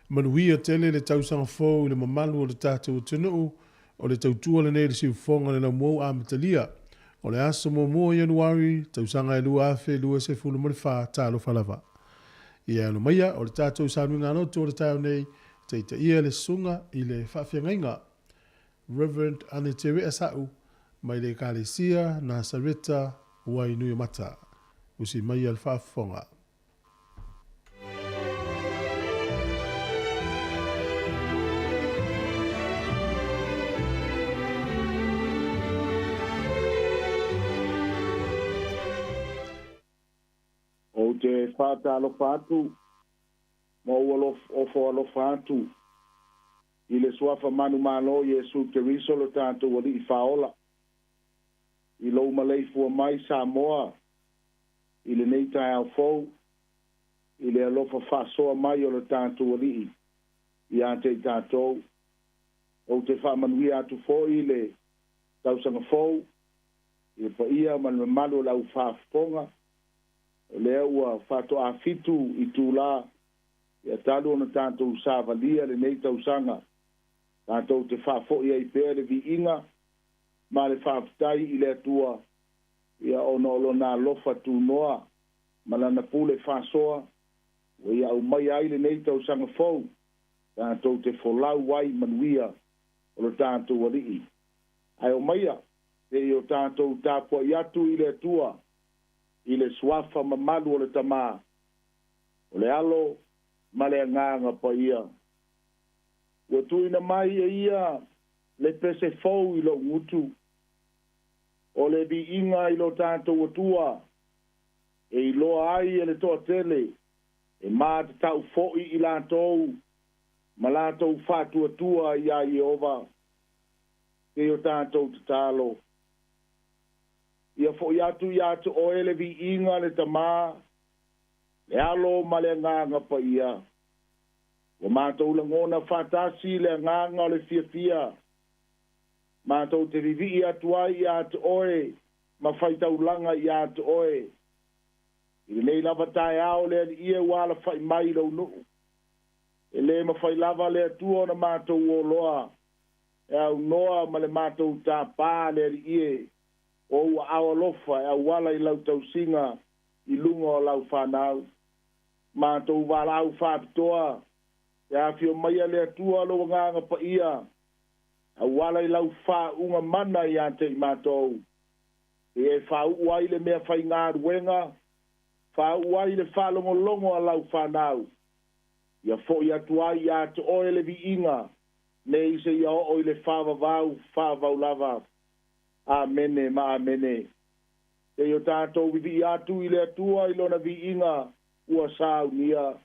Manuia tele le tausaga fou i le mamalu o le tatou atunuu. O le tautua lenei i le siufofoga o le laumou amatalia o le aso 1 o Ianuari tausaga e 2024. Talofa lava. Ia alo maia o le tatou sauniga lotu o le taeao nei, taitaia le susuga i le faafeagaiga Reverend Ane Te Sa'u mai le Ekalesia Nasareta Wainuiomata. Usi mai le faafofoga. Ou te faatalofa atu ma ou ofo alofa atu i le suafa manumalo Iesu Keriso lo tatou Alii Faaola, i lou maleifua mai Samoa i lenei taeao fou, i le alofa faasoa mai o lo tatou Alii ia te i tatou. Ou te faamanuia atu foi le tausaga fou i le paia ma le mamalu o le aufaafofoga, o lea ua faatoafitu i tula ia talu ona tatou savalia lenei tausaga. Tatou te faafoi ai pea le viiga ma le faafetai i le Atua, ia ona o lona alofa tunoa ma lana pule faasoa ua ia aumaia ai lenei tausaga fou, tatou te folau ai manuia o lo tatou Alii. Ae omaia se i o tatou tapuai atu i le Atua i le suafa mamalu o le Tama, o le Alo ma le Agaga Paia. Ua tuuina mai e ia le pese fou i lou gutu, o le viiga i lo tatou Atua, e iloa ai e le toatele e matatau foi i latou ma latou faatuatua iā Ieova. Se i o tatou tatalo. Ia foi atu ia te oe le viiga le Tamā, le Alo ma le Agaga Paia. Ua matou lagona faatasi le agaga o le fiafia, matou te vivii atu ai ia te oe ma faitaulaga ia te oe. I lenei lava taeao le Alii e ua alafai mai i lou nuu. E le mafai lava le Atua ona matou oloa e aunoa ma le matou tāpā le Alii e, o ou aao alofa e auala i lau tausiga i luga o lau whanau. Matou valaau faapitoa, te afio maia le Atua lou agaga paia, auala i lau faauuga mana ia te i matou. E e faauu ai le mea faigaluega, faauu ai le faalogologo a lau whanau. Ia foi atu ai ia te oe le viiga, nei se ia oo i le faavavau faavavau lava. Amene ma amene. Se i o tatou vivii atu i le Atua i lona viiga ua saunia.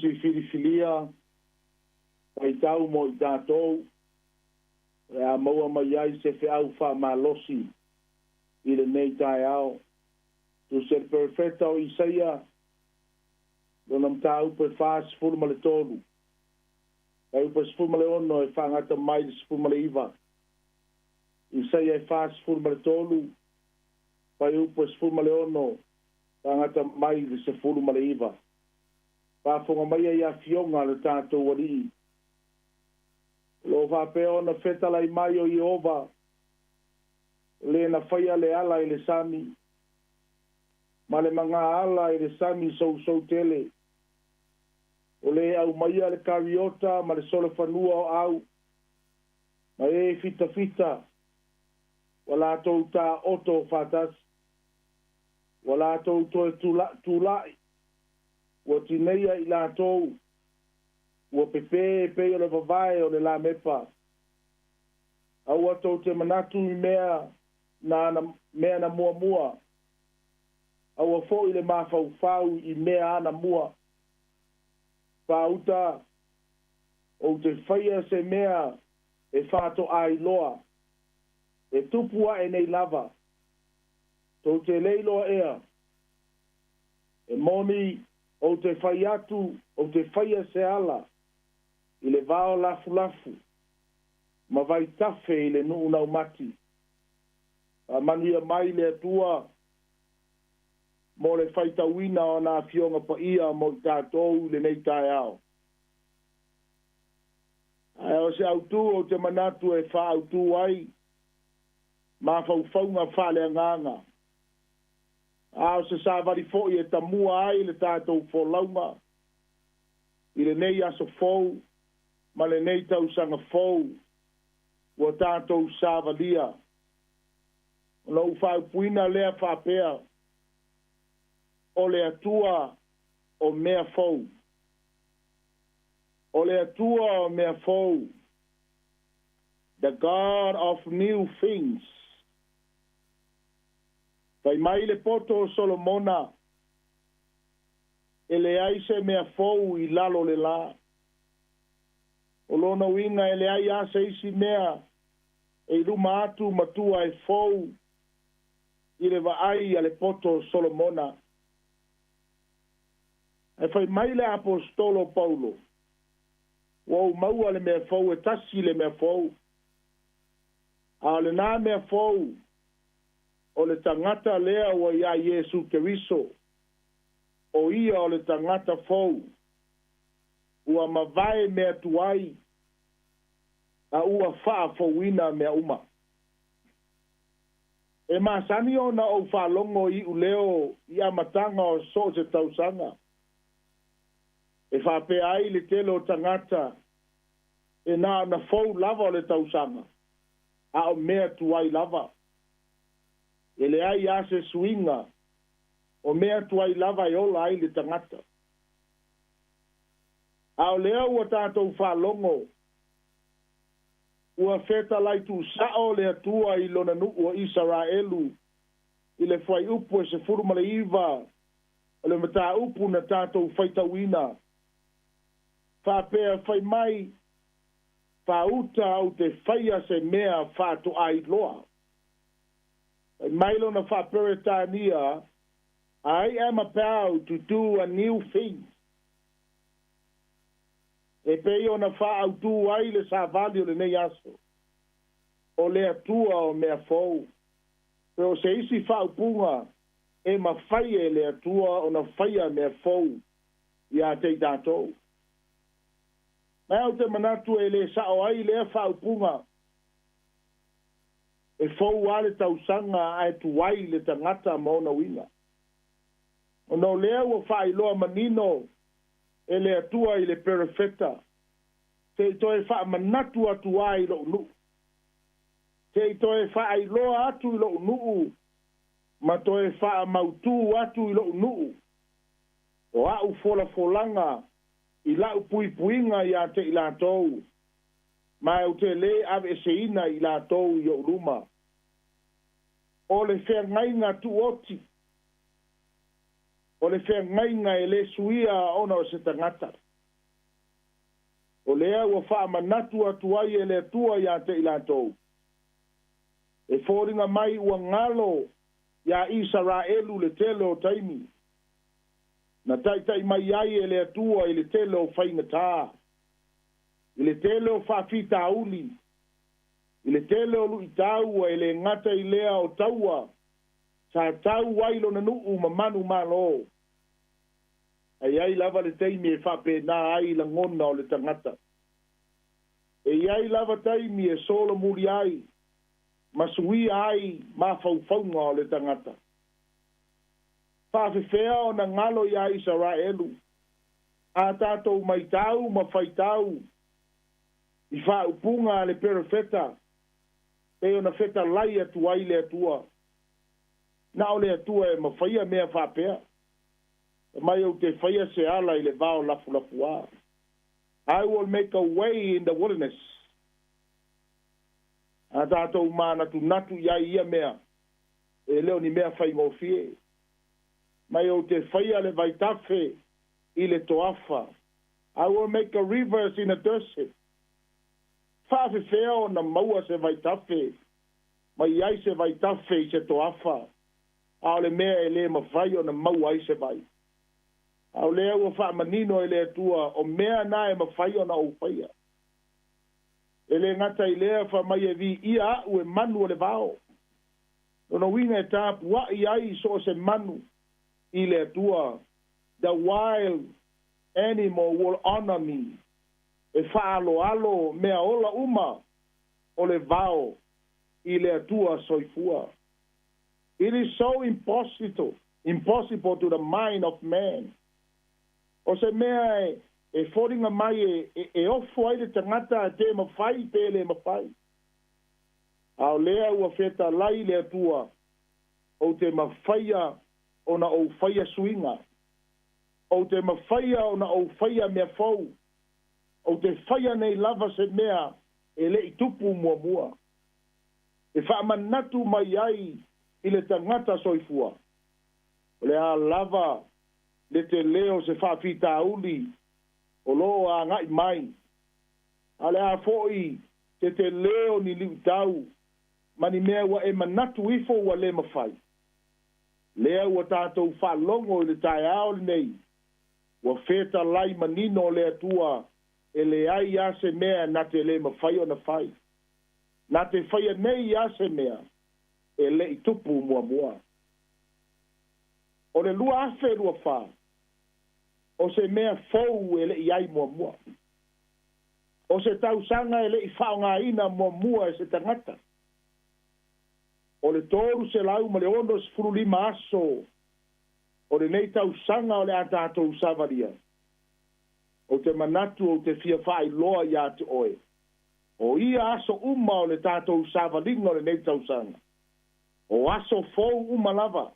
Tusi filifilia faitau mo i tatou o le a maua mai ai se feau faamalosi i lenei taeao. Tusi a le Perofeta o Isaia, lona mataupu e 43, fuaiupu e 16 e faagata mai i le 19. Isaia e 43, fuaiupu e 16 faagata mai i le 19. Faafofoga maia i afioga a le tatou Alii. O lo o faapea ona fetalai mai o Ieova, o le na faia le ala i le sami, ma le magaala i le sami sousou tele. O le aumaia le kariota ma le solofanua o au, ma e fitafita, ua latou taoto faatasi, ua latou toe tulai, ua tineia i latou, ua pepē e pei o le vavae o le lamepa. Aua tou te manatu i mea na mea na muamua, aua foi le mafaufau i mea anamua. Faauta, ou te faia se mea e faatoailoa, e tupu ae nei lava. Tou te le iloa ea, e moni ou te fai atu, ou te faia se ala i le vao lafulafu ma vaitafe i le nuu naumati. Faamanuia mai le Atua mo le faitauina o ana afioga paia mo i tatou i lenei taeao. Ae o se autū ou te manatu e faautū ai mafaufauga faaleagaga, a o se savali foi e tamua ai le tatou folauga i lenei aso fou ma lenei tausaga fou ua tatou savalia. Ona ou faaupuina lea faapea, o le Atua o mea fou. O le Atua o mea fou. The God of new things. Fai mai le poto o Solomona, e leai se mea fou i lalo o le lā. O lona uiga e leai lava se isi mea e i luma atu ma tua e fou i le vaai a le poto o Solomona. Ae fai mai le Aposetolo o Paulo, Ua ou maua le mea fou, e tasi le mea fou. A o lena mea fou, o le tagata lea ua iā Iesu Keriso, o ia o le tagata fou, ua mavae mea tuai, a ua faafouina mea uma. E masani ona ou faalogo i iuleo i amataga o so o se tausaga, e faapea ai le tele o tagata e na ona fou lava o le tausaga, a o mea tuai lava. E leai lava se suiga o mea tuai lava e ola ai le tagata. A o lea ua tatou faalogo, ua fetalai tuusao le Atua i Lona nuu o Isaraelu i le fuaiupu e 19 o le mataupu na tatou faitauina, faapea, Fai mai, faauta ou te faia se mea faatoailoa. Fai mai lona faa-Peretania, I am about to do a new thing. E pei ona faautū ai le savali o lenei aso, o le Atua o mea fou. Pe o se isi faaupuga e mafai e le Atua ona faia mea fou iā te i tatou. Mai ou te manatu e le sao ai lea faaupuga, e fou lava le tausaga ae tuai le tagata ma ona uiga. Ona o lea ua faailoa manino e le Atua i le Perofeta, se i toe faamanatu atu ai i lou nuu, se i toe faailoa atu i lou nuu ma toe faamautū atu i lou nuu o a'u folafolaga i la'u puipuiga iā te i latou, ma ou te lē aveeseina i latou i o'u luma. O le feagaiga tuoti, o le feagaiga e lē suia ona o se tagata. O lea ua faamanatu atu ai e le Atua ia te i latou. E foliga mai ua galo iā Isaraelu le tele o taimi. Na taita'i mai ai e le Atua i le tele o faigatā, i le tele o faafitauli, i le tele o lu'itau e lē gata i lea o taua sa tau ai lona nuu ma manumalo. Ae i ai lava le taimi e faapena ai lagona o le tagata. E i ai lava taimi e solomuli ai ma suia ai mafaufauga o le tagata. Faafefea ona galo iā Isaraelu a tatou maitau ma faitau i faaupuga a le perofeta pei ona fetalai atu ai le Atua. Na o le Atua e mafaia mea faapea. Mai ou te faia se ala i le vao lafulafuā. I will make a way in the wilderness. A tatou manatunatu i ai ia mea, e le o ni mea faigofie. Mai ou te faia le vaitafe i le toafa. I will make a rivers in a desert. Faafefea ona maua se vaitafe, mai ai se vaitafe i se toafa, a o le mea e lē mafai ona maua ai se vai? A o lea ua faamanino e le Atua o mea na e mafai ona ou faia. E lē gata i lea, faamai e viia a'u e manu o le vao. Lona uiga e tapua'i ai so o se manu i le Atua. The wild animal will honor me. E faaloalo mea ola uma o le vao i le Atua soifua. It is so impossible to the mind of man. O se mea e foliga mai e ofo ai le tagata te mafai pe le mafai. A o lea ua fetalai le Atua ou te mafaia ona ou faia suiga. Ou te mafaia ona ou faia mea fou. Ou te faia nei lava se mea e le'i tupu muamua. E faamanatu mai ai i le tagata soifua. O le a lava le telē o se faafitauli o loo aga'i mai. A le a fo'i te telē o ni li'utau ma ni mea ua e manatu ifo ua lē mafai. Lea ua tatou faalogo i le taeao lenei ua fetalai manino o le Atua e leai a se mea na te lē mafai ona fai. Na te faia nei a se mea e le'i tupu muamua. O le 2024 o se mea fou e le'i ai muamua. O se tausaga e le'i faaaogāina muamua e se tagata. O le 365 aso o lenei tausaga o le a tatou savalia. Ou te manatu ou te fia faailoa iā te oe. O ia aso uma o le tatou savaliga o lenei tausaga. O aso fou uma lava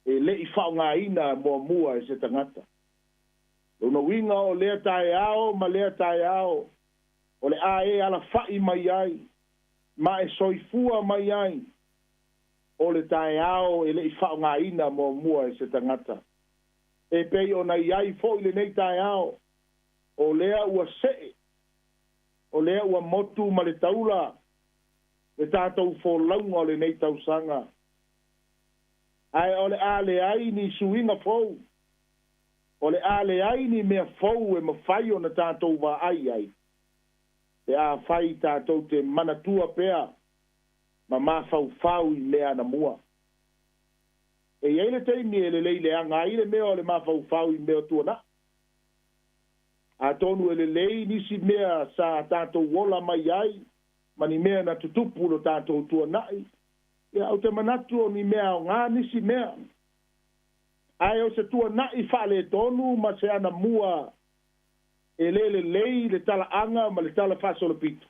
e le'i faaaogāina muamua e se tagata. Lona uiga o lea taeao ma lea taeao o le a e alafa'i mai ai ma e soifua mai ai o le taeao e le'i faaaogāina muamua e se tagata. E pei ona i ai fo'i lenei taeao o lea ua se'e, o lea ua motu ma le taula le tatou folauga o lenei tausaga. Ae o le a leai ni suiga fou. O le a leai ni mea fou e mafai ona tatou vaai ai. Pe a fai tatou te manatua pea ma mafaufau i mea anamua. E i ai le taimi e lelei leaga ai le mea o le mafaufau i mea tuana'i. Atonu e lelei nisi mea sa tatou ola mai ai ma ni mea na tutupu lo tatou tuana'i. Ia, ou te manatu o ni mea aogā nisi mea. Ae o se tuana'i faaletonu ma se anamua e lē lelei le talaaga ma le tala faasolopito.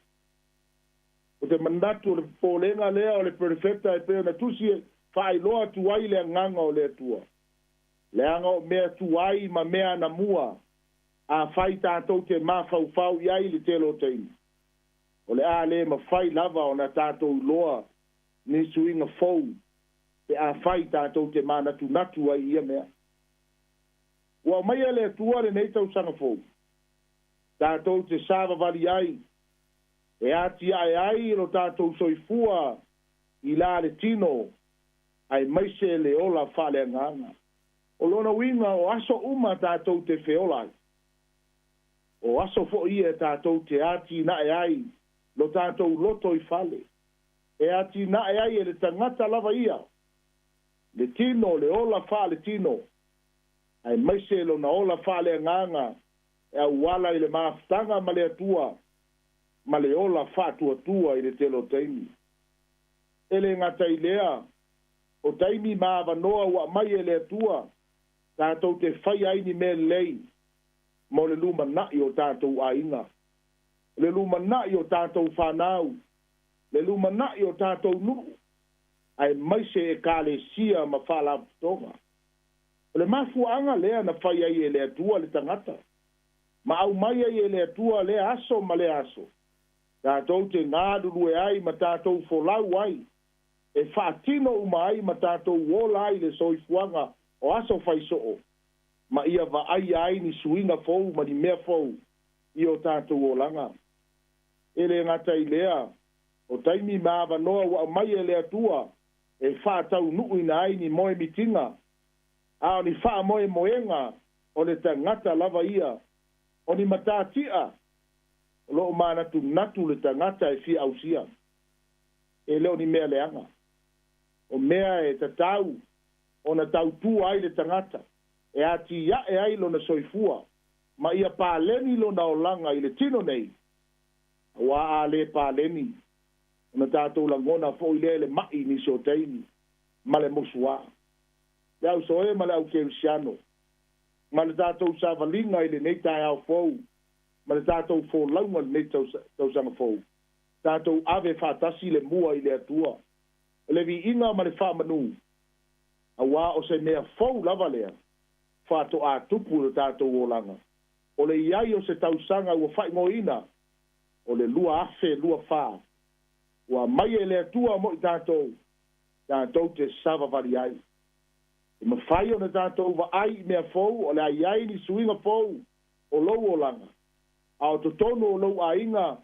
O te manatu o le popolega lea o le perofeta e pei ona tusi e faailoa atu ai le agaga o le Atua. Leaga o mea tuai ma mea anamua afai tatou te mafaufau i ai le tele o taimi. O le a lē mafai lava ona tatou iloa ni suiga fou pe afai tatou te manatunatu ai ia mea. Ua aumaia le Atua lenei tausaga fou. Tatou te savavali ai, e atiae ai lo tatou soifua i la le tino, aemaise le ola faaleagaga. O lona uiga o aso uma tatou te feola ai. O aso foi ia tatou te atinae ai lo tatou loto i fale. E atinae ai e le tagata lava ia, le tino, le ola faaletino, aemaise lona ola faaleagaga e auala i le mafutaga ma le Atua ma le ola faatuatua i le tele o taimi. E le gata i lea, o taimi ma avanoa ua aumai e le Atua tatou te faia ai ni mea lelei mo le lumanai o tatou aiga, le lumanai o tatou fanau, le lumanai o tatou nuu, aemaise ekalesia ma faalapotopotoga. O le mafuaaga lea na fai ai e le Atua le tagata, ma aumai ai e le Atua lea aso ma lea aso, tatou te galulue ai ma tatou folau ai, e faatino uma ai ma tatou ola ai le soifuaga o aso faisoo, ma ia vaaia ai ni suiga fou ma ni mea fou i o tatou olaga. E le gata i lea, o taimi ma avanoa ua aumai e le Atua e faataunuuina ai ni moemitiga, a o ni faamoemoega o le tagata lava ia, o ni matatia o loo manatunatu le tagata e fia ausia. E le o ni mea leaga. O mea e tatau ona tautua ai le tagata, e atiae ai lona soifua, ma ia paleni lona olaga i le tino nei, aua a le paleni, ona tatou lagona foi lea le mai nisi o taimi, ma le musuā. Le au soe ma le au kerisiano, ma le tatou savaliga i lenei taeao fou, ma le tatou folauga i lenei tausaga fou, tatou ave faatasi le mua i le Atua, o le viiga ma le faamanu, aua o se mea fou lava lea, faatoa tupu le tatou olaga. O le iai o se tausaga ua faaigoaina, o le 2024, ua aumai e le Atua mo i tatou, tatou te savavali ai. E mafai ona tatou vaai i mea fou, o le a i ai ni suiga fou o lou olaga, a o totonu o lou aiga,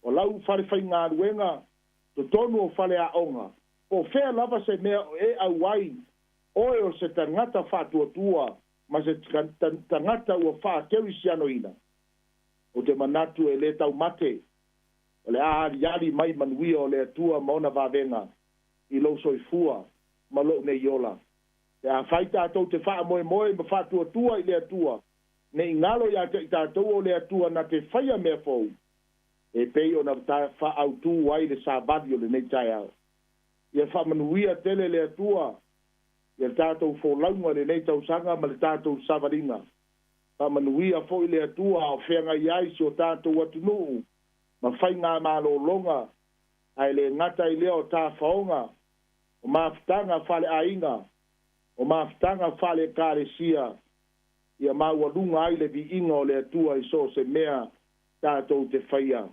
o lau falefaigaluega, totonu o faleaoga, po o fea lava se mea e auai, oe o se tagata faatuatua ma se tagata ua faakerisianoina, ou te manatu e le taumate, o le a aliali mai manuia o le Atua ma ona vavega i lou soifua ma lou nei ola. Pe afai tatou te faamoemoe ma faatuatua i le Atua, ne i galo ia te i tatou o le Atua na te faia mea fou, e pei ona faaautu ai le savali o lenei taeao. Ia faamanuia tele le Atua ia le tatou folauga i lenei tausaga ma le tatou savaliga. Faamanuia foi le Atua a o feagai ai si o tatou atunuu ma faigamalologa, ae le gata i lea o tafaoga, o mafutaga faaleaiga, o mafutaga faale-ekalesia, ia maualuga ai le viiga o le Atua i so o se mea tatou te faia.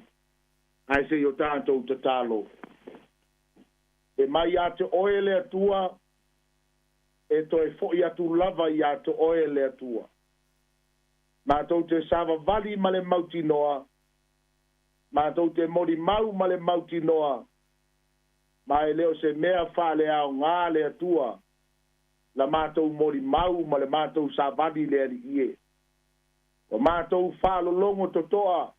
Ae se i o tatou tatalo. E mai ia te oe le Atua, e toe foi atu lava ia te oe le Atua. Matou te savavali ma le mautinoa, matou te molimau ma le mautinoa, ma e le o se mea faaleaoga le Atua, la matou molimau ma le matou savali le Alii e. Ua matou faalologo totoa,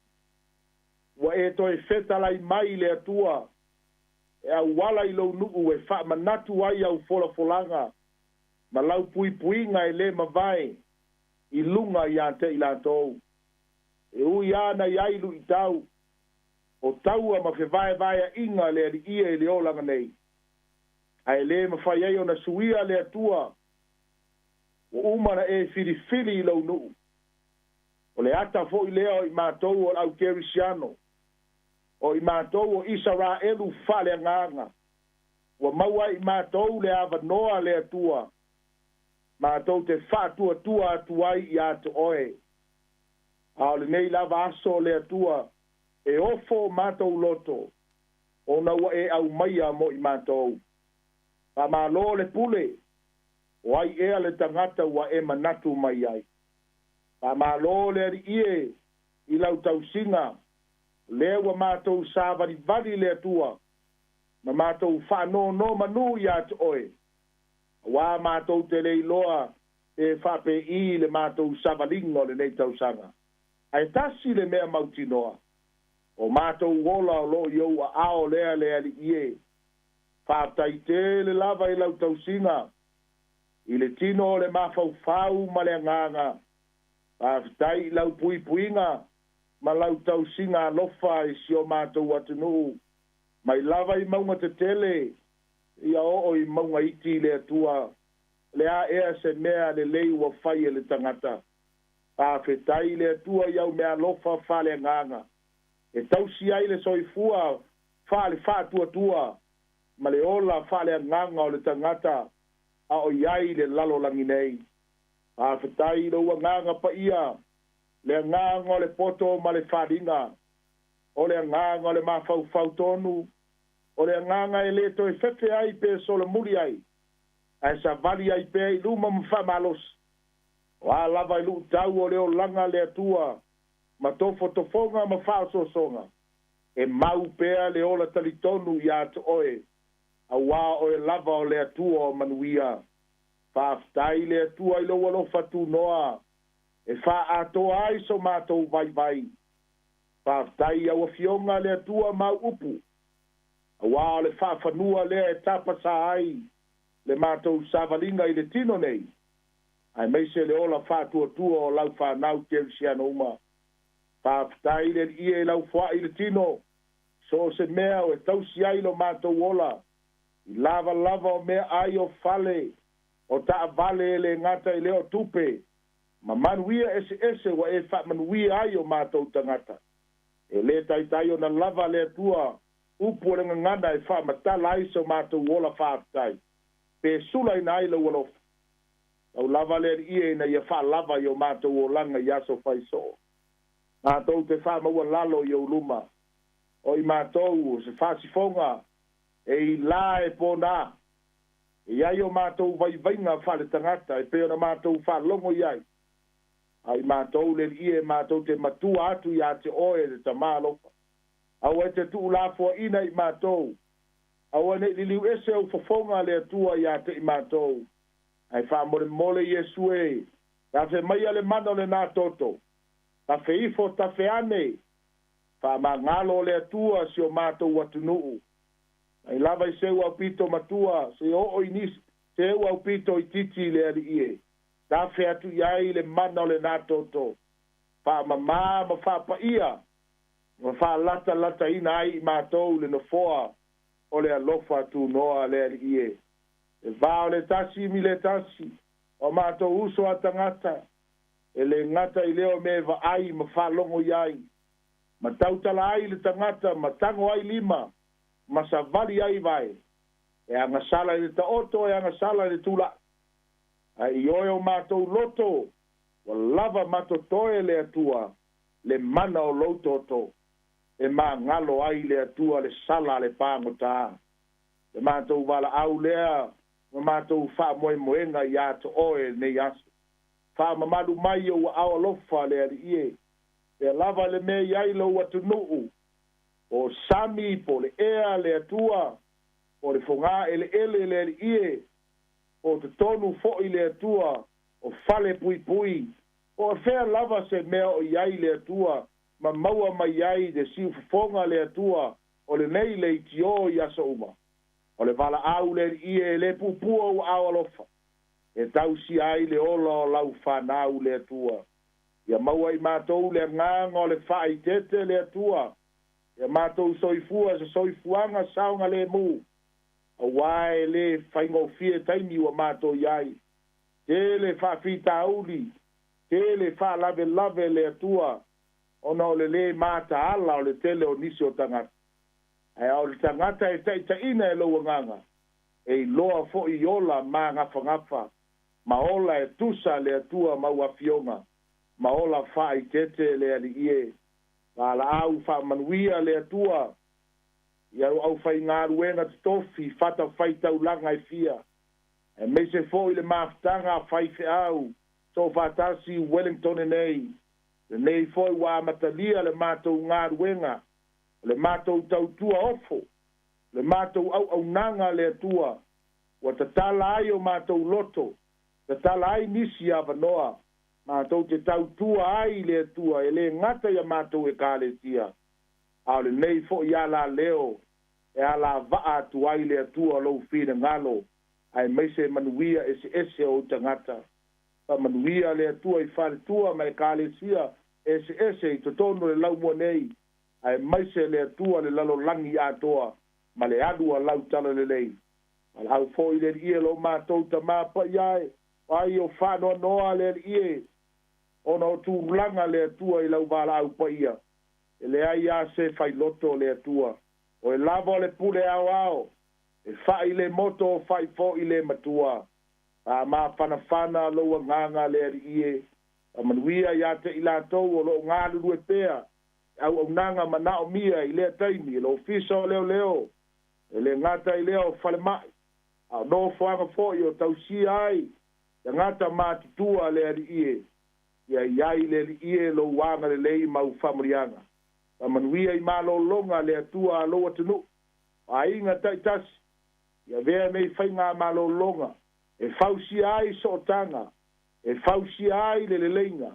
ua e toe fetalai mai le Atua, e auala i lou nuu e faamanatu ai au folafolaga ma lau puipuiga e le mavae i luga ia te i latou. E ui lava na i ai luitau, o taua ma fevaevaeaiga le Alii e i le olaga nei, ae le mafai ai ona suia le Atua, ua uma ona e filifili i lou nuu. O le ata foi lea o i matou o le au kerisiano, o i matou o Isaraelu faaleagaga, ua maua e i matou le avanoa le Atua, matou te faatuatua atu ai ia te oe. A o lenei lava aso o le Atua, e ofo matou loto, ona ua e aumaia mo i matou. Faamalo le pule, o ai ea le tagata ua e manatu mai ai. Faamalo le Alii e, i lau tausiga, lea ua matou savalivali i le Atua, ma matou faanonomanu ia te oe, auā matou te le iloa pe faapei le matou savaliga o lenei tausaga. Ae tasi le mea mautinoa, o matou ola o loo i ou aao lea le Alii e. Faafetai tele lava i lau tausiga, i le tino o le mafaufau ma le agaga. Faafetai i lau puipuiga ma lau tausiga alofa i si o matou atunuu, mai lava i mauga tetele ia oo i mauga iti i le Atua. Le a ea se mea lelei ua fai e le tagata. Faafetai i le Atua i au meaalofa faaleagaga e tausi ai le soifua faale-faatuatua ma le ola faaleagaga o le tagata a o i ai i le lalolagi nei. Faafetai i lou agaga paia, le agaga o le poto ma le faliga, o le agaga o le mafaufau tonu, o le agaga e lē toe fefe ai pe solomuli ai, ae savali ai pea i luma ma faamalosi. O a lava i luʻutau o le olaga le Atua ma tofotofoga ma faaosoosoga, e mau pea le ola talitonu iā te oe, auā oe lava o le Atua o manuia. Faafetai i le Atua i lou alofa tunoa e faaatoa ai so matou vaivai. Faafetai i au afioga le Atua ma au upu, auā o le faafanua lea e tapasā ai le matou savaliga i le tino nei, aemaise le ola faatuatua o lau fanau kerisiano uma. Faafetai i le Alii e i lau foai i le tino, so o se mea o e tausi ai lo matou ola, i lavalava o meaai o fale, o taavale e le gata i lea o tupe, ma manuia eseese ua e faamanuia ai o matou tagata. E lē taitai ona lava le Atua upu o le gagana e faamatala ai so matou ola faafetai, pe sulaina ai lou alofa. Tau lava le Alii e ina ia faalava i o matou olaga i aso faisoo. Matou te faamaualalo i ou luma, o i matou o se faasifoga e ilā e pona, e i ai o matou vaivaiga faaletagata e pei ona matou faalogo i ai, a i matou le Alii e matou te matua atu iā te oe le Tamā alofa. Aua e te tuulafoaina i matou, aua neʻi liliu ese ou fofoga le Atua iā te i matou, ae faamolemole Iesu e, tafe maia le mana o lenā toto, tafe ifo tafe ane, faamagalo le Atua si o matou atunuu, mai lava i seu aupito matua seia oo i nisi seu aupito itiiti le Alii e, tafe atu i ai le mana o lenā toto, faamamā ma faapaia ma faalatalataina ai i matou le nofoa o le alofa tunoa le Alii e. Le va o le tasi mi le tasi o matou uso a tagata, e lē gata i lea o mea e vaai ma faalogo i ai, ma tautala ai le tagata, ma tago ai lima, ma savali ai vae, e agasala i le taoto, e agasala i le tulaʻi, ae ioe o matou loto ua lava matotoe le Atua le mana o lou toto e magalo ai le Atua le sala a le pagotā. Le matou valaau lea ma matou faamoemoega iā te oe lenei aso. Faamamalu mai ou aao alofa le Alii e, pea lava le mea i ai lou atunuu, po o sami, po o le ea le Atua, po o le fogā eleele le Alii e, po o totonu foʻi le Atua o fale puipui, po o fea lava se mea o i ai le Atua ma maua mai ai le siufofoga le Atua o lenei leitiō i aso uma. O le valaau le Alii e, e lē puupuu ou aao alofa e tausia ai le ola o lau fanau le Atua. Ia maua i matou le agaga o le faaeteete le Atua, ia matou soifua se soifuaga saogalēmū, auā e lē faigofie taimi ua matou i ai. Tele faafitauli, tele faalavelave le Atua, ona o le lē mataala o le tele o nisi o tagata. Ae a o le tagata e taʻitaʻina e lou agaga, e iloa foʻi ola magafagafa, ma ola e tusa le Atua ma ou afioga, ma ola faaeteete le Alii e. Valaau faamanuia le Atua i au aufaigaluega totofi fatafaitaulaga e fia, aemaise foʻi le mafutaga a faifeau soofaatasi i Wellington nei. Lenei foi ua amatalia le matou galuega, le matou tautua ofo, le matou auaunaga le Atua, ua tatala ai o matou loto, tatala ai nisi avanoa, matou te tautua ai le Atua e le gata ia matou ekalesia, a o lenei foi alaleo e alavaa atu ai le Atua lou finagalo, aemaise manuia eseese o ou tagata. Faamanuia le Atua i faletua ma ekalesia eseese i totonu o le laumua nei, aemaise le Atua le lalolagi atoa ma le alu a lau talalelei. Valaau foi le Alii e lo matou tamā paia e, o ai o faanoanoa le Alii e, ona o tulaga le Atua i lau valaau paia. E leai lava se failoto le Atua. O e lava o le pule aoao, e fai le moto o fai foi le matua. Faamafanafana lou agaga le Alii e, faamanuia ia te i latou o loo galulue pea, e auaunaga manaomia i lea taimi, e le ofisa o leoleo, e le gata i lea o falemai, a o nofoaga foi o tausia ai tagata matutua le Alii e, ia i ai le Alii e lou agalelei ma au faamanuiaga. Faamanuia i malologa le Atua a lou atunuu, o aiga taitasi, ia avea nei faiga malologa, e fausia ai sootaga, e fausia ai le leleiga,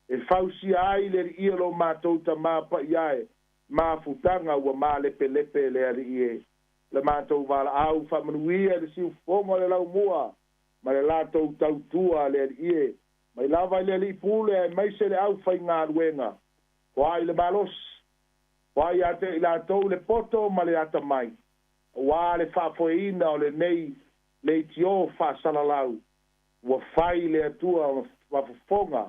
e fausia ai le Alii e lo matou tamā paia e, mafutaga ua malepelepe le Alii e. Le matou valaau faamanuia i le siufofoga o le laumua ma le latou tautua le Alii e, mai lava i le Alii Pule aemaise le aufaigaluega, foai le malosi, foai ia te i latou le poto ma le atamai, aua le faafoeina o lenei leitio faasalalau, ua fai le Atua ma fofoga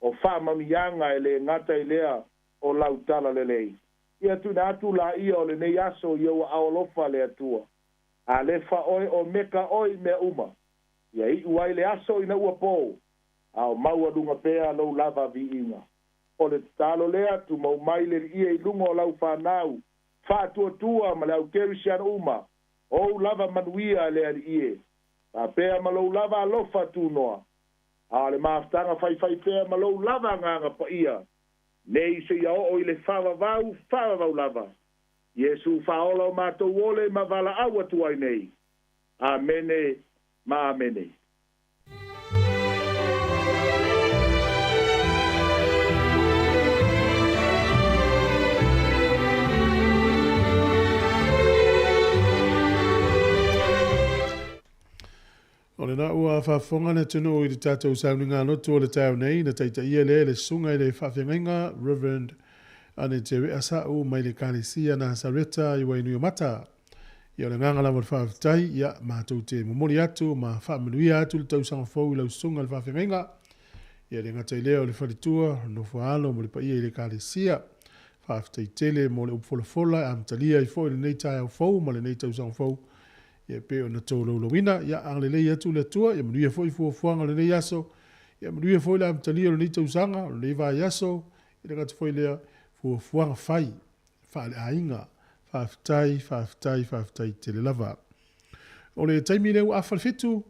o faamanuiaga e le gata i lea o lau talalelei. Ia tuuina atu laia o lenei aso i ou aao alofa le Atua. Alefa oe o Meka oe i mea uma. Ia iu ai le aso ina ua po, a o maualuga pea lou lava viiga. O le tatalo lea, tumau mai le Alii i luga o lau fanau, faatuatua ma le au kerisiano uma, ou lava manuia le Alii e, faapea ma lou lava alofa tunoa, a o le mafutaga faifai pea ma lou lava agaga paia, nei seia oo i le faavavau, faavavau lava. Iesu faaola o matou ole ma valaau atu ai nei. Amene ma amene. O lena ua faafofoga le atunuu i le tatou sauniga lotu o le taeao nei, na taitaia lea e le Susuga i le Faafeagaiga Reverend Ane Te Sa'u mai le Ekalesia Nasareta i Wainuiomata. Ia o le agaga lava o le faafetai, ia matou te momoli atu ma faamanuia atu le tausaga fou i lau Susuga i le Faafeagaiga. Ia le gata i lea o le faletua, le nofo a alo ma le paia i le Ekalesia. Faafetai tele mo le upu folafola e amatalia ai foi lenei taeao fou ma lenei tausaga fou. Ia e pei ona tolaulauina, ia agalelei atu le Atua, ia manuia foi fuafuaga o lenei aso, ia manuia foi le amatalia o lenei tausaga, o lenei vaiaso, ia le gata foi lea, fuafuaga fai faaleaiga. Faafetai, faafetai, faafetai tele lava. O le taimi lea ua afa le 7,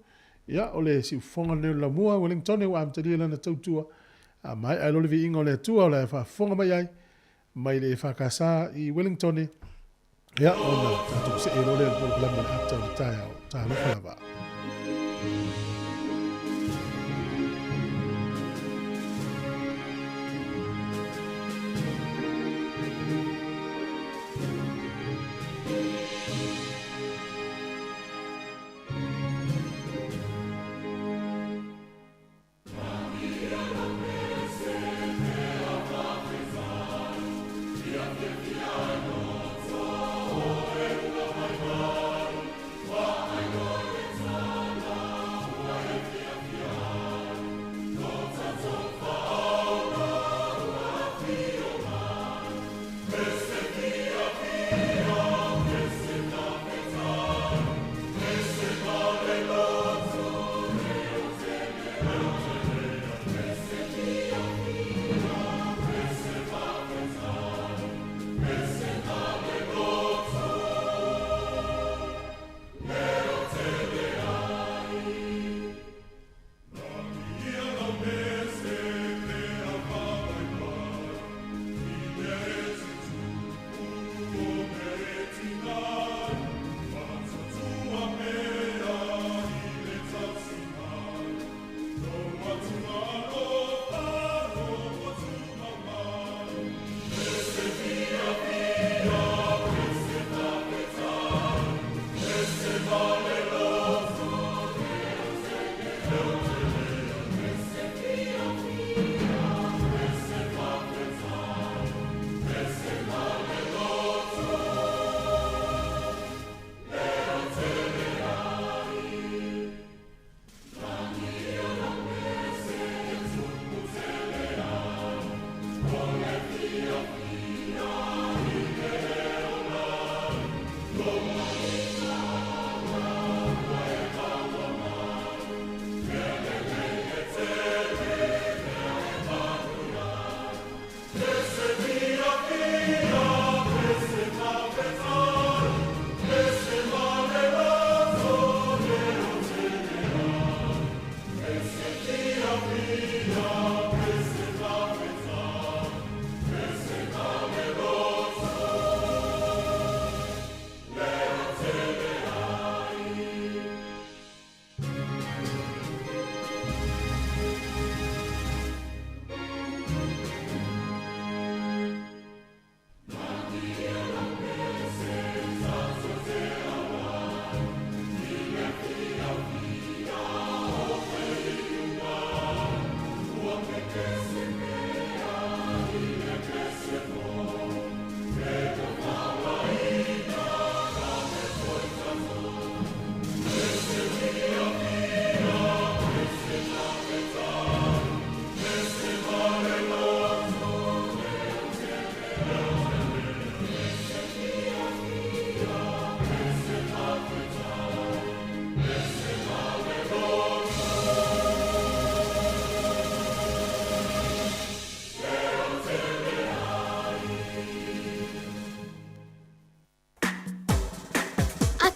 ia o le siufofoga lenei o le Laumua, Wellingtone ua amatalia lana tautua, a maea ai loa le viiga o le Atua o le a faafofoga mai ai, mai le EFKS i Wellingtone, ia ona tatou see loa lea i le polokalame o le ata o le taeao. Talofa lava.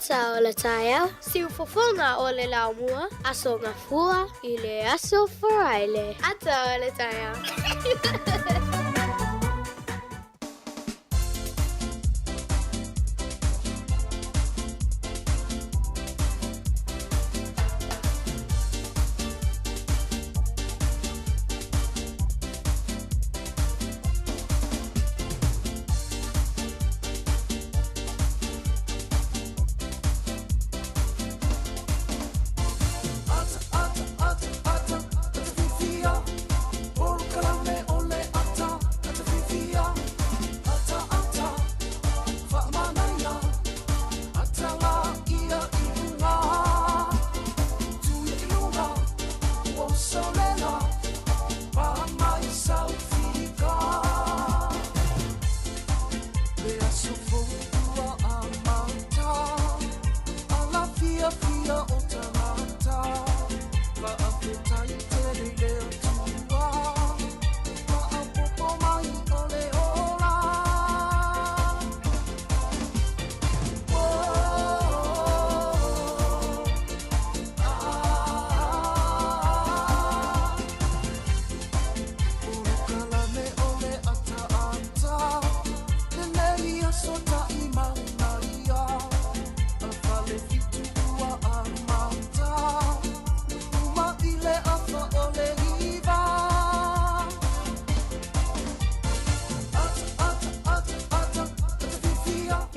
Ata o le taeao, siufofoga o le laumua, Aso Gafua i le Aso Faraile. Ata o le taeao.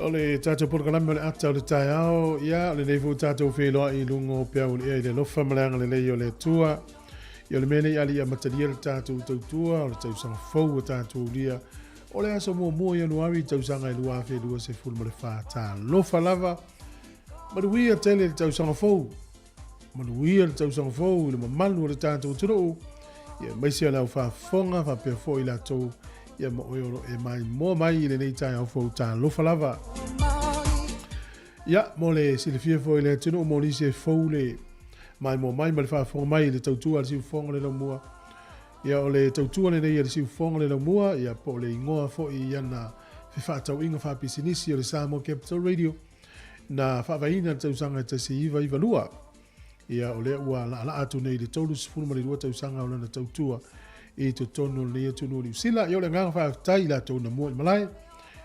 O le tatou polokalame o le ata o le taeao, ia, o lenei foi tatou feiloai i luga o peau o le ea i le alofa ma le agalelei o le Atua. Ia o le mea nei alii amatalia le tatou tautua o le tausaga fou ua tatou aulia. O le aso muamua o Ianuari tausaga e 2024. Talofa lava! Manuia tele le tausaga fou! Manuia le tausaga fou i le mamalu o le tatou atunuu, ia aemaise o le au faafofoga faapea foi i latou ia ma oe o lo o e maimoa mai i lenei taeao fou. Talofa lava! Ia, mo le silafia foi i le atunuu mo nisi e fou le maimoa mai ma le faafofoga mai i le tautua a le siufofoga o le laumua. Ia, o le tautua lenei a le siufofoga o le laumua, ia, po o le igoa foi i ana fefaatauaiga faapisinisi o le Samoa Capital Radio, na faavaeina i le tausaga e 1992. Ia, o lea ua laalaa atu nei i le 32 tausaga o lana tautua i totonu o lenei atunuu o Niu Sila. Ia, o le agaga faafetai i latou na mua i malae,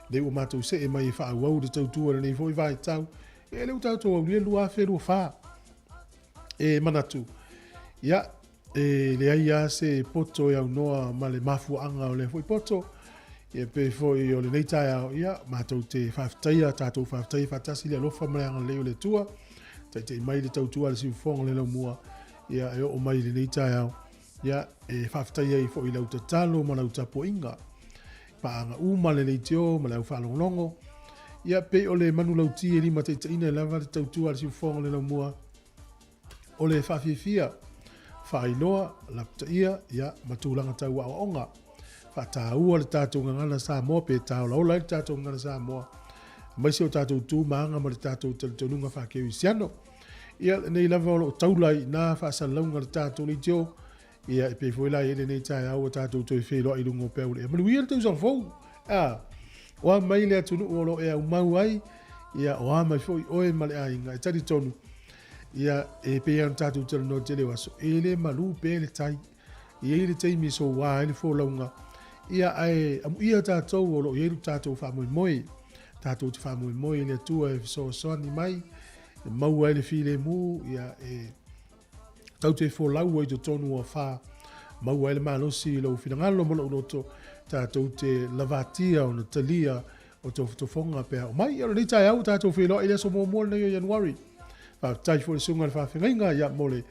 lea ua matou see mai e faaauau le tautua i lenei foi vaitau. Ia, lea ua tatou aulia le 2024. E manatu, ia, E leai lava se poto e aunoa ma le mafuaaga o lea foi poto. Ia pei foi o lenei taeao, ia, matou te faafetaia, tatou faafetaia faatasi le alofa ma le agalelei o le Atua, taita'i mai le tautua a le siufofoga o le laumua, ia, e oo mai i lenei taeao, ia, e faafetai ai foi i lau tatalo ma lau tapuaiga, paaga uma le leitio ma le au faalogologo. Ia, pei o le manulauti e limataitaiina ai lava le tautua a le siufofoga o le laumua, O le faafiafia, faailoa, lapataia, ia, ma tulaga tau aoaoga. Faataua le tatou gagana Samoa pe taolaola ai le tatou gagana Samoa, aemaise o tatou tu ma aga ma le tatou talitonuga faakerisiano. Ia, lenei lava o lo o taula ai i ina faasalalauga a le tatou leitio, ia, e pei foi la i ai lenei taeao ua tatou toe feiloai i luga o peau o le ea. Manuia le tausaga fou! A, o a mai le atunuu o lo o e aumau ai, ia, o a mai foi oe ma le aiga, e talitonu, Ia, e pei lava ona tatou talanoa i le tele o aso, e le malu pea le tai. E i ai le taimi e soua ai le folauga, ia, ae amuia tatou o lo o i ai lo tatou faamoemoe. Tatou te faamoemoe i le Atua e fesoasoani mai, e maua ai le filemu, ia, e tatou te folau ai i totonu o afa, maua ai le malosi i lou finagalo ma lou loto, tatou te lavatia ona talia o tofotofoga pe a oo mai. Ia o lenei taeao ua tatou feiloai i le aso muamua lenei o Ianuari. Faafetai foi i le susuga i le faafeagaiga ia mo le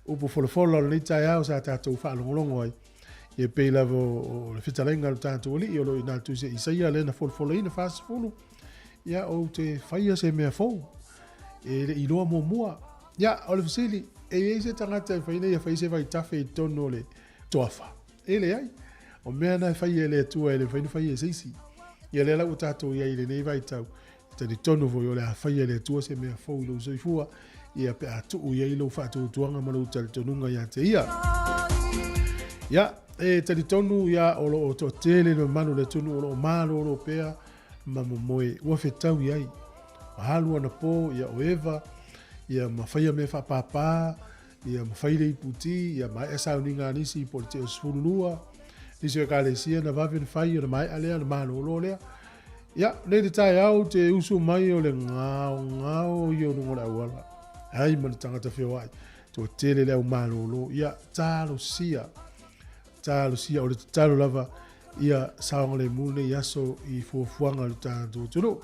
upu folafola o lenei taeao sa tatou faalogologo ai. Ia pei lava o le fetalaiga a lo tatou Alii o lo o i ina le tusi a Isaia lea na folafolaina 40, ia ou te faia se mea fou e le i iloa muamua. Ia o le fesili, e i ai se tagata e mafai ona ia fai se vaitafe i totonu o le toafa? E leai. O mea na e fai e le Atua e le mafai ona faia e se isi. Ia lea la ua tatou i ai i lenei vaitau, e talitonu foi o le a faia e le Atua se mea fou i lou soifua, ia pe a tuu i ai lou faatuatuaga ma lou talitonuga ia te Ia. Ia, e talitonu ia o lo o toatele le mamalu o le atunuu o lo o malolo pea ma momoe ua fetau i ai. Ua alu anapo, ia, o Eva, ia, ma faia mea faapāpā, ia, ma fai le iputi, ia, maea sauniga a nisi po o le tea o le 12, nisi o ekalesia na vave ona fai ona maea lea ona malolo lea. Ia, nei le taeao ou te usu mai o le gaogao ia o luga o le auala, ai ma le tagata feoai, toatele le au malolo, ia, talosia, talosia, o le tatalo lava ia saogalemu lenei aso i fuafuaga a le tatou atunuu.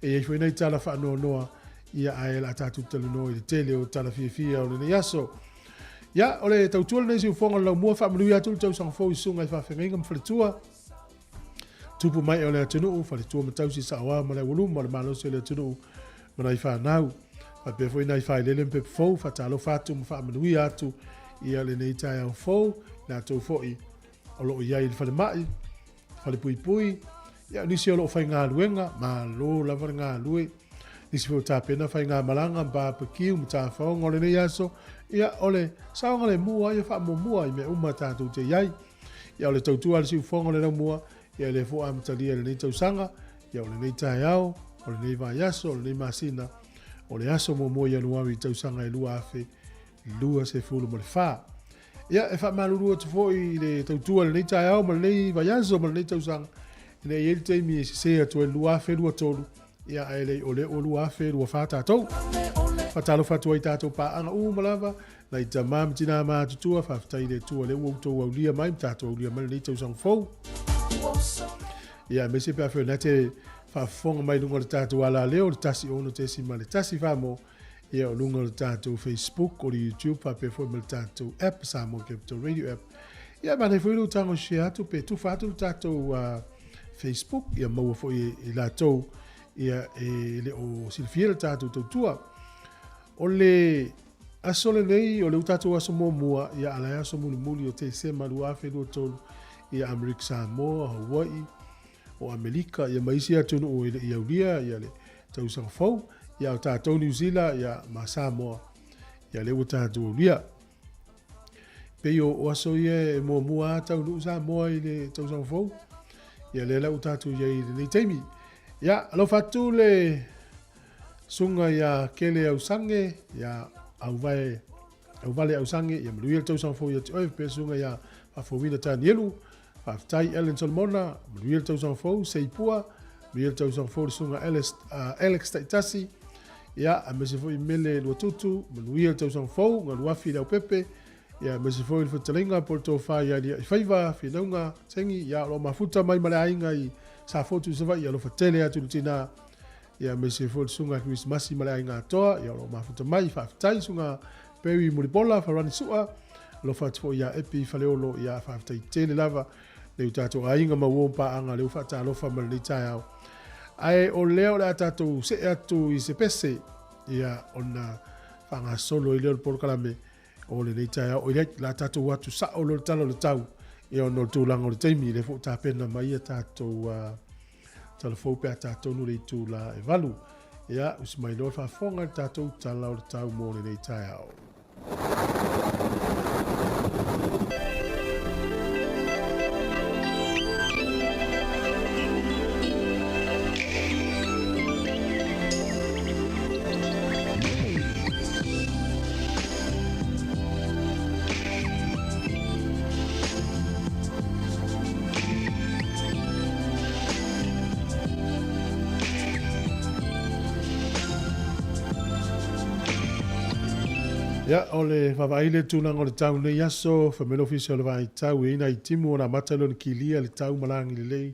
E i ai foi nai tala faanoanoa, ia ae o le a tatou talanoa i le tele o tala fiafia o lenei aso. Ia, o le tautua lenei siufofoga o le laumua, faamanuia atu le tausaga fou i susuga i faafeagaiga ma faletua, tupu mai o le atunuu, faletua ma tausi saoao ma le aualuma o le malosi o le atunuu ma nai fanau. Faapea foi nai failele ma pepa fou, faatalofa atu ma faamanuia atu ia lenei taeao fou, latou foi o lo o i ai i le falemai, falepuipui, ia nisi o lo o faigaluega, malo lava le galue, nisi foi o tapena faigamalaga, barbecue ma tafaoga o lenei aso, ia o le saogalemu lava ia faamuamua i mea uma tatou te i ai. Ia o le tautua a le siufofoga o le laumua, ia lea foi ua amatalia i lenei tausaga, ia o lenei taeao, o lenei vaiaso, o lenei masina, o le aso muamua o Ianuari i tausaga e 2024. Ia, e faamalulu atu foi i le tautua i lenei taeao ma lenei vaiaso ma lenei tausaga, ina ia i ai le taimi e sese atu ai le 2023, ia ae le o lea ua 2024 tatou. Faatalofa atu ai i tatou paaga uma lava, nai tama ma tinā matutua, faafetai i le Atua o lea ua outou aulia mai ma tatou aulia mai lenei tausaga fou. Ia, aemaise pe afai o lena e te faafofoga mai i luga o le tatou alaleo, le 106.1 mo Ia, o luga o le tatou Facebook, o le YouTube, faapea foi ma le tatou app, Samoa Capital Radio app. Ia, manaia foi lou tago share atu pe tufa atu le tatou Facebook, ia maua foi e, e latou ia e le o silafia le tatou tautua. O le aso lenei, o le tatou aso muamua, ia ala e aso mulimuli o Tesema 2023, ia Amerika Samoa, Hawaii, o Amelika ia ma isi atunuu e le i aulia ia le tausaga fou, ia o tatou Niu Sila ia ma Samoa, ia lea ua tatou aulia. Pei o, o aso ia e muamua a taunuu Samoa i le tausaga fou, ia lea la ua tatou i ai i lenei taimi. Ia, alofa atu le susuga ia Kele Ausange, ia Auvae Auvale Ausange, ia manuia le tausaga fou ia te oe, faapea le susuga ia Faafouina Tanielu, Faafetai Ellen Solomona, manuia le tausaga fou, Seipua, manuia le tausaga fou le susuga Alex, Alex Taitasi, ia, aemaise foi Mele Luatutu, manuia le tausaga fou, Galuafi Leaupepe, ia, aemaise foi le fetalaiga po o le tofa ia Aliaifaiva, Finauga, Sengi, ia, o lo o mafuta mai ma le aiga i Safotu i Savaii, alofa tele atu le tina, ia, aemaise foi le susuga Kerisimasi ma le aiga atoa, ia, o lo o mafuta mai, faafetai susuga Perry Mulipola, Farani Sua, alofa atu foi ia Epi Faleolo, ia, faafetai tele lava le o tatou aiga ma uo ma paaga lea ua faatalofa ma lenei taeao. Ae o lea o le a tatou see atu i se pese, ia, ona faagasolo ai lea o le polokalame o lenei taeao. Oi, le a tatou atu sao loa le tala o le tau, ia, ona o le tulaga o le taimi, lea foi ua tapena mai ia tatou tala fou pe a tatonu le itula e 8. Ia, usi mai loa le faafofoga i le tatou tala o le tau mo lenei taeao. Ia, o le vaavaai le tulaga o le tau nei aso, fai mai le Ofisa o le Vaai Tau, e i ai nai timu ona amata lea ona kilia le tau ma lagi lelei i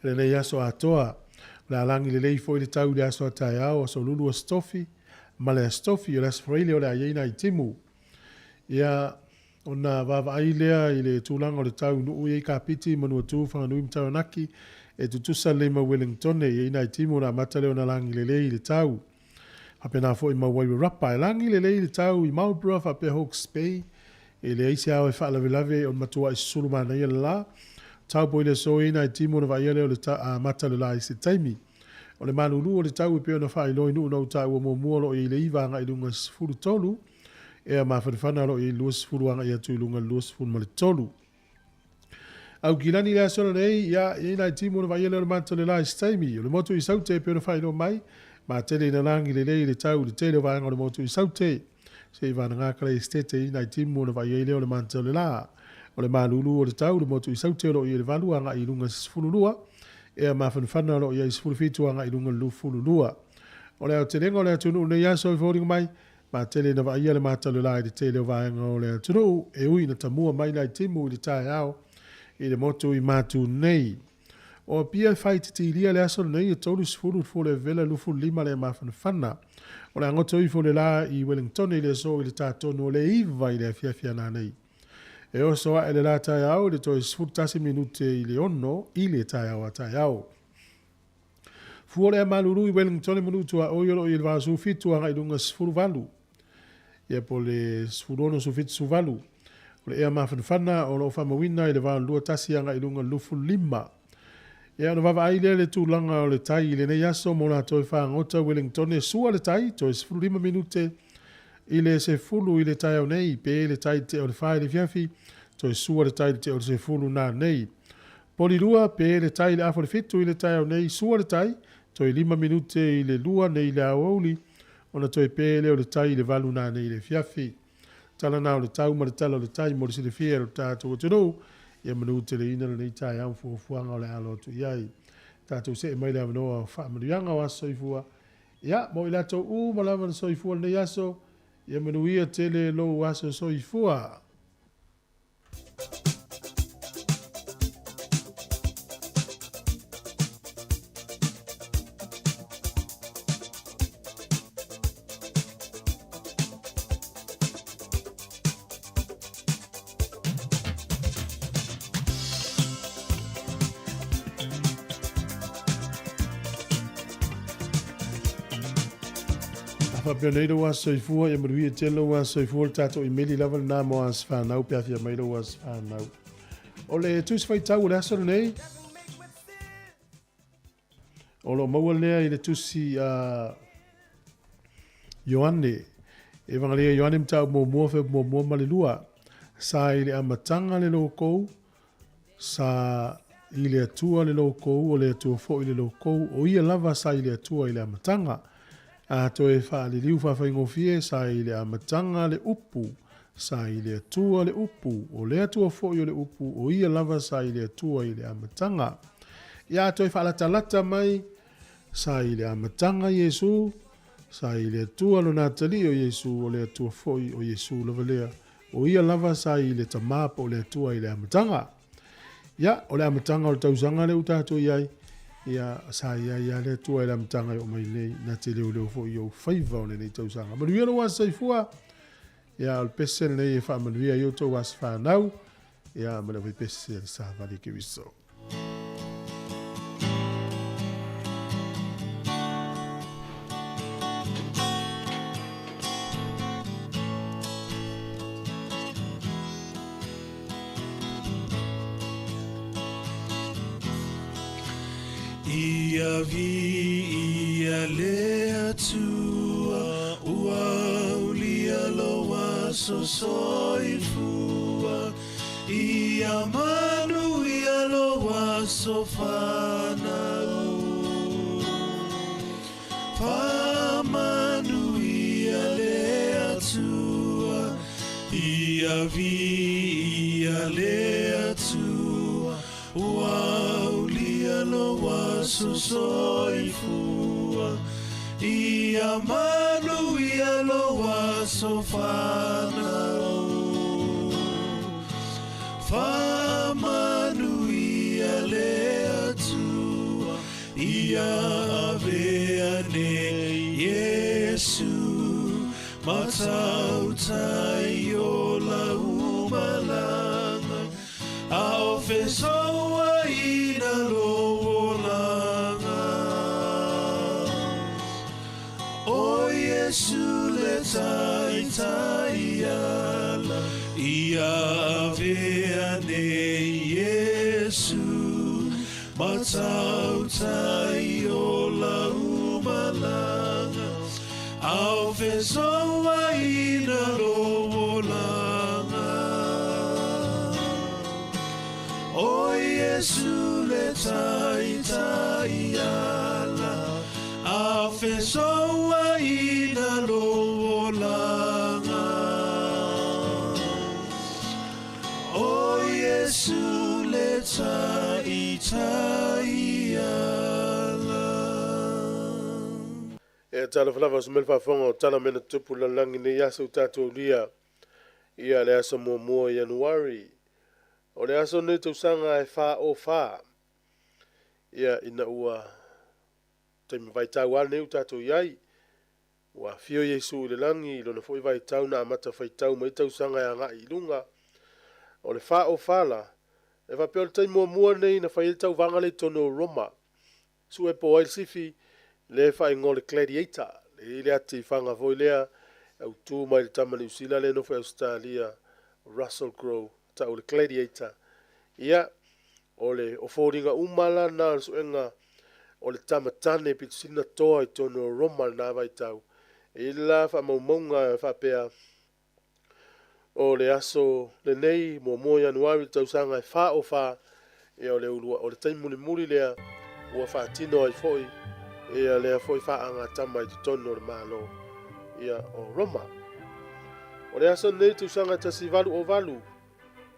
lenei aso atoa. O le a lagi lelei foi le tau i le aso a taeao, aso Lulu, aso Tofi, ma le aso Tofi, o le aso Faraile o le a i ai nai timu. Ia, Ona vaavaai lea i le tulaga o le tau nuu i ai Kapiti, Manuatū, Whanganui ma Taranaki, e tutusa lelei ma Wellingtone, i ai nai timu ona amata lea ona lagi lelei i le tau. Faapena foi ma Wairarapa, e lagi lelei i le tau i Marlborough faapea Hawke's Bay, e leai se ao e faalavelave o le matuai susulu manaia le la. Taupo i le aso i ai nai timu ona vaaia lea o le amata o le la i se taimi. O le malulu o le tau e pei ona faailoa i nuu na ou taua muamua o lo o i ai le 9 agai i luga i le 13, Ea mafanafana o lo o i ai 20 agai atu i luga i le 23. Aukilani le aso lenei, ia, i ai nai timu o le vaaia lea o le matou le la i se taimi. O le motu i Saute e pei ona faailoa mai, Matele ina lagi lelei le tau i le tele o vaega o le motu i Saute. Se i vanaga Kalaesetete i nai timu ona vaai ai lea o le mata o le la. O le malulu o le tau i le motu i Saute o lo o i ai le 8 agai i luga 12, ea mafanafana o lo o i ai 17 agai i luga 22. O le aotelega o le atunuu i lenei aso e foliga mai, matele ina vaaia le mata o le la i le tele o vaega o le atunuu e ui ina tamua mai nai timu i le taeao i le motu i Matu nei. O Apia e faaitiitilia le aso lenei e 30 le fua o le Avela 25 le mafanafana. O le a goto ifo le la i Wellingtone i le aso i le ta tonu o le 9 i le afiafi a nanei. E oso ae le la taeao i le toe 11 minute i le 6 i le taeao a taeao. Fua o le ea malulu i Wellingtone ma Nuu-tuaoi o lo o i le 87 agai i luga 18. Ia po o le 16 17 18. O le ea mafanafana o lo o faamauina i le 82 agai i luga 25. Ia ona vaavaai lea i le tulaga o le tai i lenei aso mo latou e fagota Wellingtone sua le tai toe 15 minute i le 10 i le taeao nei pe le tai i le tea o le 4 i le afiafi toe sua le tai i le tea o le 10 nanei. Polilua pe le tai i le afa o le 7 i le taeao nei sua le tai toe 5 minute i le 2 nei i le aoauli ona toe pe lea o le tai i le 8 nanei i le afiafi. Tala na o le tau ma le tala o le tai mo le silafia e lo tatou atunuu, ia manu teleina lenei taeao ma fuafuaga o le a alo atu i ai. Tatou see mai le avanoa o faamanuiaga o aso soifua, ia, mo i latou uma lava na soifua lenei aso, ia manuia tele lou aso soifua. A faapea nei lou aso soifua, ia manuia tele lou aso soifua, le tatou imeli lava lena mo aso fanau pe afia mai lou aso fanau. O le tusi faitau o le aso lenei, o lo o maua lea i le tusi a Ioane, Evangelia Ioane mataupu muamua, fepu muamua ma le lua. Sa i le amataga le lokou, sa i le Atua le lokou, o le Atua foi le lokou, o ia lava sa i le Atua i le amataga. A toe faaliliu faafaigofie, sa i le amataga le upu, sa i le Atua le upu, o le Atua foi o le upu, o ia lava sa i le Atua i le amataga. Ia toe faalatalata mai, sa i le amataga Iesu, sa i le Atua lona atalii o Iesu, o le Atua foi o Iesu lava lea, o ia lava sa i le Tama po o le Atua i le amataga. Ia, o le amataga o le tausaga lea ua tatou i ai, ia, sa i ai lava le Atua i le amataga e oo mai nei, na te leoleo foi i ou faiva o lenei tausaga. Manuia lou aso soifua, ia, o le pese lenei e faamanuia ai outou aso fanau, ia, ma le aufaipese a le Savali Keriso. Ia viia le Atua, ua aulia lou aso soifua. Ia manuia lou aso fanau. Faamanuia le Atua, ia viia le Atua, ua aulia lou aso soifua. Ia manuia lou aso fanau. Faamanuia le Atua, ia avea nei Iesu, matautai o lau malaga, a o fesouaina lou olaga. O Iesu le taitai ala, ia avea nei Iesu, matautai o lau malaga, a o fesouaina lou olaga. O Iesu le taitai ala, a fesouaina lou olaga. O Iesu le taitaiaga. Ia talofa lava o se mea le faafofoga o tala mea na tutupu i le lalolagi i lenei aso ua tatou aulia ia le aso muamua o Ianuari. O le aso lenei tausaga e 404 ia ina ua taimi vaitau lava lenei ua tatou i ai. Ua afio Iesu i le lagi i lona foi vaitau na amata faitau mai ai tausaga e agai i luga. O le 404 la, e faapea o le taimi muamua lenei na fai ai le tauvaga lea i totonu o Roma. Sue po o ai le sifi lea e faaigoa o le Gladiator. E i ai le ati fana foi lea e autu mai le tama Niu Sila lea e nofo i Ausetalia, Russell Crowe, tau o le Gladiator. Ia, o le o foliga uma la na o le suega o le tama tane pito sili ona toa i totonu o Roma i lena vaitau. E i ai la faamaumauga e faapea, o le aso lenei, 1 Ianuari i le tausaga e 404, ia o le ulua, o le taimi mulimuli lea ua faatino ai foi ia lea foi faagatama i totonu o le Malo ia o Roma. O le aso lenei tausaga 1808,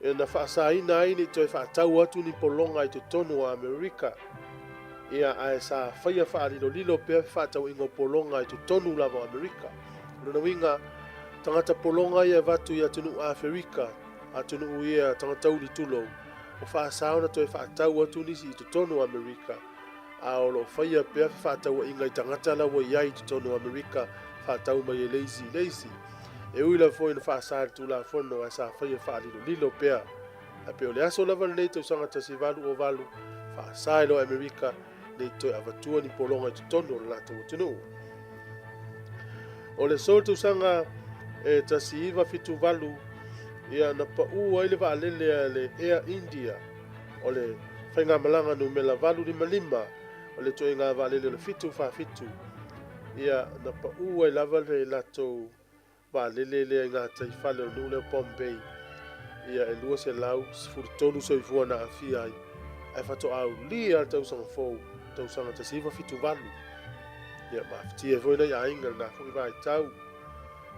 ia na faasaina ai ne i toe faatau atu ni pologa i totonu o Amerika. Ia ae sa faia faalilolilo pea fefaatauaiga o pologa i totonu lava o Amerika. O lona uiga, tagata pologa ia e avatu i atunuu Aferika, atunuu ia tagata uli tulou, ua faasa ona toe faatau atu nisi i totonu o Amerika, a o lo o faia pea fefaatauaiga i tagata la ua i ai i totonu o Amerika, faatau mai e le isi i le isi. E ui lava foi ina faasa e le Tulafono, ae sa faia faalilolilo pea. Ae pei o le aso lava lenei tausaga 1808, faasa ai loa e Amerika ne i toe avatua ni pologa i totonu o le latou atunuu. O le aso le tausaga e 1978, ia na pau ai le vaalele a le Air India o le faigamalaga numera 855 o le ituaiga vaalele o le 747, ia na pau ai lava le latou vaalele lea i gataifale o le nuu lea o Bombay, ia e 213 soifua na aafia ai, ae faatoa aulia le tausaga fou, tausaga 1978. Ia mafatia ai foi nai aiga i lena foi vaitau.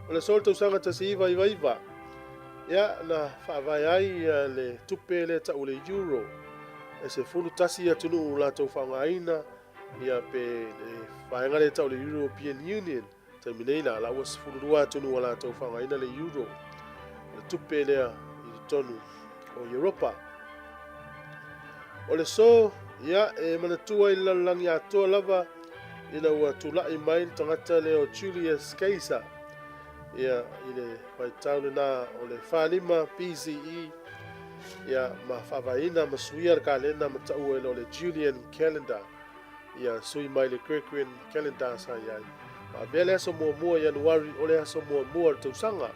O le aso o le tausaga 1999, ia na faavae ai le tupe lea tau o le euro, e 11 atunuu latou faaaogaina, ia pe le vaega lea tau o le European Union. Taimi nei la, la ua 12 atunuu ua latou faaaogaina le euro, o le tupe lea i totonu o Europa. O le so, ia, e manatua i le lalolagi atoa lava ina ua tulai mai le tagata lea o Julius Caesar, ia, i le vaitau lena o le 45 BCE, ia, ma faavaeina ma suia le kalena ma taua ai loa le Julian Calendar, ia sui mai le Gregorian Calendar sa i ai. Ma avea le aso muamua o Ianuari o le aso muamua o le tausaga.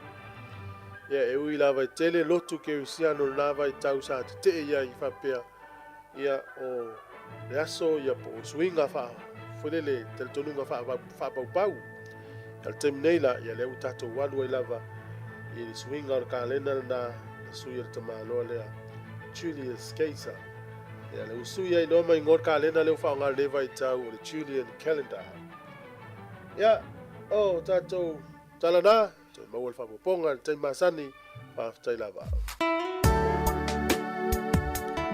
Ia, e ui lava e tele lotu kerisiano i lena vaitau sa tetee i ai faapea, ia, o le aso ia po o suiga faafuelele talitonuga faapaupau. A o le taimi nei la, ia lea ua tatou alu ai lava i le suiga o le kalena lena na sui e le tamaloa lea Julius Caesar. Ia lea ua sui ai loa ma igoa le kalena lea ua faaaoga i lenei vaitau o le Julian Calendar. Ia, o tatou tala na, toe maua le faaopoopoga i le taimi masani. Faafetai lava.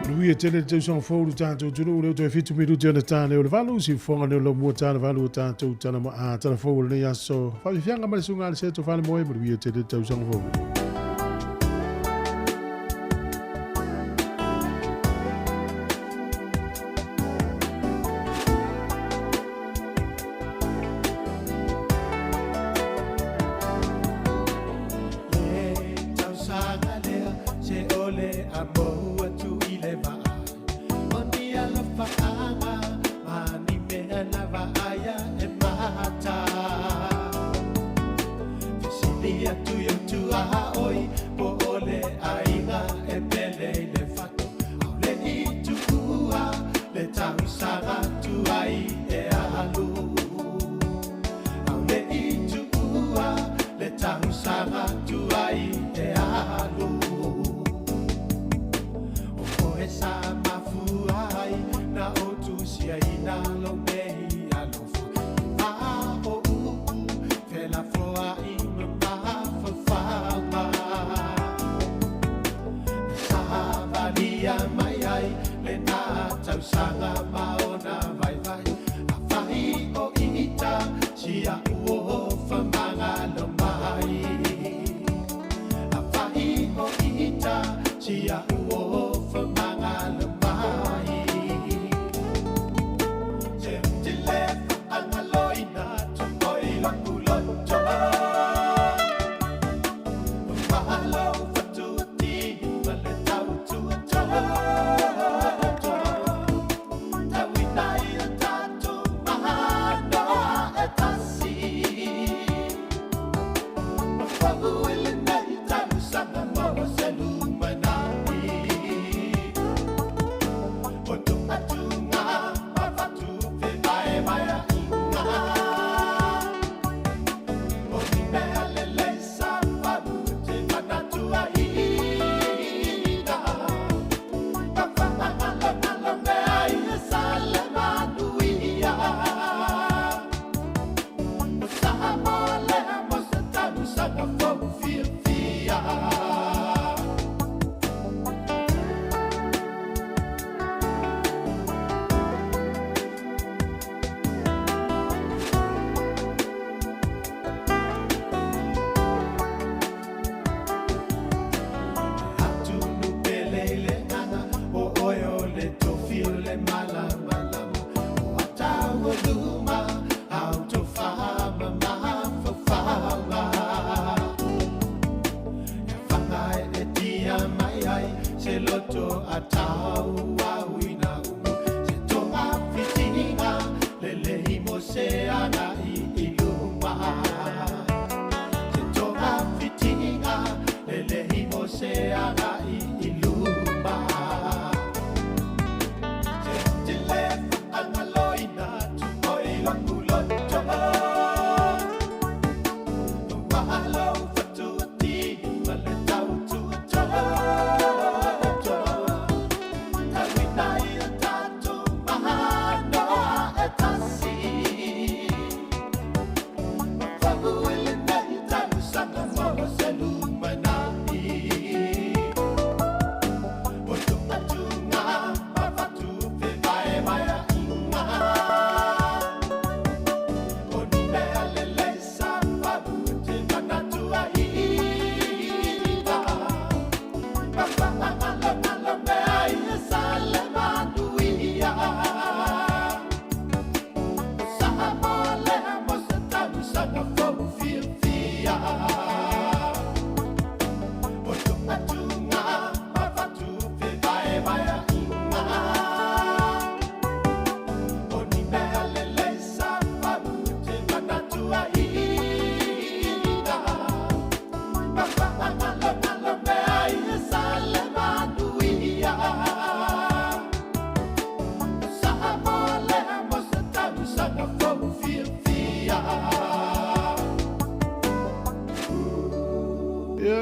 Manuia tele le tausaga fou le tatou atunuu lea ua toe 7 minute ona tane o le 8 siufofoga nei o lau tala valu o tatou tala ma a tala fou o lenei aso faafiafiaga ma le susuga a le Seto Falemoe. Manuia tele le tausaga fou.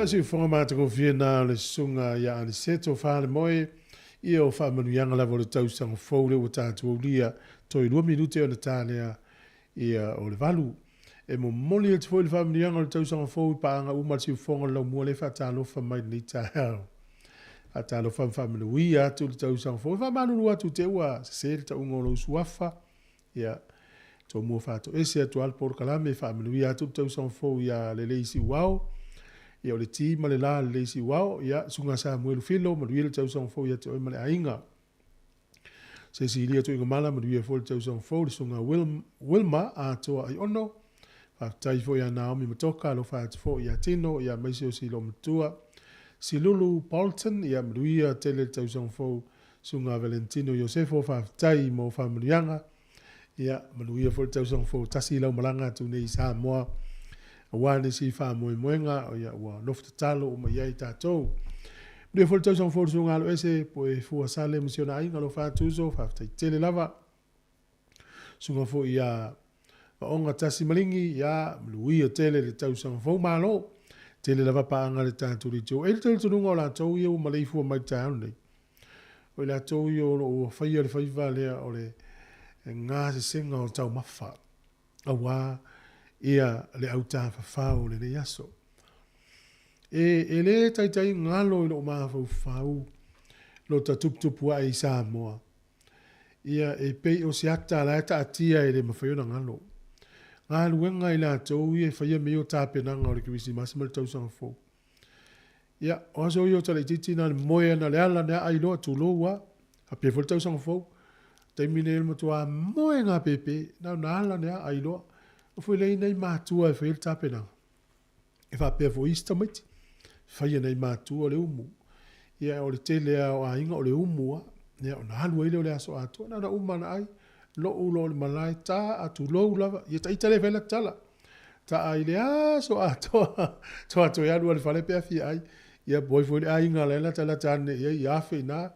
Ia, siufofoga matagofie na o le Susuga ia Aniseto Falemoe, ia o faamanuiaga lava o le tausaga fou lea ua tatou aulia, toe 2 minute ona ta lea ia o le 8. E momoli atu foi le faamanuiaga o le tausaga fou i paaga uma a le siufofoga o le laumua lea e faatalofa mai i lenei taeao. Faatalofa ma faamanuia atu le tausaga fou. E faamalulu atu te ua sese le tauga o lou suafa. Ia, tomua faatoese atu lava le polokalame e faamanuia atu le tausaga fou ia Lelei Siuao. Ia, o le Ti ma le La Lelei Siuao. Ia, Susuga Samuelu Filo, manuia le tausaga fou ia te oe ma le aiga. Sesilia Tuigamala, manuia foi le tausaga fou, le Susuga Wilma Atoa Aiono. Faafetai foi ia Naomi Matoka, alofa atu foi ia Tino, ia aemaise o si loomatua Silulu Bolton, ia manuia tele le tausaga fou. Susuga Valentino Iosefo, faafetai mo faamanuiaga. Ia, manuia foi le tausaga fou, tasi lau malaga atu nei i Samoa aua nisi faamoemoega, ia, ua nofo tatalo uma i ai tatou. Manuia foi le tausaga fou le Susuga Aloese, Poe Fua Sale ma si ona aiga, alofa atu uso, faafetai tele lava. Susuga foi ia Vaoga Tasi Maligi, ia, manuia tele le tausaga fou, malo. Tele lava paaga a le tatou leitio. E i ai le talitonuga o latou ia ua maleifua mai i le taeao lenei. O i latou ia o lo o ua faia le faiva lea o le gasesega o taumafa, aua ia le autafafao o lenei aso. E le taitai galo i lou mafaufau lo ta tuputupu ae i Samoa. Ia, e pei o se ata la e taatia e le mafai ona galo. Galuega i latou ia e faia mea ia o tapenaga o le Kerisimasi ma le tausaga fou. Ia, o aso ia o talaitiiti na o le moe ana le ala na aai loa, tulou a, faapea foi le tausaga fou. Taimi nei o le matua moe gapepe, na ona ala na aai loa. O foi lea i nai matua e faia le tapenaga. E faapea foi isi tamaiti, faia nai matua le umu. Ia, o le tele lava o aiga o le umu lava. Ia, ona alu ai lea o le aso atoa, na ona uma lava ona ai, lou loa o le malae, ta a, tulou lava. Ia, ita lea e fai lata tala. Taa i le aso atoa, toa toe alu a le fale pe a fia ai. Ia po ai foi le aiga la e latalata ane i ai, ia afe i ina.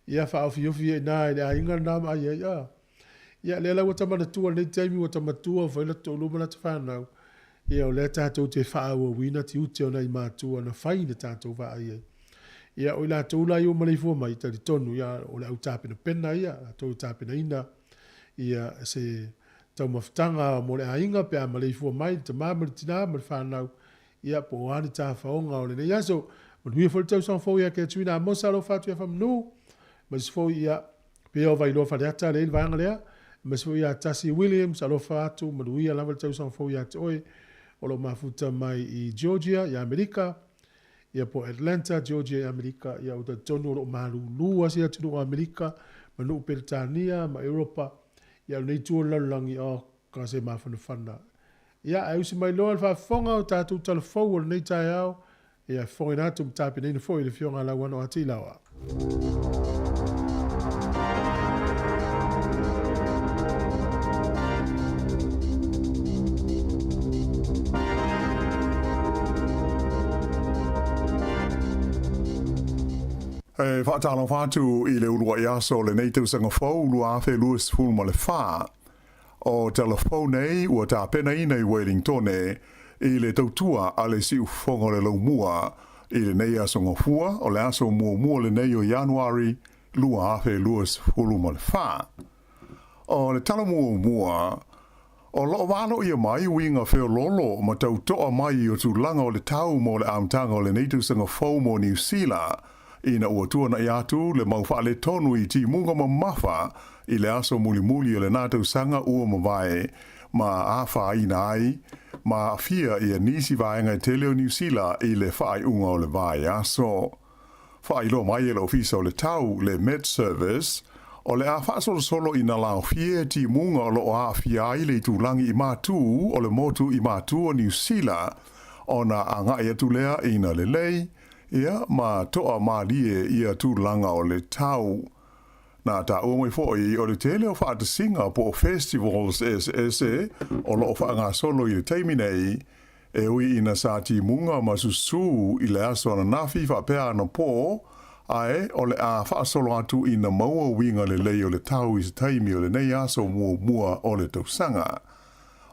Ia faaofiofi ai i ina i le aiga lena ma ai ai. A. Ia lea la ua ta manatua i lenei taimi ua ta matua ua fai lota toalua ma lata fanau, ia o lea tatou te faaauauina tiute o nai matua na fai na tatou vaai ai. Ia o i latou la ia ua maleifua mai, talitonu ia o le au tapenapena ia, latou e tapenaina ia se taumafataga mo le aiga pe a maleifua mai le tama ma le tina ma le fanau, ia po o a ni tafaoga o lenei aso. Manuia foi le tausaga fou ia Katrina Amosa, alofa atu ia Faamanu, aemaise foi ia pea o Vailoa Faleata lea i le vaega lea, aemaise foi ia Tasi Williams, alofa atu, manuia lava le tausaga fou ia te oe o lo o mafuta mai i Georgia i Amerika, ia po o Atlanta, Georgia i Amerika, ia ua talitonu o lo o malulu lava si atunuu o Amerika ma nuu Peretania ma Europa, Ia o lenei itu o le lalolagi, oh, ka se mafanafana. Ia, ae usi mai loa le faafofoga o tatou tala fou o lenei taeao, ia fofogaina atu ma tapenaina foi le Afioga a Lauano A. Tuilawa. E faatalofa atu i le uluai aso o lenei tausaga fou 2024. O tala fou nei ua tapenaina i Welingtone i le tautua a le Siufofoga o le Laumua i lenei aso Gafua, o le aso muamua lenei o Ianuari 2024. O le tala muamua, o lo o valoia mai uiga feoloolo ma tautoa mai o tulaga o le tau mo le amataga o lenei tausaga fou mo Niu Sila, ina ua tuanai atu le mau faaletonu i timuga mamafa i le aso mulimuli o lena tausaga ua mavae ma afaina ai ma aafia ia nisi vaega e tele o Niu Sila i le faaiuga o le vaiaso. Faailoa mai e le Ofisa o le Tau, le Met Service, o le a faasolosolo i nā laofie timuga o lo o aafia ai le itulagi i Matū o le motu i Matū o Niu Sila ona agai atu lea i nā lelei, ia, ma toa mālie ia tulaga o le tau. Na taua mai foi o le tele o faatasiga po o festivals eseese o lo o faagasolo i le taimi nei, e ui ina sa timuga ma susū i le aso ananafi faapea anapo, ae o le a faasolo atu ina maua uiga lelei o le tau i se taimi o lenei aso muamua o le tausaga.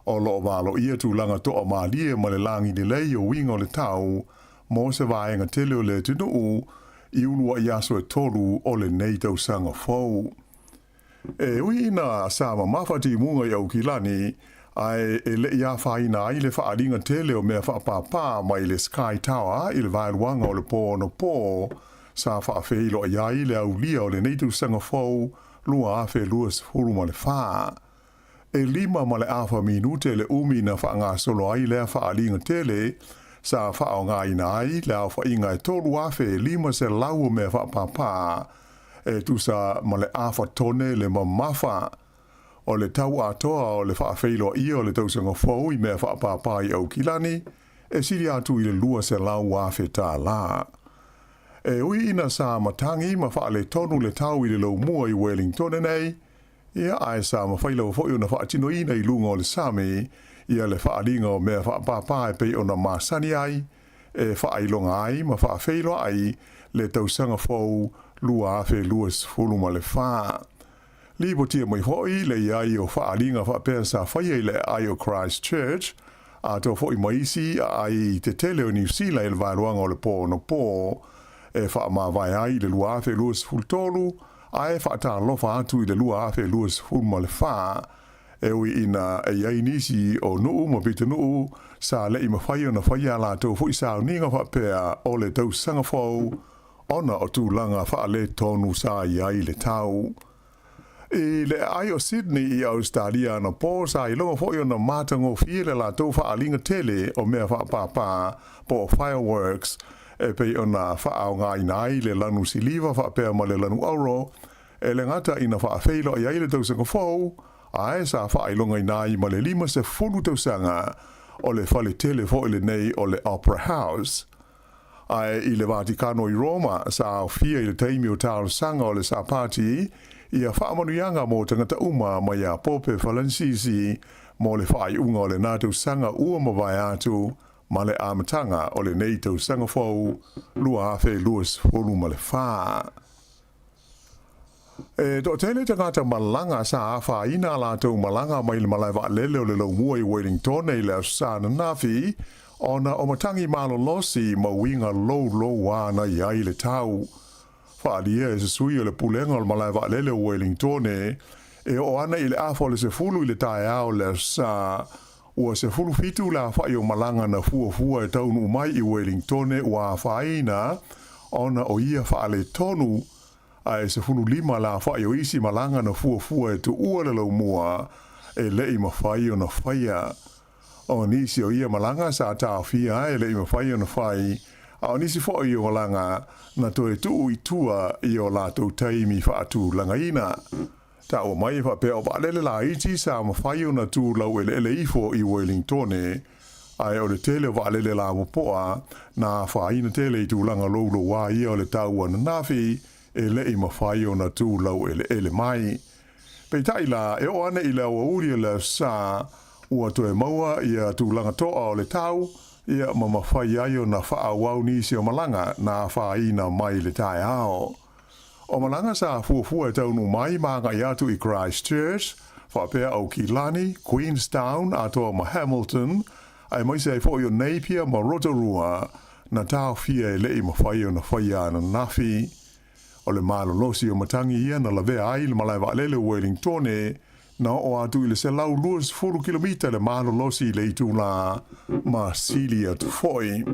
O lo o valoia tulaga toamalie ma le lagi lelei o uiga o le tau. mo se vaega tele o le atunuu i ulua'i aso e tolu o lenei tausaga fou. E ui ina sa mamafa timuga i Aukilani, ae e le'i afaina ai le fa'aaliga tele o mea fa'apāpā mai le Sky Tower i le vaeluaga o le pō anapō sa fa'afeiloai ai le aulia o lenei tausaga fou 2024. E 5.5 minute le umi na fa'agasolo ai lea fa'aaliga tele sa fa'aaogāina ai le aofa'iga e 3,500 o mea fa'apāpā e tusa ma le afa tone le mamafa. O le tau atoa o le fa'afeiloaia o le tausaga fou i mea fa'apāpā i Aukilani e sili atu i le 200,000 tālā. E ui ina sa matagi ma fa'aletonu le tau i le laumua i Wellingtone nei, ia ae sa mafai lava fo'i ona fa'atinoina i luga o le sami ia le fa'aaliga o mea fa'apāpā e pei ona masani ai e fa'ailoga ai ma fa'afeiloai le tausaga fou 2024. Lipotia mai fo'i le i ai o fa'aaliga fa'apea sa faia i le aai o Christchurch, atoa fo'i ma isi aai tetele o Niu Sila i le vaeluaga o le pō anapō e fa'amavae ai i le 2023 ae fa'atalofa atu i le 2024, e ui ina e i ai nisi o nu'u ma pitonu'u sa le'i mafai ona faia a latou fo'i sauniga fa'apea o le tausaga fou ona o tulaga fa'aletonu sa i ai le tau. I le aai o Sydney i Ausetalia anapō sa iloga fo'i ona matagofie le latou fa'aaliga tele o mea fa'apāpā po o fireworks e pei ona fa'aaogāina ai le lanu siliva fa'apea ma le lanu auro e le gata ina fa'afeiloai ai le tausaga fou ae sa fa'ailogaina ai ma le 50 tausaga o le fale tele fo'i lenei o le Opera House. Ae i le Vatikano i Roma, sa aofia i le taimi o talosaga o le Sapati ia faamanuiaga mo tagata uma mai iā Pope Falansisi mo le faaiuga o lenā tausaga ua mavae atu ma le amataga o lenei tausaga fou 2024. E toatele tagata malaga sa afaina a latou malaga mai le malae vaalele o le Laumua i Wellingtone i le Aso Sa ananafi ona o matagi malolosi ma uiga louloua na i ai le tau. Faaalia e se sui o le pulega o le malae vaalele o Wellingtone e oo ana i le afa o le 10 i le taeao o le Aso Sa, ua 17 le afa'i o malaga na fuafua e taunuu mai i Wellingtone ua afaina ona o ia faaletonu, ae 15 le afa'i o isi malaga na fuafua e tuua le laumua e le'i mafai ona faia. O nisi o ia malaga sa taofia ae le'i mafai ona fai, a o nisi fo'i o malaga na toe tuu i tua i o latou taimi fa'atulagaina. Taua mai e faapea o vaalele laiti sa mafai ona tu laueleele ifo i Wellingtone, ae o le tele o vaalele lapopoa na afaina tele i tulaga louloua ia o le tau ananafi e le'i mafai ona tu laueleele mai. Peitai la, e oo ane i le aoauli o le Aso Sa, ua toe maua ia tulaga to'a o le tau, ia ma mafai ai ona fa'aauau nisi o malaga na afaina mai le taeao. O malaga sa fuafua e taunuu mai ma agai atu i Christchurch, faapea Aukilani, Queenstown atoa ma Hamilton, aemaise ai fo'i o Napier ma Rotorua, na taofia e le'i mafai ona faia ananafi. O le malolosi o matagi ia na lavea ai le malae vaalele o Wellingtone, na oo atu i le 120 kilomita le malolosi i le itulā ma sili atu fo'i.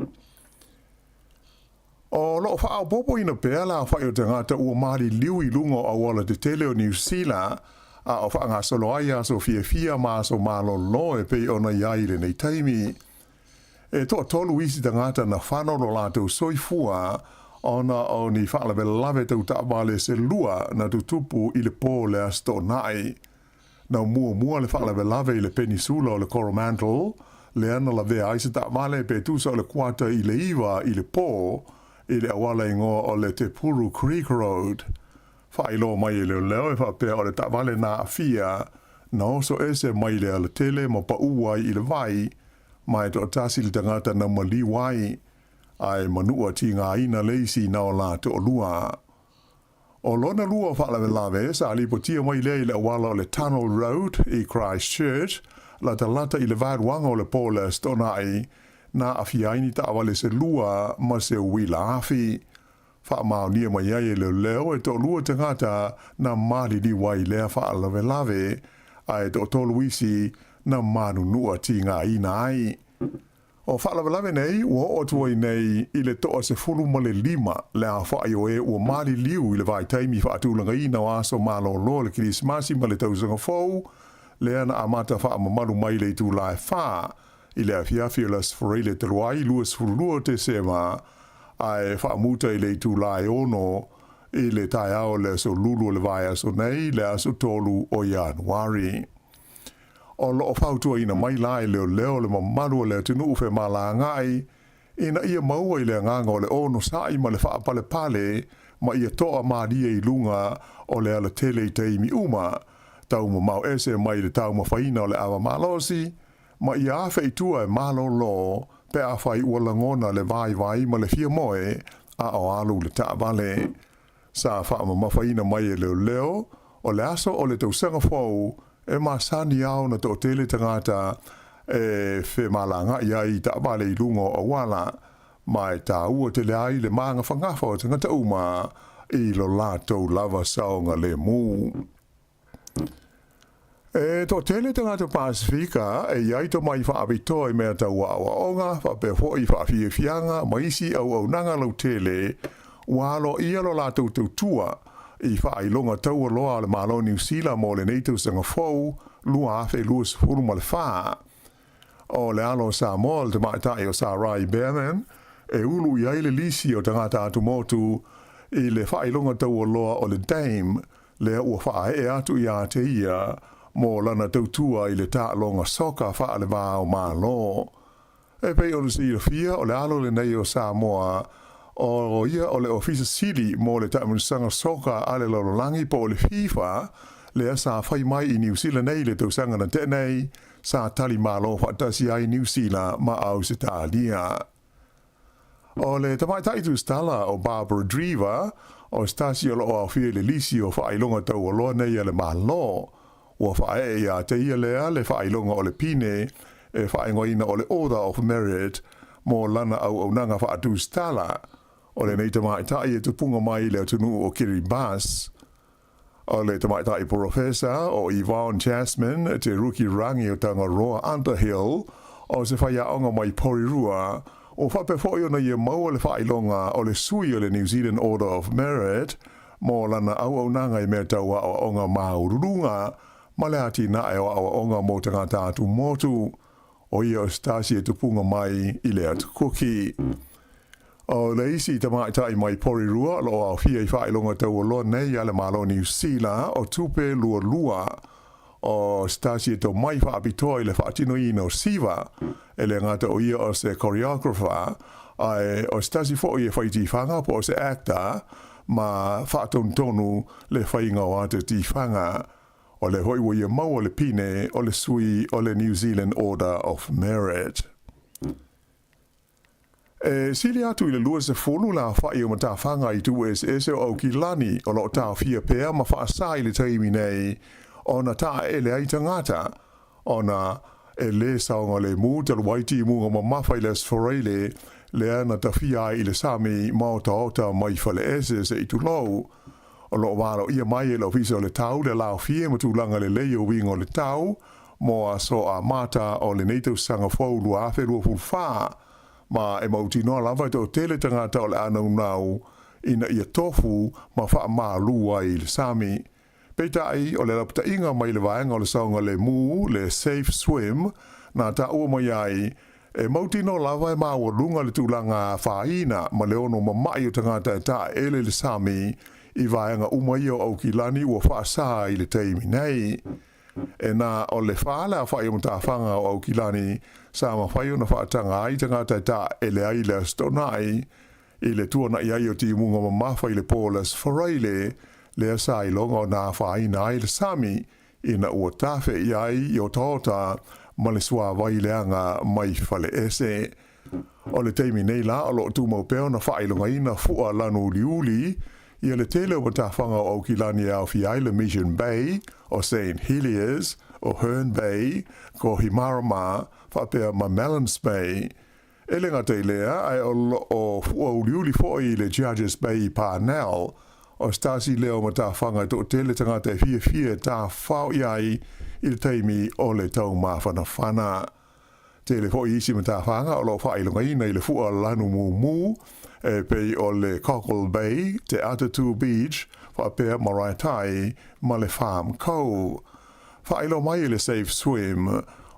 O lo o faaopoopoina pea le aofa'i o tagata ua maliliu i luga o auala tetele o Niu Sila, a o faagasolo ai aso fiafia ma aso malolo e pei ona i ai i lenei taimi. E toatolu isi tagata na fano lo latou soifua ona o ni faalavelave tau taavale se lua na tutupu i le pō le Aso Toonai. Na muamua le faalavelave i le Penisula o le Coromandel, lea na lavea ai se taavale pe tusa o le 8:45 i le pō i le auala igoa o le Te Puru Creek Road. Faailoa mai e leoleo e faapea o le taavale na aafia na oso ese mai le alatele ma paʻū ai i le vai, ma e toatasi le tagata na maliu ai, ae manua tigaina le isi na o la toalua. O lona lua o faalavelave sa lipotia mai lea i le auala o le Tunnel Road i Christchurch, latalata i le vaeluaga o le pō le Aso Toonai, na aafia ai ni taavale se lua ma se uila afi. Faamaonia mai ai e leoleo e toalua tagata na maliliu ai i lea faalavelave, ae toatolu isi na manunua tigaina ai. O faalavelave nei ua oo atu ai nei i le 15 le aofai o e ua maliliu i le vaitaimi faatulagaina o aso malolo o le Kerisimasi ma le Tausaga Fou, lea na amata faamamalu mai i le itula e 4 i le afiafi o le Aso Faraile talu ai, 22 o Tesema, ae faamuta i le itula e 6 i le taeao o le aso Lulu o le vaiaso nei, le aso 3 o Ianuari. O lo o fautuaina mai la e leoleo le mamalu o le atunuu femalagaai ina ia maua i le agaga o le onosai ma le faapalepale ma ia toa malie i luga o le alatele i taimi uma, taumamao ese mai le taumafaina o le ava malosi, ma ia afe i tua e malolo pe afai ua lagona le vaivai ma le fia moe a o alu le taavale. Sa faamamafaina mai e leoleo o le aso o le tausaga fou e masani ao na toatele tagata e femalagaai ai i taavale i luga o auala, ma e taua tele ai le magafagafa o tagata uma i lo latou lava saogalemu. E toatele tagata Pasefika e i ai tomai faapitoa i mea tau aoaoga, faapea foi faafiafiaga ma isi auaunaga lautele ua aloaia lo latou tautua i faailoga taualoa a le Malo Niu Sila mo lenei tausaga fou 2024. O le alo o Samoa o le tamaitai o Sarai Behrman e ulu i ai le lisi o tagata atumotu i le faailoga taualoa o le Dame lea ua faaee atu iā te ia mo lana tautua i le taaloga soka faale-va o Malo. E pei ona silafia, o le alo lenei o Samoa, o ia o le Ofisa Sili mo le Taamilosaga Soka a le Lalolagi po o le FIFA, lea sa fai mai i Niu Sila nei i le tausaga na tea nei, sa tali malo faatasi ai Niu Sila ma Ausetalia. O le tamaitai tusitala o Barbara Dreaver, o se tasi o lo o aofia i le lisi o faailoga taualoa nei a le Malo. Ua faaee iā te ia lea le faailoga o le pine e faaigoaina o le Order of Merit mo lana auaunaga faatusitala. O lenei tamaitai e tupuga mai i le atunuu o Kiribati. O le tamaitai porofesa o Yvonne Jasmin Te Ruki Rangi o Tangaroa Underhill, o se faiaoga mai Porirua, ua faapea foi ona ia maua le faailoga o le sui o le New Zealand Order of Merit mo lana auaunaga i mea tau aoaoga maualuluga ma le atinae o aoaoga mo tagata atumotu. O ia o se tasi e tupuga mai i le Atu Kuki. O le isi tamaitai mai Porirua o lo o aofia i faailoga taualoa nei a le Malo Niu Sila o Tupe Lualua. O se tasi e tomai faapitoa i le faatinoina o siva, e le gata o ia o se choreographer, ae o se tasi foi e fai tifaga po o se actor ma faatonutonu le faiga o ata tifaga. O lea foi ua ia maua le pine o le sui o le New Zealand Order of Merit. E sili atu i le 20 le aofai o matafaga i itu eseese o Aukilani o lo o taofia pea ma faasā i le taimi nei ona taeele ai tagata ona e lē saogalemu talu ai timuga mamafa i le Aso Faraile lea na tafia ai i le sami ma otaota mai faleese se i tulou. O lo o valoia mai e le Ofisa o le Tau le laofie ma tulaga lelei o uiga o le tau mo aso amata o lenei tausaga fou 2024, ma e mautinoa lava e toatele tagata o le a naunau ina ia tofu ma faamalu ai i le sami. Peitai, o le lapataiga mai le vaega o le saogalemu, le Safe Swim, na taua mai ai, e mautinoa lava e maualuga le tulaga afaina ma le ono mama'i o tagata e taeele i le sami i vaega uma ia o Aukilani ua faasā i le taimi nei. E na o le fa le aofa'i o matafaga o Aukilani sa mafai ona faataga ai tagata e taeele ai i le Aso Toonai, i le tuana'i ai o timuga mamafa i le po o le Aso Faraile, lea sa iloga ona afaina ai le sami ina ua tafe i ai i otaota ma le suāwai leaga mai faleese. O le taimi nei la o lo o tumau pea ona faailogaina fua lanu uliuli ia le tele o matafaga o Aukilani e aofia ai le Mission Bay, o Saint Heliers, o Herne Bay, Kohimarama, faapea ma Mellons Bay. E le gata i lea, ae o lo o fua uliuli foi le Judges Bay i Parnell. O se tasi lea o matafaga e toatele tagata e fiafia e tafafao i ai i le taimi o le taumafanafana. Tele foi isi matafaga o lo o faailogaina i le fua lanu mumu e pei o le Cockle Bay, Te Atatū Beach, faapea Maraetai ma le Farm Cove. Faailoa mai e le Safe Swim,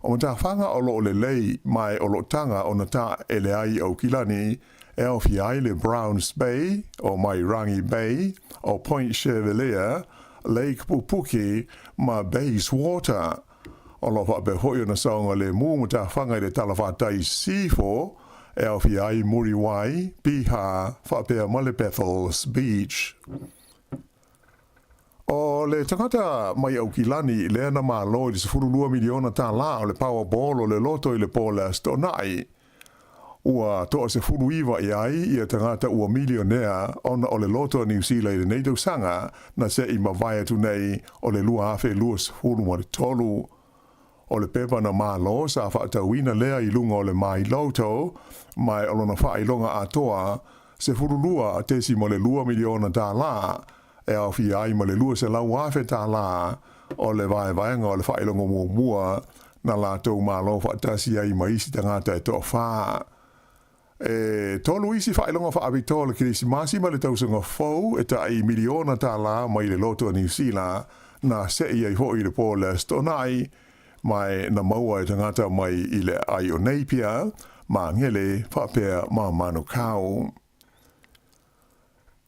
o matafaga o lo o lelei ma e o lo o taga ona taele ai i Aukilani, e aofia ai le Browns Bay, o Mairangi Bay, o Point Chevalier, Lake Pupuki ma Bayswater. O lo o faapea foi ona saogalemu matafaga i le talafatai i Sisifo, e aofia ai Muriwai, Piha faapea ma le Bethells Beach. O le tagata mai Aukilani lea na malo i le 12 miliona tālā o le Powerball o le loto i le po o le Aso Toonai, ua toa 19 i ai ia tagata ua milionea ona o le loto a Niu Sila i lenei tausaga na se i mavae atu nei o le 2023. O le pepa na malo sa faatauina lea i luga o le My Lotto, ma o lona faailoga atoa, $12.2 miliona tālā, e aofia ai ma le $200,000 tālā o le vaevaega o le faailoga muamua na latou malo faatasi ai ma isi tagata e toafā. E tolu isi faailoga faapitoa o le Kerisimasi ma le Tausaga Fou e tai miliona tālā mai le Loto a Niu Sila na se'i ai foi i le po o le Aso Toonai, ma e na maua e tagata mai i le aai o Napier, Māngere, faapea ma Manukau.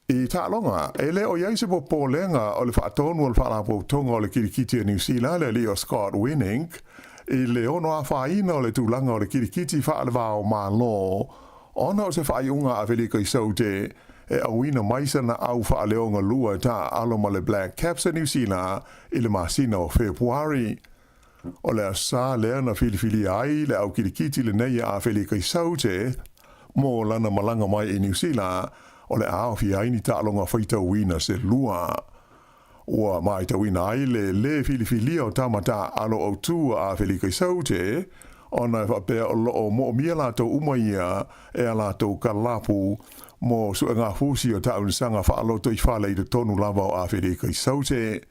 I taaloga, e le o i ai se popolega o le faatonu o le Faalapotopotoga o le Kirikiti a Niu Sila, le alii o Scott Wennink, i le ono afaina o le tulaga o le kirikiti faale-va-o-Malo ona o se faaiuga a Afelika i Saute e auina mai sana au faaleogalua e taaalo ma le Black Caps a Niu Sila i le masina o Fepuari. O le aso sa lea na filifilia ai le au kirikiti lenei a Afelika i Saute mo lana malaga mai i Niu Sila, o le a aofia ai ni taaloga faitauina se lua. Ua matauina ai le lē filifilia o tama taaalo autū a Afelika i Saute, ona e faapea o lo o moomia latou uma ia e a latou kalapu mo suegafusi o taamilosaga faalotoifale i totonu lava o Afelika i Saute.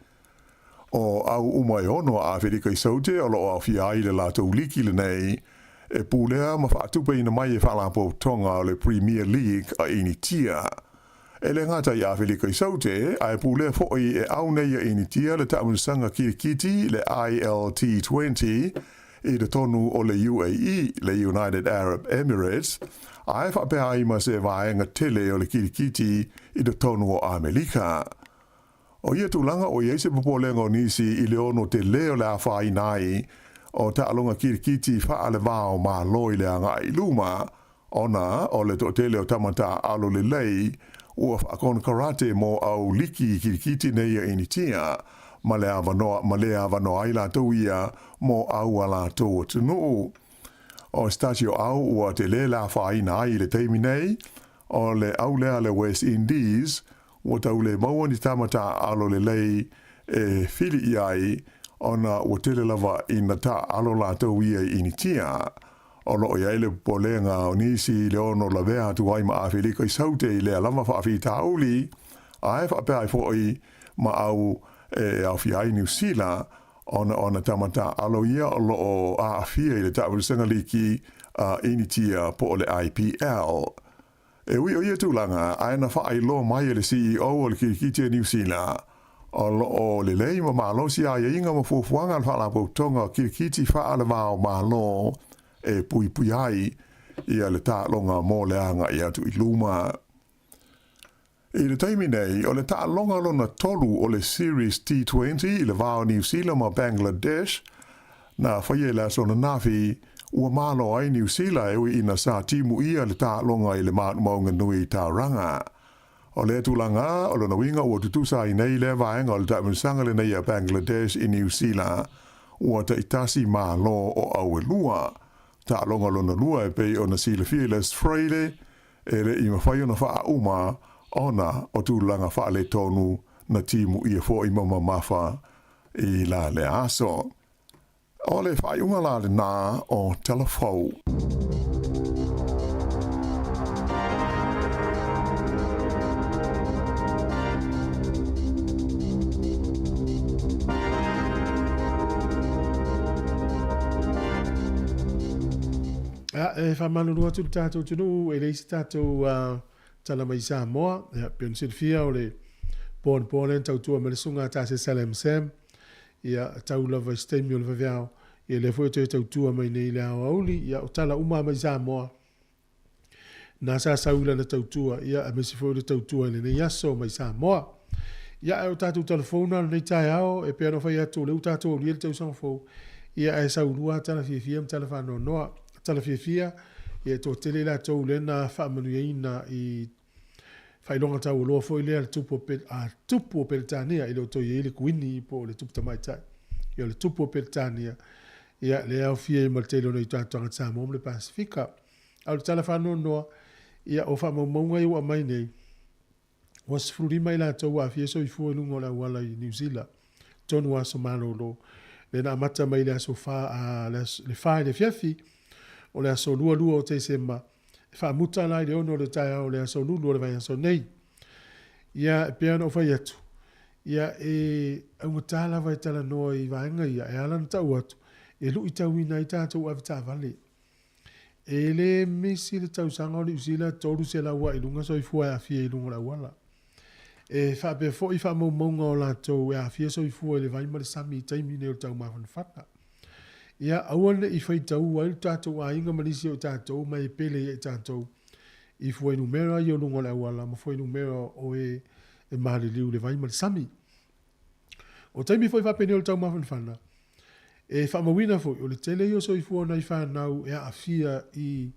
O au uma e ono a Afelika i Saute o lo o aofia ai le latou liki lenei e pulea ma faatupeina mai e Faalapotopotoga o le Premier League a Initia. E le gata i Afelika i Saute, ae pulea foi e au nei a Initia le taamilosaga kirikiti le ILT20 i totonu o le UAE, le United Arab Emirates, ae faapea ai ma se vaega tele o le kirikiti i totonu o Amelika. O ia tulaga ua i ai se popolega o nisi i le ono telē o le afaina ai o taaloga kirikiti faale-va-o-Malo i le agai i luma, ona o le toatele o tama taaalo lelei ua faakonekarate mo au liki kirikiti nei a Initia, ma le avanoa ma le avanoa ai latou ia mo au a latou atunuu. O se tasi o au ua telē le afaina ai i le taimi nei, o le au lea a le West Indies, Ua tau le maua ni tama taaalo lelei e fili i ai, ona ua tele lava ina taaalo latou ia i Initia. O lo o i ai le popolega o nisi i le ono lavea atu ai ma Afelika i Saute i lea lava faafitauli, ae faapea ai foi ma au e aofia ai Niu Sila, ona o ana tama taaalo ia o lo o aafia i le taamilosaga liki a Initia po o le IPL. E ui o ia tulaga, ae na faailoa mai e le CEO o le Kirikiti a Niu Sila, o lo o lelei ma malosi aiaiga ma fuafuaga a le Faalapotopotoga o Kirikiti Faale-va-o-Malo e puipui ai ia le taaloga mo le agai atu i luma. I le taimi nei, o le taaloga lona tolu o le Series T20 i le va o Niu Sila ma Bangladesh, na faia i le aso ananafi, ua malo ai Niu Sila e ui ina sa timu ʻia le taaloga i le māʻumauga nui i Tauranga. O lea tulaga, o lona uiga ua tutusa ai nei lea vaega o le taamilosaga lenei a Bangladesh i Niu Sila, ua taitasi malo o au e lua. Taaloga lona lua e pei ona silafia i le Aso Faraile, E le i mafai ona faauma ona o tulaga faaletonu na timu ʻia foi ma mamafa i la lea aso. O le faaiuga la lenā o Tala Fou. Ia, e faamalulu atu i le tatou atunuu, e leai se tatou tala mai Samoa. Ia, pei ona silafia o le po anapo lea na tautua mai le susuga a Tase Salem Sam. Ia, tau lava i se taimi o le vaveao. Ia, lea foi e toe tautua mai nei i le aoauli. Ia, o tala uma lava mai Samoa, na sa sau i lana tautua, ia, aemaise foi o le tautua i lenei aso mai Samoa. Ia, ae o tatou tala fou na o lenei taeao, e pei ona fai atu, o lea ua tatou aulia le tausaga fou, ia, ae sau lua lava tala fiafia ma tala faanoanoa. Tala fiafia, ia, e toatele i latou lea na faamanuiaina i faailoga taualoa foi lea a le tupu o, a tupu o Peretania, e le o toe i ai le kuini po o le tupu tamaitai. Ia, o le tupu o Peretania, ia, lea e aofia ai ma le tele o nai o tatou tagata Samoa ma le Pasefika. A o le tala faanoanoa, ia, o faamaumauga ia ua aumai nei, ua 15 i latou ua aafia soifua i luga o le auala i Niu Sila, tonu aso malolo, lea na amata mai i le aso fa, a, le, aso, le 4 i le afiafi o le aso 22 o Tesema, e faamuta la i le 6 o le taeao o le aso Lulu o le vaiaso nei. Ia, e pei ona ou fai atu, ia, e augata lava e talanoa i vaega ia, e ala ona tau atu, e luitauina ai tatou avetaavale. E le misi le tausaga o Niu Sila 300 ae i luga soifua e aafia i luga o le auala. E faapea foi faamaumauga o latou e aafia soifua i le vai ma le sami i taimi nei o le taumafanafana. Ia aua ne i faitaua ai lo tatou aiga ma nisi o i tatou ma e pele ia i tatou i fuainumera ia o luga o le auala ma fuainumera o e e maliliu i le vai ma le sami. O taimi foi faapenei o le taumafanafana, e faamauina foi o le tele ia o soifua o nai fanau e aafia i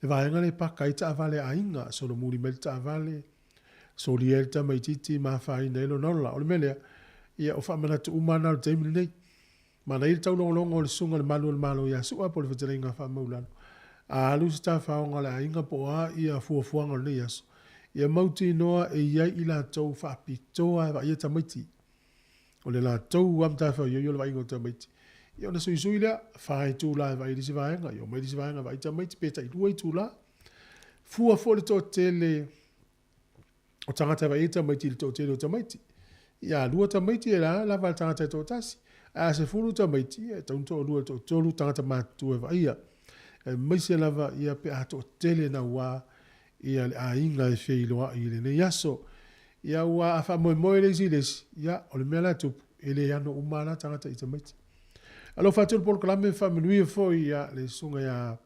le vaega lea e paka ai taavale a aiga, solomuli mai le taavale, solia ai le tamaitiiti ma afaina ai lona ola. O le mea lea, ia o faamanatu uma lava na o le taimi lenei. Manaia le taulogologo o le Susuga i le Malu o le Malo ia Su'a po o le Fetalaiga a Faamaulalo. A alu se tafaoga a le aiga po o a ia fuafuaga o lenei aso, ia mautinoa e i ai i latou faapitoa e vaaia tamaiti. O le latou lava matafaioi o le vaaiga o tamaiti. Ia ona suisui lea, fa itula e vaai i le isi vaega, ia omai le isi vaega e vaai tamaiti pe tailua itula. Fua foi le toatele o tagata e vaai ai tamaiti i le toatele o tamaiti. Ia a lua tamaiti e la lava le tagata e toatasi. Ae a 10 tamaiti, ia e tatau ona toalua toatolu tagata matutua e vaaia. Aemaise lava ia pe a toatele naua ia le aiga e feiloai i lenei aso. Ia aua a faamoemoe le isi i le isi, ia o le mea la e tupu, e le ano uma lava la tagata i tamaiti. Alofa atu le polokalame faamanuia foi ia le susuga ia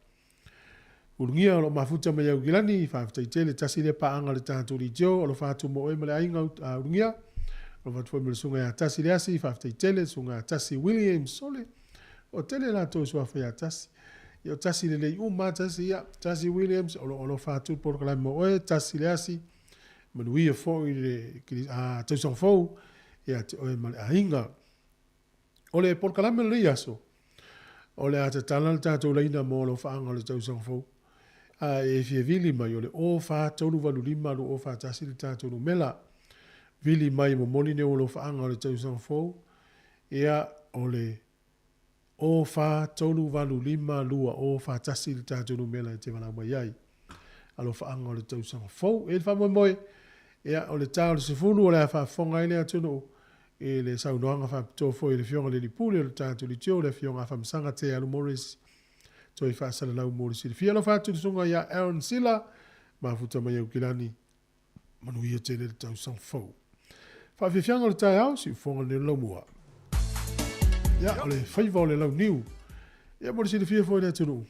Ulugia o lo o mafuta mai Aukilani, faafetai tele, tasi lea paaga a le tatou leitio, alofa atu mo oe ma le aiga Ulugia, alofa atu foi ma le susuga ia Tasi Leasi, faafetai tele, susuga ia Tasi Williams Sole, o tele latou suafa ia Tasi. Ia o Tasi lelei uma, Tasi ia, Tasi Williams, o lo o alofa atu le polokalame mo oe, Tasi Leasi, manuia foi le tausaga fou ia te oe ma le aiga. O le polokalame o lenei aso, o le a tatala le tatou laina mo alofaaga o le tausaga fou. A e fia vili mai, o le 04385 2041 le tatou numela. Vili mai e momoli nei ou alofaaga o le tausaga fou, ia, o le 04385 2041 le tatou numela e te valaau mai ai. Alofaaga o le tausaga fou. E i ai le faamoemoe, ia, o le ta o le 10 o le a faafofoga ai le atunuu i le saunoaga faapitoa foi a le Afioga i le Alii Pule o le tatou Leitio, le Afioga Afamasaga Te Alu Morris, toe faasalalau mo le silafia. Alofa atu i le susuga ia Aaron Sila, mafuta mai Aukilani, manuia tele le tausaga fou. Faafiafiaga o le taeao, siufofoga lenei o le laumua. Ia, o le faiva o le launiu. Ia, mo le silafia foi e le atunuu,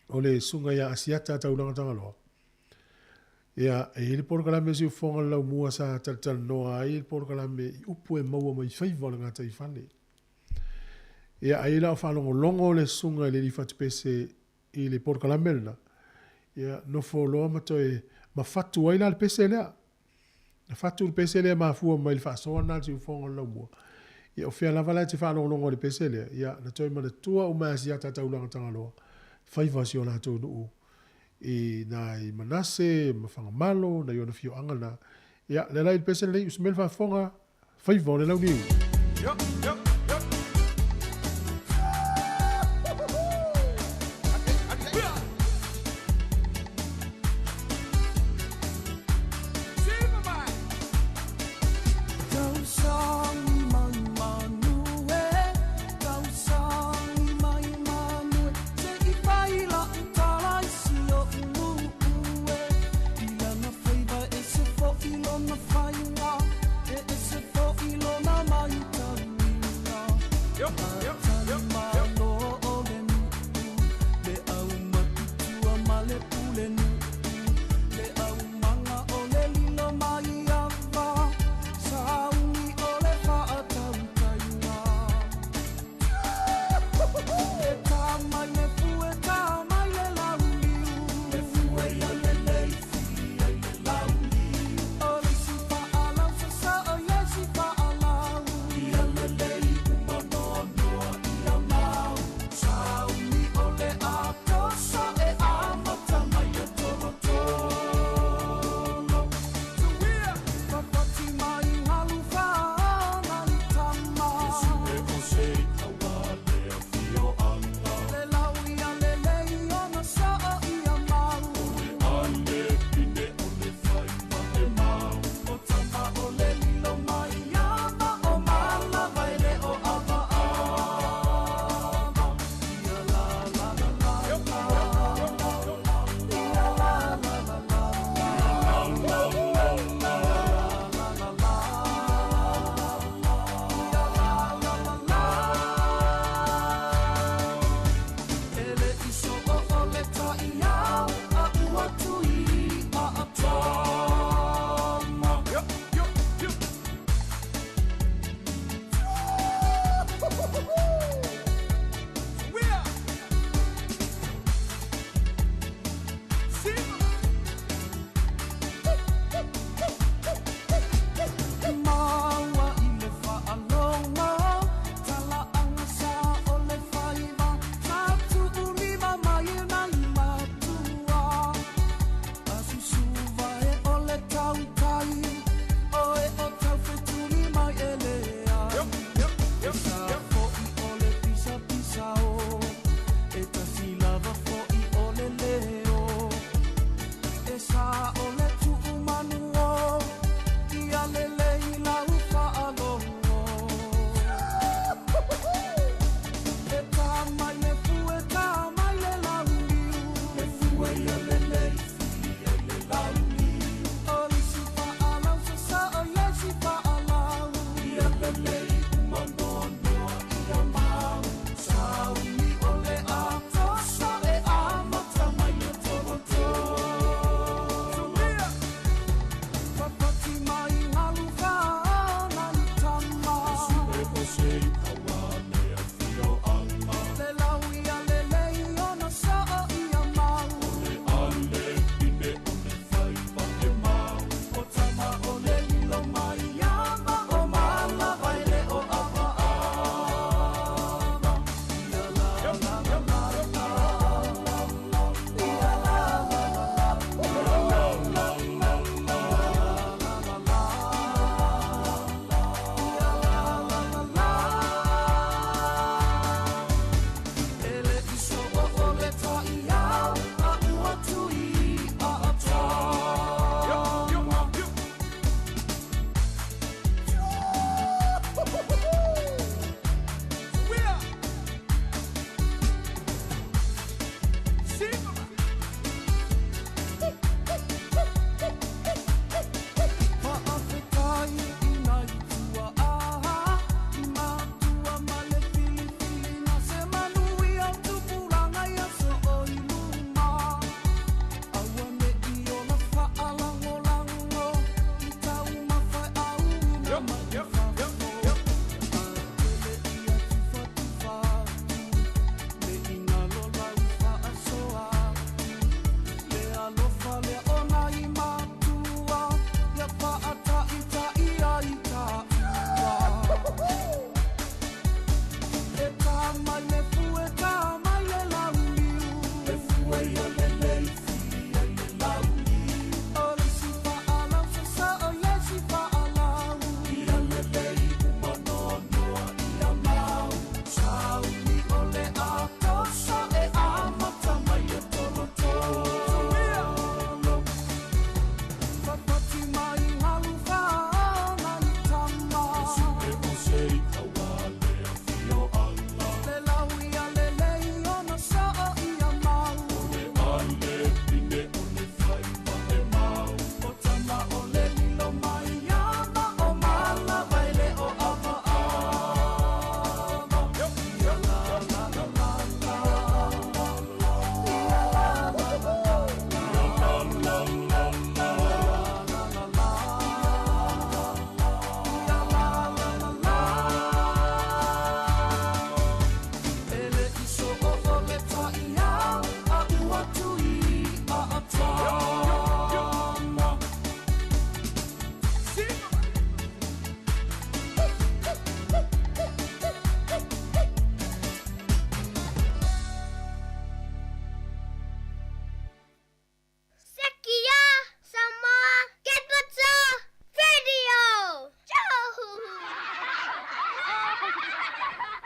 o le susuga ia Asiata Taulaga Tagaloa, Ia, e i ai le polokalame siufofoga o le laumua sa talatalanoa ai le polokalame i upu e maua mai faiva o le gataifale. Ia, ai la o faalogologo le susuga i le alii fatupese i le polokalame lena, ia, nofo loa ma toe mafatu ai la le pese lea. Na fatu le pese lea e mafua mai i le faasoa lena a le siufofoga o le laumua. Ia, o fea lava la e te faalogologo ai i le pese lea, ia, na toe manatua uma e Asiata Taulaga Tagaloa faiva o si o latou nuu i nai Manase ma Fagamalo, nai ona afioaga na. Ia, lea la i le pese lenei, usu mai le faafofoga, faiva o le launiu.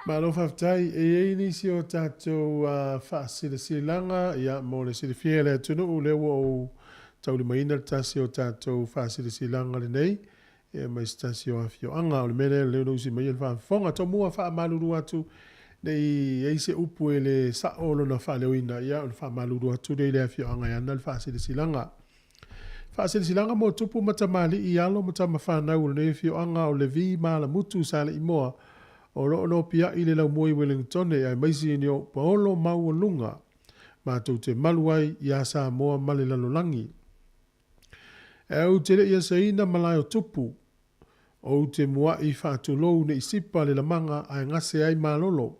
Malo faafetai. E i ai nisi o tatou faasilasilaga ia mo le silafia e le atunuu lea ua ou taulimaina le tasi o tatou faasilasilaga lenei ia mai se tasi o afioaga. O le mea lea lea na usi mai le faafofoga. Tomua faamalulu atu ne i ai se upu e le sao lona faaleoina ia o le faamalulu atu lea i le afioaga e ana le faasilasilaga. Faasilasilaga mo tupu ma tamalii, alo ma tama fanau o lenei afioaga o Levi ma Alamutu Saleimoa o lo o nopiai i le laumua i Welingtone aemaise ni o paolo maualuga matou te malu ai iā Samoa ma le lalolagi. Ae ou te le i asaina malae o tupu, ou te mua'i faatulou ne i sipa le lamaga ae gase ai malolo,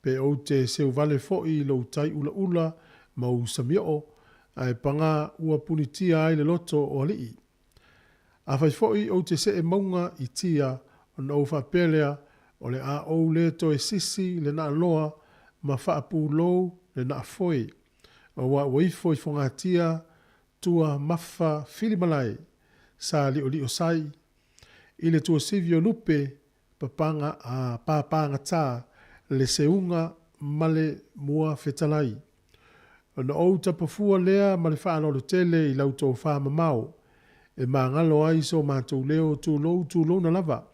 pe ou te seuvale foi i lou tai ulaula ma ou samioo, ae pagā ua punitia ai le loto o alii. Afai foi ou te see mauga i tia ona ou faapea lea, o le a ou le toe sisi le naaloa ma faapulou le naafoe, aua ua ifo i fogatia tua mafa filimalae sa liolio sai i le tuasivi o lupe papaga a papagata le seuga ma le mua fetalai. Ona ou tapafua lea ma le faaaloalo tele i lau tofa mamao e magalo ai so matou leo tulou tulouna lava.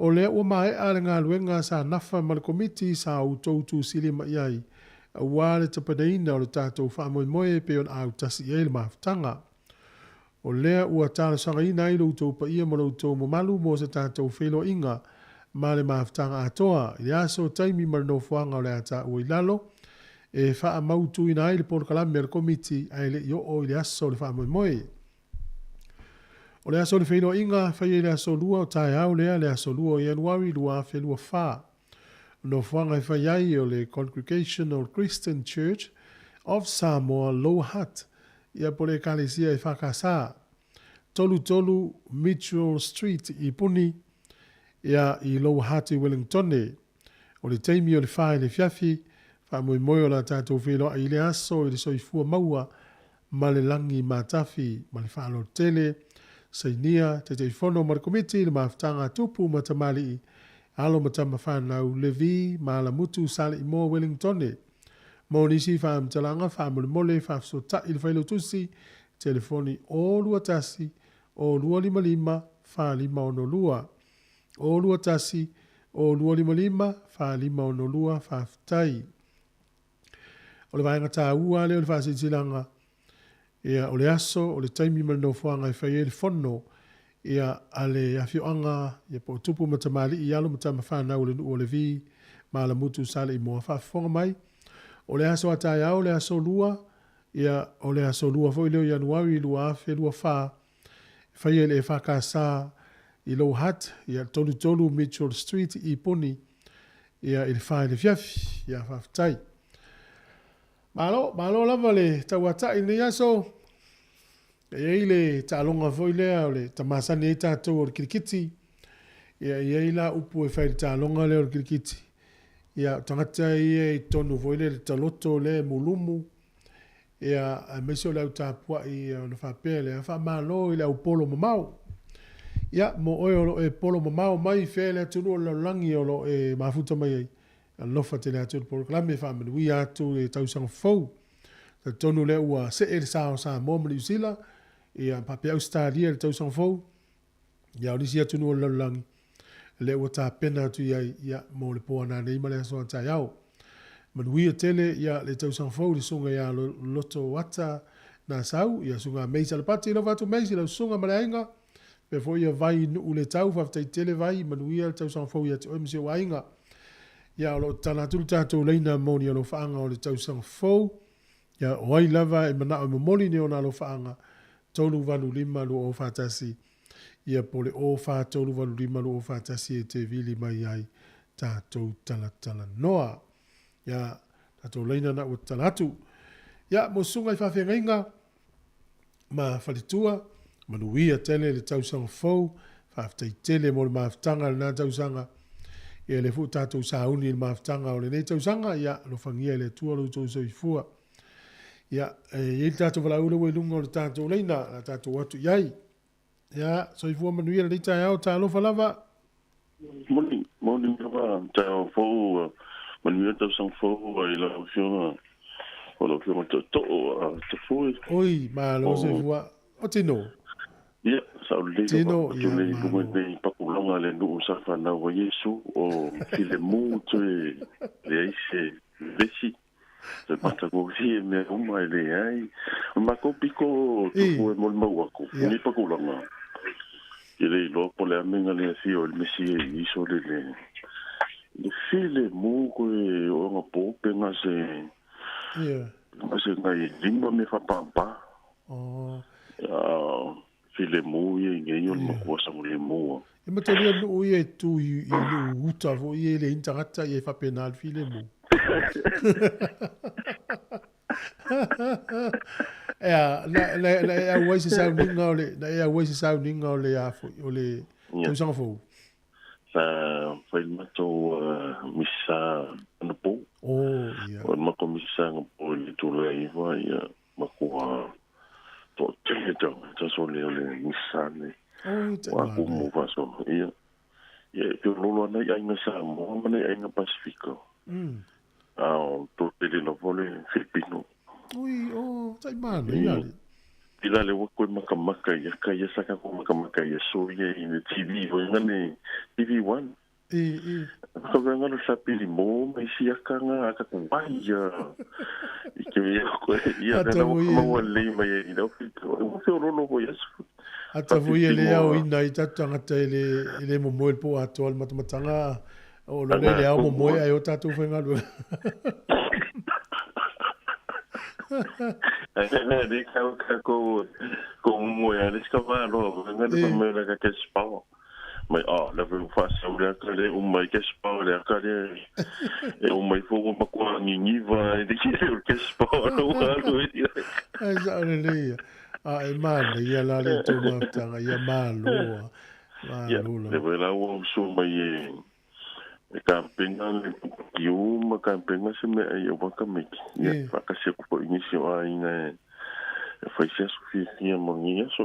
O lea ua maea le galuega sa nafa ma le Komiti sa outou tusilima i ai aua le tapenaina o le tatou faamoemoe e pei ona autasi i ai le mafutaga. O lea ua talosagaina ai lo outou paia ma lo outou mamalu mo se tatou feiloaiga ma le mafutaga atoa i le aso, taimi ma le nofoaga o le a taua i lalo e faamautuina ai le polokalame a le Komiti ae le i oo i le aso o le faamoemoe. O le aso o le feiloaiga, faia i le aso Lua o taeao lea, le aso 2 o Ianuari 2024. O nofoaga e fai ai o le Congregational Christian Church of Samoa Lower Hutt, ia po o le Ekalesia EFKS, 33 Mitchell Street i Puni, ia i Lower Hutt i Wellingtone. O le taimi o le 4 i le afiafi, faamoemoe o le a tatou feiloai i lea aso i le soifua maua ma le lagi matafi ma le faaaloalo tele, sainia Taitaifono ma le Komiti i le Mafutaga a Tupu ma Tamalii, Alo ma Tama Fanau, Levi ma Alamutu Saleimoa Wellingtone. Mo nisi faamatalaga faamolemole faafesootai i le Failautusi, telefoni 021 0255 4562. 021 0255 4562. Faafetai. O le vaega taua lea o le faasilasilaga, ia, o le aso, o le taimi ma le nofoaga e fai ai le fono, ia, a le afioaga, ia, po o tupu ma tamalii, alo ma tama fanau o le nuu o Levi ma Alamutu Saleimoa. Faafofoga mai, o le aso a taeao, le aso 2, ia, o le aso 2 foi lea o Ianuari 2024, e faia i le EFKS i Lower Hutt, ia, 33 Mitchell Street i Puni, ia, i le 4 i le afiafi. Ia, faafetai. Malo, malo lava le tauatai i lenei aso. E i ai le taaloga foi lea o le tamasani ai tatou o le kirikiti. Ia, e i ai la upu e fai i le taaloga lea o le kirikiti. Ia, o tagata ia i totonu foi lea le taloto lea e mulumu. Ia, aemaise o le au tapuai ona faapea lea, faamalo i le au polo mamao. Ia, mo oe o lo o e polo mamao mai fea le atunuu o le lalolagi o lo o e mafuta mai ai, alofa tele atu i le polokalame, faamanuia atu le tausaga fou. Talitonu lea ua see le sa o Samoa ma Niu Sila, ia faapea Ausetalia i le tausaga fou, ia o nisi atunuu o le lalolagi, lea ua tapena atu i ai, ia, mo le po a nanei ma le aso a taeao. Manuia tele, ia, le tausaga fou i le susuga ia Loto Ata Nasau, ia susuga Mei Salapati, alofa atu Mei, lau susuga ma le aiga, faapea foi ia Vai Nuu le Tau, faafetai tele Vai, manuia le tausaga fou ia te oe ma si ou aiga. Ia, o lo o tatala atu le tatou laina mo ni alofaaga o le tausaga fou. Ia, o ai lava e manao e momoli ni ona alofaaga, 385 2041, ia po o le 04385 2041 e te vili mai ai tatou talatalanoa. Ia, tatou laina na ua tatala atu. Ia, mo susuga i faafeagaiga ma faletua, manuia tele le tausaga fou, faafetai tele mo le mafutaga i lena tausaga. Ia, lea foi ua tatou sauni i le mafutaga o lenei tausaga, ia, alofagia e le Atua lo outou soifua. Ia, e i ai le tatou valaau lea ua i luga o le tatou laina, o le a tatou atu i ai. Ia, soifua manuia lenei taeao, talofa lava. Moni, moni. moni lava taeao fou manuia tausaga fou i lau Afioga o lau Afioga Tootoo Tafue. Oi, malo soifua. O Tino. Ia, sao lelei lava. Tino, Atu ia, nei i luga malo. nei papulaga le nuu sa fanau a Iesu o filemu toe leai se vevesi. Toe matagofie mea uma e leai. O le matou pito I. Tafue molimau atu Ia. lenei papulaga. Ke le iloa po o le a mea le afio i le Mesia i iso le le le filemu koe o ona po pe ga se Ia. ga se ngai lima me whapapa. Oh. Filemu ia i ngei o le Ia. makua sango le mua. E matalia nuu ia e tu i nuu uta fo ia e le intangata ia e whapena le filemu. Ea, na e auai se sauniga o le, na e auai se sauniga o le a foi, o le tausaga fou. Sa whai matou misa anapo. Oh, ia. O le matou misa anapo i le tula iwa, ia, makua toa tele tau, taso le o le misa ne. Oh, te Wa mana. kumu faso, ia. Ia, e pio lolo ana i ainga Samoa, ma nei ainga Pasifika. A o tō tele lava le Filipino. Ui, oh, tai mana, ia le. Ila le wako e makamaka ia ka ia saka ko makamaka ia so ia i le TV o inga ne TV1. E, e. Ka venga lo sapili mo me si akanga aka ko wai ia. I ke ia ko ia Ata na mo wako ia. maua le mai i lau fito. O fe rolo ho ia su. Ata foi e le ao ina i tatu tangata e le momoe le po atoa le matamatanga o lo le le ao momoe ai o tātou whaingaluega. Ai na le ka ka ko ko mo ia le ska va lo nga le E. me la ka cash power. Mai a la ve fa sa le ka le o mai cash power le ka le e o mai fo ma ko ni ni va e de ki le cash power no ha lo i. Ai sa o le le ia. A e mana ia la le tō mafutanga, ia malo. Ia, Malo le la. ve la o so mai e e kampenga le ki o ma kampenga se me ai o waka meki. Ia, E. fa ka se ko inisi o ai na e fai se su fi fi mo ni so.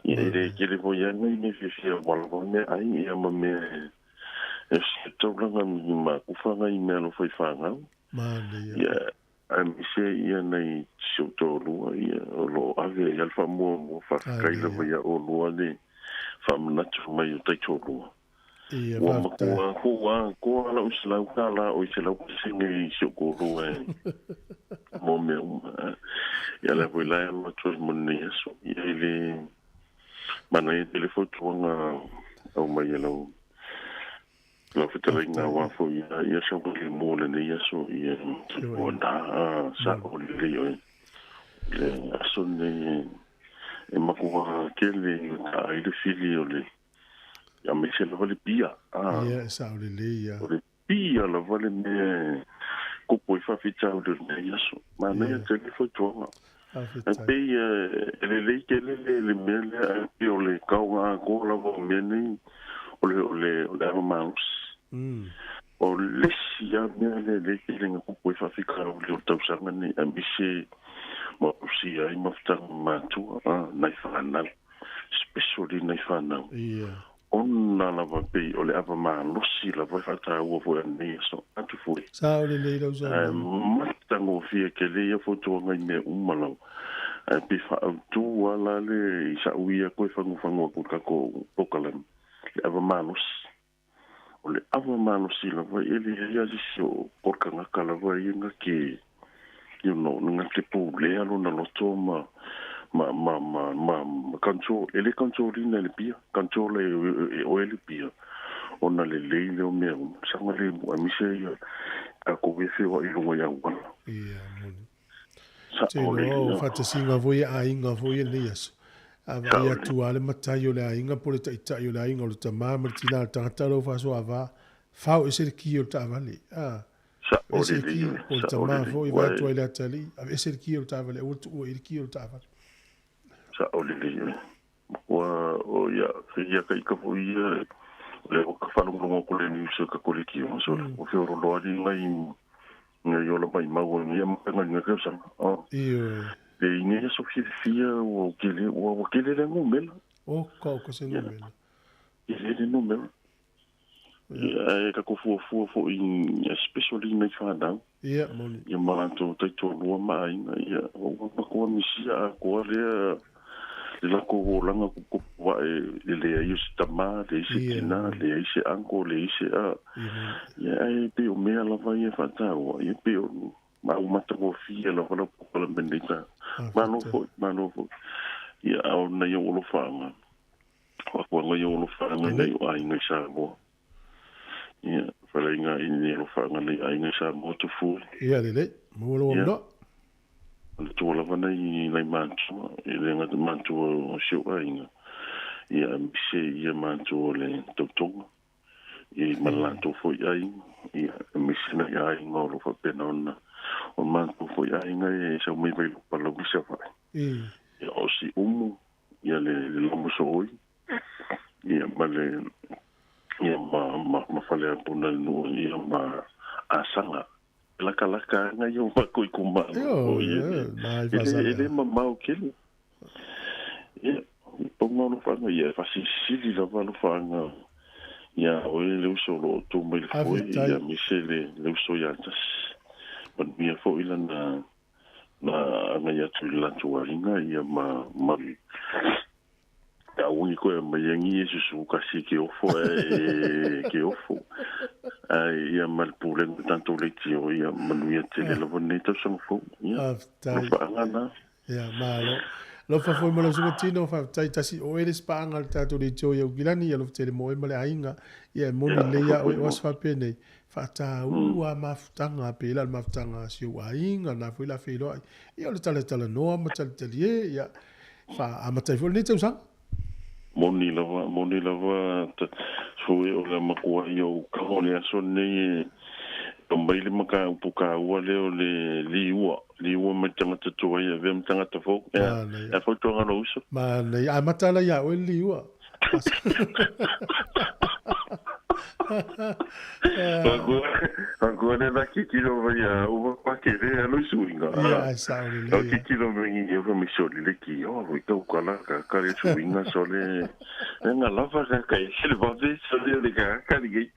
Ia e le ke le voia nei me fi fi wala wa me ai ia ma me e se taulanga mi ma ku whanga i mea lo whai whangau. Mana ia. Ia, a mi se ia nei si o tō lua ia o lo ave i alfa mua mua whakaila Ave, vai ia o lua le whamanatu mai o taito lua. Ia, Ua whaftai. makua koa koa la usilau ka la o isilau pasenge i si o kōrua e mō mea uma. Ia la voi lai alo atu ai mo nei aso. Ia i le mana e te le fautuanga au mai e lau lau fetalaiga wā fo ia ia sa le mō le nei aso ia o nā sa o le lei oe. Le aso nei e makua kele ta ai le fili o le ia me se lava le pia. Ah, Ia, sa o le le ia. o le pia lava le mea kopo i whawhitau le nei aso. Ma mea te le fautuanga. E Whaftai. pei e le lei ke le le le mea lea e pei o le kauga a koa lava o mea nei o le o le o le ava malosi. O le isi a mea lea le ke le nga kupu e whawhikau le o tausaga nei a mise ma usi ai mafutaga matua a nai whanau. Especially nai whanau. Ia. Ona lava pei o le ava malosi lava e whataua fo nei aso atu foi. Sa o le le lau sa. Ae matagofie ke le ia fautuaga i mea uma lava. Ae pe faautū ala le i saʻuia koe fagufagu aku i takou pokalame. Le ava malosi. O le ava malosi lava e leai a sisi o polokagaka lava ia ga ke you know, ga ke pulea lona loto ma ma ma ma ma ma control e le controlina le pia control e e oe le pia ona lelei lea o mea uma saga le aemaise ia takou e feoaʻi luga ia auala Ia, moni. sa Te o le loa o ia whatasinga foi a ainga foi e nei aso. A sa vai o le atu a le matai o le ainga po le taitai o le ainga o le tamā ma le tina le tangata lau whaso a vā. Whao e se le ki o le taavale. Ah, sa e o se le le ki lei o le sa o le tamā lei foi vai ua atu ai le atali. A e se le ki o le taavale. Ua tuua i le ki o le taavale. sa o le lei ua o ia ia ka ika foi ia le o ka falogologo ko le niusa ka koleki o so o feololo ali ngai ngai ola mai mau ia ma ngai ngai ka o Ioe. le ine aso fiafia ua kele ua ua kele le numela O ka o ka se ia numela. kele le numela Ia e ka fuafua fo'i especially nei whanau. Ia, moni. Ia ma latou taitoalua ma aiga ia ua makoa misia atoa lea le latou olaga kupukupu aʻe le leai o se tamā, leai se tinā, leai se uncle, leai se a. Ia ae pei o mea lava ia faataua, ia pei o ma ua matagofie lava lau polokalame i lenei taeao. Malo foi, malo foi. Ia a o nai ou alofaaga, Faafuaga ia o alofaaga i nai o aiga i Samoa. Ia, faleaiga i ni alofaaga nai aiga i Samoa Tufue. Ia lelei, maua lou avanoa. O le tua lava nai nai matua, e le gata matua o si ou aiga, ia aemaise ia matua o le tautoga, ia ma le latou foi aiga, ia aemaise nai aiga o lo o faapena ona o matou foi aiga e sau mai Vailopalauli Savaii. Ia o Siumu, ia le lomo sooi ia ma le ia ma ma ma Faleapuna le nuu ia ma Asaga lakalaka anga ia o makou itumalo o ia e le mamao tele ia pau alofaga ia e faasilisili lava alofaga ia oe le uso o loo tu mai le foe ia aemaise le uso ia Tasi manuia foi lana na agai atu i le latou aiga ia ma ma aua ne koe aumai agi e susu kasi ke ofo ae ke ofo ae ia ma le pulega o tatou leitio ia manuia tele lava lenei tausaga fou ia alofaaga na. Ia malo. Alofa foi ma lau susuga Tino, faafetai tasi o oe le isi paaga a le tatou leitio i Aukilani, alofa tele mo oe ma le aiga. Ia e moni lelei lava oe o aso faapenei, faataua mafutaga pei la o le mafutaga a si ou aiga, na foi la feiloai. Ia o le talatalanoa ma talitalie, ia faaamata ai foi lenei tausaga. Moni lava, moni lava Sue o le matua ia o uka o le aso lenei e aumai le mataupu taua lea o le liua, liua mai le tagata tuai e avea ma tagata fou. Ea, ea fautuaga a lou uso. Manaia. Amata la ia oe le liua. Fakoa le la titilo mai a uma pa ke le a loi suinga. Ia, ai sao le le. Titilo mai ngi e mi soli le ki o loi tau kala ka ka le suinga sole. Nga lava ka ka e le vave sole le ka ka li.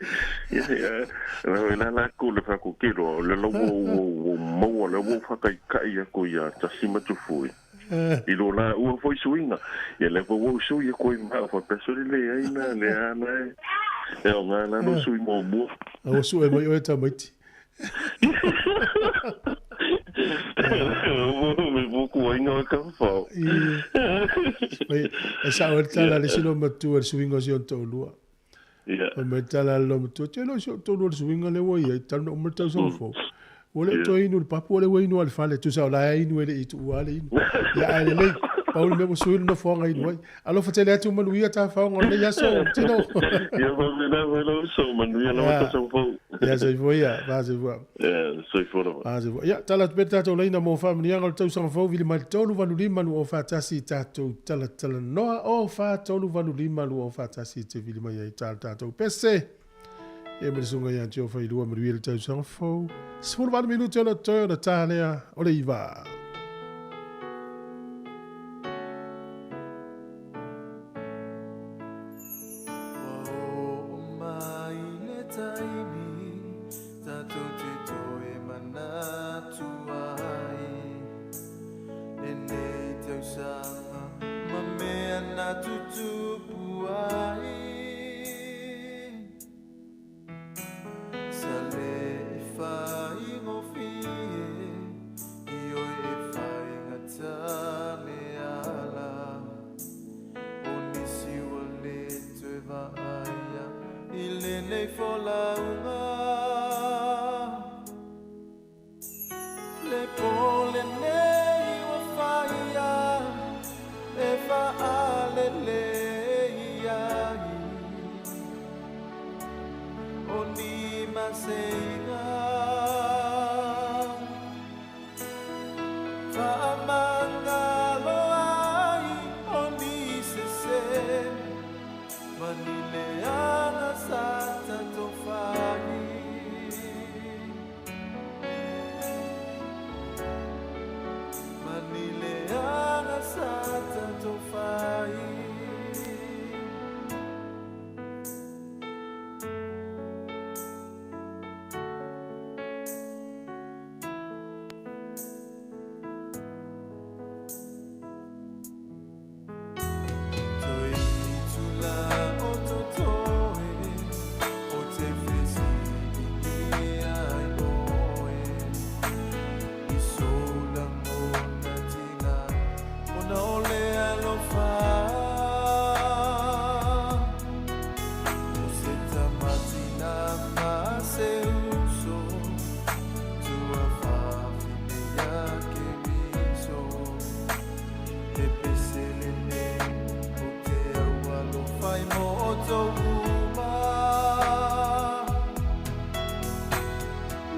Ia ia la la la ku le fa ku ki ro le lo wo wo wo mo le wo fa kai kai ia ko ia tasi matufui. I lo la ua foi suiga, ia lea foi ua ou sui e koe ma au faapea sole leai na lea la e e aoga la lou sui muamua. A ua sue mai oe tamaiti. Me buku ai ngā ka whao. Mai, e sao e tala le silo matua le suiga o si ona toalua. Fai mai tala le matua, te lo si o toalua le suiga le ua iai, talu na uma le tausaga fou. Ua le o toe inu i le papu, ua le ua inu lava i le fale, tusa o la e inu e le i tuua le inu. Ia ae lelei, pau le mea ua sui le nofoaga inu ai. Alofa tele atu manuia tafaoga o lenei aso, Tino. Ia faapena foi lou uso, manuia lava tausaga fou. Ia soifua ia, fa soifua. Ia, soifua lava. Fa soifua. Ia, tala atu pea le tatou laina mo faamanuiaga o le tausaga fou, vili mai le 385 241 tatou talatalanoa o 4 3 8 5 2 4 1 te vili mai ai tā le tatou pese. Ia ma le susuga ia te ofa i lua manuia le tausaga fou. 18 minute o le toe ona tā lea o le iva. O se tamatina ma se uso Tua whawhine ia ke riso He pese lenei o te au alofa i mo tou uma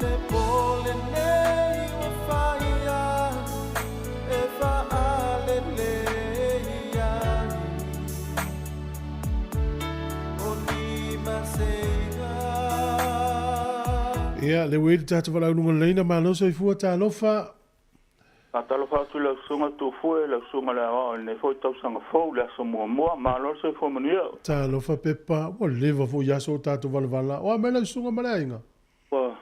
Le po lenei ua whaia e whaalele ai O ni maseiga. Ia, le ua i le tatou valaau luga leleina, malo soifua, talofa. Faatalofa atu i lau Susuga Tufue, lau Susuga le Aoao i lenei foi tausaga fou, le aso muamua. Malo le soifua manuia. Talofa Pepa, ua leva foi i aso o tatou valavala. O a mai lau susuga ma le aiga? Ua,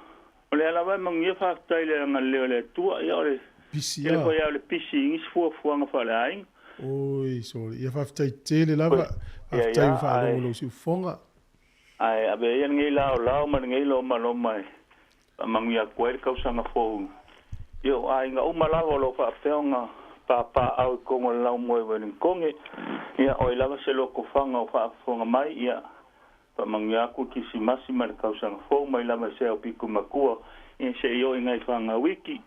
o lea lava e manuia faafetai i le agalelei o le Atua. Ia o le Pisi tele a. foi lava o le pisi i nisi fuafuaga faaleaiga. Oi, sorry. Ia faafetai tele lava. Ia, Faafetai ia, ua faalogo ae, lou siufofoga. ae avea ia lenei laolao ma lenei lomaloma e faamanuia atu ai le tausaga fou i ou aiga uma lava o lo o faapea ona papaaao i totonu o le laumua i Wellingtone. Ia, o ai lava se lotofaga o faafofoga mai, ia, faamanuia atu le Kirisimasi ma le tausaga fou mai lava i se aupito matua, ia, seia oo i nai fanau iki.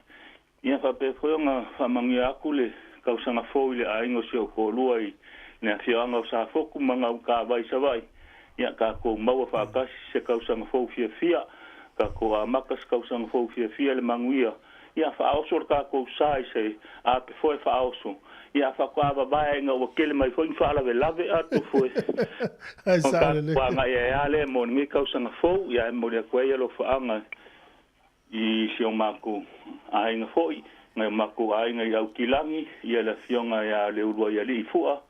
Ia faapea foi ona faamanuia atu le tausaga fou i le aiga o si ou toalua i le afioaga o Safotu ma Gautavai i Savaii. Ia tatou maua faatasi se tausaga fou fiafia, tatou amata se tausaga fou fiafia i le manuia. Ia faaoso le tatou sa i se ape foi faaoso. Ia faatoa vavae ina ua tele mai foi ni faalavelave atu foi. Ai Ona sao lelei. tatou agai ai lava lea mo lenei tausaga fou. Ia e momoli atu ai alofaaga I si o matou aiga foi, nai o matou aiga i Aukilagi, ia le afioga ia Leuluaialii Fua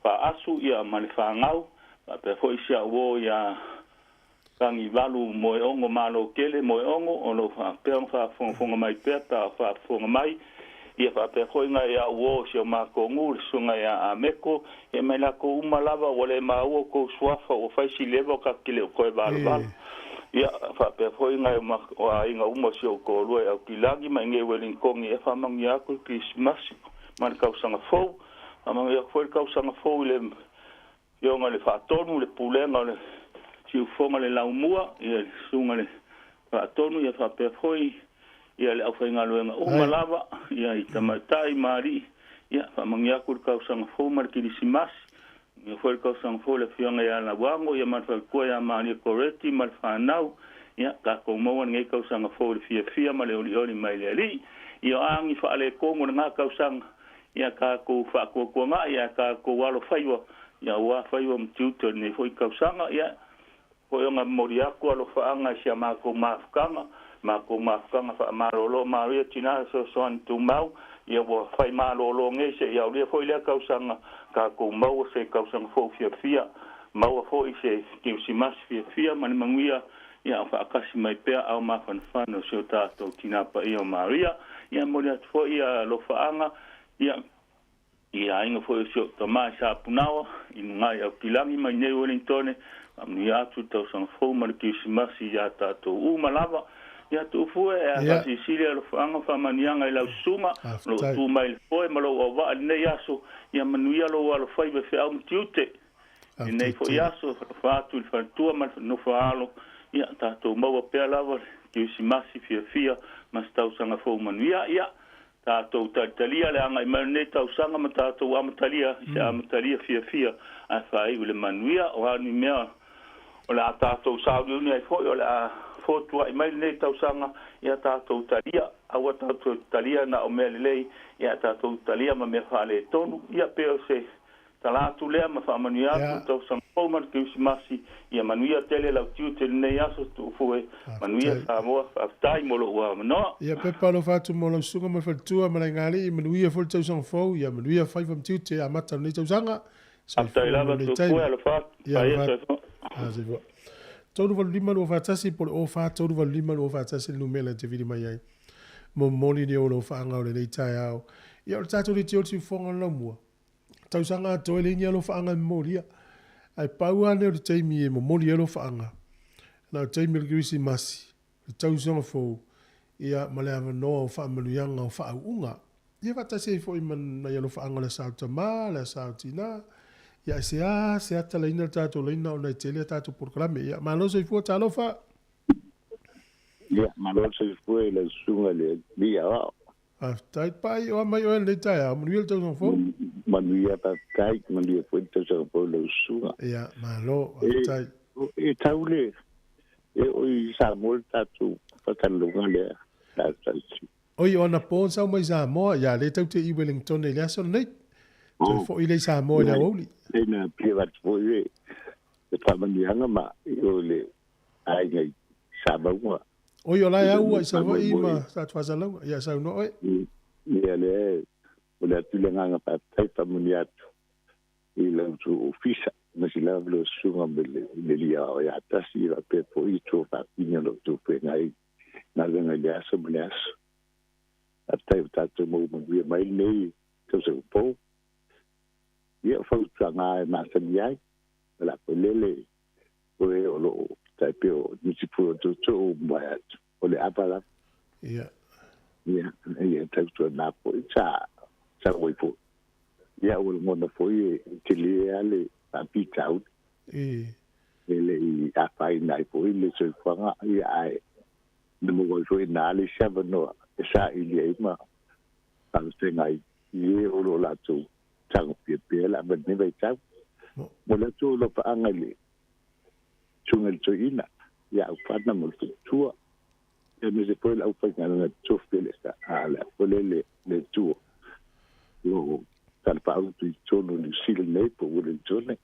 Faaasu, ia ma le fanau, faapea foi si au uo ia Tagivalu Moeogo Malokele Moeogo, o lo o faapea ona faafogafoga mai pea pe a faafofoga mai, ia faapea foi nai au uo o si o matou nuu, le susuga ia Ameko, ia ma i latou uma lava ua le maua outou suafa ua fai si leva o tatou te le o toe valavala. Ia, faapea foi nai o aiga uma o si ou toalua i Aukilagi ma i inei i Wellingtone e faamanuia atu le Kerisimasi ma le tausaga fou. Faamanuia atu foi le tausaga fou i le Afioga i le Faatonu, le Pulega o le Siufofoga le Laumua, ia le Susuga i le Faatonu, ia faapea foi ia le aufaigaluega uma Ai. lava, ia i tamaitai ma alii, ia faamanuia atu le tausaga fou ma le Kerisimasi. Ia foi le tausaga fou i le Afioga ia Lauago, ia ma le faletua ia Maria Goretti ma le fanau, ia tatou maua lenei tausaga fou i le fiafia ma le olioli mai le Alii. Ia o a ni faaletonu o lena tausaga, ia tatou faatuatuanai, ae tatou alofaiva, ia aua faiva ma tiute o lenei foi tausaga. Ia foi ona momoli atu alofaaga i si a matou mafutaga, matou mafutaga faamalolo Maria Tina Fesoasoani Tumau, ia ua fai malolo nei seia aulia foi lea tausaga, tatou maua se tausaga fou fiafia, maua foi se Kerisimasi fiafia ma le manuia, ia o faatasi mai pea ao mafanafana o si o tatou Tina Paia o Maria. Ia momoli atu foi alofaaga, ia I aiga foi o si ou tama i Sapunaoa, i luga i Aukilagi ma i nei Uelintone, faamanuia atu le tausaga fou ma le Kerisimasi iā tatou uma lava. Ia tuufue e a Ia. faasilisili alofaaga ma faamanuiaga i lau susuga, o lou Faafetai. tu mai i le foe ma lou auvaa i lenei aso, ia manuia lou alofaiva i feau ma tiute. I lenei Faafetai foi tele. aso, e faatofa atu i le faletua ma le nofo-a-alo, ia tatou maua pea lava le Kerisimasi fiafia ma se tausaga fou manuia. Ia, tatou talitalia le agai mai o lenei tausaga ma tatou amatalia i se amatalia fiafia ae faaiu i le manuia. O a ni mea o le a tatou sauniuni ai foi, o le a fotuai mai lenei tausaga, ia tatou talia, aua tatou te talia na o mea lelei, ia tatou talia ma mea faaletonu. Ia pei o se Tala atu lea ma faamanuia atu Ia. le tausaga fou ma le Kerisimasi, ia manuia tele lau tiute i lenei aso tuufue. Manuia Faafetai. Samoa, faafetai mo lou avanoa. Ia Pepa alofa atu mo lau susuga ma le faletua ma le aigaalii, manuia foi le tausaga fou, ia manuia faiva ma tiute e amata o lenei tausaga. Faafetai Soifua mo lava lenei tuufue, taimi. alofa atu, Ia paia alofa atu. soifua. Ah, soifua. 385 241 po o le 04 385 241 le numera e te vili mai ai. Momoli ni ou alofaaga o lenei taeao. Ia o le tatou leitio o le siufofoga o le laumua. Tausaga atoa e leai ni alofaaga e momolia. Ae pau lava lea o le taimi e momoli ai alofaaga, na o le taimi o le Kerisimasi, le tausaga fou, ia ma le avanoa o faamanuiaga o faauuga. Ia faatasi ai foi ma nai alofaaga o le Asa o Tama, le Asa o Tina. Ia ae seasea talaina le tatou laina ona e tele a tatou polokalame. Ia malo soifua, talofa! Ia, malo soifua i lau susuga i le Alii Aoao. Faafetai. Pai, o a mai oe i lenei taeao, manuia le tausaga fou. Manuia, faafetai, manuia foi le tausaga fou i lau susuga. Ia, malo, faafetai. E tau le, e oo i Samoa le tatou faatalanoaga lea, Oi, o anapo na sau mai Samoa, ia lea tatou te i Wellington i le aso lenei. Toe foi lea i Samoa i le aoauli. Lea na pia atu foi le faamanuiaga ma i o le aiga i Samauga. Oi, o la e au i Savaii ma tatou faasalalauga. Ia, saunoa oe. Ia, lea o le atu le agaga faafetai faamanuia atu i la outou ofisa, aemaise lava lau susuga ma le Alii Aoao ia Tasi, faapea foi i tua faafine o lo outou feagai galuega i le aso ma le aso. Faafetai ua tatou maua manuia mai lenei tausaga fou. Ia, o fautuaga e masani ai, o le a foi lele o e o lo o tai pei o nisi foi o tootoo ua muai atu, o le ava lava. Ia. Ia, ia tautuana foi sa sau ai foi. Ia, ua lagona foi e tele lava le faafitauli. E le i afaina ai foi le soifuaga, ia ae na maua ai foi i ina le isi avanoa e saili ai ma faafeagai ai i e o lo o latou tagofia pea le ava i lenei vaitau. Mo le atu o alofaaga i le susuga i le toeaina ia Aufana ma le faletua, aemaise foi le aufaigaluega tofi a le le Atua o lo o talafaauto i totonu o Niu Sila nei po o Wellington.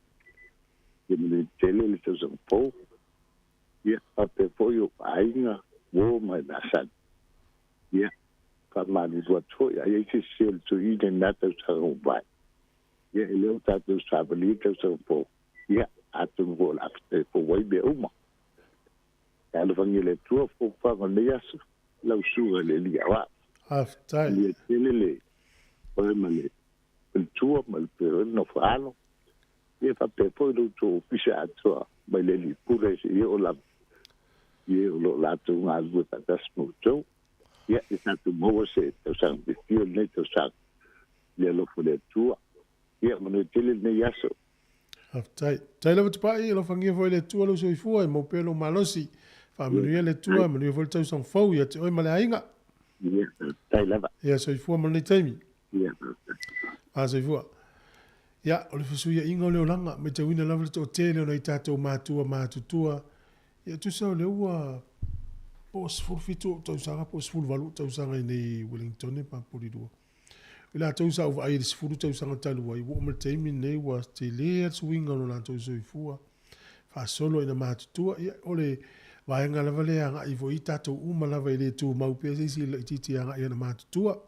Ia manuia tele le tausaga fou. Ia, faapea foi ou aiga, uo ma Nasani. Ia, faamalulu atu foi, a i ai se sese o le toeaina i lena tausaga ua mavae, ia, e le o tatou savalia le tausaga fou. Ia, atonu foi o le a fou ai mea uma. E alofagia e le Atua fuafuaga o lenei aso, lau susuga i le Alii Aoao. Faafetai. Manuia tele le oe ma le faletua ma le nofo alo. Ia faapea foi lo outou ofisa atoa mai le alii pule seia oo lava i e o lo o latou galulue faatasi ma outou. Ia, ia tatou maua se tausaga fiafia o lenei tausaga i le alofa o le Atua. Ia, manuia tele lenei aso. Faafetai. Faafetai lava Tupai, alofagia foi e le Atua lou soifua e maua pea lou malosi. Faamanuia le Atua, manuia foi le tausaga fou ia te oe ma le aiga. Ia, faafetai lava. Ia, soifua ma lenei taimi. Ia, faafetai. A, soifua. Ia, o le fesuiaiga o le olaga, matauina lava le toatele o nai tatou matua matutua, ia tusa o lea ua po o 17 ou tausaga po o 18 ou tausaga i nei i Wellington pa Porirua. I latou sa ou vaai i le 10 tausaga talu ai, ua oo mai le taimi lenei ua tele lava le suiga o lo latou soifua, faasolo ina matutua. Ia, o le vaega lava lea e agai foi i tatou uma lava e le tumau pea se isi laitiiti e agai ina matutua.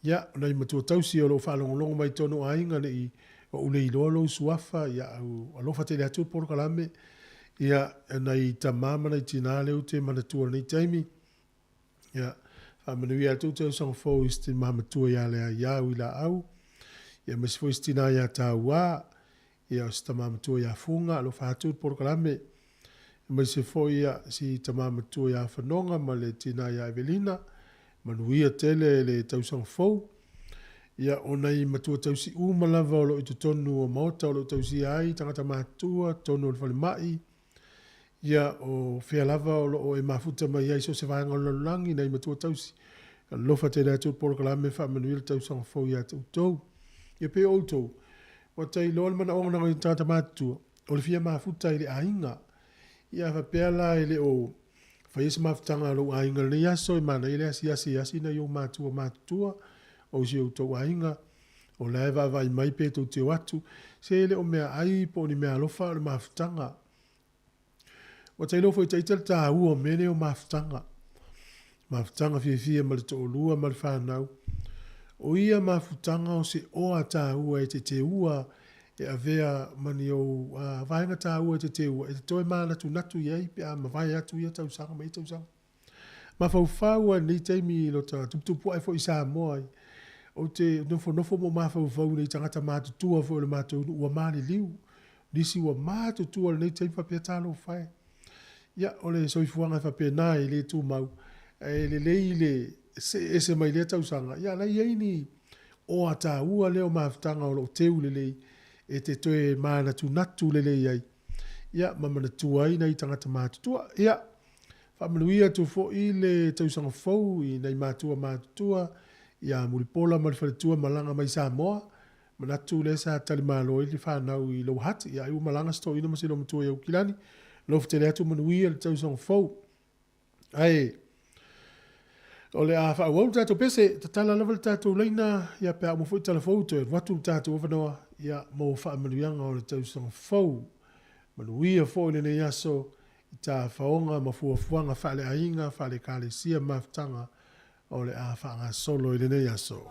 Ia, o nai matua tausi o lo o faalogologo mai i totonu o aiga ne i ou le iloa lou suafa, ia, au alofa tele atu le polokalame. Ia, nai tama ma nai tina lea ou te manatua i lenei taimi. Ia, faamanuia atu tausaga fou i si tima matua ia Leaiau i Laau, ia aemaise foi si tina ia Tauā, ia o si tama matua ia Fuga, alofa atu le polokalame. Aemaise foi ia si tama matua ia Fanoga ma le tina ia Evelina, manuia tele le tausaga fou. Ia, o nai matua tausi uma lava o lo o i totonu o maota o lo o tausia ai tagata matutua, totonu o le falemai, Ia, o fea lava o lo o e mafuta mai ai so o se vaega o le lalolagi, nai matua tausi. Alofa tele atu le polokalame faamanuia le tausaga fou ia te outou. Ia pei o outou, ua ta iloa le manaoga o nai tagata matutua, o le fia mafuta i le aiga. Ia a faapea la e le o faia se mafutaga a lou aiga i lenei aso, e manaia le asiasi asi nai ou matua matutua o si outou aiga, o la e vaavaai mai pe tou te o atu, se e le o meaai po o ni meaalofa a o le mafutaga. Ua tailo foi ita le taua o mea nei o mafutaga. Mafutaga fiafia ma le toalua ma le fanau. O ia mafutaga o se oa taua e te teua e avea ma ni ou vaega taua e te teua e te toe manatunatu i ai pe a mavae atu ia tausaga ma ia tausaga. Mafaufau lava i lenei taimi i lota tuputupuae foi i Samoa ai. Ou te nofonofo ma ou mafaufau i nai tagata matutua foi o le matou nuu ua maliliu. Nisi ua matutua i lenei taimi faapea talofa e. Ia, o le soifuaga e faapena e le tumau, ae lelei le see ese mai lea tausaga, ia la e i ai ni oa taua lea o mafutaga o lo o teu lelei e te toe manatunatu lelei ai, ia, ma manatua ai nai tagata matutua. Ia, faamanuia atu foi le tausaga fou i nai matua matutua ia Mulipola ma le faletua malaga mai Samoa. Manatu lea sa talimalo ai le fanau i Lower Hutt, ia ai ua malaga si toeaina ma si olomatua i Aukilani. Alofa tele atu, manuia le tausaga fou. Ae o le a faaauau le tatou pese, tatala lava le tatou laina, ia pe a uma foi tala fou, toe alu atu le tatou avanoa, ia mo faamanuiaga o le tausaga fou. Manuia foi lenei aso i tafaoga ma fuafuaga faaleaiga, faale-ekalesia ma mafutaga o le a faagasolo i lenei aso.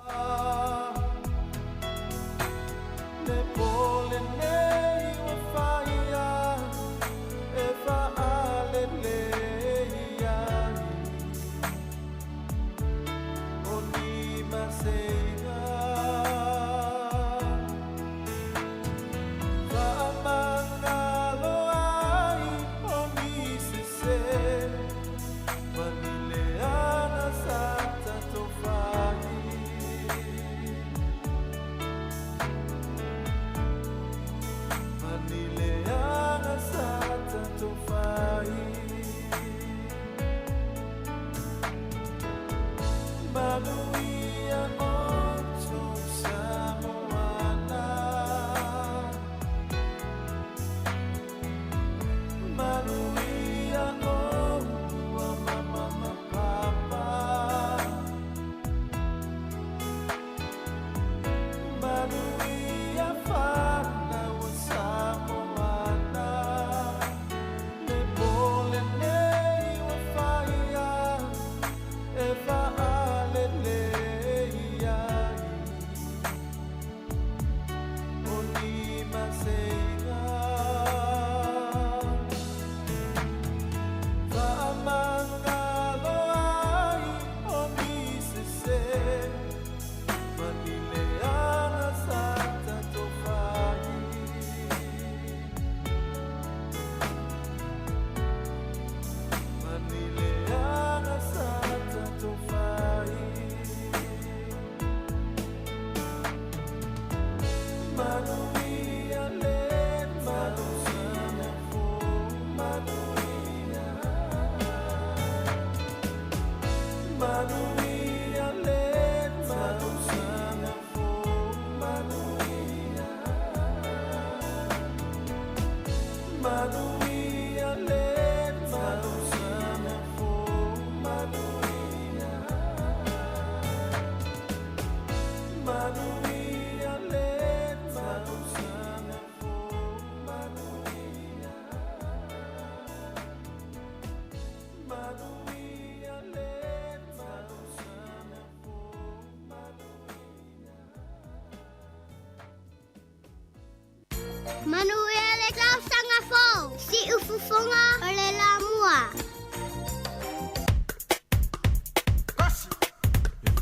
Manuia le tausaga fou! Siufofoga o le Lamua.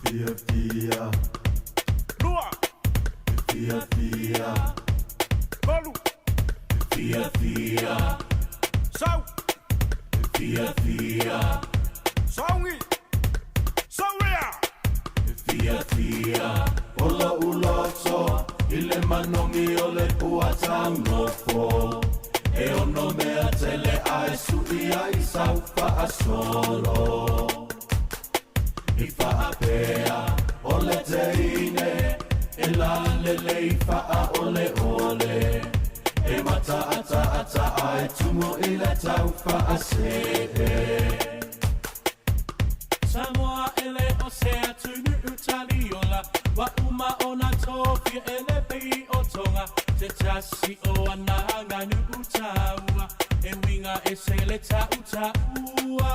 E fia fia Lua E fia fia Tolu E fia fia Sau E fia fia Saungi Sauria E fia fia Ola uloto I le manogi o le puataunofo E ono mea tele ae sui ai sau faasolo I faapea o le teine E lalelei faaole ole E mataataata ae tumu i le tau faasee Samoa ele o se atunu utaliola Wa uma ona tofia ele pei o tonga Te tasi o ananga nu utaua E winga e se le ta utaua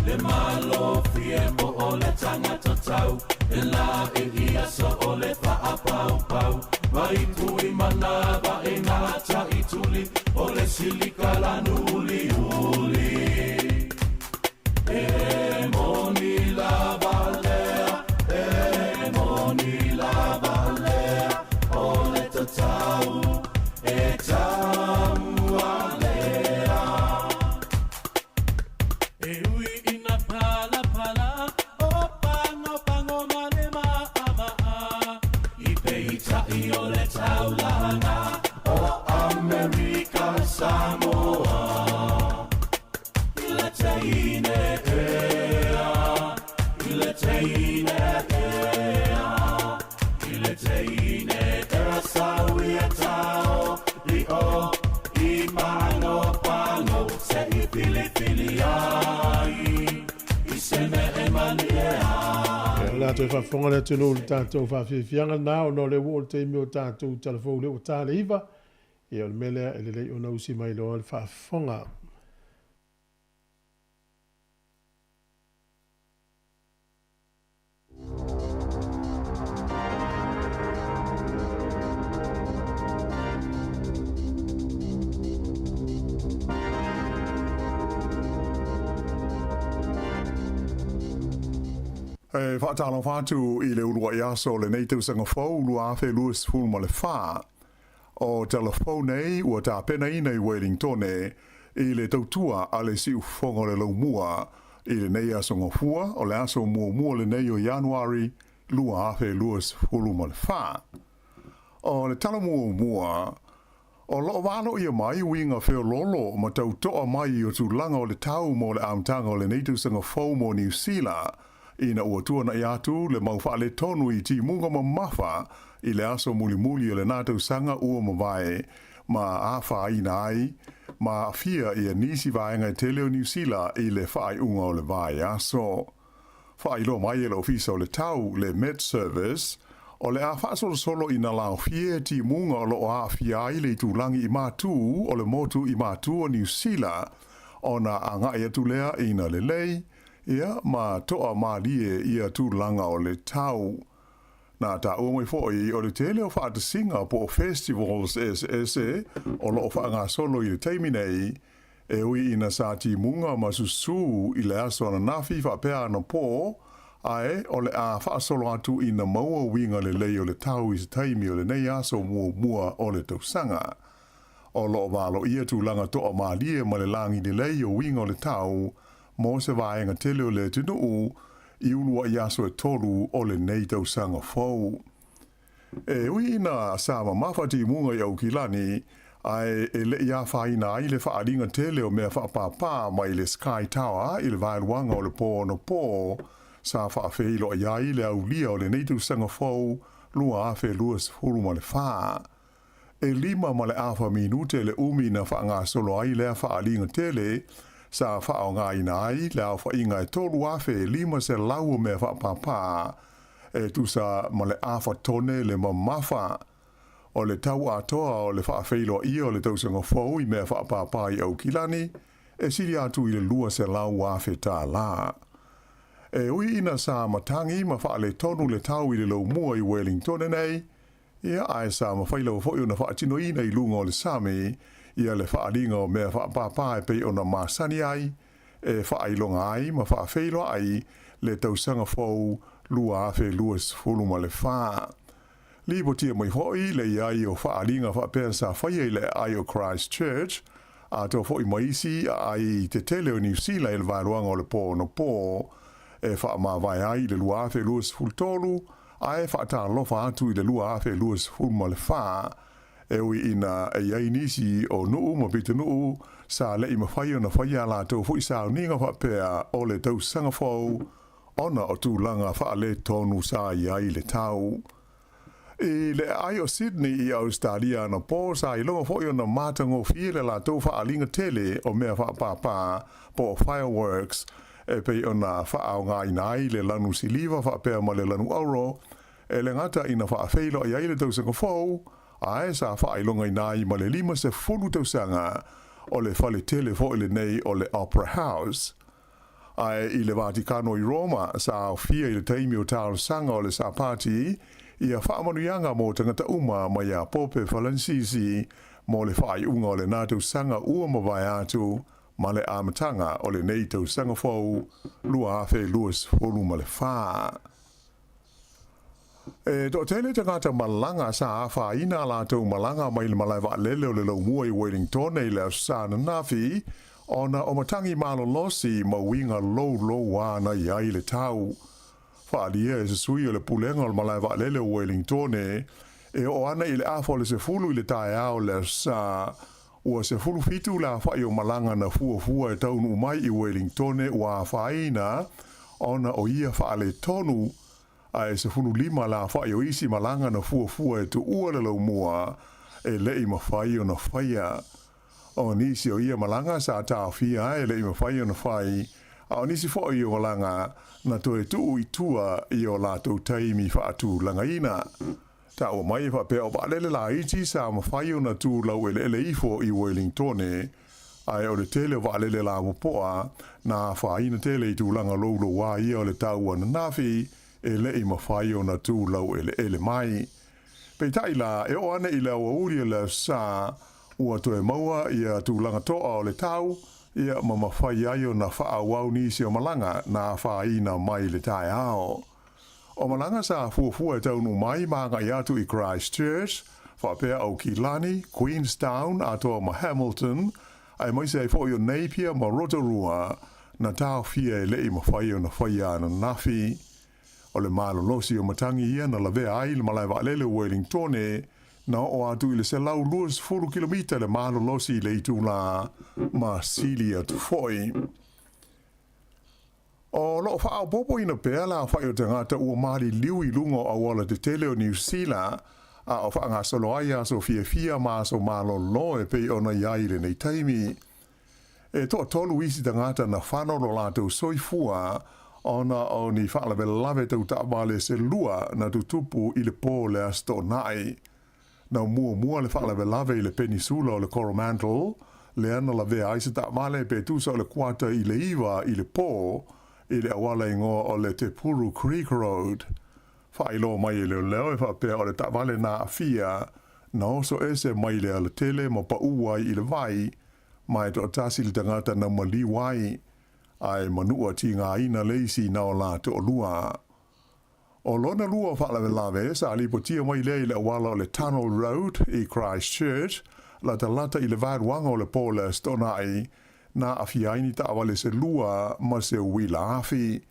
Le malo fie mo o le tangata tau E la e ia so o le whaapau pau Vai pui mana va e ngā i tuli O le silika la nuli uli E moni la valea, e moni la valea, o le tatau, e tau alea. E ui ina pala pala, o i o le taulaga o Amerika Samoa. I le teine ea, i le teine ea, i le teine ea sau ia tau i o i pago pago se i filifili ai i se mea e malie ai. O le a toe faafofoga le atunuu i le tatou faafiafiaga lena ona o lea ua oo le taimi o tatou talafou lea ua ta le 9. Ia o le mea lea e lelei ona usi mai loa le faafofoga. E faatalofa atu i le uluai aso o lenei tausaga fou 2024. O talafou nei ua tapenaina i Wellingtone i le tautua a le siufofoga o le laumua i lenei aso Gafua, o le aso muamua lenei o Ianuari 2024. O le tala muamua, o loo valoia mai uiga feoloolo ma tautoa mai o tulaga o le tau mo le amataga o lenei tausaga fou mo Niu Sila, ina ua tuanai atu le mau faaletonu i timuga mamafa i le aso mulimuli o lena tausaga ua mavae ma afaina ai ma aafia ia nisi vaega e tele o Niu Sila i le faaiuga o le vaiaso. Faailoa mai e le Ofisa o le Tau, le Met Service, o le a faasolosolo ina laofie timuga o loo aafia ai le itulagi i matu o le motu i matu o Niu Sila ona agai atu lea ina lelei ia ma toa malie ia tulaga o le tau. Na taua mai foi o le tele o faatasiga po o festivals eseese o loo faagasolo i le taimi nei, e ui ina sa timuga ma susū i le aso ananafi faapea anapo, ae o le a faasolo atu ina maua uiga lelei o le tau i se taimi o lenei aso muamua o le tausaga. O loo valoia tulaga toamalie ma le lagi lelei o uiga o le tau mo se vaega tele o le atunuu i uluai aso e tolu o lenei tausaga fou. E ui ina sa mamafa timuga i Aukilani, ae e lei afaina ai le faaaliga tele o mea faapapā mai le Sky Tower i le vaeluaga o le pō anapo, sa faafeiloai ai le aulia o lenei tausaga fou 2024. E 5.5 minute le umi na faagasolo ai lea faaaliga tele, sa faaaogaina ai le aofaiga e 3,500 o mea faapapā, e tusa ma le afa tone le mamafa. O le tau atoa o le faafeiloaia o le tausaga fou i mea faapapā i Aukilani, e sili atu i le $200,000 tālā. E ui ina sa matagi ma faaletonu le tau i le laumua i Wellingtone nei, ia ae sa mafai lava foi ona faatinoina i luga o le sami ia le faaaliga o mea faapapā e pei ona masani ai, e faailoga ai ma faafeiloai le tausaga fou 2024. Lipotia mai foi le i ai o faaaliga faapea sa faia i le aai o Christchurch, atoa foi ma isi aai tetele o Niu Sila i le vaeluaga o le pō anapo, e faamavae ai i le 2023 ae faatalofa atu i le 2024, e ui ina e i ai nisi o nuu ma pitonuu sa le'i mafai ona faia a latou foi sauniga faapea o le tausaga fou ona o tulaga faaletonu sa i ai le tau. I le aai o Sydney i Ausetalia anapo, sa iloga foi ona matagofie le latou faaaliga tele o mea faapapā po o fireworks e pei ona faaaogaina ai le lanu siliva faapea ma le lanu auro, e le gata ina faafeiloai ai le tausaga fou, ae sa faailogaina ai ma le 50 tausaga o le fale tele foi lenei o le Opera House. Ae i le Vatikano i Roma, sa aofia i le taimi o talosaga o le Sapati ia faamanuiaga mo tagata uma mai iā Pope Falanisisi mo le faaiuga o lena tausaga ua mavae atu ma le amataga o lenei tausaga fou 2024. E toatele tagata malaga sa afaina a latou malaga mai le malae vaalele o le Laumua i Wellingtone i le Aso Sa ananafi ona o matagi malolosi ma uiga louloua na i ai le tau. Faaalia e se sui o le pulega o le malae vaalele o Wellingtone. E oo ana i le afa o le 10 i le taeao o le Aso Sa, ua 17 le aofai o malaga na fuafua e taunuu mai i Welingtone ua afaina ona o ia faaletonu, ae 15 le aofai o isi malaga na fuafua e tuua le laumua e le i mafai ona faia. O nisi o ia malaga sa taofia ai e le i mafai ona fai, a o nisi foi o malaga na toe tuu i tua i o latou taimi faatulagaina. Taua mai e faapea o vaalele laiti sa mafai ona tu laueleele ifo i Welingtone, ae o le tele o vaalele lapopoa na afaina tele i tulaga louloua ia o le tau ananafi e le i mafai ona tu laueleele mai. Peitai la, e oo ane i le aoauli o le Aso Sa, ua toe maua ia tulaga toa o le tau, ia ma mafai ai ona faaauau nisi o malaga na afaina mai le taeao. O malaga sa fuafua e taunuu mai ma agai atu i Christchurch, faapea Aukilani, Queenstown atoa ma Hamilton, aemaise ai foi o Napier ma Rotorua, na taofia e le i mafai ona faia ananafi. O le malolosi o matagi ia na lavea ai le malae vaalele o Welingtone, na oo atu i le 120 kilomita le malolosi i le itulā ma sili atu foi. O lo o faaopoopoina pea le aofai o tagata ua maliliu i luga o auala tetele o Niu Sila, a o faagasolo ai aso fiafia ma aso malolo e pei ona i ai i lenei taimi. E toatolu isi tagata na fano lo latou soifua ona o ni faalavelave tau taavale se lua na tutupu i le po o le Aso Toonai. Na muamua le faalavelave i le Penisula o le Coromandel, lea na lavea ai se taavale pe tusa o le 8:45 i le po i le auala igoa o le Te Puru Creek Road. Faailoa mai e leoleo e faapea o le taavale na aafia na oso ese mai le alatele ma paʻu ai i le vai, ma e toatasi le tagata na maliu ai, a e manua tigaina le isi na o la toalua. O lona lua o faalavelave sa lipotia mai lea i le auala o le Tunnel Road i Christchurch, latalata i le vaeluaga o le po o le Aso Toonai, na aafia ai ni taavale se lua ma se uila afi.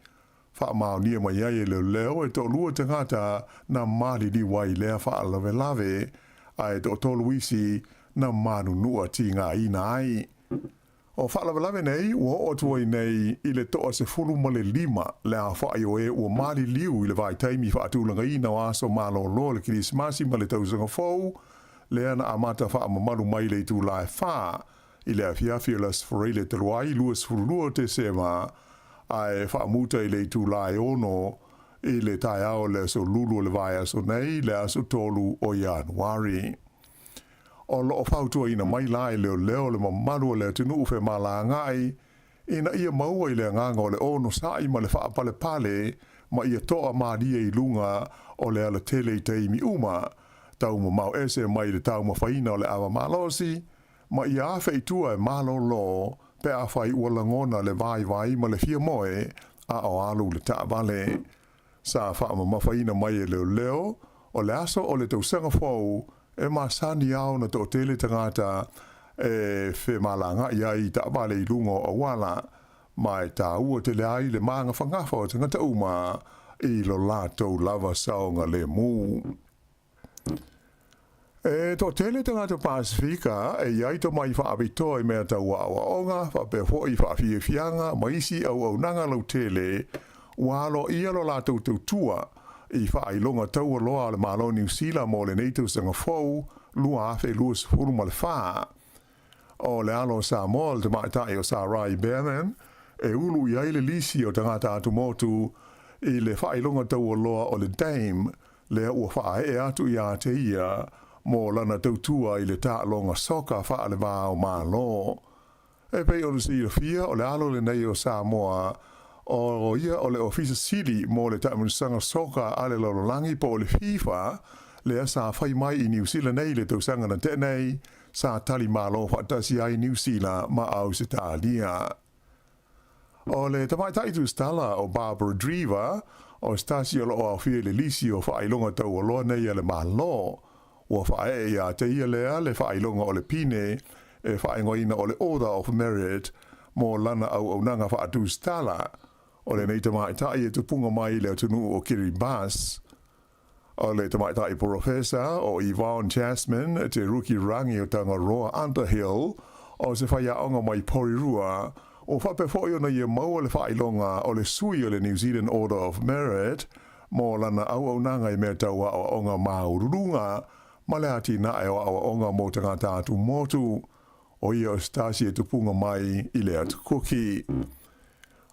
Faamaonia mai ai e leoleo e toalua tagata na maliliu ai i lea faalavelave, a e toatolu isi na manunua tigaina ai. O faalavelave nei ua oo atu ai nei i le 15 le aofai o e ua maliliu i le vaitaimi faatulagaina o aso malolo o le Kerisimasi ma le Tausaga Fou, lea na amata faamamalu mai le itula e 4 i le afiafi o le Aso Faraile talu ai 22 o Tesema, ae faamuta i le itula e 6 i le taeao o le aso Lulu o le vaiaso nei, le aso 3 o Ianuari. O lo o fautuaina mai la e leoleo le mamalu o le atunuu femalagaai ina ia maua i le agaga o le onosai ma le faapalepale ma ia toa malie i luga o le alatele i taimi uma, taumamao ese mai le taumafaina o le ava malosi, ma ia afe i tua e malolo pe afai ua lagona le vaivai ma le fia moe a o alu le taavale. Sa faamamafaina mai e leoleo, o le aso o le tausaga fou e masani ao na toatele tagata e femalagaai ai i taavale i luga o auala, ma e taua tele ai le magafagafa o tagata uma i lo latou lava saogalemu. E toatele tagata Pasifika e i ai tomai faapitoa i mea tau aoaoga, faapea foi i faafiafiaga ma isi auaunaga lautele ua aloaia lo latou tautua i faailoga taualoa a le Malo o Niu Sila mo lenei tausaga fou 2024. O le alo o Samoa o le tamaitai o Sarai Behrman e ulu i ai le lisi o tagata atumotu i le faailoga taualoa o le Dame lea ua faaee atu iā te ia mo lana tautua i le taaloga soka faalevao Malo. E pei ona silafia, o le alo lenei o Samoa, o ia o le Ofisa Sili mo le Taamilosaga Soka a le Lalolagi po o le FIFA, lea sa fai mai i Niu Sila nei i le tausaga na tea nei, sa tali malo faatasi ai Niu Sila ma Ausetalia. O le tamaitai tusitala o Barbara Dreaver, o se tasi o lo o aofia i le lisi o faailoga taualoa nei a le Malo, ua faaee iā te ia lea le faailoga o le pine e faaigoaina o le Order of Merit mo lana auaunaga faatusitala. O lenei tamaitai e tupuga mai i le atunuu o Kiribati. O le tamaitai porofesa o Yvonne Chasman Te Ruki Rangi o Tangaroa Underhill, o se faiaoga mai Porirua, ua faapea foi ona ia maua le faailoga o le sui o le New Zealand Order of Merit mo lana auaunaga i mea tau aoaoga maualuluga ma le atinae o aoaoga mo tagata atumotu. O ia o se tasi e tupuga mai i le Atu Kuki.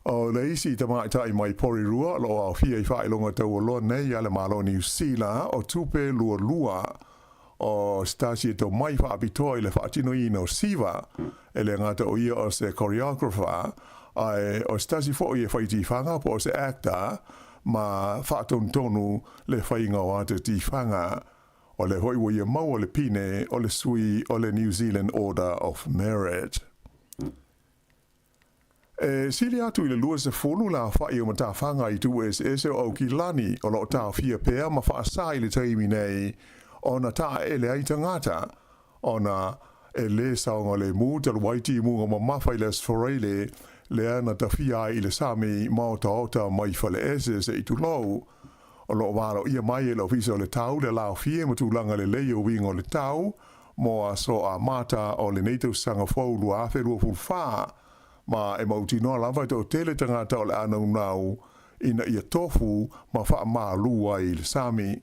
O le isi tamaitai mai Porirua o lo o aofia i faailoga taualoa nei a le Malo o Niu Sila o Tupe Lualua. O se tasi e tomai faapitoa i le faatinoina o siva, e le gata o ia o se choreographer, ae o se tasi foi e fai tifaga po o se actor ma faatonutonu le faiga o ata tifaga. O lea foi ua ia maua le pine o le sui o le New Zealand Order of Merit. E sili atu i le 20 le aofai o matafaga i itu eseese o Aukilani o lo o taofia pea ma faasa i le taimi nei ona taeele ai tagata ona e lē saogalemu talu ai timuga mamafa i le Aso Faraile lea na tafia ai i le sami ma otaota mai faleese se i tulou. O lo o valoia mai e le Ofisa o le Tau le laofie ma tulaga lelei o uiga o le tau mo aso amata o lenei tausaga fou 2024, ma e mautinoa lava e toatele tagata o le a naunau ina ia tofu ma faamalu ai i le sami.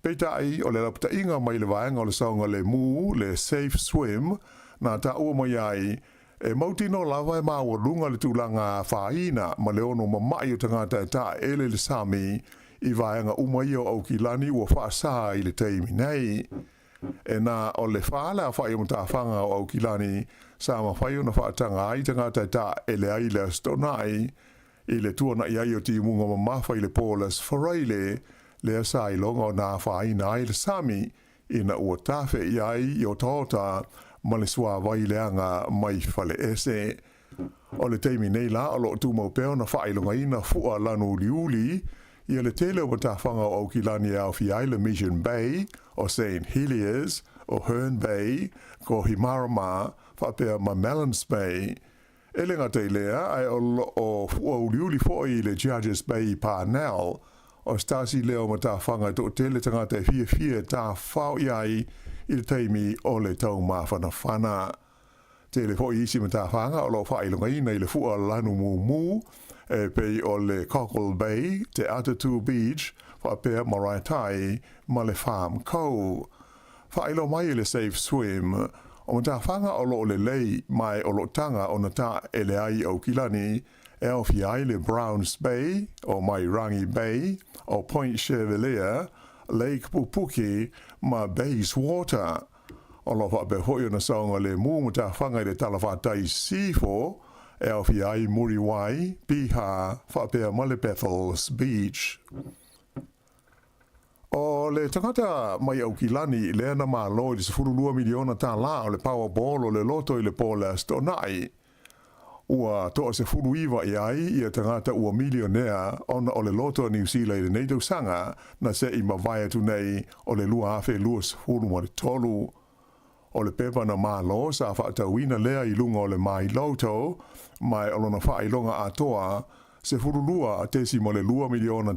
Peitai, o le lapataiga mai le vaega o le saogalemu, le Safe Swim, na taua mai ai, e mautinoa lava e maualuga le tulaga afaina ma le ono mama'i o tagata e taeele i le sami i vaega uma ia o Aukilani ua faasa i le taimi nei. E na o le fa le aofai o matafaga o Aukilani sa mafai ona faataga ai tagata e taeele ai le Aso Toonai i le tuana'i ai o timuga mamafa i le po o le Aso Faraile lea sa iloga ona afaina ai le sami ina ua tafe i ai i otaota ma le suavai leaga mai faleese. O le taimi nei la o lo o tumau pea ona faailogaina fua lanu uliuli ia le tele o matafaga o Aukilani e aofia ai le Mission Bay, o Saint Heliers, o Herne Bay, Kohimarama, faapea ma Mellons Bay. E le gata i lea, ae o lo o fua uliuli foi le Judges Bay i Parnell. O se tasi lea o matafaga e toatele tagata e fiafia e tafafao i ai i le taimi o le taumafanafana. Tele foi isi matafaga o lo o faailogaina i le fua lanu mumu, e pei o le Cockle Bay, Te Atatū Beach, faapea Maraetai ma le Farm Cove. Faailoa mai e le Safe Swim, o matafaga o lo o lelei ma e o lo o taga ona taele ai i Aukilani, e aofia ai le Browns Bay, o Mairangi Bay, o Point Chevalier, Lake Pupuke ma Bayswater. O lo o faapea foi ona saogalemu matafaga i le talafatai Sisifo, e aofia ai Muriwai, Piha, faapea ma le Bethells Beach. O le tagata mai Aukilani lea na malo i le $12 miliona o le Powerball o le loto i le po o le Aso Toonai. Ua toa 19 i ai ia tagata ua milionea ona o le loto a Niu Sila i lenei tausaga na se i mavae atu nei o le 2023. O le pepa na malo sa faatauina lea i luga o le My Lotto, ma o lona faailoga atoa, $12.2 miliona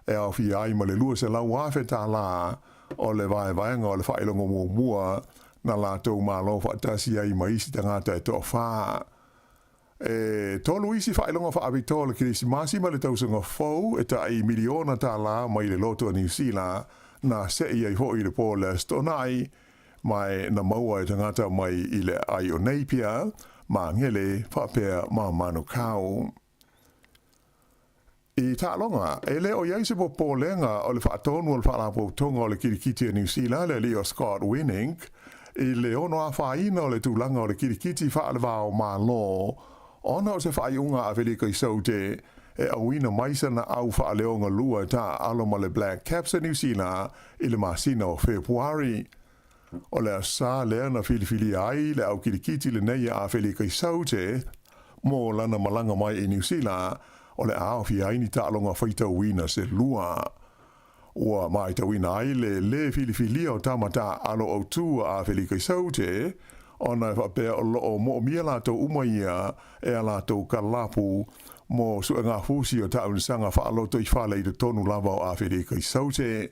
e aofia ai ma le $200,000 o le vaevaega o le faailoga muamua na latou malo faatasi ai ma isi tagata e toafa. E tolu isi faailoga faapitoa o le Kerisimasi ma le tausaga fou e tai miliona tālā mai le loto a Niu Sila na se'i ai foi i le po o le Aso Toonai, ma e na maua e tagata mai i le aai o Napier, Māngere, faapea ma Manukau. I taaloga, e le o i ai se popolega o le faatonu o le Faalapotopotoga o le Kirikiti a Niu Sila, le alii o Scott Weenink, i le ono afaina o le tulaga o le kirikiti faale-va o Malo ona o se faaiuga a Afelika i Saute e auina mai sana au faaleoga lua e taaalo ma le Black Caps a Niu Sila i le masina o Fepuari. O le aso sa lea na filifilia ai le au kirikiti lenei a Afelika i Saute mo lana malaga mai i Niu Sila, o le a aofia ai ni taaloga faitauina se lua. Ua matauina ai le lē filifilia o tama taaalo autū a Afelika i Saute, ona e faapea o lo o moomia latou uma ia e a latou kalapu mo suegafusi o taaulisaga faalotoifale i totonu lava o Afelika i Saute.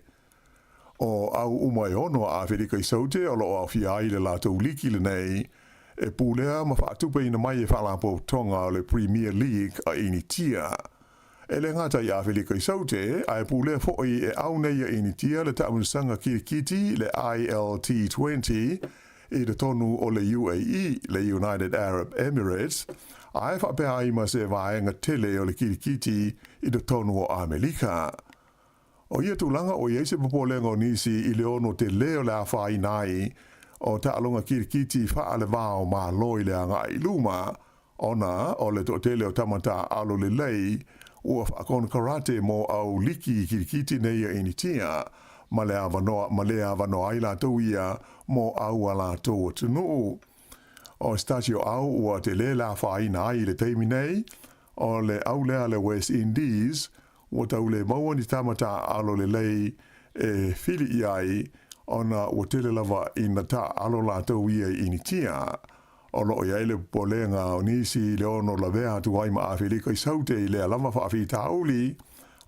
O au uma e ono a Awherika i Saute o loo aofia ai le latou liki lenei e pulea ma faatupeina mai e Faalapotopotoga o le Premier League a Initia. E le gata i Afelika i Saute, ae pulea foi e au nei a Initia le taamilosaga kirikiti le ILT20 i totonu o le UAE, le United Arab Emirates, ae faapea ai ma se vaega tele o le kirikiti i totonu o Amelika. O ia tulaga ua i ai se popolega o nisi i le ono telē o le afaina ai o taaloga kirikiti faale-va o Malo i le agai i luma, ona o le toatele o tama taaalo lelei ua faakonekarate mo au liki kirikiti nei a Initia, ma le avanoa ma le avanoa ai latou ia mo au a latou atunuu. O se tasi o au ua telē le afaina ai i le taimi nei, o le au lea a le West Indies, Ua tau le maua ni tama taaalo lelei e fili i ai, ona ua tele lava ina taaalo latou ia i Initia. O loo i ai le popolega o nisi i le ono lavea atu ai ma Afelika i Saute i lea lava faafitauli,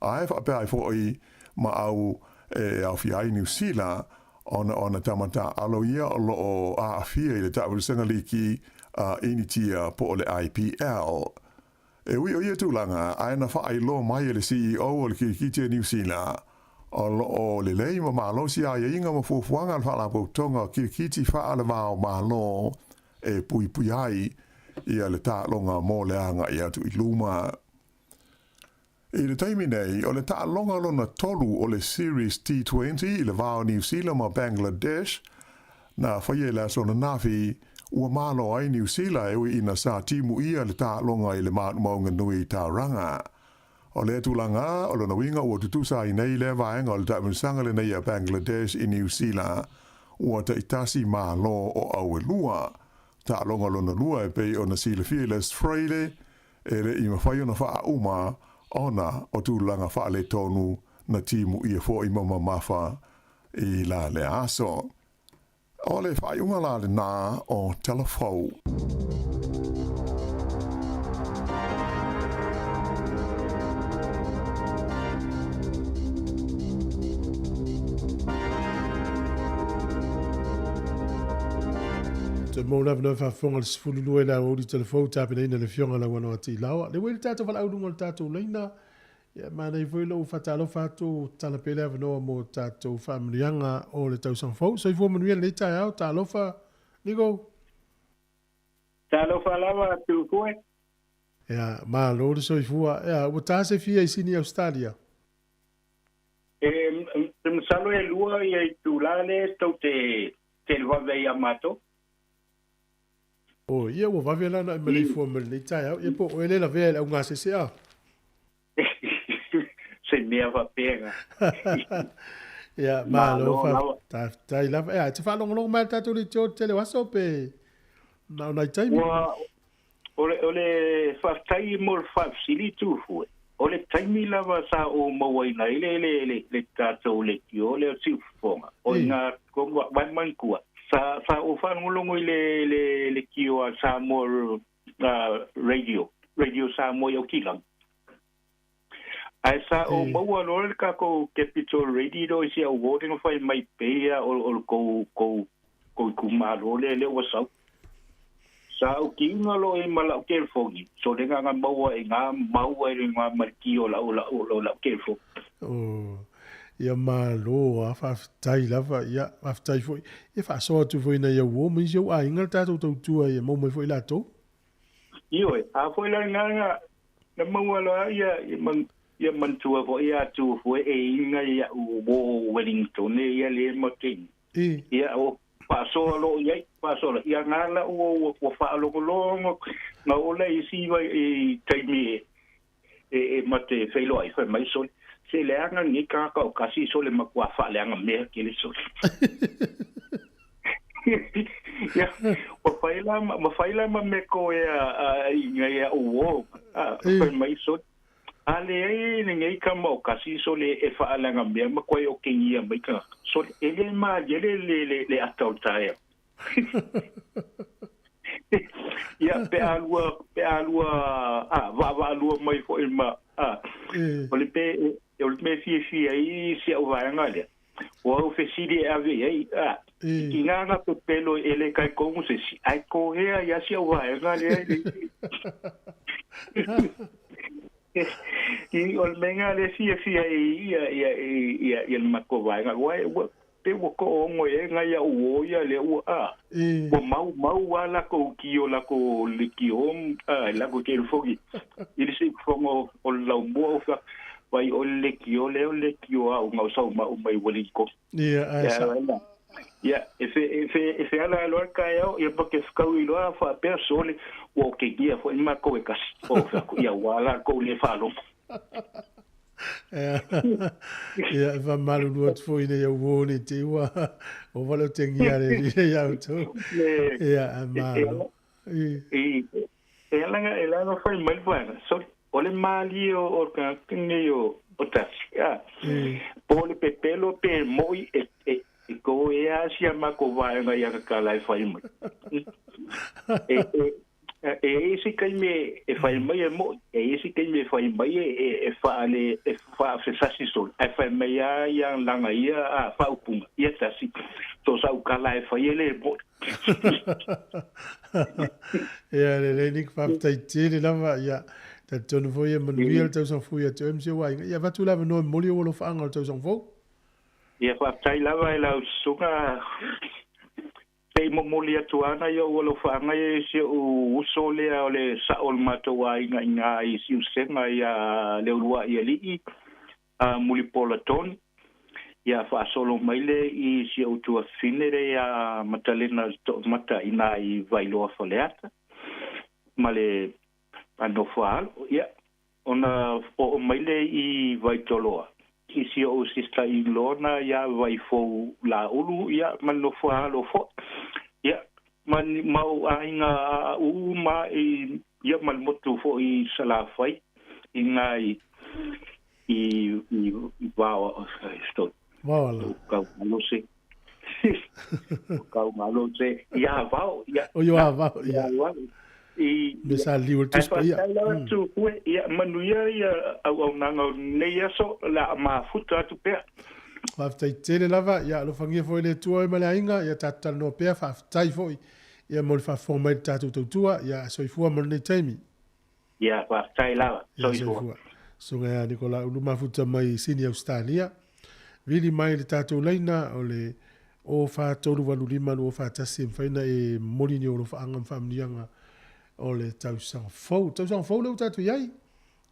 ae faapea ai foi ma au e aofia ai Niu Sila, ona o ana tama taaalo ia o loo aafia i le taamilosaga liki a Initia po o le IPL. E ui o ia tulaga, ae na faailoa mai e le CEO o le Kirikiti a Niu Sila, o lo o lelei ma malosi aiaiga ma fuafuaga a le Faalapotopotoga o Kirikiti Faale-va o Malo e puipui ai ia le taaloga mo le agai atu i luma. I le taimi nei, o le taaloga lona tolu o le Series T20 i le va o Niu Sila ma Bangladesh, na faia i le aso ananafi, ua malo ai Niu Sila e ui ina sa timu ʻia le taaloga i le māʻumauga nui i Tauranga. O lea tulaga, o lona uiga ua tutusa ai nei lea vaega o le taamilosaga lenei a Bangladesh i Niu Sila, ua taitasi malo o au e lua. Taaloga lona lua e pei ona silafia i le aso Faraile, E le i mafai ona faauma ona o tulaga faaletonu na timu ʻia foi ma mamafa i la lea aso. O le faaiuga la lenā o Tala Fou. Toe mau lava na faafofoga le 12 i le aoauli telefou tapenaina le Afioga Lauano Ati Laoa. Le ua i le tatou valaau luga o le tatou laina. Ia, manaia foi lou faatalofa atu, tala pea le avanoa mo tatou faamanuiaga o le tausaga fou. Soifua manuia lenei taeao, talofa, Niko. Talofa lava, Tupue. Ia, malo le soifua. Ia, ua ta se fia i Sini, Australia? E, te masalo e lua ia itula lea tou te televave ai ia matou. O, ia ua vave la ona e maleifua mai lenei taeao. Ia po o oe le lavea i le augasese a? Se mea faapena. Ia, malo faafetai lava. Ia, e te faalogologo mai i le tatou leitio i le tele o aso pe na o nai taimi? Ua, o le, o le faafetai mo le faafesili Tufue. O le taimi lava sa ou mauaina ai le, le, le, le tatou leitio lea o Siufofoga, o i ina tonu a mai manatua, sa, sa ou faalogologo i le, le leitio a Samoa Radio, Radio Samoa i Aukilani. Ae sa ou maua loa le tatou Capital Radio i si au uo lea na fai mai pei a o le tou tou tou itumalo lea lea ua sau. Sa ou kiuga loa i ma lau telefoni, so le na maua i na mau ai le igoa ma le ki o lau lau lau telefoni. Oh, ia malo a, faafetai lava, ia, faafetai foi. Ia faasoa atu foi i nai au uo ma isi ou aiga le tatou tautua ia maua mai foi latou. Ioe, a foi la lena na, na maua loa ia, ia, man, ia manatua foi ia Tufue e iga iaʻu uo Wellington ia le ma te I. Ia, o faasoa loa i ai, faasoa loa. Ia ngā la ua, ua, ua faalogologo, na oo lea i isi vai, i taimi e, e, e mate feiloai fai mai sole. Se leaga lenei tagata o kasi sole matua faaleaga mea tele sole. Ia, ua fai la, ua fai la ma mea koe a, a, i ngai a uo, a, fai mai sole. A leai lenei tama o kasi sole e faaleaga mea ma koe o kegia mai tagata. Sole, e le malie le, le, le, le ata o le taeao. Ia, pe a lua, pe a lua, a, vaavaalua mai foi ma, a, o le pe, o le mea fiafia ai si au vaega lea, O au fesili e ave i ai, a, i ngā ngā pepelo e le kai kongu se si, ai ko hea ia si au vaenga lea i i o le menga le fia fia i ia ia ia ia le mako vaenga ua ua pe ua ko ongo e nga ia uo ia le ua a ua mau mau a la ko kio la ko le kio a la ko ke fogi i le se fongo o la mo o fa vai o le kio le o le kio a o ngau sau ma o mai wali ko Ia, ai sa. Ia, e fe e fe e fe ala loa ka ia ia pa ke skau i loa fa pe sole o ke gia fo ma ko e kasi o fa ko ia wala ko le fa lo. Ia, e fa malu lua atu foi nei au o nei te ua o wale o te ngia le li ia au tau. Ia, a malo. I, e ala e ala fai mai fa so o le mali o o ka nei o o tasi. A. Po le pepelo pe moi e e e ko e a sia ma ko vaenga ia ka lai fai mai. E e e isi kai me e fai mai e mo e isi kai me fai mai e e fa le e fa fe sasi sol e fai mai a ia langa ia a fa upunga ia tasi to sa ukala e fai le mo. Ia le le ni fa tai tele lava ia ta tonu foi e manuia le tausaga fou ia te oe ma si ou aiga. Ia avatu le avanoa e momoli ou alofaaga o le tausaga fou. Ia faafetai lava e lau susuga se i momoli atu ana i ou alofaaga ia i si ou uso lea o le sa'o o le matou aiga i ina i Siusega ia Leulua'i alii a Mulipola Tony ia faasolo mai le i si ou tuafafine lea ia Matalena To'omata i ina i Vailoa Faleata ma le nofo alo ia ona oo mai lea i Vaitoloa i si ou sister in law na ia Vaifou Laulu ia ma le nofo alo foi ia ma ni mau aiga aauu ma i ia ma le motu foi i Salafai i nga i i i i vao sto Vaoala. Kau malose. Kau malose. Ia vao ia. O ia vao ia. I Me sa liu o le Tusi Paia. Ai faafetai lava atu koe, ia manuia ia auaunaga o lenei aso, o le a mafuta atu pea. Faafetai tele lava, ia alofagia foi le Atua oe ma le aiga, ia tatou talanoa pea, faafetai foi ia mo le faafofoga mai i le tatou tautua, ia soifua mo lenei taimi. Ia faafetai lava, soifua. Ia soifua. Susuga ia Nicola Ulu Mafuta mai Sini Ausetalia. Vili mai le tatou laina o le 04385 241 e mafai ona e momoli ni ou alofaaga ma faamanuiaga o le tausaga fou. Tausaga fou lea ua tatou i ai.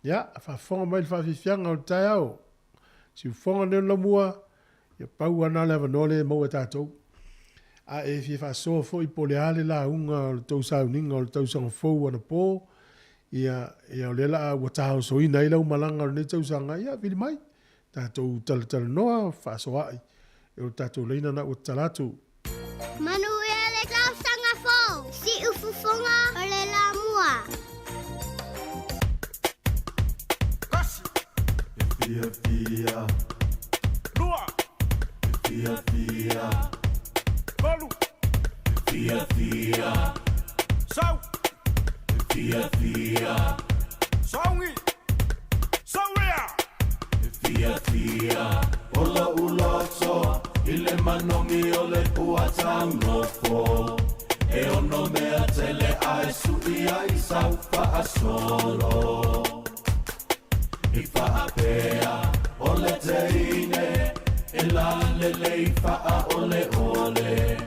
Ia, faafofoga mai le faafiafiaga o le taeao. Siufofoga nei o le laumua, ia pau ana le avanoa lea e maua e tatou. A e fia faasoa foi po o le a le lauga o le tou sauniga o le tausaga fou anapo, ia, ia o lea la ua taosoina ai lau malaga o lenei tausaga, ia vili mai. Tatou talatalanoa, faasoa'i e o tatou laina na ua tatala atu. Manuia le tausaga fou, siufofoga o le lamua. E fiafia. Lua. E fiafia. Tolu. E fiafia. Sau. E fiafia. Sauni. Sauia. E fiafia o lo'u loto i le manogi o le pua taugofo E ono mea tele a e su'i ai sau fa'asolo I fa'apea o le teine e lalelei fa'aoleole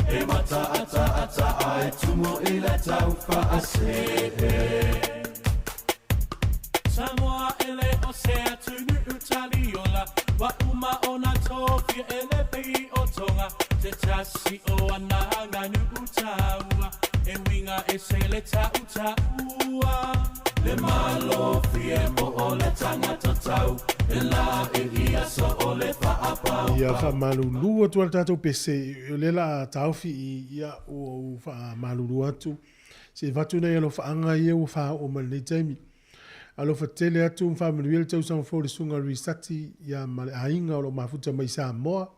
E mata'ata'ata'a e tumu i le tau fa'asee. Samoa e le o se atunuu taliola Ua uma ona tofia e le pei o Tonga Se tasi o ana aganuu taua E uiga ese le ta'utaua Le malo fie po o le tagata tau E la e ia so o le fa'apaupau. Ia faamalulu atu ai le tatou pese o lea la taofi i ia ua ou faamalulu atu se i avatu nai alofaaga ia ua faaoo mai lenei taimi. Alofa tele atu ma faamanuia le tausaga fou i le Susuga Luisati ia ma le aiga o lo o mafuta mai i Samoa,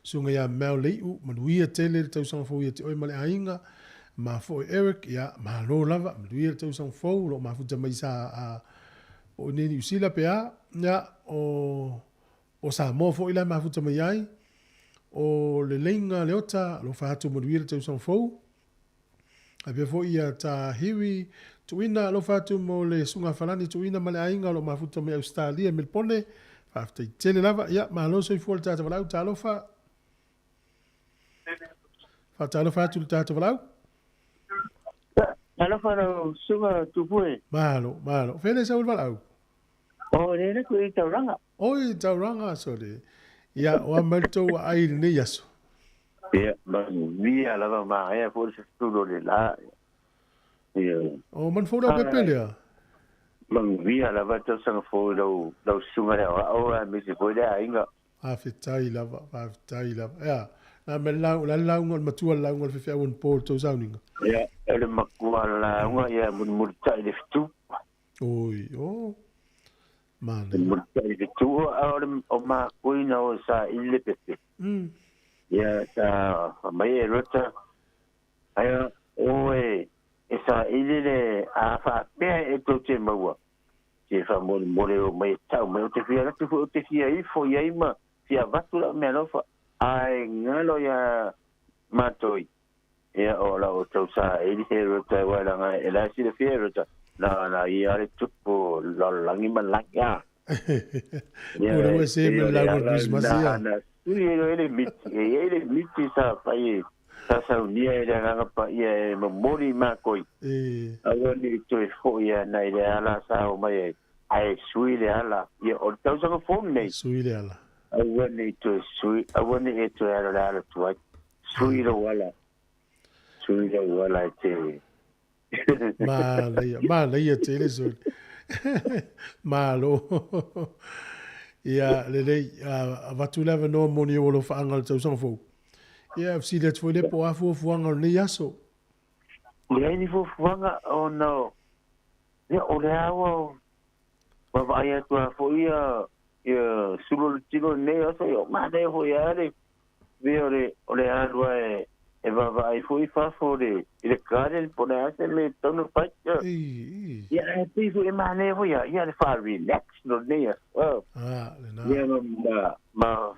Susuga ia Mel Lei'u, manuia tele le tausaga fou ia te oe ma le aiga, ma foi Eric, ia malo lava, manuia le tausaga fou o lo o mafuta mai sa a po o nei Niu Sila pe a, ia o o Samoa foi la e mafuta mai ai. o le Leiga Leota, alofa atu manuia le tausaga fou. Faapea foi ia Tahiwi Tuuina, alofa atu mo le Susuga Falani Tuuina ma le aiga o lo o mafuta mai Ausetalia i Melipone. Faafetai tele lava. Ia, malo soifua le tatou valaau, talofa. Faatalofa atu i le tatou valaau. Talofa lau susuga Tupue. Malo, malo. Fea le sau le valaau? O le le ku i Tauranga. Oi, Tauranga, sole. Ia, o a mai le tou aai i lenei aso. Ia, manuia lava manaia foi le fetulo o le la. Ia. O manu fou le aupepe lea? Manuia lava le tausaga fou i lau, lau susuga le aoao aemaise foi le aiga. Faafetai lava, faafetai lava. Ea, na me lau, la lauga o le matua le lauga o le faifeau anapo i le tou sauniga. Ia, o le matua lauga ia mulimulitai le fetu. Oi, o. Manaia. Mulimulitai le fetu, a o le o makoi na o saili le pepe. Ia, sa fai mai e Rota, aia o e e saili le a faapea e tou te maua, se faamolemole o mai e tau mai, ou te fia alu atu foi, ou te fia ifo i ai ma fia avatu lau meaalofa, ae galo iā matou, ia o la outou saili he Rota aua leaga e la e silafia e Rota, na na ia le tupu lalolagi ma lagi a. Ia, Ua ua se me le lauga o le Christmas ia. Na sui e le miti, e i ai le miti sa fai e sa saunia e le Agaga Paia e momoli i makoi. Aua ne i toe foi ana i le ala sa o mai ai, ae sui le ala. Ia, o le tausaga fou lenei. Sui le ala. Aua ne i toe sui, aua ne i e toe ala le ala tuai. Sui lou ala. Sui lou ala e te. Manaia, manaia tele soli. Malo. Ia, lelei, avatu le avanoa mo ni ou alofaaga o le tausaga fou. Ia, fesili atu foi lea po o a fuafuaga o lenei aso. Leai ni fuafuaga ona ia, o lea ua vaavaai atu lava foi ia ia sulu o le tino i lenei aso, ia manaia foi lava le mea o le o le alu lava e e vaavaai foi i fafo i le garden po o le a se mea e tatau ona fai. Ia, ae pei foi e manaia foi lava ia le faa-relax no lenei aso. Ah, lena. Ia ma ma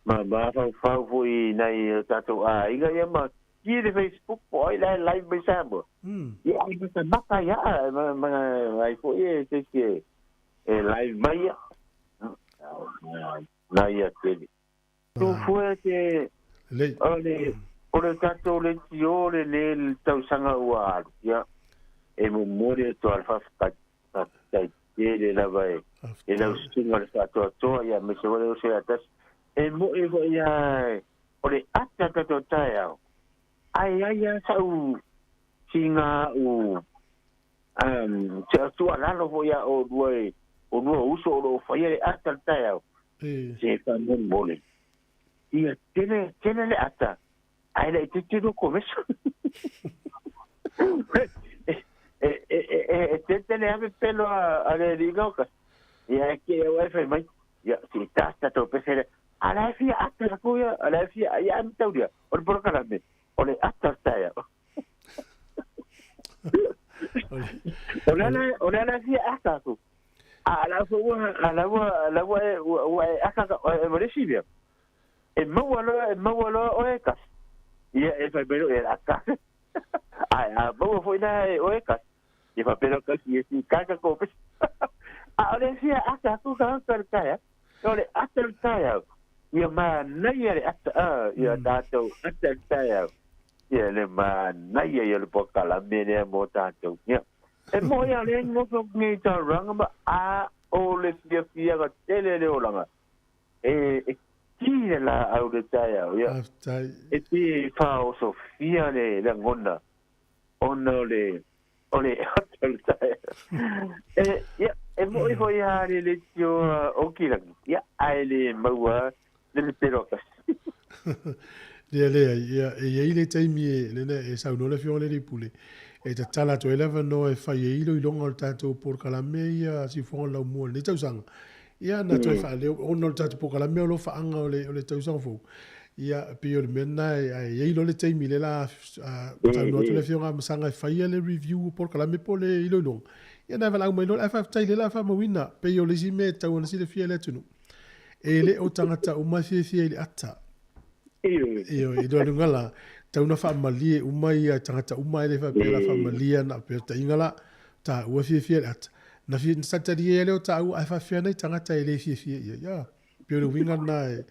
ma mafaufau foi i nai o tatou aiga ia ma ki le Facebook po o ai la e live mai Samoa. Ia ai matamata ia ma ma ai foi e se isi e live mai ia. Na ia tele. Tufue te Lelei. o le o le tatou leitio lenei le tausaga ua alu ia e momoli atu lava le faafetai. Faafetai tele lava e e lau susuga le faatoatoa ia aemaise foi le oso ia tasi. E mo'i foi lava o le ata o tatou taeao, ae ai lava sa'u siga a'u tuualalo foi ia oulua e oulua uso o lo o faia le ata o le taeao, se faamolemole ia tele tele le ata ae laitiiti lua komesa. E tele lava pepelo a le alii gaoka. Ia e ke au e fai mai, ia se i tata tau pese lea. A la e fia ata la ia, a la e fia, ia a taulia, o le polokalame, o le ata o le taeao. O le ala, o le ala e fia ata aku. A la ua, a la ua, la ua e, ua e aka, e ma le isi mea. E maua loa, e maua loa oe e kasi. Ia e fai mai loa, ia aka. Ae a maua foi la e oe e kasi. Ia faapea loa kasi, ia si kaka ko pesi. A o le fia ata aku ka aka le taeao. O le ata o le taeao. Ia manaia le ata, a, ia tatou ata le taeao. Ia le manaia ia o le polokalame lea mo tatou. Ia. E moe a le nofo nei tauranga ma a o le fiafiaga tele le olaga. E, e ki le laau le taeao, ia. Faafetai. E te faaosofia le lagona ona o le, o le ata o le taeao. E, ia, e mo'i foi lava le leitioa o Kilagi, ia, ae le maua le pepelo a kasi. Lea, leai, ia, e i ai le taimi e, lena, e saunoa le Afioga i le Alii Pule, e tatala atu ai le avanoa e fai ai iloiloga o le tatou polokalame ia Siufofoga o le Laumua i lenei tausaga. Ia na toe faaleo, ona o le tatou polokalame o alofaaga o le, o le tausaga fou, ia, pei o le mea lena, ae i ai loa le taimi lea o le a saunoa atu le Afioga ia Masaga e faia le review o polokalame po o le iloiloga, ia ona e valaau mai loa lea, ae faafetai o lea o le a faamauina, pei o le isi mea e tatau ona silafia e le atunuu, e le o tagata uma e fiafia i le ata. Ioe, i le aluga la, tau na faamalie uma ia tagata uma e le faapea la faamalie na pea tainga la, taua fiafia le ata. Na fia na talie lea o taua ae faafefea nai tagata e le fiafia i ai. Ia, pei o le uiga lena e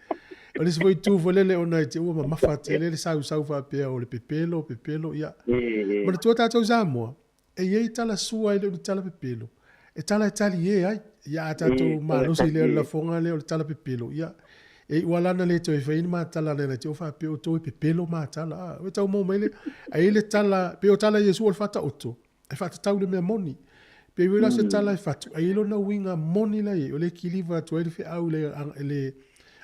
o le isi foi itu foi lele ona e te ua mamafa tele le sausau faapea o le pepelo, pepelo, ia. Manatua tatou i Samoa, e i ai tala sua e le o ni tala pepelo, e tala e talie ai. Ia a tatou malosi lea o le lafoga lea o le tala pepelo, ia e iu lava la ona le toe fai ni ma tala lea na te o faapea outou e pepelo ma tala. A, ua tau maua mai le, ae i ai le tala, pei o tala a Iesu o le Faataoto, e faatatau i le mea moni. Pei foi la o se tala e fatu, ae i ai lona uiga moni la i ai, o lea e kiliva atu ai le feau i le, le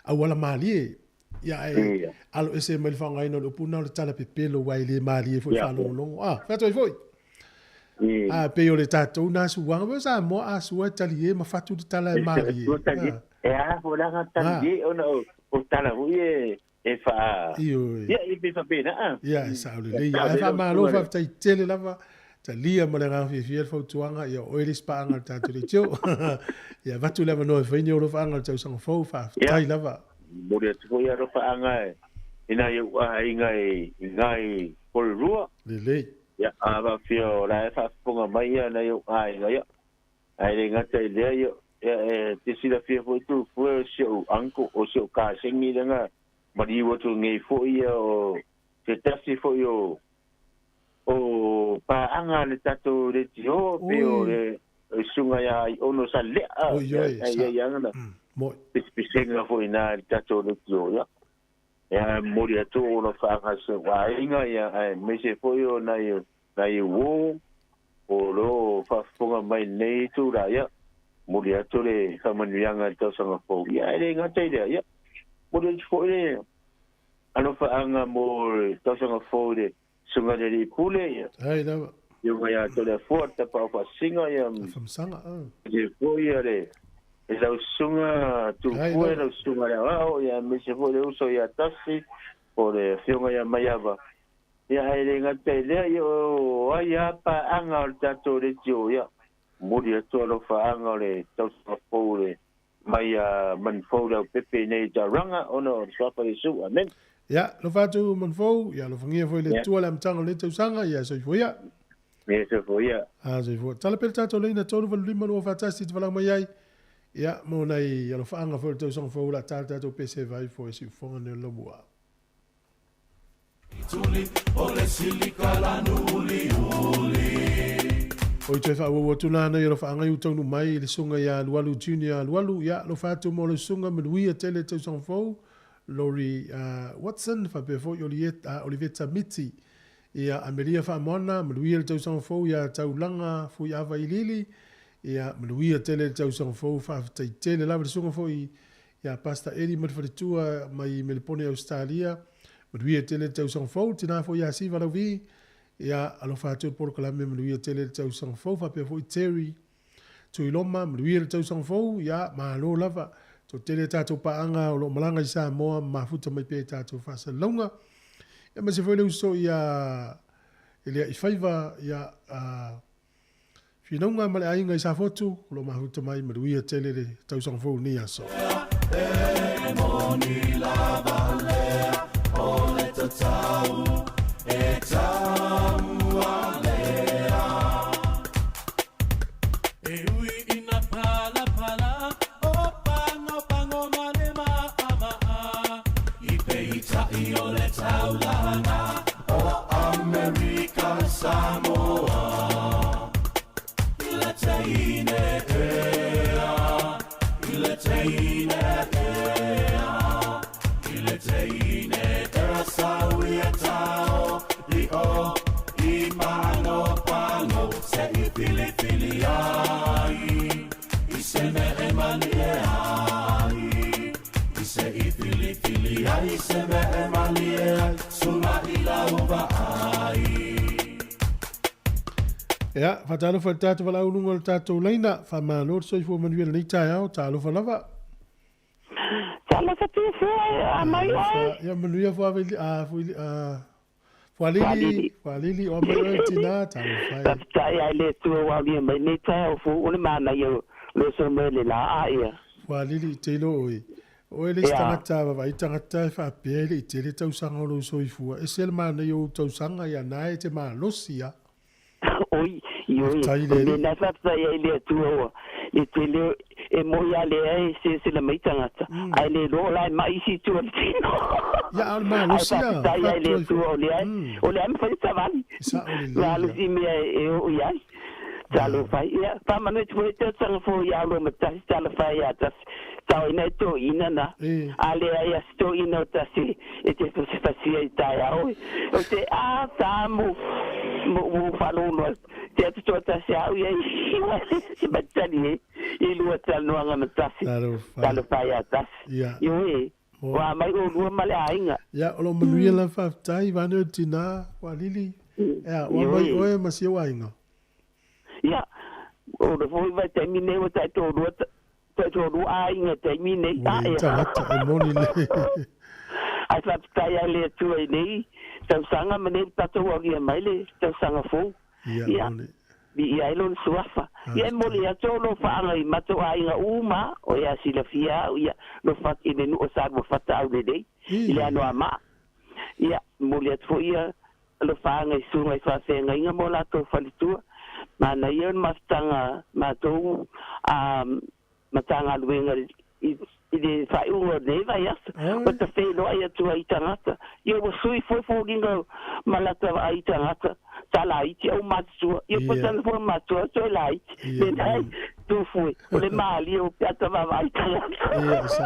auala malie. Ia ae alo ese mai le faaaogaina o le upu lena o le tala pepelo aua e le malie foi i le faalogologo. A, fai atu ai foi. A, pei o le tatou na suaga, pei o Samoa a sua e talie ma fatu le tala e malie. E a foi la ka talie ona o tala foi e e faa Ioe. Ia e pe faapena a. Ia e sao lelei. Ia ae faamalo faafetai tele lava. Talia ma le agaga fiafia le fautuaga, ia o oe le isi paaga o le tatou leitio. Ia avatu le avanoa e fai ni ou alofaaga o le tausaga fou, faafetai lava. Momoli atu foi alofaaga i nai ou aiga i ngai Porirua. Lelei. Ia a faapea o la e faafofoga mai ia nai ou aiga ia. Ae le gata i lea ia e te silafia foi Tufue o si ou uncle o si ou kasegi lea na maliu atu nei foi ia o se tasi foi o o paaga a le tatou leitio pei o le susuga ia Aiono Salelea Oi, sa i ai lava lana pisipisiga foi i ina i le tatou leitio ia. Ia momoli atu ona faaga i si ou aiga ia aemaise foi o nai nai uo o lo o faafofoga mai i lenei itula ia momoli atu le faamanuiaga i le tausaga fou ia ae le gata i lea ia momoli atu foi le alofaaga mo le tausaga fou i le Susuga i le Alii Pule ia. Ai lava. Afioga ia Toleafoa le Tapaau Faasisiga ia. Faamasanga. Aemaise foi ia le lau susuga Tupue, lau susuga i le Aoao ia aemaise foi le uso ia Tasi po o le afioga ia Maiava. Ia ae le gata i lea ia o ai lava paaga o le tatou leitio ia momoli atu alofaaga o le tausaga fou le mai a Manufou Leaupepe i nei taulaga ona o le Suafa o Iesu. Amen. Ia, alofa atu Manufou, ia alofagia foi le Atua le amataga o lenei tausaga, ia soifua ia. Ia soifua ia. A soifua. Tala pea le tatou laina 385 2 faatasi te valaau mai ai. Ia, mo nai alofaaga foi o le tausaga fou o le a ta le tatou pese vai foi e siufofoga nei o le laumua. Oi toe faaauau atu la nei alofaaga i utaunu mai i le susuga ia Alualu Junior Alualu, ia alofa atu mo lau susuga manuia tele le tausaga fou, Lori Watson faapea foi Oliveta Miti, ia Amelia Faamoana, manuia le tausaga fou ia Taulaga Fuiava Iliili, ia manuia tele le tausaga fou, faafetai tele lava le susuga foi Ia Pastor Eddie ma le faletua mai Melepone Ausetalia, manuia tele le tausaga fou, tina foi ia Siva Lauvi, ia alofa atu le polokalame manuia tele le tausaga fou, faapea foi Terry Tuiloma, manuia le tausaga fou, ia malo lava. Toatele a tatou paaga o lo o malaga i Samoa ma mafuta mai pea i tatou faasalalauga. Ia aemaise foi le uso ia Eliaifaiva, ia Finauga ma le aiga i Safotu, o lo o mafuta mai manuia tele le tausaga fou i lenei aso. Ia, faatalofa i le tatou valaau luga o le tatou laina, faamalo le soifua manuia i lenei taeao, talofa lava. Talofa Tuifua e a mai oe. Ia manuia Fualili, Fualili, o a mai oe tina, talofa e. Faafetai lava i le Atua ua aulia mai nei taeao fou o le manaia o le oso mai le la a ia. Fualili, te iloa oe. O e le isi tagata a vaavaai tagata e faapea e le i tele tausaga o lou soifua. E ese le manaia o ou tausaga ia na e te malosi a. Oi, ioe, Faafetai i le o le mea Alii. na faafetai ai i le Atua ua le tele e moi a lea e selesele mai tagata, ae le iloa o la e mai isi itu o le tino. Ia, a o le Ae malosi a, faafetai ai i le faatu ai Atua foi. o lea o lea e mafai ona savali, E sao lelei ia. malosi i mea e oo i ai. Talofa ai. Ia, faamanu atu foi e tausaga fou ia Aulua ma Tasi, talofa ia Tasi. Taoina e toeina na. A leai a si toeina o Tasi e te fasifasia i taeao e. O te a ta mo mo mo faalogologo atu. Te atu toa Tasi a au ia i se matali e i lua talanoaga ma Tasi. Talofa. Talofa ia Tasi. Ia. Ioe, Mo. ua mai olua ma le aiga. Ia, o lo manuia la faafetai, vaeane o le tina, Fualili. Ia, ua mai Ioe. oe ma si ou aiga. Ia, o le foi vaitaimi nei ua taitoalua taitoalua aiga taimi nei. Ua A le ea. tagata e moni le. Ae faafetai lava i le Atua i nei tausaga ma nei tatou aulia mai le tausaga fou. Ia, Ia, moni. viia ai lona suafa. Ia, e momoli atu o lou faaga i matou aiga uma, o ea silafia au, ia, lo fa, i le nuu o Saluafata aulelei, i le Anoamaa. Ia, momoli atu foi ia alofaaga i susuga i faafeagaiga mo latou faletua. Manaia o le mafutaga matou a Matagaluega i le faaiuga o lenei vaiaso. Ua tafeiloai atu ai i tagata. Ia ua sui foi foliga ma lata vaai i tagata sa laiti au matutua. Ia po tana foi matua toe laiti. Me nai tufue o le malie o pe ata vaavaai tagata. Ia, sa.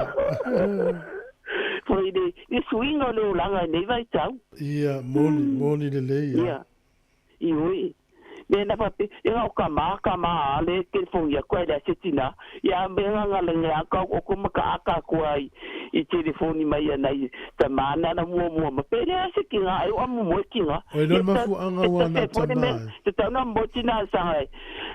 Foi le le suiga o le olaga i nei vaitau. Ia, moni, moni lelei ia. Ia. Ioe. Me na faapea, e ga o ka ma, ka ma a le telefoni aku ai le ase tina. Ia me ga ga le ngea ka o ko maka aka kua i, i telefoni mai ana i ta mana na mua mua ma pe le ase ki nga e o amu moe ki nga. O e Ia lona ta, mafuaaga e ua ta na te fone tama me, ai. te tau na mo tina sanga e,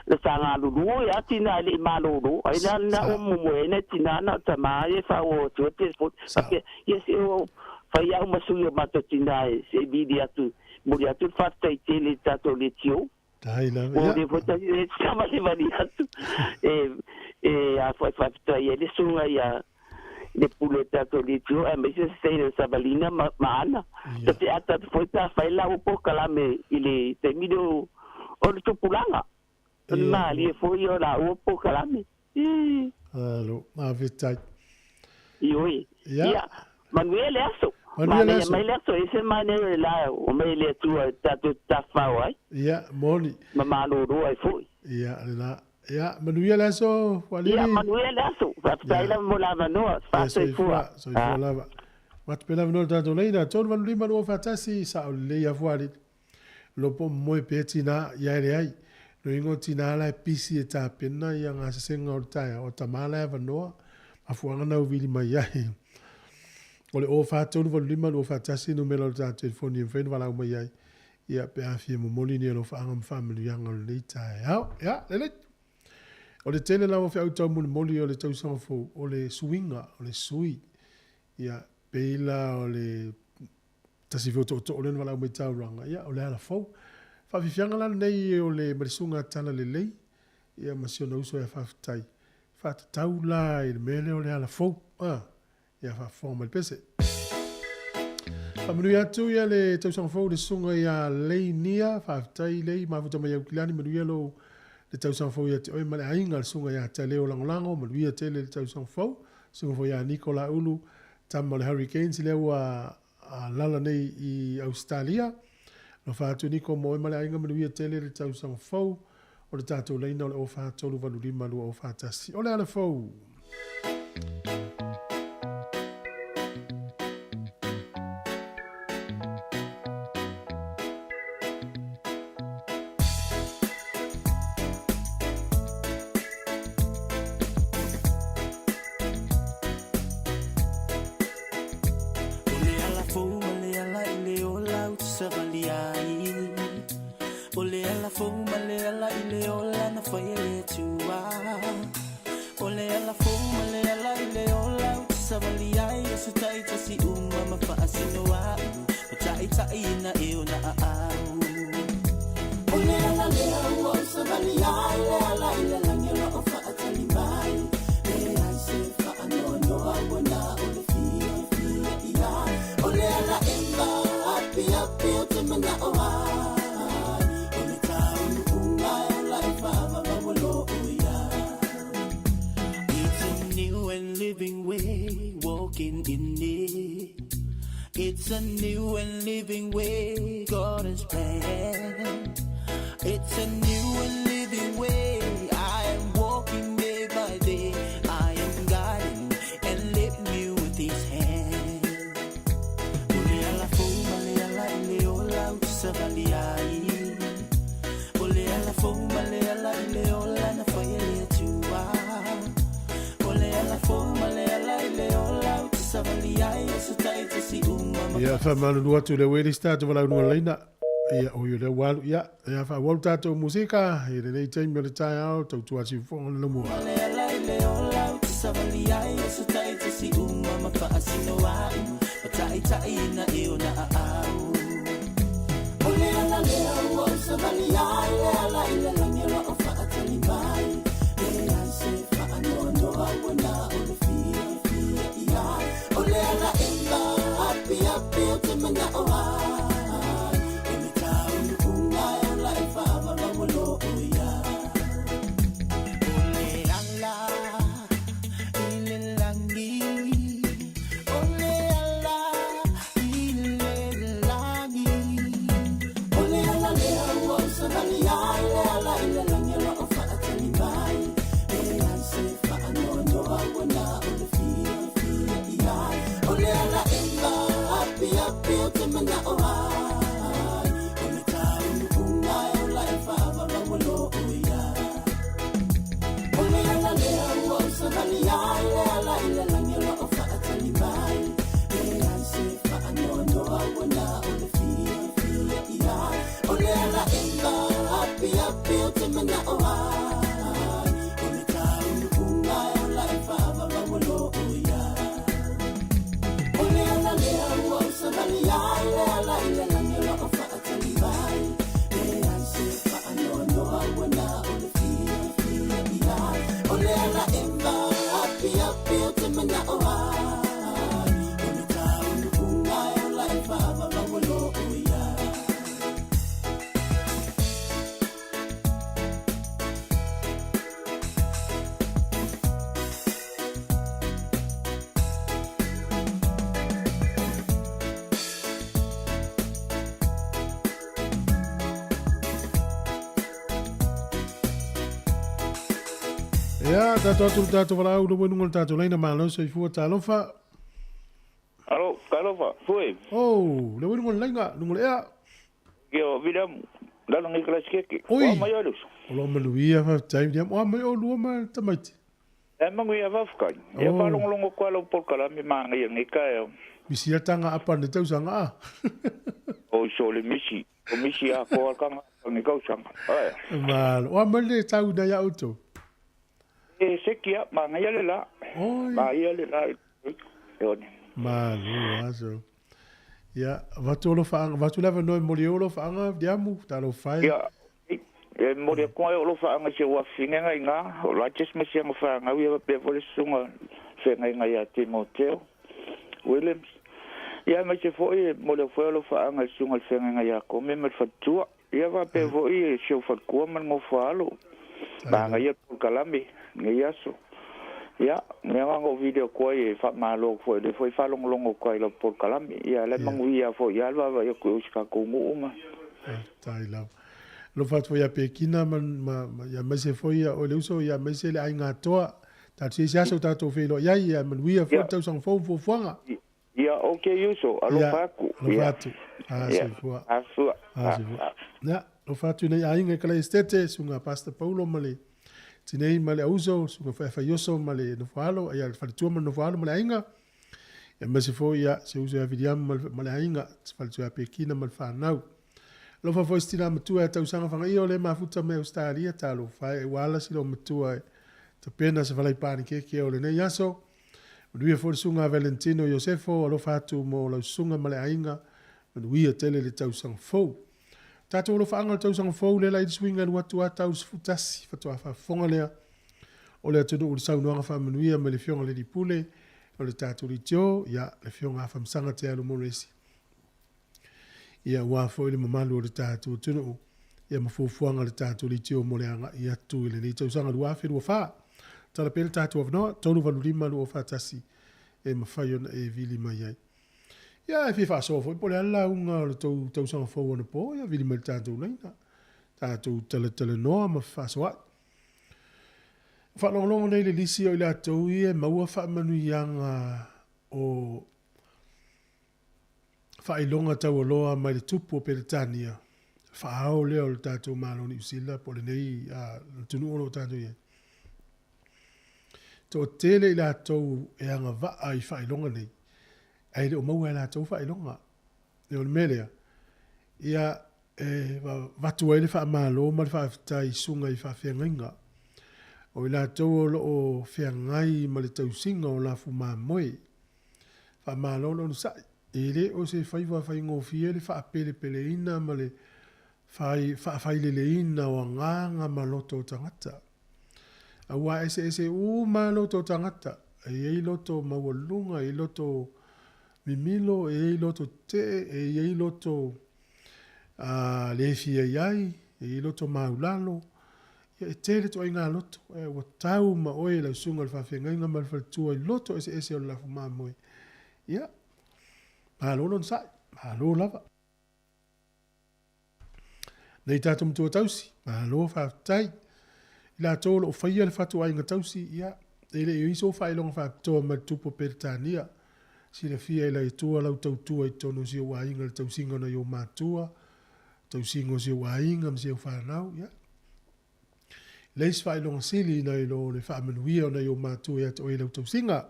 le sanga lulu ia tina le malolo. Ai na na Sa, o mu moe na tina na ta ma e fa o tu telefoni. sa. Ape, ia se o fai au masui o mato tina e se vidi atu moli atu le faafetai tele i tatou leitio. Tai lava, Ua ia. le foi tasi e savalivali atu e e a foi faafetai ai le suga ia le pule o tatou leitio aemaise se seina savalina ma, ma ana. Ia. Ta te ata atu foi pe a fai lau polokalame i le taimi lea o o le tupulaga. O le Ia, malie foi o laua polokalame. Ii. Alo, faafetai. Ioe. Ia. Ia, manuia le aso. Manuia le Manaia aso. mai le aso, ese manaia o le la o mai le Atua e tatou te tafafao ai, Ia, moni. ma malōlō ai foi. Ia, lena. Ia, manuia le aso, Ia, Fualili. manuia le aso. Faafetai Ia. lava mo le avanoa. Ia, Faasoifua. soifua, soifua lava. Atu pea lava no le tatou laina, 385 241, sao lelei ia Fualili. Lopo moe pea tina, ia e leai. No ingo tina la e pisi e tapena ia gasesega o le taeao, o tama la e avanoa, mafuaaga na uvili mai ai. O le 04385 241 numera o le tatou telefoni e mafai ona valaau mai ai, ia pe a fia momoli ni alofaaga ma faamanuiaga o lenei taeao. Ia, lelei. O le tele lava o feau taumolimoli o le tausaga fou, o le suiga, o le sui. Ia, pei la o le tasi foi o tootoo lea na valaau mai i taulaga, ia, o le ala fou. Faafiafiaga la lenei o le ma le susuga Talalelei, ia ma si ona uso ia faafetai. Faatatau la i le mea lea o le ala fou. Ah, ia faafofoga mai le pese. Faamanuia atu ia le tausaga fou i le susuga ia Leinia, faafetai Lei, mafuta mai Aukilani, manuia lou le tausaga fou ia te oe ma le aiga, le susuga ia Taleo Lagolago, manuia tele le tausaga fou, susuga foi ia Niko Laulu, tama o le Hurricanes lea ua alala nei i Ausetalia. Alofa atu Niko mo oe ma le aiga, manuia tele le tausaga fou. O le tatou laina o le 04385 2041. O le ala fou. O le ala fou ma le ala i le ola ou te savali ai. O le ala fou ma le ala i le ola na fai e le Atua. O le ala fou ma le ala i le ola ou te savali ai. E se taitasi uma ma faasino au. Ma taitaiina e ona aau. O le ala lea ua ou savali ai, le ala i le lagi o loo faatali mai. E leai se faanoanoa ua na o mana'o ai O le taunu'uga e ola e faavavaualō ia. It's a new and living way, walking in it. It's a new and living way God has planned. It's a new and living way. I am walking day by day. I am guiding and lead me with His hand. O le ala fou ma le ala i le ola ou te savali ai. O le ala fou ma le ala i le ola na fai e le Atua. O le ala fou ma le ala i le ola ou te savali ai. E so tai te si uma ma Ia, faamalulu atu le ueli se tatou valaaunuga laina. Ia, oi o lea ua alu, ia, ia faaauau le tatou musika i lenei taimi o le taeao, tautua siufofoga le laumua. Le ala i le ola ou te savali ai e so tai te si uma ma faasino a'u ma ta'ita'i ina e ona a'au. O le ala lea ua ou savali ai le ala i le lagi o lo'o fa'atali mai e ai se fa'anoanoa ua na o le fiafia i ai. O le ala e maapiapi o te mana'o ai o le taunu'uga e ola e faavavaualō ia. O le ala i le lagi, o le ala i le lagi, o le ala lea ua ou savali ai le ala i le lagi o lo'o fa'atali mai e ai se fa'anoanoa ua na o le fiafia i ai. O le ala e maapiapi o te mana'o ai o le taunu'uga e ola e faavavaualō ia. O le ala lea ua ou savali ai le ala i le lagi o lo'o fa'atali mai e ai se fa'anoanoa ua na o le fiafia i ai. O le ala e maapiapi o te mana'o ai o le taunu'uga e ola e faavavaualō ia. O le ala lea ua ou savali ai le ala i le lagi o lo'o fa'atali mai e ai se fa'anoanoa ua na o le fiafia i ai. O le ala e maapiapi o te mana'o ai o le taunu'uga e ola e faavavaualō ia. Ia, tatou atu le tatou valaau le uenuga o le tatou laina malo soifua talofa. Alo, talofa, fue. Oh, le uenuga o le laina, luga o le ea. Ia, William, lalo ngi kala sikeke. Oi. Wa mai alu. O lo manuia faafetai William. Oa mai o lua ma le tamaiti. E mangu ia vafkai. Ia Oh. whalongolongo kwa lau polkalami maanga ia ngika e. Misi tanga apa ne tausaga a. O iso le misi. O misi a ko alkanga ngi kausanga. Ai. Malo. Oa mai le tau na ia outou. E sekia maanga ia le la. Oi. Ma ia le la. E one. Malo aso. Ia, vatu lo whaanga, vatu lava noi moli o lo whaanga, diamu, talo whai. Ia, e mori ko e o lo whaanga se wa fingenga i ngā, o la ches ma sianga whaanga, ia pe vole sunga whenga i ngā ia Timoteo Williams. Ia mai se foi e mori foi o lo whaanga sunga whenga i ngā ia kome me whatua. Ia va pe foi e se o whatkua man ngō whaalo. Maanga ia kalami, ngi aso. Ia, me nga ngo video ko e fa malo fo le foi fa long longo ko i lo por kalami. Ia le mangu ia fo ia va va ia ko uska ko ngu uma. Tai lava. Lo fatu ia pekina ma ma ia mai se foi ia o le uso ia mai se le ai ngā toa. Tātou se aso tātou whelo ia ia manuia fo Ia. tausaga fou fuafuaga. Ia okay uso alo Ia, faku. alofa atu. A soifua. A sua. A soifua. Ia, alofa atu nei aiga i kala estete, sunga Pastor Paulo ma le tinei ma le auso, sunga whaefaioso ma le nofoalo, ia le faletua ma le nofoalo ma le aiga. Ia ma se foi ia, se uso ia William ma le aiga, se faletua ia Pekina ma le whanau. Alofa foi stina matua e tausaga whangaia o le mafuta me Australia, talo whae e wala sila o matua e tapena se whalai pāni keke o lenei aso. Manuia foi le sunga Valentino Iosefo, alofa atu mo lau sunga ma le aiga, manuia tele le tausaga fou. Tātou alofa anga le tausaga fou le lai suinga le watu a tau sefutasi, faatoa faafofoga lea. O le atunuu le saunoaga faamanuia ma le fioga le lipule, o le tātou litio, ia le fioga afamasaga te alo mo le isi. Ia aua foi le mamalu o le tatou atunuu, ia ma fuafuaga a le tatou leitio mo le agai atu i lenei tausaga 2024. Tala pea le tatou avanoa, 385 241 e mafai ona e vili mai ai. Ia e fia faasoa foi po o le a le lauga o le tou tausaga fou anapo, ia vili mai i le tatou laina. Tatou talatalanoa ma fefaasoa'i. Ua faalogologo nei le lisi o i latou ia e maua faamanuiaga o faailoga taualoa mai le Tupu o Peretania, faaao lea o le tatou Malo o Niu Sila po o lenei atunuu o lo o tatou i ai. Toatele i latou e agavaa i faailoga nei, ae le o maua e latou faailoga. O le mea lea, ia e avatu ai le faamalo ma le faafetai i susuga i faafeagaiga, o i latou o lo o feagai ma le tausiga o lafu mamoe. Faamalo le onosai. E le o se faiva faigofie le faapelepeleina ma le faafaileleina o agaga ma loto o tagata. Aua eseese uma lava loto o tagata. E i ai loto maualuluga, e i ai loto mimilo, e i ai loto tetee, e i ai loto le fia i ai, e i ai loto maulalo. Ia, e tele ituaiga loto, ae ua tau ma oe lau susuga i le faafeagaiga ma le faletua i loto eseese o le lafu mamoe. Ia, malo le onosai, malo lava. Nei tatou matua tausi, malo faafetai. I latou o lo o faia le fatuaiga tausi, ia, e le i i ai sou faailoga faapitoa mai le Tupu o Peretania. Silafia e le Atua lau tautua i totonu o si ou aiga i le tausiga o nai ou matua, tausiga o si ou aiga ma si au fanau, ia. Leai se faailoga sili nai lo le faamanuia o nai ou matua ia te oe i lau tausiga.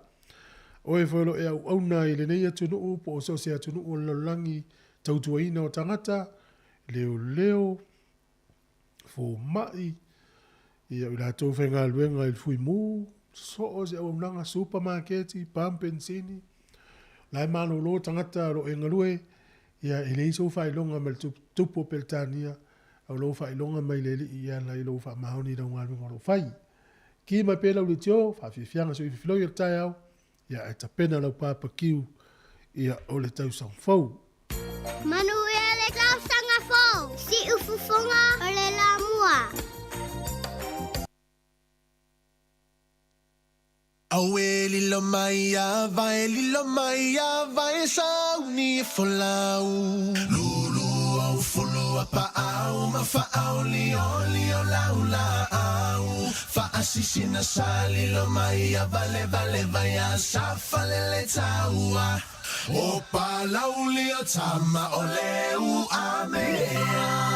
Oe foi o lo o e auauna i lenei atunuu po o so o se atunuu o le lalolagi, tautuaina o tagata, leoleo, fomai, ia o i latou faigaluega i le fuimu, so o se auaunaga, supamaketi, pamu penisini, la e malolo tagata o lo o e galue, ia e leai sou faailoga mai le Tupu o Peretania, a o lou faailoga mai le Alii e ala i lou faamaoni i lau galuega o lo o fai. Ki mai pea lau leitio, faafiafiaga soifua filoi o le taeao, ia ae tapena lau papakiu ia o le tausaga fou. Manuia le tausaga fou, Siufofoga o le Lamua. Auē lilo mai a vae lilo mai a vae sauni e folau Lulu au fulu a paau ma faaolioli o lau laau Faasisina sa lilo mai a vale vale vai a sa falele taua O Palauli o tama o le Uamea.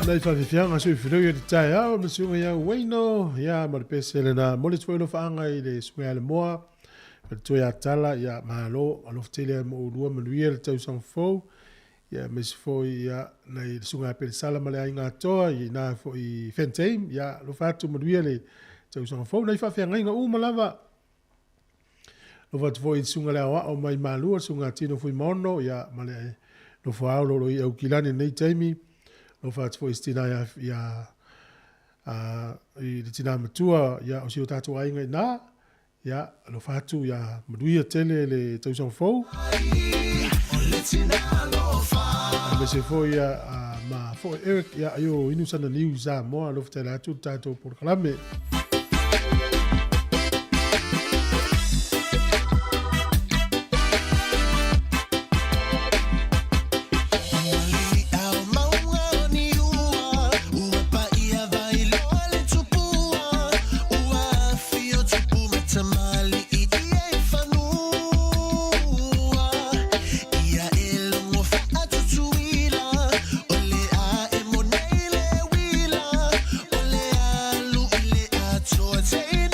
Nai whawhiwhianga sui whirau i te tae ao, ma sunga ia Waino, ia ma le pese le nā mole tue lo whaanga i le sunga le moa, ma le tue a tala, ia malo, alofa tele mo ulua manuia le tausaga fou, ia me se foi ia nai le sunga pele sala ma le aiga atoa, i nā foi Fentein, ia alofa atu manuia le tausaga fou, nai whawhiangaiga uma lava. Alofa atu foi i le susuga le aoao mai Malua, le susuga Tino Fuimaono, ia ma le nofo ao lolo i Aukilani nei taimi. Alofa atu foi i se tina ia, ia a, i le tina matua, ia o si o tātou aiga i nā, ia alofa atu, ia manuia tele le tausaga fou. Aemaise foi ia a, ma foi Eric, ia aio inu sana niu Samoa, alofa tele atu le tātou polokalame.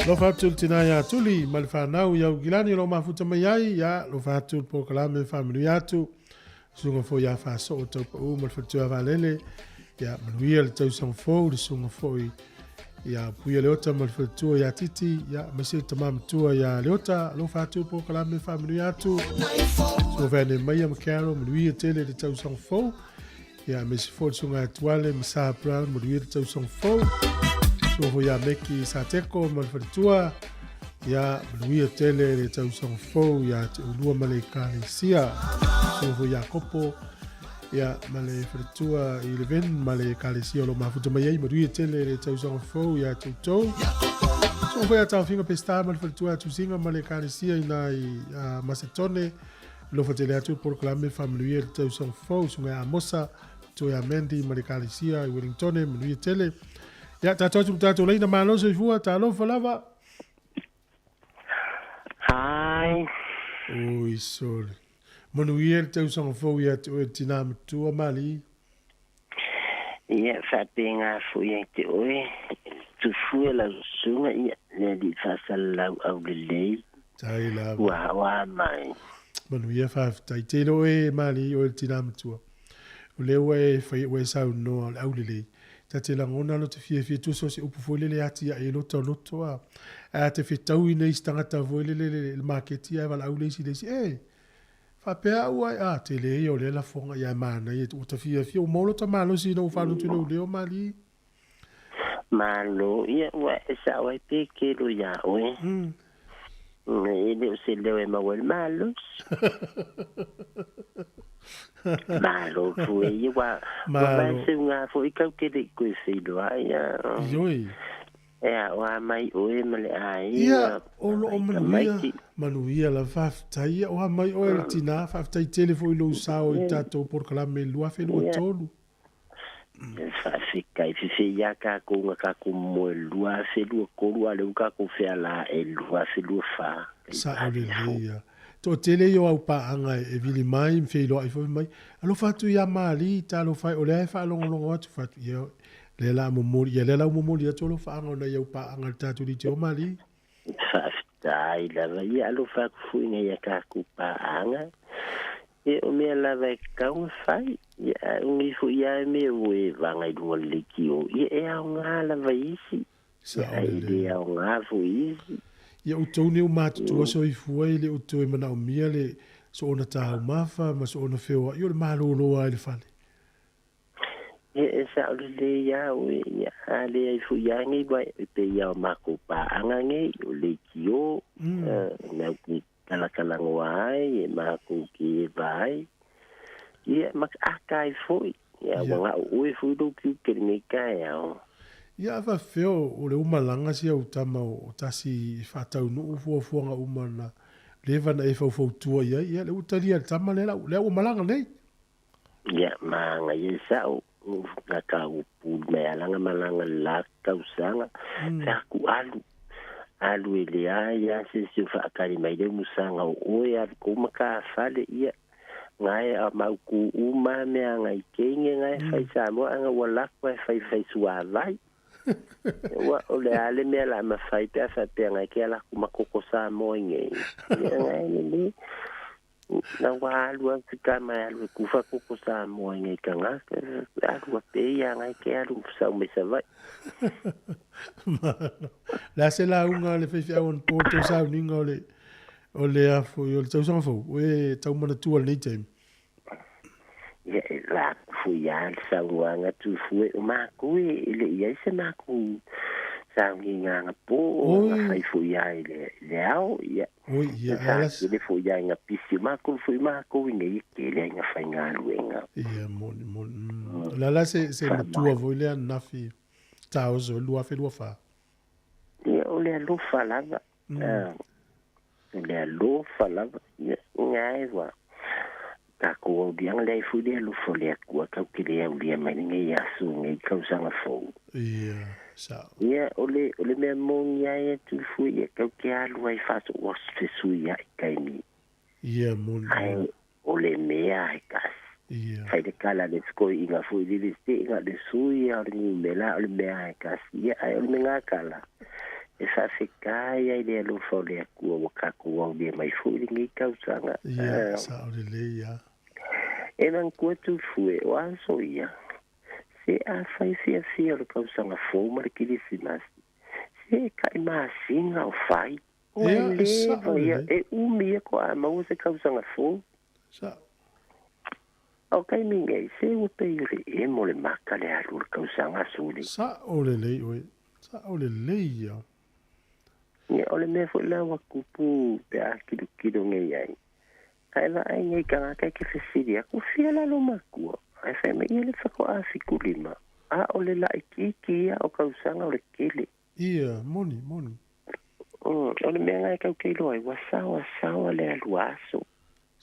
Alofa atu le tina ia Tuli ma le whanau i Aukilani o lo mafuta mai ai, ia alofa atu le polokalame whaamanuia atu. Susuga foi ia Faasoo Taupau ma le faletua Valele, ia manuia le tausaga fou, le susuga foi ia Puia Leota ma le faletua ia Titi, ia aemaise le tama matua ia Leota, alofa atu le polokalame faamanuia atu. Susuga Vane Maia ma Carol, manuia tele le tausaga fou. Ia aemaise foi le susuga ia Tuale ma Sa Brown, manuia le tausaga fou. Susuga foi ia Meki Sateko ma le faletua, ia manuia tele le tausaga fou ia te ulua ma le ekalesia. Susuga foi ia Kopo, ia ma le faletua i Leven ma le ekalesia o lo mafuta mai ai, manuia tele le tausaga fou ia te outou. Susuga foi ia Taofiga Peseta ma le faletua ia Tusiga ma le ekalesia i nai Masetone, Alofa tele atu le polokalame faamanuia le tausaga fou, susuga ia Amosa, matua ia Mandy ma le ekalesia i Wellingtone, manuia tele. Ia, tatou atu i le tatou laina, malo soifua, talofa lava. Hi. Oi sole. Manuia le tausaga fou ia te oe le tinā matua Mali. Ia, faapena foi ia te oe, tufua lau susuga, ia, le alii faasalalau aulelei, Tai lava. ua haoa mai. Manuia faafetai. Tele oe Mali, oe le tinā matua. O lea ua e fai, ua e saunoa o le aulelei. Ta te lagona lo te fiafia tusa o se upu foi lele ati ae lota o loto a. Ae a te fetaui nei se tagata foi lele le, le maketi ae valaau le isi le isi, e, faapea au ai, a, tele ia o lea lafoga ia e manaia, ua ta fiafia, ua maua lota malosi ina ua faaloto i lou leo, Mali. Malo, ia, ua e sao ai pe kelo iā oe. E le o se leo e maua ai le malosi. Malo fue ia, ua, ua Malo. vae seuga foi kau ke le i koe feiloai ia. Ioi. E aoa mai oe ma le aiga. Ia, o loo manuia, Tamaiti. manuia lava, faafetai. Ia, oa mai oe le tinā, faafetai tele foi i lou sao i tatou polokalame i le 2023. Faafetai fefei ia kākou na kākou moe 2023 a lea ua kākou feala ae 2024. Sao lelei ia. Toatele ia o au paaga e vili mai ma feiloai foi mai, alofa atu ia Mali, talofa e, o lea e faalogologo atu, fai atu, ia, lea la momoli, ia lea la ua momoli atu alofaaga ona i au paaga i le tatou leitio Mali. Faafetai lava ia alofa atu foi nai a kākou paaga. Ia o mea lava e tatau ona fai. Ia ae o nei foi lava mea ua e vaga i luga o le leitio, ia e aoga lava i isi. Ia Sao ae e le lelei. aoga foi i isi. Ia outou nei ua matutua soifua e le o toe manaomia le soona taumafa ma soona feoai o le malolo lava i le fale. Ia e sao lelei lava oe, ia a leai foi lava nei uae e pei lava o makou paaga nei, o leitio, nau ke talatalanoa ai, e makou ke eva ai, ia ma aka ai foi, ia ua ga'o oe foi lou tiute i lenei taeao. Ia a faafefea o le uma malaga sia ou tama o tasi i faataunuu fuafuaga uma na leva na e faufautua i ai, ia lea ua talia e le tama lea lea ua malaga nei. Ia, manaia e sa'o, na tau pulu mai alaga malaga le la tausaga, fai atu alu, alu e leai lava se isi o faatali mai le umusaga o oe, alu kou matafale, ia, Ngai a mauku uma mea ngai kenge ngai fai Samoa anga ua lako e fai fai suavai. Ua o le ale mea la ma fai pe a faapea ngai ke ala ku makoko Samoa i ngei. Ia ngai le na ua alu a fika mai alu e kufa koko Samoa i ngei kanga alu a pe ia ngai ke alu sau mai Savai. Malo. Le a se lauga a le faifeau anapo o tou sauniga o le o le a foi o le tausaga fou o e tau manatua i lenei taimi? Ia e la aku foi a le saunoaga tufue o makou e le i ai se makou sauniga agapo o ga fai foi a i le le ao ia. Oi ia e ala se. Tele foi a i pisi o makou foi makou i nei tele ai nga faigaluega. Ia moni moni. O le a la se se matua foi lea ananafi taoso i le 2024? Ia o le alofa lava. O le alofa lava. Ia ngae ua takou auliaga leai foi le alofa o le Atua tatou te le aulia mai lenei aso lenei tausaga fou. Ia, sao. Ia, o le, o le mea moni ai e tufue ia tatou te alu ai faasoa fesuiai taimi. Ia, moni, Ae moni. o le mea e tasi. Ia. Fai le tala a le fekoiiga foi lele se'ega le sui a o le numera o le mea e tasi ia ae o le mea tala e faafetai ai le alofa o le Atua ua tatou aulia mai foi lenei tausaga. Ia, sao lelei ia. E manatua tufue o aso ia se afai fiafia o le tausaga fou ma le Kilisimasi se e ta'i masina o fai ua Ia, e leva sao ia lelei. e umi ia ko a maua se tausaga fou. Sao. O taimi nei, se ua pei o le emo le maka le alu o le tausaga suli. Sao lelei oe. Sao lelei ia. Ia, o le mea foi la ua tupu pe a kilokilo nei ai. Ae vaai nei tagata e te fesili atu, fia la lou matua? Ae fai mai, ia le faatoa 75. A o le laitiiti ia o tausaga o le tele. Ia, moni, moni. O le mea lena e tau te iloa ai, ua saoasaoa le alu aso.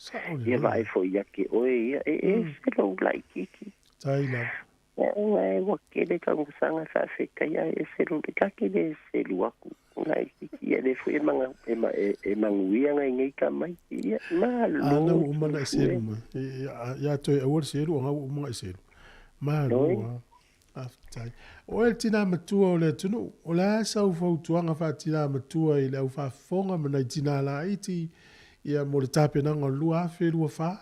Sao Ia lelei. vaai foi ia te oe ia, e ese lou laitiiti. Tai lava. Ia, e ua tele tausaga faafetai ae ese lou, ta te le selu atu laitiiti ia le foi e maga, e, ma, e, e manuia ngai nei tamaiti. Ia, A na malo ua uma ona e tufue. selu mai. Ia toe aua le selu ona ua uma ona e selu. Malo Oi. a. Faafetai. O oe le tinā matua o le atunuu, o le a sau fautuaga faatinā matua i le au faafofoga ma nai tinā laiti ia mo le tapenaga o le 2024?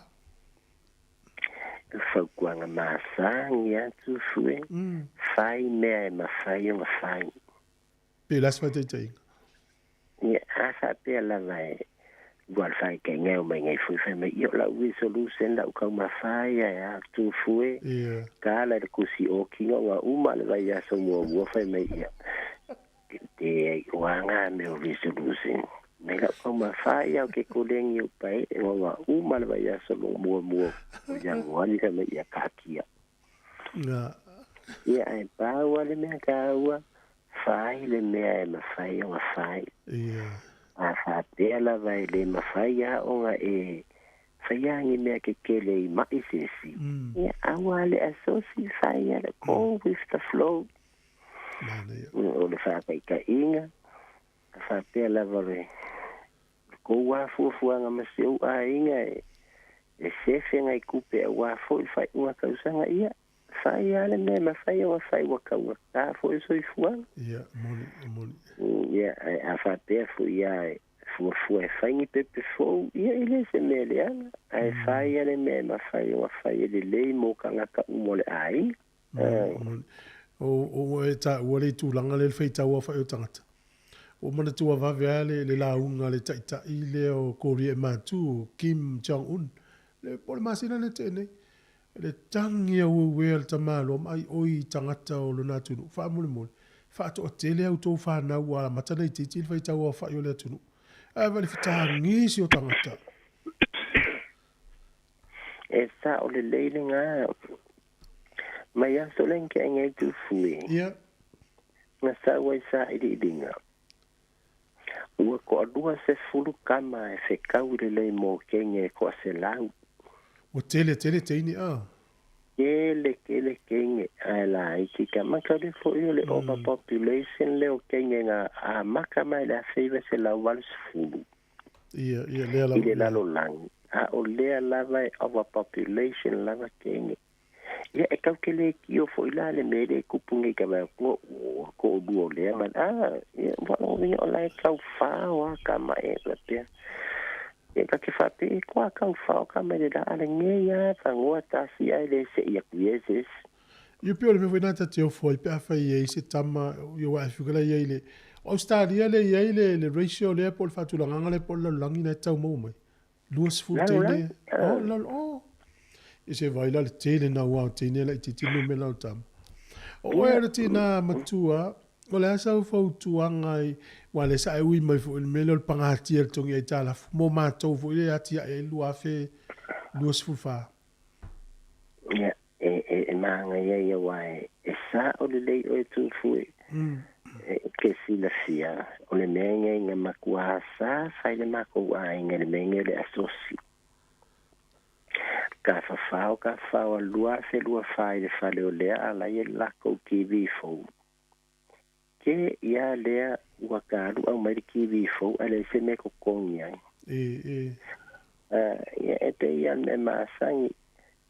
Fautuaga masani a tufue, fai mea e mafai ona fai. Pe o le a se faataitaiga? Ia, a faapea lava e ua le faataitaiga e omai nei foi fai mai, ia o lau resolution lau taumafai ae a tufue, tala i le kusi okina ua uma le vaiaso muamua fai mai ia. Te ai o anga me o resolution. Mai lau taumafai au ke kolegi o pae, ua uma le vaiaso muamua o Ianuari fai mai ia kakia. Ia ae pau a le mea taua, fai le mea e mafai ona fai. Ia. A faapea lava e le mafai a ona e faia ni mea kekele i mai se isi. Ia, aua le asosi fai a le go with the flow. O le faataitaiga, a faapea lava le kou afuafuaga ma si ou aiga e e sefe ngai kupe aua foi le faaiuga tausaga ia fai a le mea mafai ona fai ua taugata foi soifuaga. Ia, moni, moni. Ia, ae a faapea foi ia e fuafua e fai ni pepe fou, ia e le se mea leaga, ae fai a le mea mafai ona fai e lelei mo tagata uma o le aiga. Moni, moni. O, o e taua le tulaga lea le faitau aofai o tagata. Ua manatua vave lava le, le lauga a le taitai lea o Korea e matu, Kim Jong Un, le, po o le masina lea tea nei. Le tagi auauea a le tamaloa ma aioi i tagata o lona atunuu, faamolemole, faatoatele a outou fanau ua amata ona itiiti le faitau aofai o le atunuu. Ae vaai i le fetagisi o tagata. E sao lelei lena mai aso lea na tea nei tufue. Ia. Na sau ai sailiiliga. Ua toalua sefulu tama e fetau i lelei mo kenge e toaselau. Ua tele tele teine a. Tele tele kenge ae laiti tama tau le foi o le overpopulation lea o kenge na amata mai le 1980. Ia, ia, lea I lava. le lalolagi. A o lea lava e overpopulation lava kenge. Ia e kau ke le kio fo ila le me le kupu ngi ka ba ko ko du le ma a ia wa o ni o lai kau fa wa ka ma e la pe. Ia ka ke fa pe kwa kau fa ka me le la le nge ia fa ngua ta si ai le se ia ku yes. Ia pe o le mea foi te ofo i pe a fai e se tama ia wa fi kala ia ile Australia le ia ile le ratio le po le faatulagaga le po le lalolagi na e taumau mai. 20 teine. Oh, lalo, oh. I se vai la le tele na ua o teine la i te tino me lau tama. O oe le tina matua, o le asa u fautuaga i, wa le sa e ui mai fo le mele o le pangatia le tongi ai tālafu, mo mātou fo ile ati ai 2024. Ia, e maanga ia ia wa e sa o le lei o e tūfu e. Ke silafia, o le mea ngai ngā makua sa, fai le mako ai ngai le mea ngai le asosi. Ka whawhao, ka whao a lua fe lua whai le whale o lea a lai e lako kiwi fou. Ke ia lea ua ka alu au mai le kiwi fou a le se me kokongi ai. E. Ia e te ia me maasangi,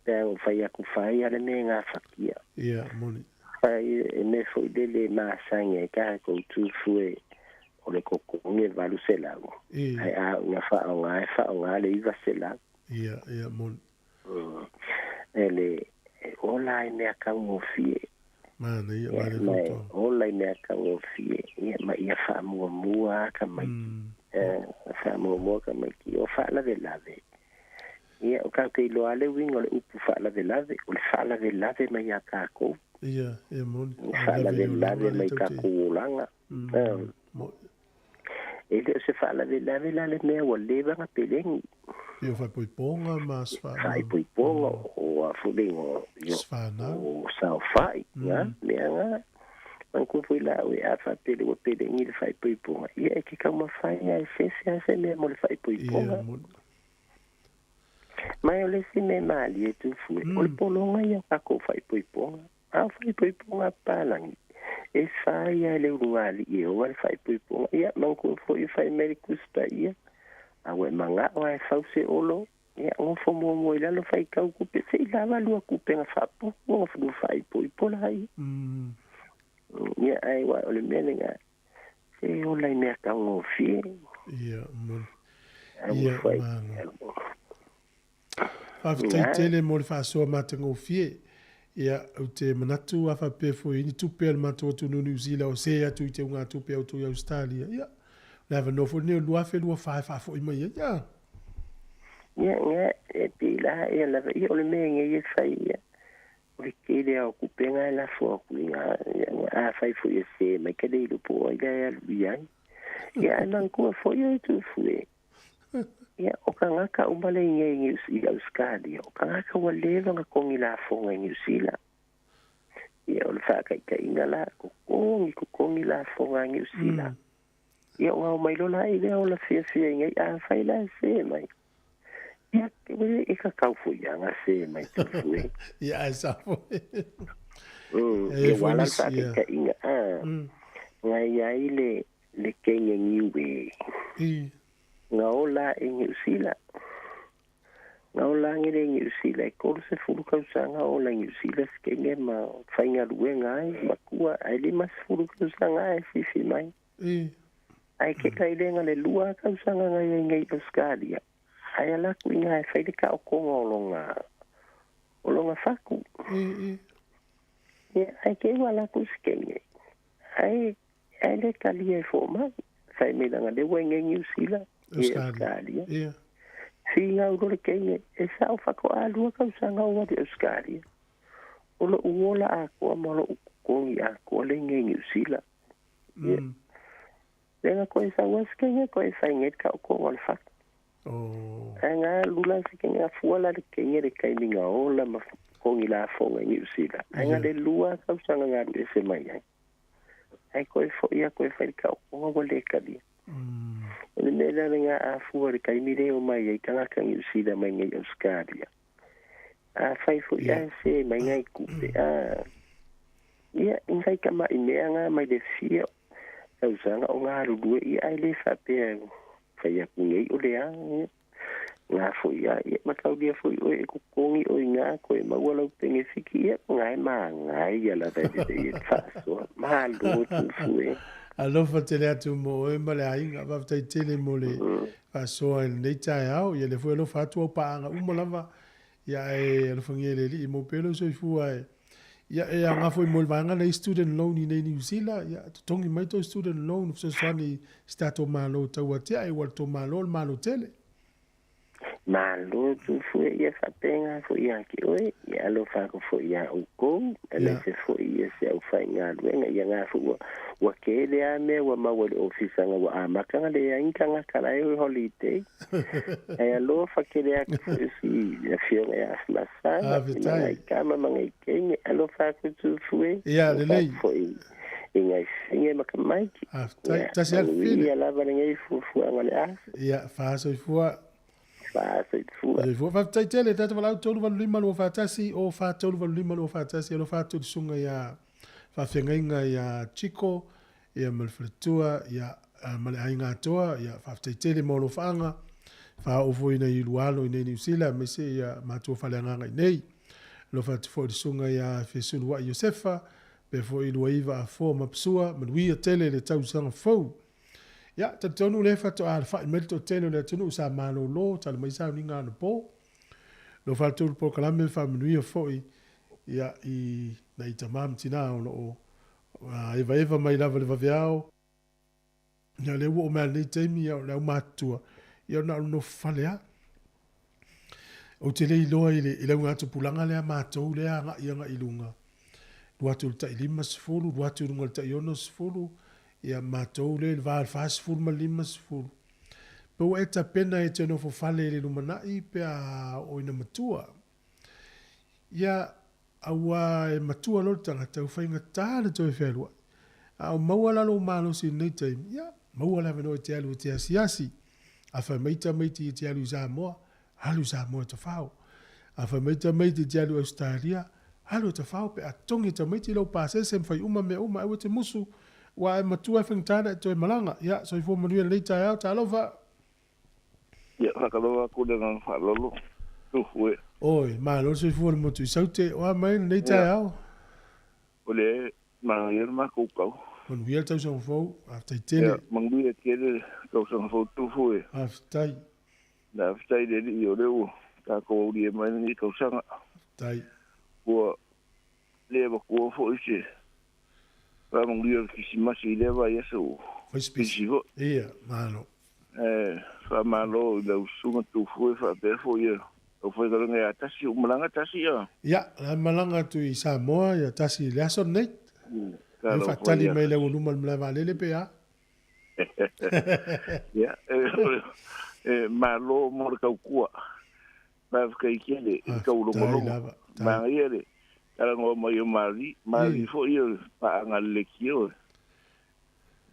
pea o whai aku whai a le me ngā whakia. Ia, moni. Whai e me fo i lele maasangi e kaha kou tūfu e o le kokongi e valu se lau. Ai a unga whaonga e whaonga le iwa se lau. Ia, moni. Ele ola i mea kaungofie. Mana ia mare foto. Ola i mea kaungofie. Ia ma ia whaamua ka mai. Whaamua ka mai ki o whaalave lave. Ia o kau te iloa le winga o le upu whaalave lave. O le whaalave lave mai a kākou. Ia, ia moni. Whaalave lave mai kākou olanga. E le o se whaalave lave la le mea ua leva nga pelengi. Ia whaipoiponga ma sfa. Whaipoiponga o a fulingo o sao whai. Mea ngā. Mankupu i lau e a whapele ua pelengi le whaipoiponga. Ia e ke kaumawhai a e sese a se mea mo le whaipoiponga. Mai o le si me maali e tūfue. O le polonga ia kako whaipoiponga. A whaipoiponga pālangi. E whai a le urungali i o le whaipoiponga. Ia mankupu i whai meri kuspa ia. Awe manga o e fause olo ia ngofo mo mo ila lo fai kau kupe se ila va lua kupe nga fapo ngo fu fai po i pola ai ia ai wa o le mele nga se o lai mea ka ngofie ia mo ia ma fa tele mo le fasoa ma te ngofie ia o te manatu a fa pe fo ni tupe al mato tu no New Zealand o se atu i te unga tupe au tu Australia ia Lava no fo ne lua fe lua fa fa fo i mai ia. Ia nga e pila ia lava ia o le mea ngai e fai ia. O le kele au kupenga e la fo ku inga a fai fo ia se mai ka le lupo ai la alu ia. Ia nan ku fo ia tu fu e. Ia o ka ngaka o male ngai i Australia. O ka ngaka wa leva nga kongi la fo ngai New Zealand. Ia o le fa kai kai inga la ko kongi la fo ngai New Zealand. Ia o mai lola i lea o la fia fia ngai a fai la se mai. Ia ke wele e ka kau fu ia nga se mai tu fu e. Ia ai sa fu. E wala sa ke ka inga a. Ngai ia i le kenge ngiwe. Nga ola e New Zealand. Nga ola ngi le New Zealand. E kolu se fulu kausanga ola New Zealand se kenge ma whainga luenga ai. Makua ai lima se fulu kausanga ai fifi mai. Ai ke kai lenga le lua kausanga ngai ngai Australia. Ai ala ku inga e whai le ka o konga o longa whaku. Ia ai ke wala ku skenge. Ai le kalia e fo mai. Whai me langa le wai ngai New Zealand. Australia. Ia. Whinga uro le kenge e sa o whako a lua kausanga o wari Australia. O lo uola a koa ma lo ukongi a koa le ngai New Zealand. Ia. Lenga koe sa waskenge koe whai ngai ka o konga le whaku. Oh. Ai ngā lula se kenge a fuala le kenge le kaiminga ola ma kongi la fonga New Zealand. Ai ngā le lua kausanga ngā lu ese mai ai. Ai koe fo ia koe whai ka o konga wa le kalia. O le mea le ngā a fua le kaimire o mai ai tangaka New Zealand mai ngai Australia. A whai fo ia se mai ngai kupe. A ia ngai ka mai mea ngā mai le fia kausanga o ngā rurue i ai le whapea whai aku ngei o le a. Ngā foi ia, ia mataulia foi oe e kukongi o i ngā koe maua lau penge fiki ia, ngā e maa ngā ia la vai le i e whaasoa. Mahalo tufu e. Alofa tele atu mo oe ma le aiga, faafetai tele mo le faasoa i lenei taeao. Ia lea foi alofa atu au paaga uma lava, ia ae alofagia e le Alii mo pea lou soifua e. Ia e aoga foi mo le vaega lea i student loan i nei Niu Sila, ia totogi mai tou student loan fesoasoani i si tatou Malo tauatiae, ua le tou Malo o le Malo tele. Malo tufu e ia faapena foi ia te oe, ia alofa atu foi iā outou, aemaise foi ia se aufaigaluega, ia gā foi ua ua tele lava mea ua maua i le ofisa ina ua amata ona leai ni tagata la e holiday. Ae alofa tele atu foi si afioga ia Afamasaga, i nai tama ma nai teine, alofa atu tufu e, Ia alofa atu foi i nai fafine ma tamaiti. Faafetai. Tasi lava le fili. Manuia lava lenei fuafuaga o le aso. Ia, faasoifua. Faasoifua. Soifua. Faafetai tele, tata valaau 385 241 o 4385 241, alofa atu i le susuga ia Faafeagaiga ia Chico, ia ma le faletua, ia ma le aiga atoa, ia faafetai tele mo alofaaga, faaoo foi i nai ulualo i nei Niu Sila, aemaise ia matua faaleagaga i nei. Alofa atu foi i le susuga ia Fesuluai Iosefa, pea foi i Luaiva Afoa Mapasua, manuia tele le tausaga fou. Ia, talitonu lea faatoa alafai mai le toatele o le atunuu sa malolo, tala mai sauniga anapo. Alofa atu le polokalame ma faamanuia foi ia i nai tama ma tina o lo o evaeva mai lava i le vaveao. Ia lea ua oo mai lava i lenei taimi, ia o le aumatutua, ia na o le nofo fale lava. Ou te le iloa i le, i le augatupulaga lea a matou lea agai agai i luga, 2 atu i le tai 50, 2 atu i luga i le tai 60, ia matou lea i le va o le 40 ma le 50. Pe ua e tapena e te nofo fale i le lumanai pe a oo ina matua. Ia, aua e matua loa le tagata, ua faigata le toe fealuai. A o maua la lou malosi i lenei taimi, ia, maua le avanoa e te alu e te asiasi. A fai mai tamaiti e te alu i Samoa, alu i Samoa e tafao. A fai mai tamaiti e te alu i Ausetalia, alu e tafao pe a totogi e tamaiti lou pasese ma fai uma mea uma, aua e te musu, ua a e matua e faigata ona e toe malaga. Ia, soifua manuia lenei taeao, talofa! Ia, faatalofa atu le agaga faaaloalo, Tufu e. Oi, malo le soifua le motu i Saute, o a mai lenei taeao? O lea e manaia le matou tau. Manuia le tausaga fou, faafetai tele. Ia, manuia tele le tausaga fou Tufu e. Faafetai. Faafetai i le Alii o lea ua tatou aulia mai lenei tausaga. Faafetai. Ua le avatua foi se faamanuia o le Kerisimasi i lea vaiaso ua pisi foi. Ia, malo. E faamalo i lau susuga Tufue faapea foi ia lau faigaluega ia Tasi, ua malaga Tasi ia? Ia, la e malaga atu i Samoa ia Tasi i le aso lenei. Lea faatali mai le aualuma i le malae vaalele pe a? Ia, e malo mo le tautua. Faafetai tele i le taulogologo. Manaia le talanoa mai o Mali, Mali foi o le paaga a le leitio. E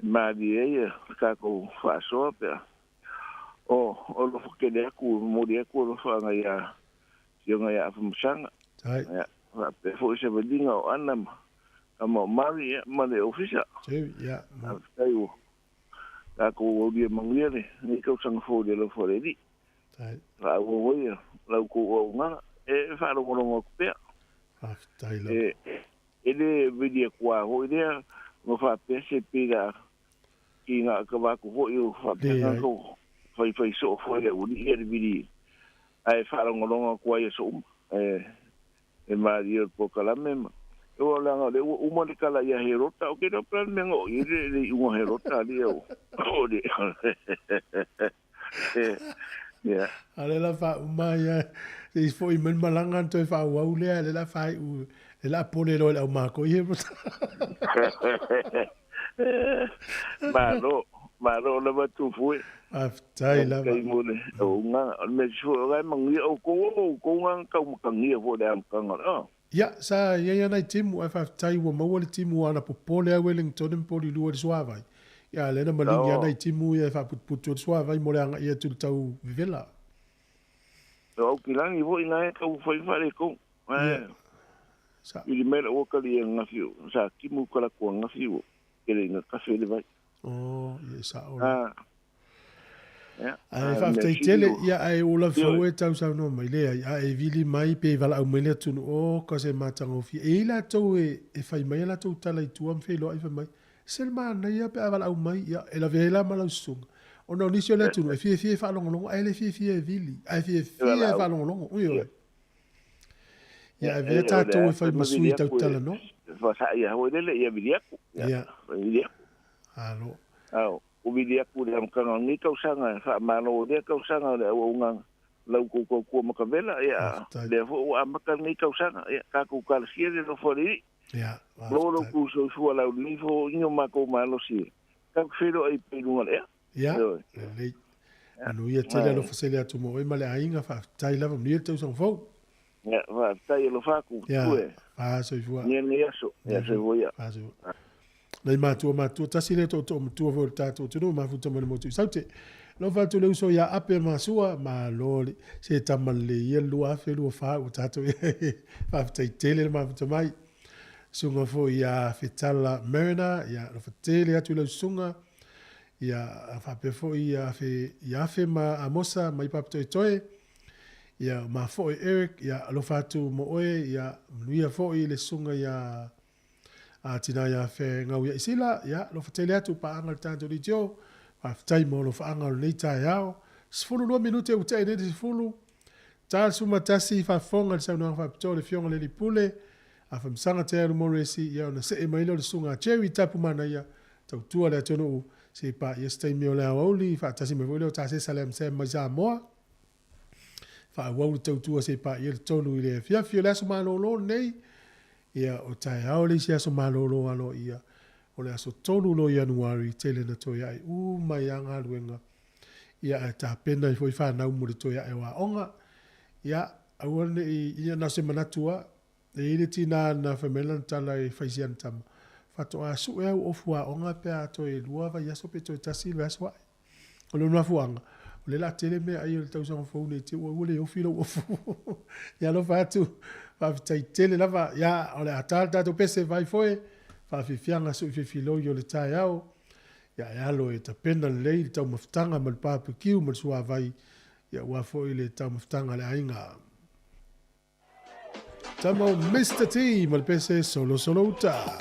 malie ai le tatou faasoa pe a o alofa tele atu, momoli atu alofaaga ia Afioga ia Afamasaga. Ia, faapea foi savaliga o Ana ma tama o Mari ia, ma le Ofisa. Faafetai ua tatou aulia manuia lenei tausaga fou i le alofa o le Alii. Faaauau ai la outou auaunaga e faalogologo atu pea. Faafetai lava. E le vili atu lava foi lea ona faapea se pei la ki nga ka va atu foi o faapea nga ko faifai soo foi le aualii ia le vili ae faalogologo atu ai i aso uma e malie o le polokalame ma ua leaga o lea ua uma le tala ia Herota o ke iloa pe o le a le mea na oo i ai le iuga o Herota alii o le Ia. A le la faauma ia, se i foi mai le malaga ona toe faaauau lea, lea la faaiu, lea la pole loa i le au makoi he Malo, malo lava Tufu e. Faafetai lava. Faafetai mo le auaunaga. O le mea sili foi o la e manuia outou, o outou na na taumatangia foi i le amataga o le. Ia, sa i ai lava nai timu, ae faafetai ua maua le timu aua na popole lava Wellington ma Polilua i le suavai. Ia, a o lea na maligi lava nai timu ia e faaputuputu ai le suavai mo le agai atu i le tau vevela. O Aukilani foi na e tau fai faaletonu. Ae vili mai lau ata i ananafi, sa timu talaatu ananafi ua tele ina kafe le vai. Oh, ia e sao la. Ae faafetai tele, ia ae ua lava fau e tausaunoa mai, leai, a e vili mai pe valaau mai le atunuu, oka se matagofie. E i ai latou e fai mai a latou tala i tua ma feiloai fai mai, se le manaia pe a valaau mai, ia e lavea ai la ma lau susuga. Ona o nisi o le atunuu e fiafia e faalogologo ae le fiafia e vili, ae fiafia e faalogologo. Ioe. Ia avea tatou e fai ma sui tautalanoa. Fasaia foi lele ia vili atu. Ia. Vili atu. Alo. Ao, o vili atu i le amataga o lenei tausaga, e faamalo i lea tausaga o le auaunaga lau tou tautua matavela, ia, lea foi ua amata lenei tausaga, ia, tatou talosia le alofa o le Alii. Ia, Maua lo outou soifua laulelei fofoina o matou malosi e tatou te feiloai pea i luga o le ea. Ia, lelei. Manuia tele alofa sele atu mo oe ma le aiga, faafetai lava, manuia le tausaga fou. Ia, faafetai alofa atu, Ia, Tue. Fa soifua. Manuia lenei aso. Ia, soifua ia. Fa soifua. Nai matua matua, tasi lea tootoo matua foi o le tatou atunuu, mafuta mai le motu i Saute. Alofa atu le uso ia Ape Masua, malo le, se tama lelei ia le 2024 ua tatou i ai. Faafetai tele le mafuta mai. Susuga foi ia Fetala Mariner, ia alofa tele atu i lau susuga. Ia faapea foi ia Afe, ia Afe ma Amosa mai Papatoetoe. Ia ma foi Eric, ia alofa atu mo oe, ia manuia foi le susuga ia a tina ia Feagau ia Isila, ia alofa tele atu paaga le tatou leitio. Faafetai mo alofaaga o lenei taeao. 12 minute ua tea nei le 10. Ta 11 faafofoga i le saunoaga faapitoa a le Afioga i le Alii Pule, a Famasaga Te Alu Moresi, ia ona see mai lea o le Susuga a Jerry Tapu Manaia, tautua le atunuu, se i paia se taimi o le aoauli, faatasi mai foi lea o Tasesa Lam Sam mai Samoa. Faaauau le tautua se i paia le 3 i le afiafi o le aso malolo lenei. Ia, o taeao le isi aso malolo aloaia, o le aso 3 loa o Ianuari, tele na toe ae uma ai lava galuega. Ia, ae tapena ai foi fanau mo le toe ae o aoga. Ia, aua ne i, ia na o se manatu lava, e i ai le tina na fai mai lana tala e fai si ana tama, faatoa sue au ofu aoga pe a toe lua vaiaso pe toe tasi le vaiaso ae. O lona mafuaaga, o lea o le a tele meaai o le tausaga fou nei te i ua le ofi lou ofu. Ia alofa atu, faafetai tele lava. Ia, o le a ta le tatou pese vai foe, faafiafiaga sui fefiloi o le taeao. Ia e alo e tapena lelei le taumafataga ma le barbecue ma le suavai, ia aua foi le taumafataga a le aiga. Tama o Mister T ma le pese Solo Solo Uta.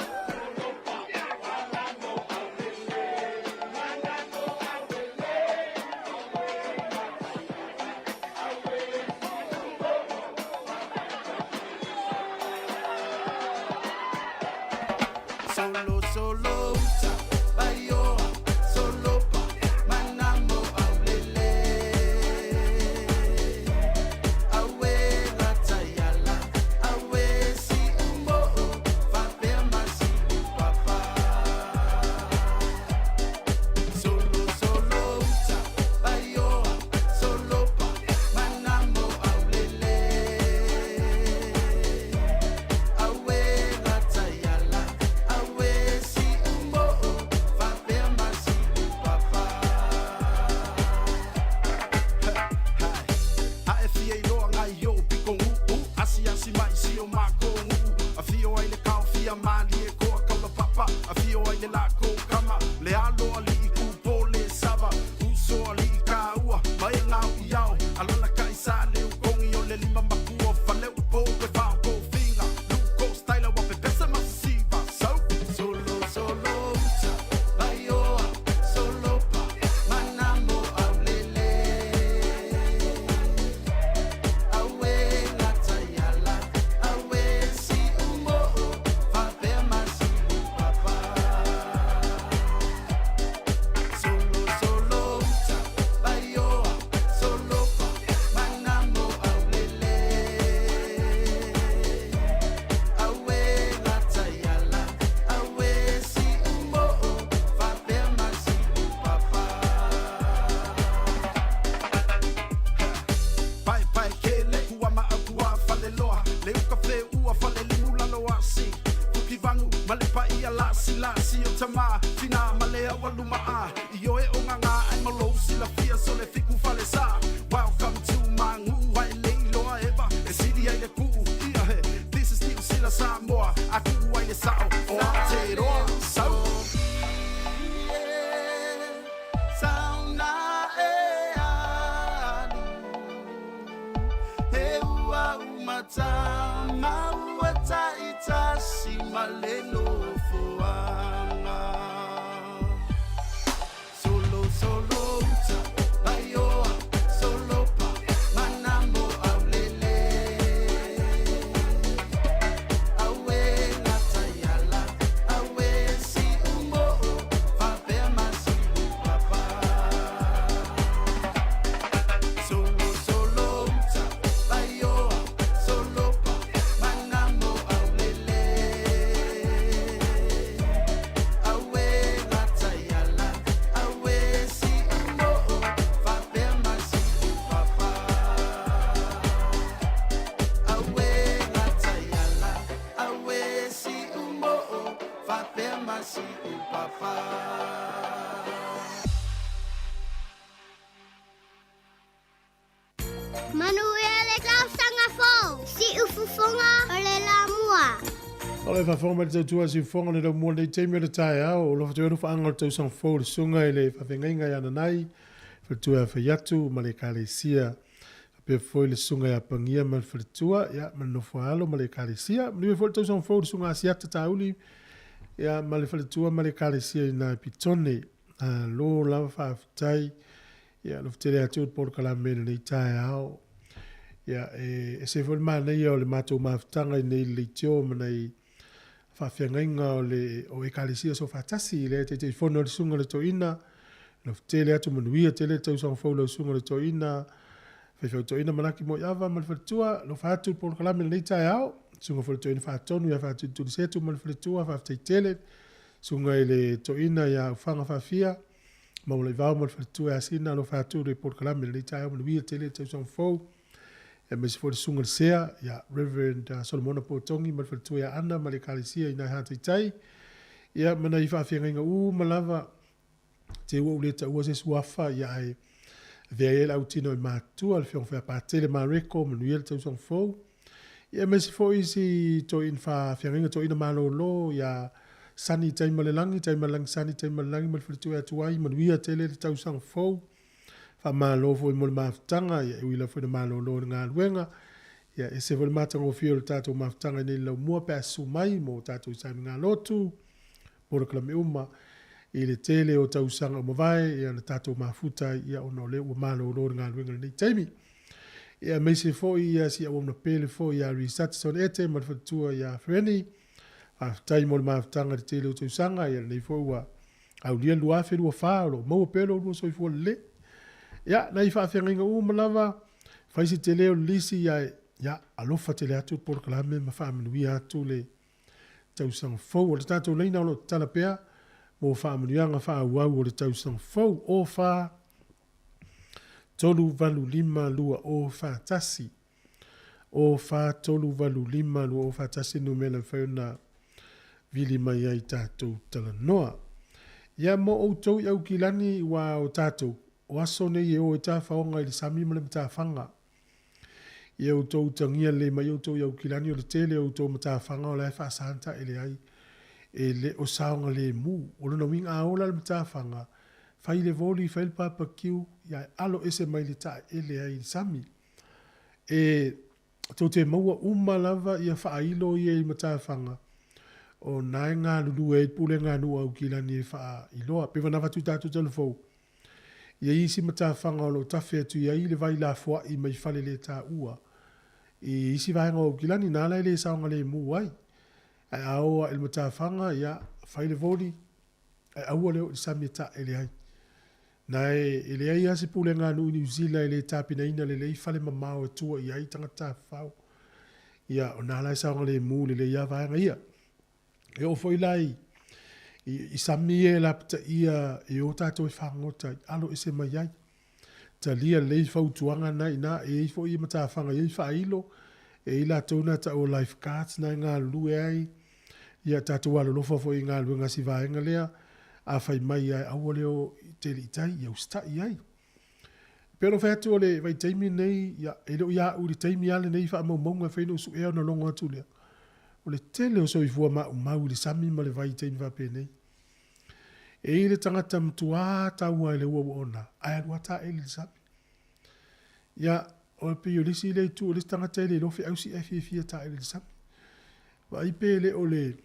Solo solo uta, baioa, solo pa, manamo aulele. A e fia iloa ngai i o'u piko nu'u Asiasi mai si o mākou nu'u Afio ai le kaofia malie koa kaula papa Afio ai le lākou kama Le alo ali'i kūpō le sava Uso ali'i kāua ma e ngau i ao Alalakai sa le ukogi o le lima makua o Faleupō E whao kōwhinga Luko styla wa pepesa ma siva So Solo solo uta Vaioa solo pa Manamo aulele Aue lataiala Aue si umo'o Fapea ma si upapa Solo solo uta Vaioa solo pa Manamo aulele Aue lataiala Aue si umo'o Fapea ma si upapa Paepae kele kua ma au kua faleloa Le uka feua fale limu lalo asi Fukivagu ma le paia lasi lasi o tama Tina ma le aualuma a I oe o nganga ai ma lou silafia so le fiku fale sa Welcome to my nuu ai le iloa eva E sili ai le kuu ia he This is Niu Sila Samoa A kuu ai le sao o Aotearoa Sau. Manuia le tausaga fou! Siufofoga o le Lamua. O le faafofoga mai le tautua a Siufofoga le Laumua lenei taimi o le taeao, o alofa toe faaga o le tausaga fou le susuga i le faafeagaiga ia Nanai, faletua ia Faiatu ma le Ekalesia. Faapea foi le susuga ia Pagia ma le faletua, ia, ma le nofo a alo ma le Ekalesia. Manuia foi le tausaga fou le susuga Asiata Tauli, ia, ma le faletua ma le Ekalesia i na Pitone. Malo lava faafetai. Ia, alofa tele atu le polokalame i lenei taeao. Ia, e ese foi le manaia o le matou mafutaga i nei leitio ma nai faafeagaiga o le o Ekalesia Soofaatasi, lea e Taitaifono ai le Susuga i le Toeaina. Alofa tele atu, manuia tele le tausaga fou i lau Susuga i le Toeaina, Faifeau Toeaina Malaki Moeava ma le faletua. Alofa atu le polokalame i lenei taeao. Susuga foi i le Toeaina Faatonu ia Faatulitulisetu ma le faletua, faafetai tele. Susuga i le Toeaina ia Ufaga Faafia, Maulai ma le faletua ia Sina, alofa atu le polokalame i lenei taeao, manuia tele le tausaga fou. Aemaise foi le susuga i le Sea, ia Reverend Solomona Potogi ma le faletua ia Ana ma le Ekalesia i Naihataitai. Ia, ma nai faafeagaiga uma lava, te ua ou le taua se suafa, ia ae avea ai le autino i matua, le Afioga foi ia Patele Mareko, manuia le tausaga fou. Ia aemaise foi si toeaina faafeagaiga, toeaina malolo ia Sani Taimalelagi, Taimalelagi Sani Taimalelagi ma le faletua ia Tuai, manuia tele le tausaga fou. Faamalo foi mo le mafutaga, ia e ui lava foi ina malolo i le galuega. Ia ese foi le matagofie o le tatou mafutaga i nei le laumua pe a susu mai mo tatou sauniga lotu, polokalame uma i le tele o tausaga ua mavae, ia na tatou mafuta ai, ia ona o lea ua malolo le galuega i lenei taimi. Ia aemaise foi ia si auauna pele foi ia Reece Hutchison Ete ma le faletua ia Fereni. Faafetai mo le mafutaga i le tele o tausaga, ia lenei foi ua aulia le 2024, o lo o maua pea lo oulua soifua lelei. Ia, nai faafeagaiga uma lava, fai se tele o le lisi, ia, ia alofa tele atu le polokalame ma faamanuia atu le tausaga fou. O le tatou laina o lo o tatala pea mo faamanuiaga faaauau o le tausaga fou. O 4 3 8 5 2 O 4 1. O 4 3 8 5 2 O 4 1 numera e mafai ona vili mai ai tatou talanoa. Ia mo outou i Aukilani ua o tatou, o aso nei e o e tafaoga i le sami ma le matafaga. Ia outou utagia lelei mai outou i Aukilani o le tele o outou matafaga o la e faasanta ele ai e le o saogalemu. O lona uiga a ola le matafaga, fai le voli, fai le papakiu, ia e alo ese mai le taeele ai i le sami. E tou te maua uma lava ia faailo ia i matafaga o na e galulue ai pulega a nuu a Aukilani e faailoa. Pei ona avatu i tatou talafou, i ai isi matafaga o lo o tafe atu i ai le vai lafoai mai fale le taua i isi vaega o Aukilani, na ala e le saogalemu ai. Ae a o ae i le matafaga, ia, fai le voli, ae aua le oo i le sami e taele ai. Na e leai lava se pulega a nuu i Niu Sila e le tapenaina lelei fale mamao e tua i ai tagata tafafao. Ia, o na la e saogalemu lelei lava vaega ia. E oo foi la i, i, i sami ia e lapataia e o tatou e fagota i alo ese mai ai. Talia lelei fautuaga na i ina, e i ai foi matafaga e i ai faailo, e i ai latou na tau o life guards na e galulue ai. Ia tatou alolofa foi i galuega a si vaega lea, a fai mai ae aua le o i te alii tai, ia usitai i ai. E pei ona fai atu o le vaitaimi lenei, ia, e le o ia au i le taimi lava lenei faamaumauga e fai ona ou suea ona logo atu lea. O le tele o soifua maumau i le sami ma le vai i taimi faapenei. E i ai le tagata matuā taua i le ua ua ona, ae alu lava taele i le sami. Ia, o pei o le isi lea itu, o le isi tagata e le iloa feausi ae fiafia taele i le sami. Vaai pe le o le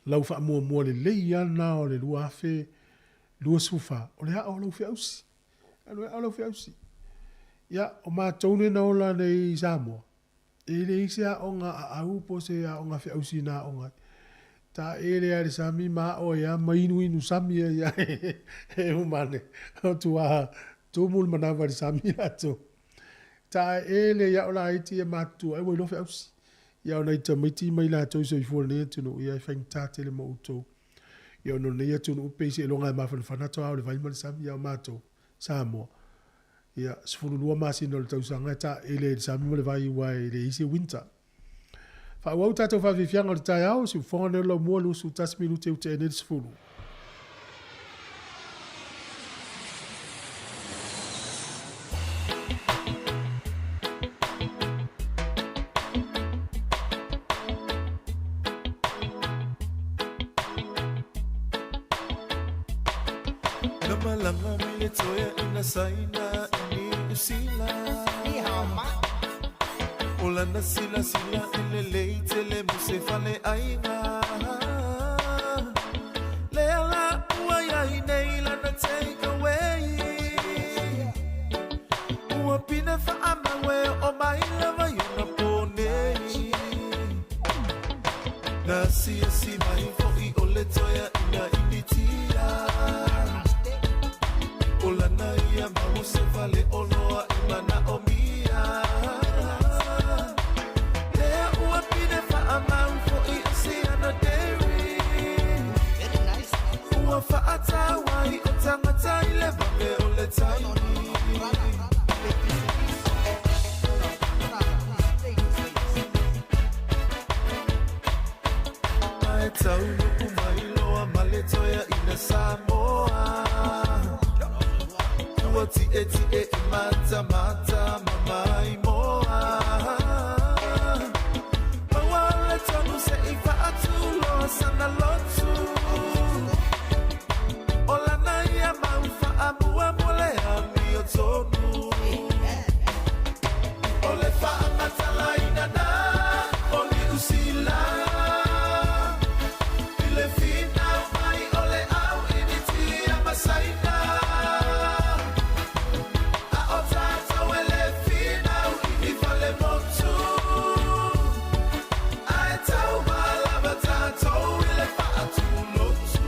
lau faamuamua lelei lava lena o le 2024, o le ao o lau feausi. Alu e ao lau feausi. Ia, o matou nei na ola nei i Samoa, e leai se aoga aau po o se aoga feausi na aoga ai. Taele lava i le sami ma ao ai lava ma inuinu sami ai lava e uma ane o tua tumu le manava i le sami latou. Taele ai lava o laiti ia matutua ai ua iloa feausi. Ia o nai tamaiti ma i latou i soifua i lenei atunuu, ia e faigata tele mo outou. Ia ona o lenei atunuu pei seiloga e mafanafana atu lava o le vai ma le sami, a o matou, Samoa, ia, 12 masina o le tausaga e taele ai i le sami ma le vai aua e leai se winter. Faaauau tatou faafiafiaga o le taeao, siufofoga nei o le laumua 21 minute ua tea nei le 10. Malanga mai le toea ina saina i Niu Sila. O lana silasila e lelei tele mo se faleaiga. Lea la ua iai nei lana take away. Ua pine faamau e oo mai lava i ona po nei. Na asiasi mai foʻi o le toeaina Initia. O lana ia mau o se faleoloa e manaʻomia. Lea ua pine faamau foʻi o Siana Dairy. Ua faatau ai o tagata i le vave o le taimi. Ae taunuu mai loa ma le toeaina Samoa. Ua tietie i matamata ma maimoa. Maua le tonu seʻi faatuloa sana lotu. O lana ia mau faamua mo le amiotonu. O le faamatalaina na o Niu Sila. I le finau mai o le au Initia ma Saina. A o tatou e le finau i falemotu. Ae tauma lava tatou i le faatulotu.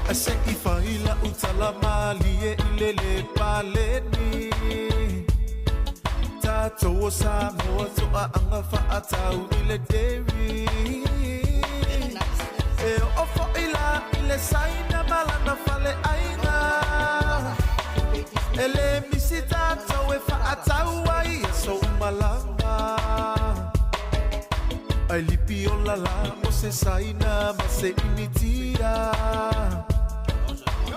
Ae se i fai lau tala malie i le lē paleni. Tatou o Samoa toaaga faatau i le dairy. E oo foʻi la i le Saina ma lana faleaiga. E lē misi tatou e faatau ai i aso uma lava. Ae lipi ola la mo se Saina ma se Initia.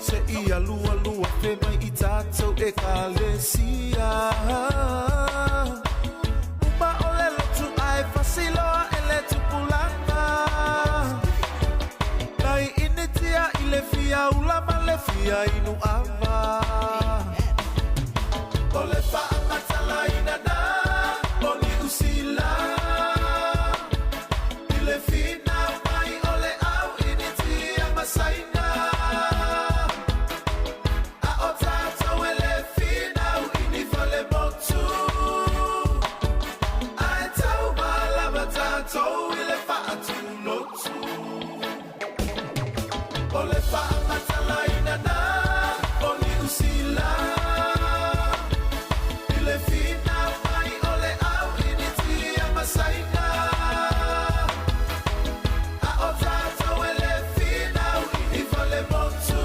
Seʻi alualu afe mai i tatou ekalesia. Uma o le lotu ae fasiloa e le tupulaga. Nai Initia i le fia ula ma le fia inu ava. O le faamatalaina na o Niu Sila. I le finau mai o le au Initia ma Saina. A o tatou e le finau i ni falemotu. Ae tauma lava tatou i le faatulotu. O le faamatalaina na o Niu Sila. I le finau mai o le au Initia ma Saina. A o tatou e le finau i ni falemotu.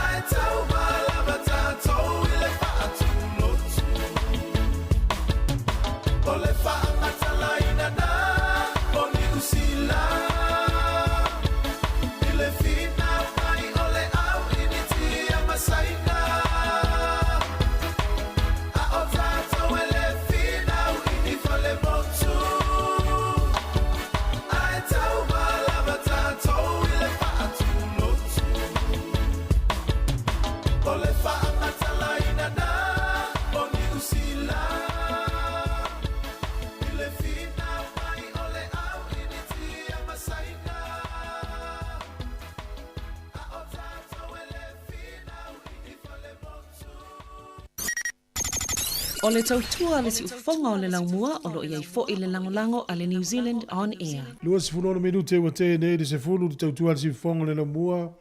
Ae tauma lava tatou i le faatulotu. O le faamatalaina na o Niu Sila. I le finau mai o le au Initia ma Saina. A o tatou e le finau i ni falemotu. Ae tauma lava tatou i le faatulotu. O le faamatalaina na o Niu Sila. I le finau mai o le au Initia ma Saina. A o tatou e le finau i ni falemotu. O le tautua a le siufofoga o le laumua o lo o i ai foi le lagolago a le New Zealand On Air. 26 minute ua tea nei le 10 le tautua a le siufofoga o le laumua.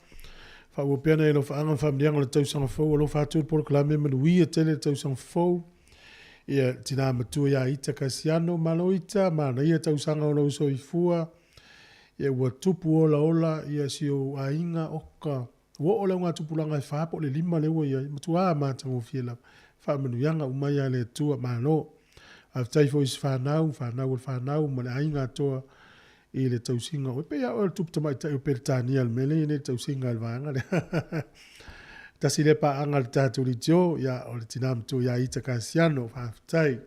Faaauau pea nai alofaaga ma faamanuiaga o le tausaga fou. Alofa atu le polokalame manuia tele le tausaga fou. Ia, le tina matua ia Ita Kasiano, malo Ita, manaia tausaga o lou soifua. Ia, ua tupu olaola ia si ou aiga, oka. Ua oo le augatupulaga e fa po o le lima lea ua i ai, matua matagofie lava. Faamanuiaga uma ia a le Atua, malo. Faafetai foi i si fanau, fanau o le fanau ma le aiga atoa i le tausiga o. E pei lava oe o le tupu tamaitai o Peretania i le mea lea e i ai nei le tausiga a le vaega lea. Tasi lea paaga a le tatou leitio, ia, o le tina matua ia Ita Kasiano, faafetai.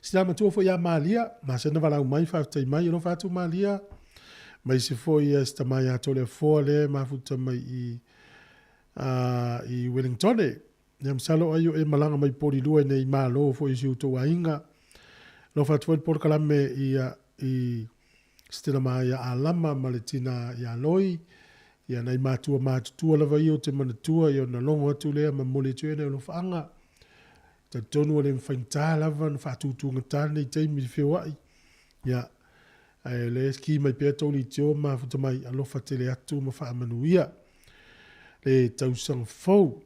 Sina matua foi ia Malia, masani ona valaau mai, faafetai mai, alofa atu Malia. Ma isi foi ia se tama ia Toleafoa lea e mafuta mai i i Wellingtone. Ia masalo ai o e malaga mai Polilua i nei malo foi i si outou aiga. Alofa atu foi le polokalame ia i se tena ma ia Alama ma le tina ia Loi. Ia nai matua matutua lava ia ou te manatua ia ona logo atu lea ma momoli atu ai nai alofaaga. Talitonu ua le mafaigata lava ona faatutugata lenei taimi i le feoai. Ia, ae o lea e ki mai pea tou leitio ma mafuta mai, alofa tele atu ma faamanuia le tausaga fou.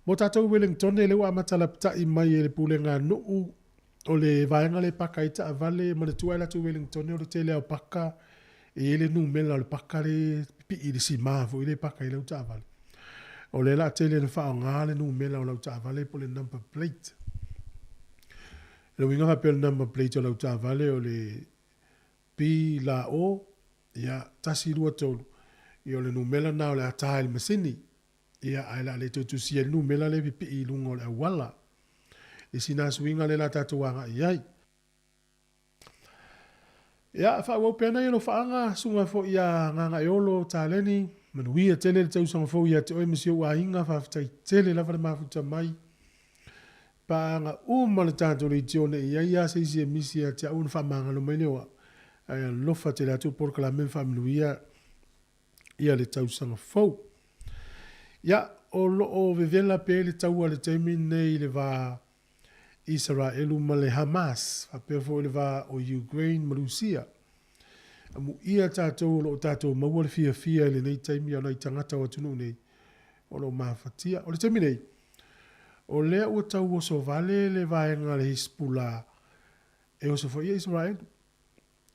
Mo tatou i Wellingtone, lea ua amata lapatai mai e le pulega a nuu o le vaega lea e paka ai taavale, e manatua ai latou i Wellingtone o le tele lava o paka e i ai le numera o le paka lea e pipii i le sima foi lea e paka ai lau taavale. O lea o le a tele ina faaaoga le numera o lau taavale po o le number plate. O le uiga faapea o le number plate o lau taavale o le P la O, ia, 1 2 3, ia o le numera lena o le a ta i le masini. Ia, ae o le a le toe tusia ai le numera lea e pipii i luga o le auala. I sina suiga lea o le a tatou agai i ai. Ia, faaauau pea nai alofaaga, susuga foi ia Gagaeolo Taleni, manuia tele le tausaga fou ia te oe ma si ou aiga, faafetai tele lava le mafuta mai. Paaga uma le tatou leitio ne i i ai lava se isi e misi ia te au ona faamagalo mai lea o au. Ae alofa tele atu le polokalame ma faamanuia ia le tausaga fou. Ia, o lo o vevela pea le taua i le taimi lenei i le va Isaraelu ma le Hamas, faapea foi le va o Ukraine ma Rusia. Amuia tatou o lo o tatou maua le fiafia i lenei taimi a o nai tagata o atunuu nei o lo o mafatia. O le taimi nei, o lea ua tau oso vale le vaega a le Hispulah e oso foi ia Isaraelu.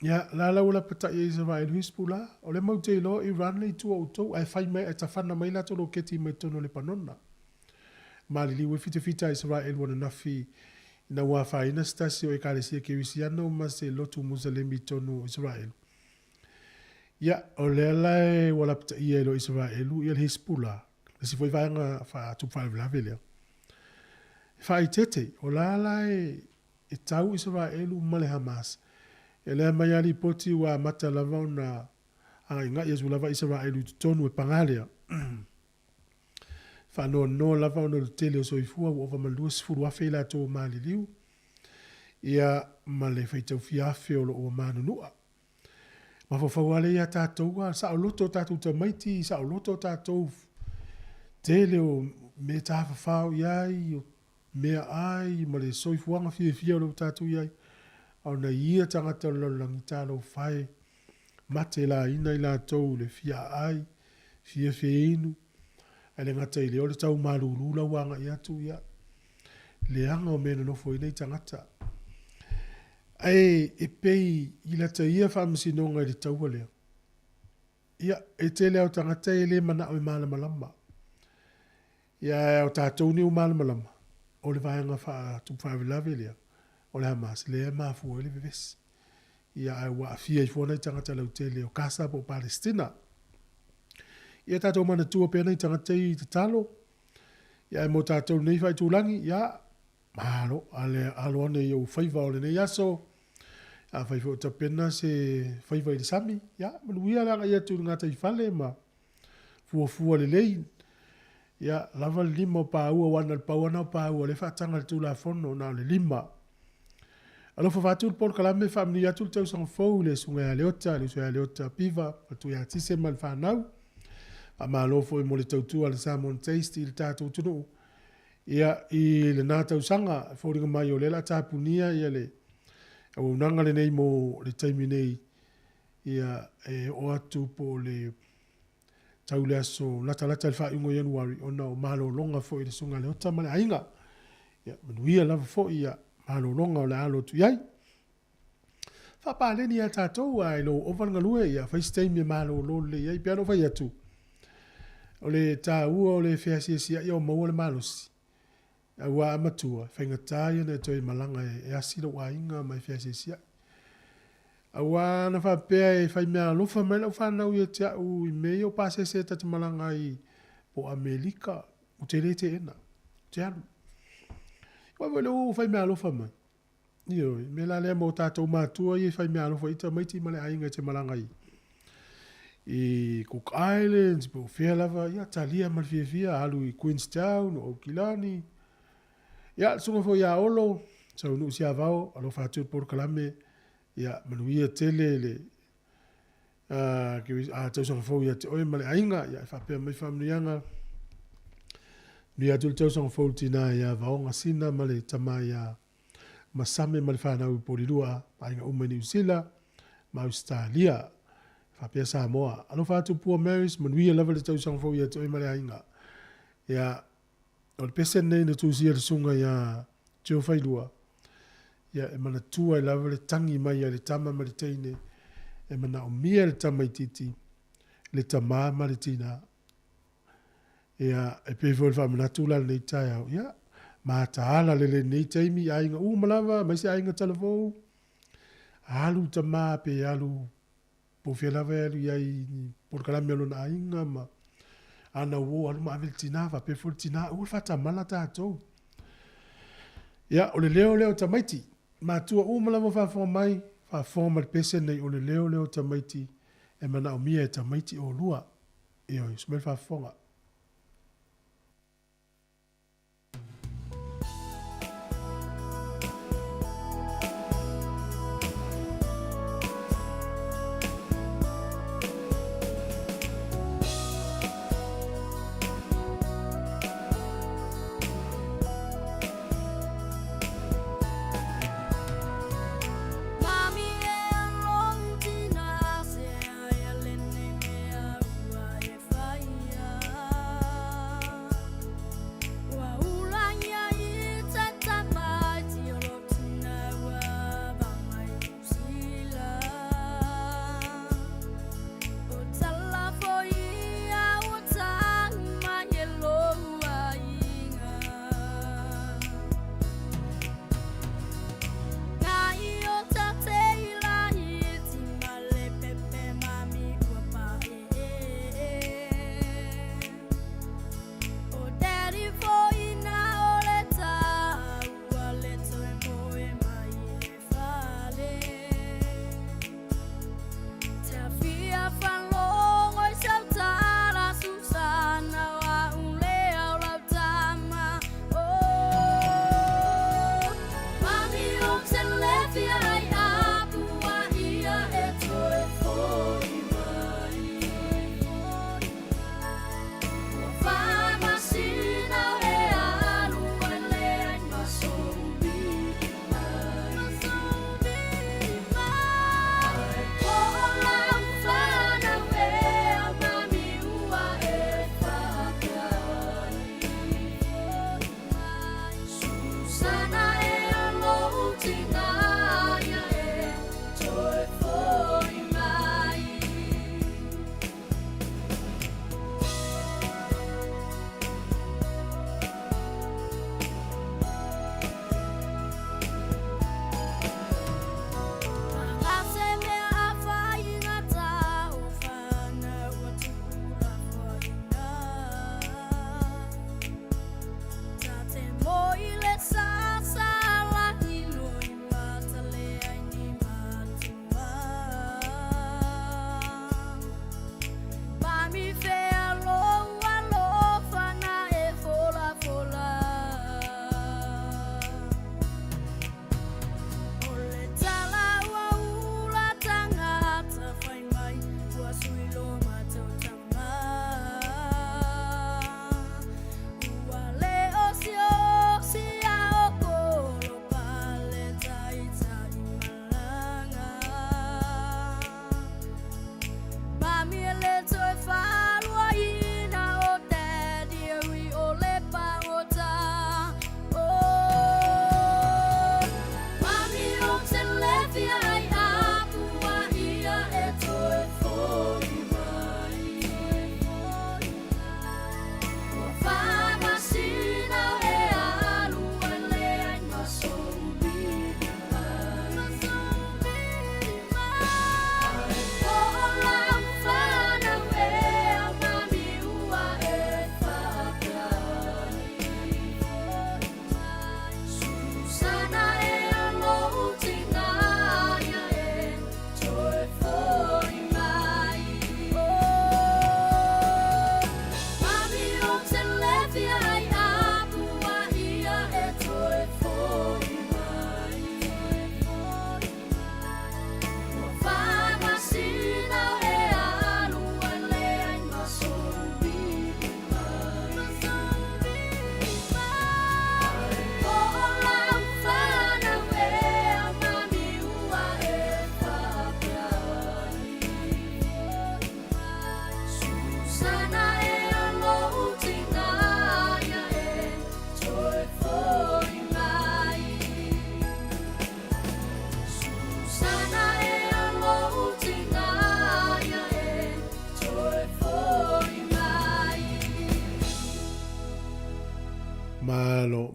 Ia, la la ua lapatai e Isaraelu Hispulah, o lea matou te iloa o Iran le itu o outou, ae fai mai, ae tafana mai latou loketi mai totonu o Lepanona. Maliliu ai fitafita a Isaraelu ananafi ina ua afaina se tasi o Ekalesia Kerisiano ma se lotu Musalemi i totonu o Isaraelu. Ia, o lea la e ua lapataia e lo Isaraelu ia le Hispulah, le isi foi vaega faatupu faalavelave lea. E faaeteete, o la la e e tau Isaraelu ma le Hamas. Ia lea mai a lipoti ua amata lava ona agaigai atu lava Isaraelu i totonu e paga lea. Faanoanoa lava ona o le tele o soifua ua ova ma le 20,000 i latou ua maliliu, ia ma le faitau fia afe o lo o ua manunua. Mafaufau lava lea ia tatou a saoloto o tatou tamaiti, saoloto o tatou tele o mea tafafao i ai, o meaai ma le soifuaga fiafia o lo o tatou i ai, a o nai ia tagata o le lalolagi talofa e mate laina i latou i le fia aai, fia feinu, ae le gata i lea o le tau malulu la ua agai atu, ia, leaga o mea e nonofo ai nei tagata. Ae e pei i lata ia faamasinoga i le taua lea, ia, e tele lava o tagata e le manao e malamalama. Ia, ae o tatou nei ua malamalama, o le vaega faatupu faalavelave lea, o le Hamas, lea e mafua ai le vevesi. Ia, ae ua aafia ifo nai tagata lautele o Kasa po o Palestina. Ia tatou manatua pea nai tagata i tatalo. Ia, ae mo tatou nei faaitulagi, ia, malo, ale, alo ane i ou faiva o lenei aso. Afai foi o tapena se faiva i le sami, ia, manuia le agai atu i le gataifale ma fuafua lelei. Ia, lava le lima o paua, aua na o le pau lava lena o paua o lea e faataga i le Tulafono, na o le lima. Alofa faatu le polokalame, faamanuia atu le tausaga fou i le Susuga ia Leota, le uso ia Leota Piva, atu ia Tise ma le fanau. Faamalo foi mo le tautua a le Samoan Taste i le tatou atunuu. Ia, i lena tausaga, e foliga mai o lea o le a tapunia ia le auaunaga lenei mo le taimi nei, ia, e oo atu po o le tau le aso latalata i le faaiuga o Ianuari ona o malologa foi i le Susuga a Leota ma le aiga. Ia, manuia lava foi ia malologa o le a alo atu i ai. Faapaleni ia tatou ae lou ova le galue, ia fai se taimi e malolo lelei ai. Pei ona ou fai atu, o le taua o le feasiasiai o maua le malosi, aua a matua, e faigata ia ona e toe malaga e asi lou aiga ma e feasiasiai. Aua ana faapea e fai mea alofa mai lau fanau ia te au i mea ia o pasese ta te malaga ai po o Amerika, ou te le teena, ou te alu. Aua foi o lea ua fai mea alofa mai. Ioe, mea la lea mo tatou matua ia i fai mea alofa i tamaiti ma le aiga e te malaga i. i Cook Islands po o fea lava, ia talia ma le fiafia, alu i Queenstown o Aukilani. Ia, le susuga foi ia Olo, Saunuu Siavao, alofa atu i le polokalame, ia manuia tele le tausaga fou ia te oe ma le aiga, ia e faapea mai faamanuiaga. Manuia atu le tausaga fou i le tina ia Vaoga Sina ma le tama ia Masame ma le fanau i Polilua, aiga uma i Niu Sila ma Ausetalia, faapea Samoa. Alofa atu Pua Marys, manuia lava le tausaga fou ia te oe ma le aiga. Ia, o le pese lenei na tusia le susuga ia Joe Failua, ia e manatua ai lava le tagi mai a le tama ma le teine e manaomia e le tamaitiiti le tama ma le tina. Ia, e pei foi o le faamanatu la lenei taeao, ia, mataala le lenei taimi i aiga uma lava, aemaise aiga talavou, alu tama pe alu po o fea lava e alu i ai i ni polokalame a lona aiga ma ana uo alu ma ave le tina faapea foi le tina, aua le faatamala tatou. Ia, o le leo lea o tamaiti, matua uma lava o faafofoga mai, faafofoga ma le pese lenei, o le leo lea o tamaiti e manaomia e tamaiti oulua. Ioe, usu mai le faafofoga.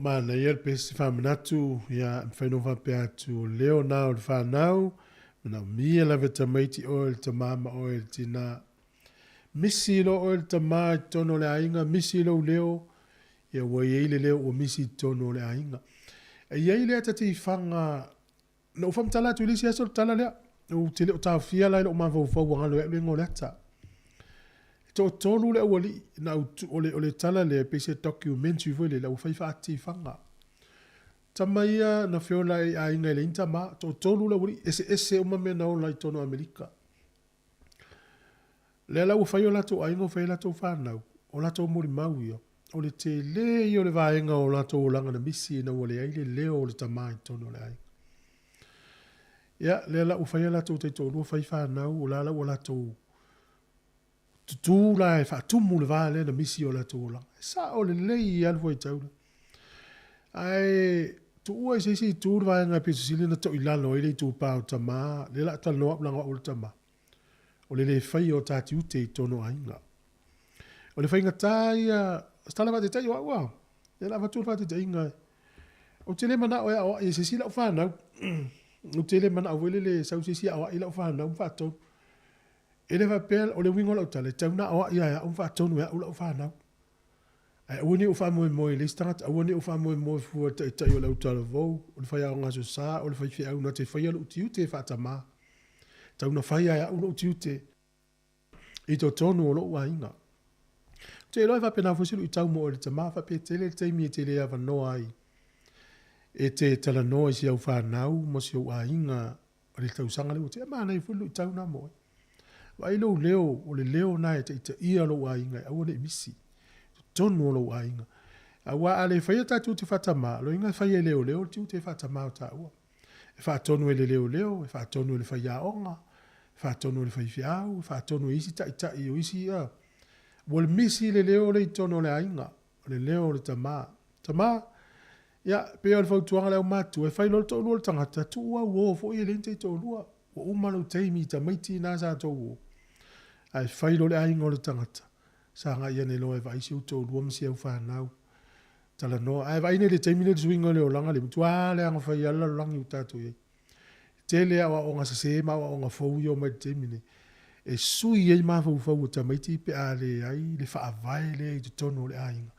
manaia le pese faamanatu, ia, e mafai ona ou faapea atu, o le leo lena o le fanau, manaomia lava e tamaiti oe le tama ma oe le tina. Misi loa oe le tama i totonu o le aiga, misi lou leo, ia ua i ai le leo ua misi i totonu o le aiga. E i ai lea tatifaga, na ou faamatala atu i le isi aso le tala lea, ou te le o taofia la i lou mafaufau ua galo ai au le igoa o le ata. E toatolu le aualii na au, o le, o le tala lea pei se documentary foi lele, ua fai faatifaga. Tama ia na feola ai i aiga e leai ni tama, toatolu le aualii, eseese uma mea na ola i totonu o Amerika. Lea la ua fai o latou aiga ua fai a latou fanau, o latou molimau ia, o le tele ia o le vaega o latou olaga na misi ina ua leai le leo o le tama i totonu o le aiga. Ia, lea la ua fai a latou taitoalua fai fanau, o la la ua latou tutū la e faatumu le va lea na misi i o latou olaga. E sao lelei lava le fuaitau lea. Ae tuua i se isi itu le vaega e pito sili ona toilalo ai le itupa o tama, lea o le a talanoa atu leaga o au o le tama, o le le faia o ta tiute i totonu o aiga. O le faigata ia, o se tala faataitai o au a, lea o le a avatu le faataitaiga, ou te le manao e aoai e se isi lau fanau, ou te le manao foi lele e sau se isi e aoai lau fanau ma faatonu. E le faapea, o le uiga o lau tala, e tatau ona aoai lava e au ma faatonu e au lau fanau. Ae aua ne i ou faamoemoe i le isi tagata, aua ne i ou faamoemoe fua i le taitai o le autalavou, o le faiaoga aso sa, o le faifeau na te faia lou tiute faatamā. Tau na fai lava e au lou tiute i totonu o lou aiga. Ou te iloa e faapena foi se luitau mo oe le tama, faapea e tele le taimi e te le avanoa ai e te talanoa i si au fanau ma si ou aiga o le tausaga lea ua tea, e manaia foi le luitau lena mo oe. Vaai lou leo, o le leo lena e taitaia lou aiga e aua ne i misi i totonu o lou aiga. Aua a le faia ta tiute faatamā, o lona uiga e fai e leoleo le tiute faatamā o taua. E faatonu e le leoleo, e faatonu e le faiaoga, e faatonu e le faifeau, e faatonu e isi taitai o isi, a. Ua misi le leo lea i totonu o le aiga, o le leo o le tama. Tama, Ia, e pei o le fautuaga a le aumatutua, e fai loa le toalua o le tagata, tuu au uo foi e leai ni taitoalua. Ua uma lou taimi i tamaiti na sa tou uo. Ae fai loa le aiga o le tagata, sagai ane loa e vaai si ou toalua ma si au fanau. Talanoa. Ae vaai nei i le taimi nei i le suiga o le olaga, le matua leaga fai lava le lalolagi ua tatou i ai. E tele aoaoga sese ma aoaoga fou ia omai i le taimi nei, e sui ai mafaufau o tamaiti pe a leai le faavae lea i totonu o le aiga,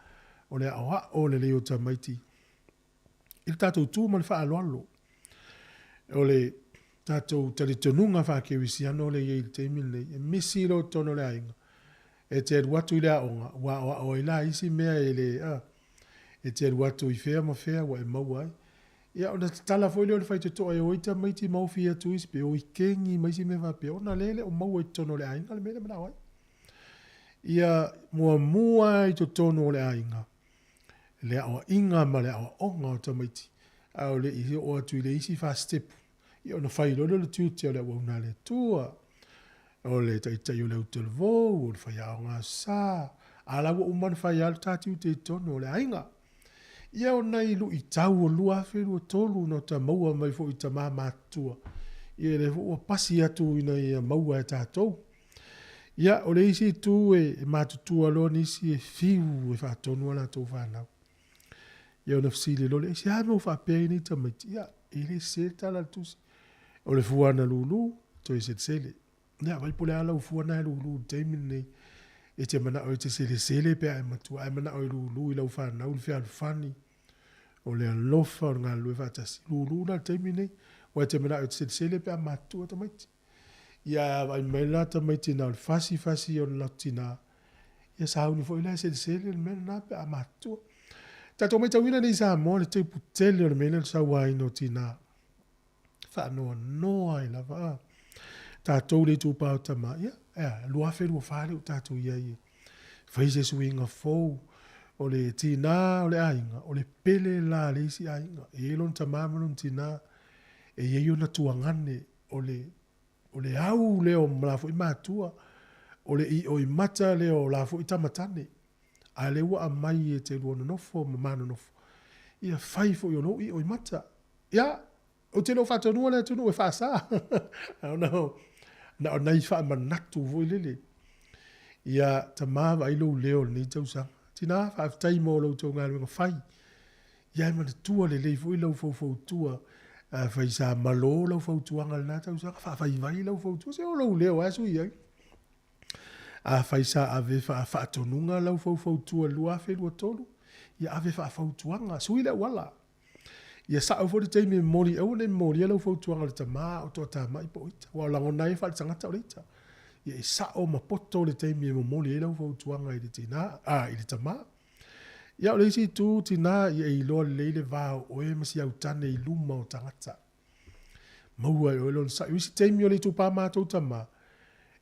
o le aoao lelei o tamaiti i le tatou tu ma le faaaloalo. O le tatou talitonuga faa-kerisiano lea e i ai i le taimi lenei, e misi loa i totonu o le aiga, e te alu atu i le aoga, ua aoao ai la isi mea e le, a, e te alu atu i fea ma fea ua e maua ai. Ia ona tatala foi lea o le faitotoa e o ai tamaiti ma ofi atu isi pe o i kegi ma isi mea faapea ona lea e le o maua i totonu o le aiga le mea lea e manao ai. Ia muamua i totonu o le aiga le aoaiga ma le aoaoga o tamaiti a o le i oo atu i le isi fasitepu ia ona fai loa lea o le tiute o le auauna a le Atua, o le taitai o le autalavou, o le faiaoga sa, a la ua uma ona fai lava le ta tiute i totonu o le aiga. Ia o nai luitau o 2023 na ota maua mai foi i tama matutua, ia lea foi ua pasi atu ina ia maua e tatou. Ia o le isi itu e matutua loa nisi e fiu e faatonu a latou fanau. Ia ona fesili loa lea, aisea mea ua faapea ai nei tamaiti? Ia, e le sese le tala a le tusi. O le fua na lulu, toe selesele. Ia, vaai po o le a lau fua na e lulu i le taimi lenei. E te manao e te selesele pe a e matua, a e manao e lulu i lau fanau le fealofani, o le alofa, o le galulue faatasi. Lulu la i le taimi lenei, aua e te manao e te selesele pe a matutua tamaiti. Ia a vaai mai la tamaiti na o le fasi fasi o le latou tina, ia sauni foi la e selesele le mea lena pe a matutua. Tatou matauina nei i Samoa le teupu tele o le mea lea o le sauaina o tina. Faanoanoa ai lava a. Tatou le itupa o tama, ia, e a, 2024 lea ua tatou i ai e fai se suiga fou. O le tina o le aiga, o le pele la a le isi aiga. E i ai lona tama ma lona tina, e i ai ona tuagane, o le, o le au lea o la foi matua, o le ioimata lea o la foi tamatane. A lea ua aumai e te lua nonofo ma ma nonofo, ia fai foi o lou ioimata. Ia, ou te le o faatonuina le atunuu e faasa, na o, na o nai faamanatu foi lele. Ia, tama vaai lou leo i lenei tausaga. Tina, faafetai mo lo outou galuega fai. Ia e manatua lelei foi lau faufautua, afai sa malo lau fautuaga i lena tausaga, faafaivai lau fautua, se o lou leo lava e sui ai. Afai sa ave faafaatonuga lau faufautua i le 2023, ia ave faafautuaga, sui le auala. Ia sao foi le taimi e momoli, aua ne i momolia lau fautuaga i le tama a o toatamai po o ita, aua o lagona ai faale-tagata o le ita. Ia e sao ma poto le taimi e momoli ai lau fautuaga i le tina, a, i le tama. Ia o le isi itu, tina, ia e iloa lelei le va o oe ma si au tane i luma o tagata. Maua e oe lona sa'i. O isi taimi o le itupa matou tama,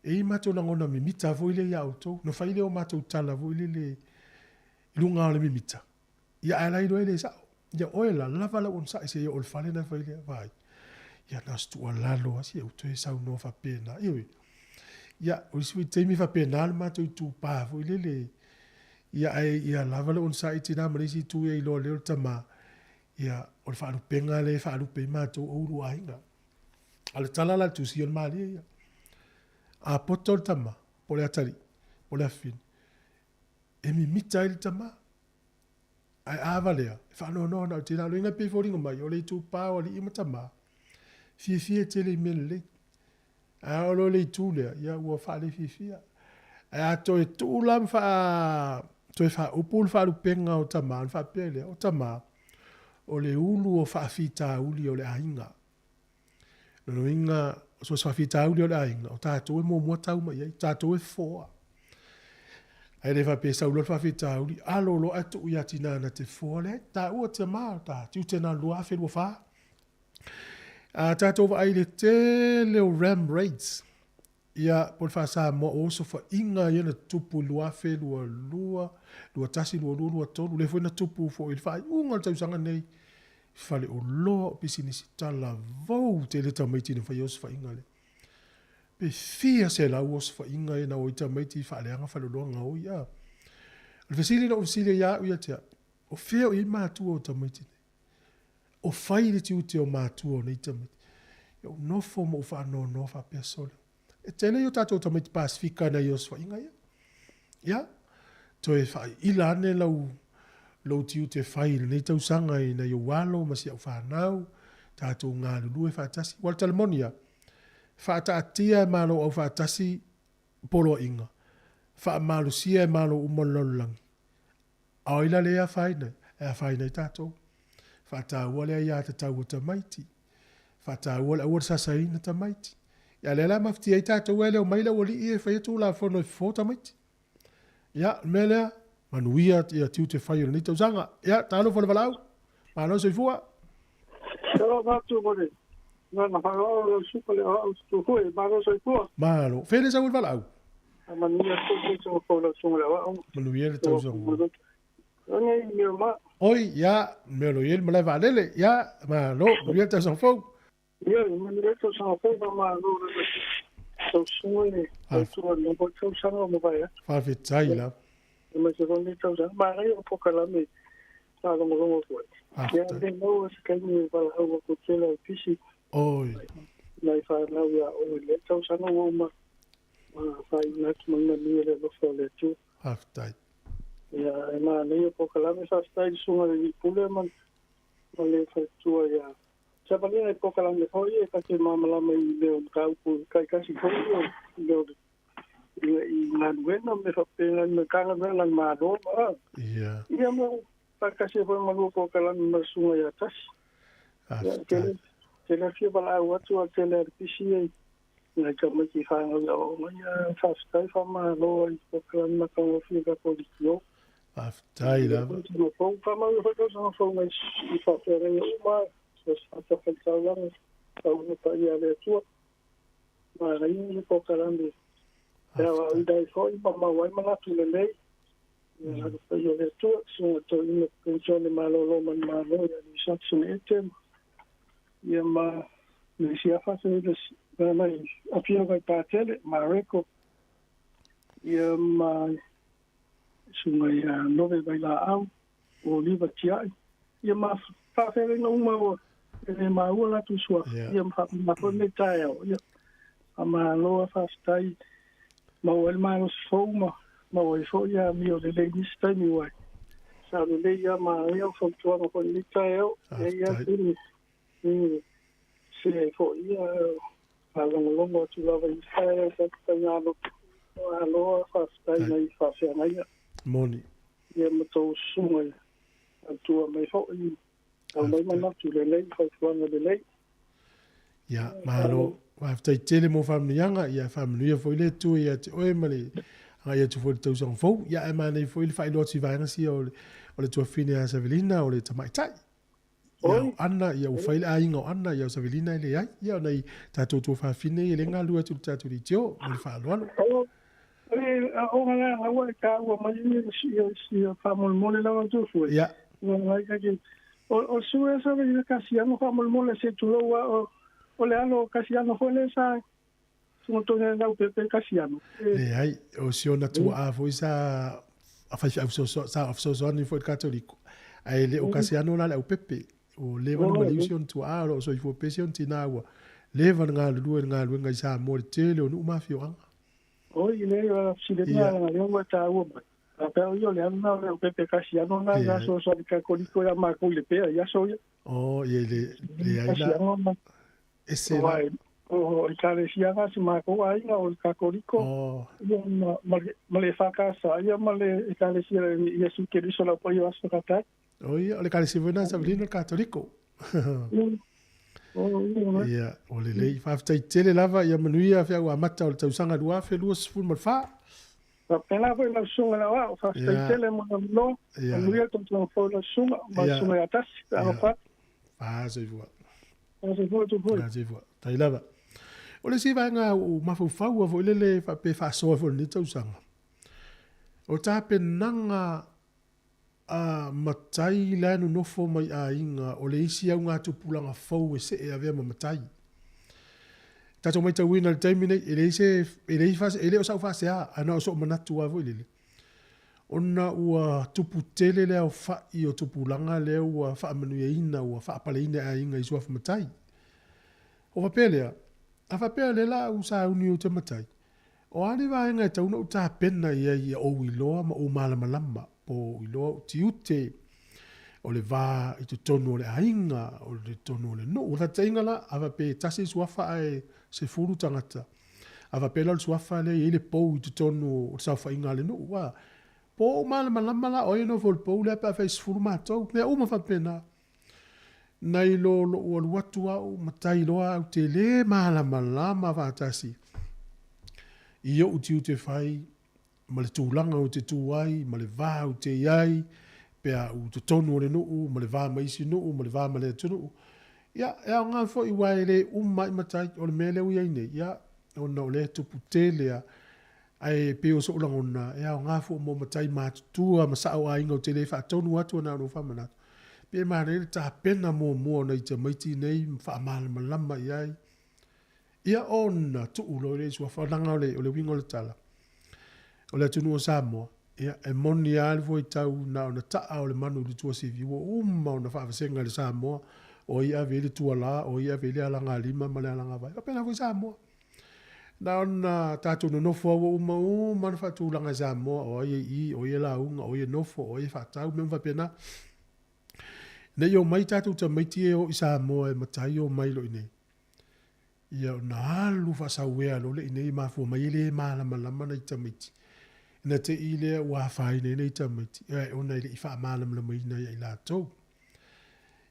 e i ai matou lagona mimita foi lea ia outou. Na fai lea o matou tala foi lele i luga o le mimita. Ia ae la iloa e le sa'o. Ia oe la, lava lau onosai seia oo i le fale ona fai lea, vaai. Ia na o se tuualalo lava, se ua toe saunoa faapena. Ioe. Ia, o isi foi taimi e faapena le matou itupa foi lele. Ia ae ia lava le onosai tinā ma le isi itu ia iloa lea o le tama, ia o le faalupega lea e faalupe ai matou o ulu aiga. A o le tala la a le tusi o le malie ia. A poto le tama, po o le atalii, po o le afafine, e mimita ai le tama. Ae a valea, e faanoanoa na o le tina. O le uiga e pei e foliga mai, o le itupa o alii ma tama, fiafia tele i mea lelei. Ae a oo loa i le itu lea, ia ua faalefiafia. Ae a toe tuu la ma faa, toe faaupu le faalupega o tama, ona faapea lea, o tama, o le ulu o faafitauli o le aiga. Lona uiga, so o se faafitauli o le aiga, o tatou e muamua tau mai i ai, o tatou e fofoa. Ae le faapea e sau loa le faafitauli, alo loa ae tuu ia tinā na te fofoa. Leai, taua tama, o ta tiute na o le 2024. A tatou vaai i le tele o ram raids, ia, po o le faa-Samoa, o osofaiga ia na tutupu i le 2022, 21, 22, 23, lea foi na tupu foi i le faaiuga o le tausaga nei, faleoloa, o pisinisi talavou tele tamaiti na faia osofaiga lea. Pe fia selau osofaiga ia na o ai tamaiti i faaleaga faleoloa gaoi, a. O le fesili na ou fesili ai ia au ia te au, o fea o i ai matua o tamaiti nei? O fai le tiute o matua o nei tamaiti. Ia ou nofo ma ou faanoanoa faapea, sole, e tele i o tatou tamaiti Pasefika nai osofaiga ia. Ia, toe faaiila ane lau, lou tiute fai i lenei tausaga i nai ou alo ma si au fanau, tatou galulue faatasi. Ua o le tala moni lava, faataatia e Malo Aufaatasi poloaiga, faamalosia e Malo uma o le lalolagi, A o ai la lea e afaina ai? E afaina ai tatou. Faataua le aiatatau a tamaiti. Faataua le aua le sasaina tamaiti. Ia lea la e mafatia ai tatou ae le omai le aualii e faia Tulafono e fofo tamaiti. Ia, o le mea lea, manuia ia tiute fai o lenei tausaga. Ia, talofa le valaau. Malo le soifua. Malo. Fea le sau o le valaau? Manuia le tausaga. Oi, ia, mea o lo o i ai le malae vaalele. Ia, malo, manuia le tausaga fou. Faafetai lava. Oi. Faafetai. Ia. Faafetai. Faafetai lava. Sa lelei a manaia o fautuaga foi lenei taeao. E ai a tele se foi ia faalogologo atu lava i taeao tatou faigalotu. Malo faafetai nai faafeagaiga. Moni. Ia ma tou susuga i fautua mai foi aumai manatu lelei, fautuaga lelei. Ia, malo, faafetai tele mo faamanuiaga, ia faamanuia foi le Atua ia te oe ma le agai atu foi i le tausaga fou. Ia, ae manaia foi le faailoa atu i vaega sia o le, o le tuafafine ia Savelina, o le tamaitai. Ia, o Ana, ia ua fai le aiga o Ana, ia o Savelina e leai. Ia, o nai tatou tuafafine ia e le galulue atu i le tatou leitio, ma le faaaloalo. O nga ua e taua mai ia ia faamolemole lava tu fue. Ia. Ngai ka ke o sue sa le Kasiano faamolemole se tulou o le alo Kasiano foi le sa tugatonu lau pepe Kasiano. Leai, o si ona tuaa foi sa faifeau fesoasoani sa fesoasoani foi i le Katoliko. Ae le o Kasiano la le aupepe. Ua leva ona maliu si ona tuaa, o lo o soifua pea si ona tinā ua leva ona galulue i le galuega i Samoa i le tele o nuu ma afioaga. Oi, le fesili atu leaga lea ua taua mai. Faapea o ia o le alu lena o le aupepe Kasiano lena sa fesoasoani Katoliko ia matou i Lepea i aso ia. Oh, ia le leai la. Ese la. O ekalesia na si matou aiga o le Katoliko. Ia ma le EFKS ia ma le ekalesia Iesu Keriso lau paia o aso fatai. O ia, o le ekalesia foi lena sa Savelina o le Katoliko. Ia, ua lelei. Faafetai tele lava, ia manuia feau amata o le tausaga 2024. Faapena foi lau susuga i le aoao, faafetai tele mo le avanoa. Manuia le tausaga fou i lau susuga ma le susuga ia Tasi. Talofa atu. Fa soifua. Fa soifua atu foi. Fa soifua. Tai lava. O le isi vaega ua mafaufau lava foi lele faapea e faasoa foi i lenei tausaga, o tapenaga a matai la e nonofo mai aiga o le isi augatupulaga fou e see avea ma matai. Tatou matauina i le taimi nei, e leai se, e leai e le o sau faasea, ae na o sou manatu lava foi lele, ona ua tupu tele le aofai o tupulaga lea ua faamanuiaina, ua faapaleina e aiga i suafa matai. Ona faapea lea, a faapea o lea la a ou sauni ou te matai, O a ni vaega e tatau ona ou tapena i ai ia ou iloa ma ou malamalama, po o ou iloa ou tiute o le va i totonu o le aiga, o le totonu o le nuu. O le faataitaiga la, a faapea e tasi le suafa ae 10 tagata, a faapea la o le suafa lea e i ai le pou i totonu o le saofaiga a le nuu, ua po o ou malamalama la o ai e nofo i le pou lea pe afai e 10 matou, mea uma faapena. Nai lo lou alu atu au matai loa au te le malamalama faatasi i ou tiute fai ma le tulaga ou te tu ai ma le va ou te i ai pe a ou totonu o le nuu ma le va ma isi nuu ma le va ma le atunuu. Ia, e aoga foi aua e le uma ai matai o le mea lea ua i ai nei, ia, ona o lea e tupu tele a Ae pei o so'u lagona, e aoga fua mo matai matutua ma sa'o aiga ou te le faatonu atu ana ou faamanatu. Pei e manaia le tapena muamua o nai tamaiti nei ma faamalamalama i ai, ia ona tuu loa lea i suafa. Leaga o le, o le uiga o le tala, o le atunuu o Samoa, ia, e moni lava le fuaitau na ona ta'a o le manu i le tuasivi, ua uma ona faavasega e le Samoa o ai e ave i ai le tuala, o ai e ave i ai le alagalima ma le alagavai. E faapena foi Samoa. Na ona tatou nonofo lava ua uma uma ona faatulaga e Samoa, o ai e i i, o ai e lauga, o ai e nofo, o ai e faatau, mea uma faapena. Ne i omai tatou tamaiti e o i Samoa e matai omai loa i inei, ia ona alu faasauea loa lea i inei e mafua mai e le malamalama nai tamaiti. Ona te i lea ua afaina ai nai tamaiti, ona e le i faamalamalamaina ia i latou.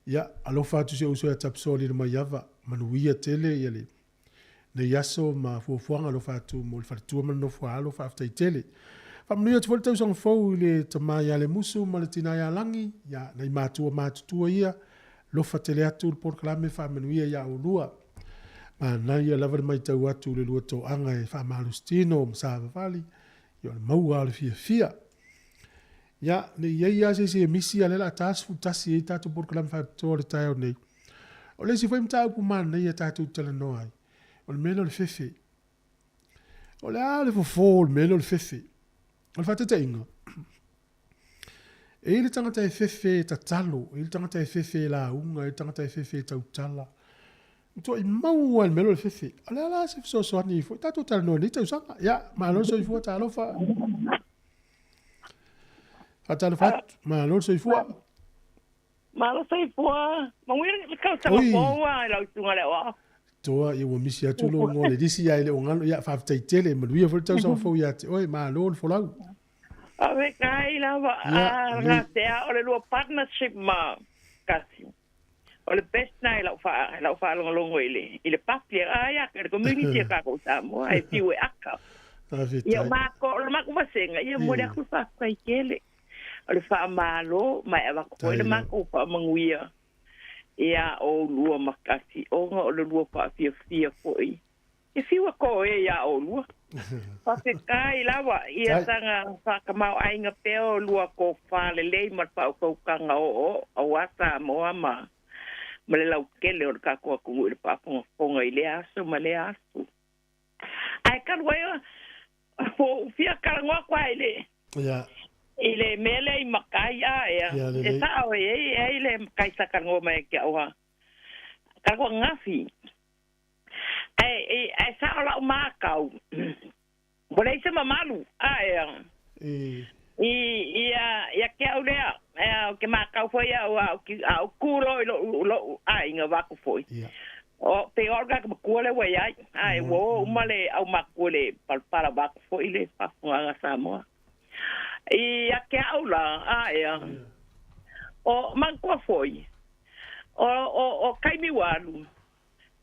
Ia, alofa atu si ou uso ia Tapsoli Lemaiava, manuia tele ia le nei aso ma fuafuaga alofa atu mo le faletua ma le nofo a alo, faafetai tele. Faamanuia atu foi le tausaga fou i le tama ia Lemusu ma le tina ia Lagi, ia nai matua matutua ia, lofa tele atu le polokalame faamanuia ia oulua. Manaia lava le matau atu i le lua toaga e faamalositino ma savavali, ia o le maua o le fiafia. Ia, ne i i ai lava se isi e misi, a o lea o le a ta 11 ai tatou polokalame faapitoa o le taeao nei. O le isi foi mataupu manaia tatou te talanoa ai, o le mea lea o le fefe. O le a le fofo o le mea lea o le fefe? O le faataitaiga, e i ai le tagata e fefe e tatalo, e i ai le tagata e fefe e lauga, e i ai le tagata e fefe e tautala. Matuai maua lava i le mea lea o le fefe. O le a la se fesoasoani ai foi? Tatou talanoa i lenei tausaga. Ia, malo le soifua, talofa. Faatalofa atu, malo le soifua. Malo soifua. Manuia le tausaga fou i lau susuga i le aoao. Toa, ia ua misi atu lou igoa le lisi ae le o galo. Ia, faafetai tele, manuia foi le tausaga fou ia te oe, malo le folau. Faafetai lava. Ia, lelei. Gasea o le lua partnership ma Kasi. O le best na i lau fa lau faalogologo i le i le papi a ia le community a kākou Samoa e fiu e aka. Faafetai. Ia o mako o le makou vasega ia momoli atu le faafetai tele. O le faamalo ma e avatu foi le makou faamanuia ia oulua ma Kasi ona o le lua faafiafia foi E fiu e koe iā ʻolua. Faafetai lava ia saga faatamaoaiga pea o lua tofa lelei ma le faautautaga oooo aua Samoa ma ma le lautele o le tatou atunuu i le faafogafoga i lea aso ma lea aso. Ae talu ai ua ou fia talanoa atu lava i le i le mea lea i matai a ea e sao e i ai le matai sa talanoa mai ia te au a talanoa ananafi. Ae, ae sao lau matau, ua leai se mamalu, ae i, ia, ia te au lea, ou te matau foi au, a ou tu loa i lou, lou aiga vaeatu foi, o, pei o au le tagata matua lea ua i ai, ae ua o uma le aumatua i le palapala vaeatu foi le faafofogaaga a Samoa. Ia te au la, ae, o, manatua foi, o, o, o taimi ua alu,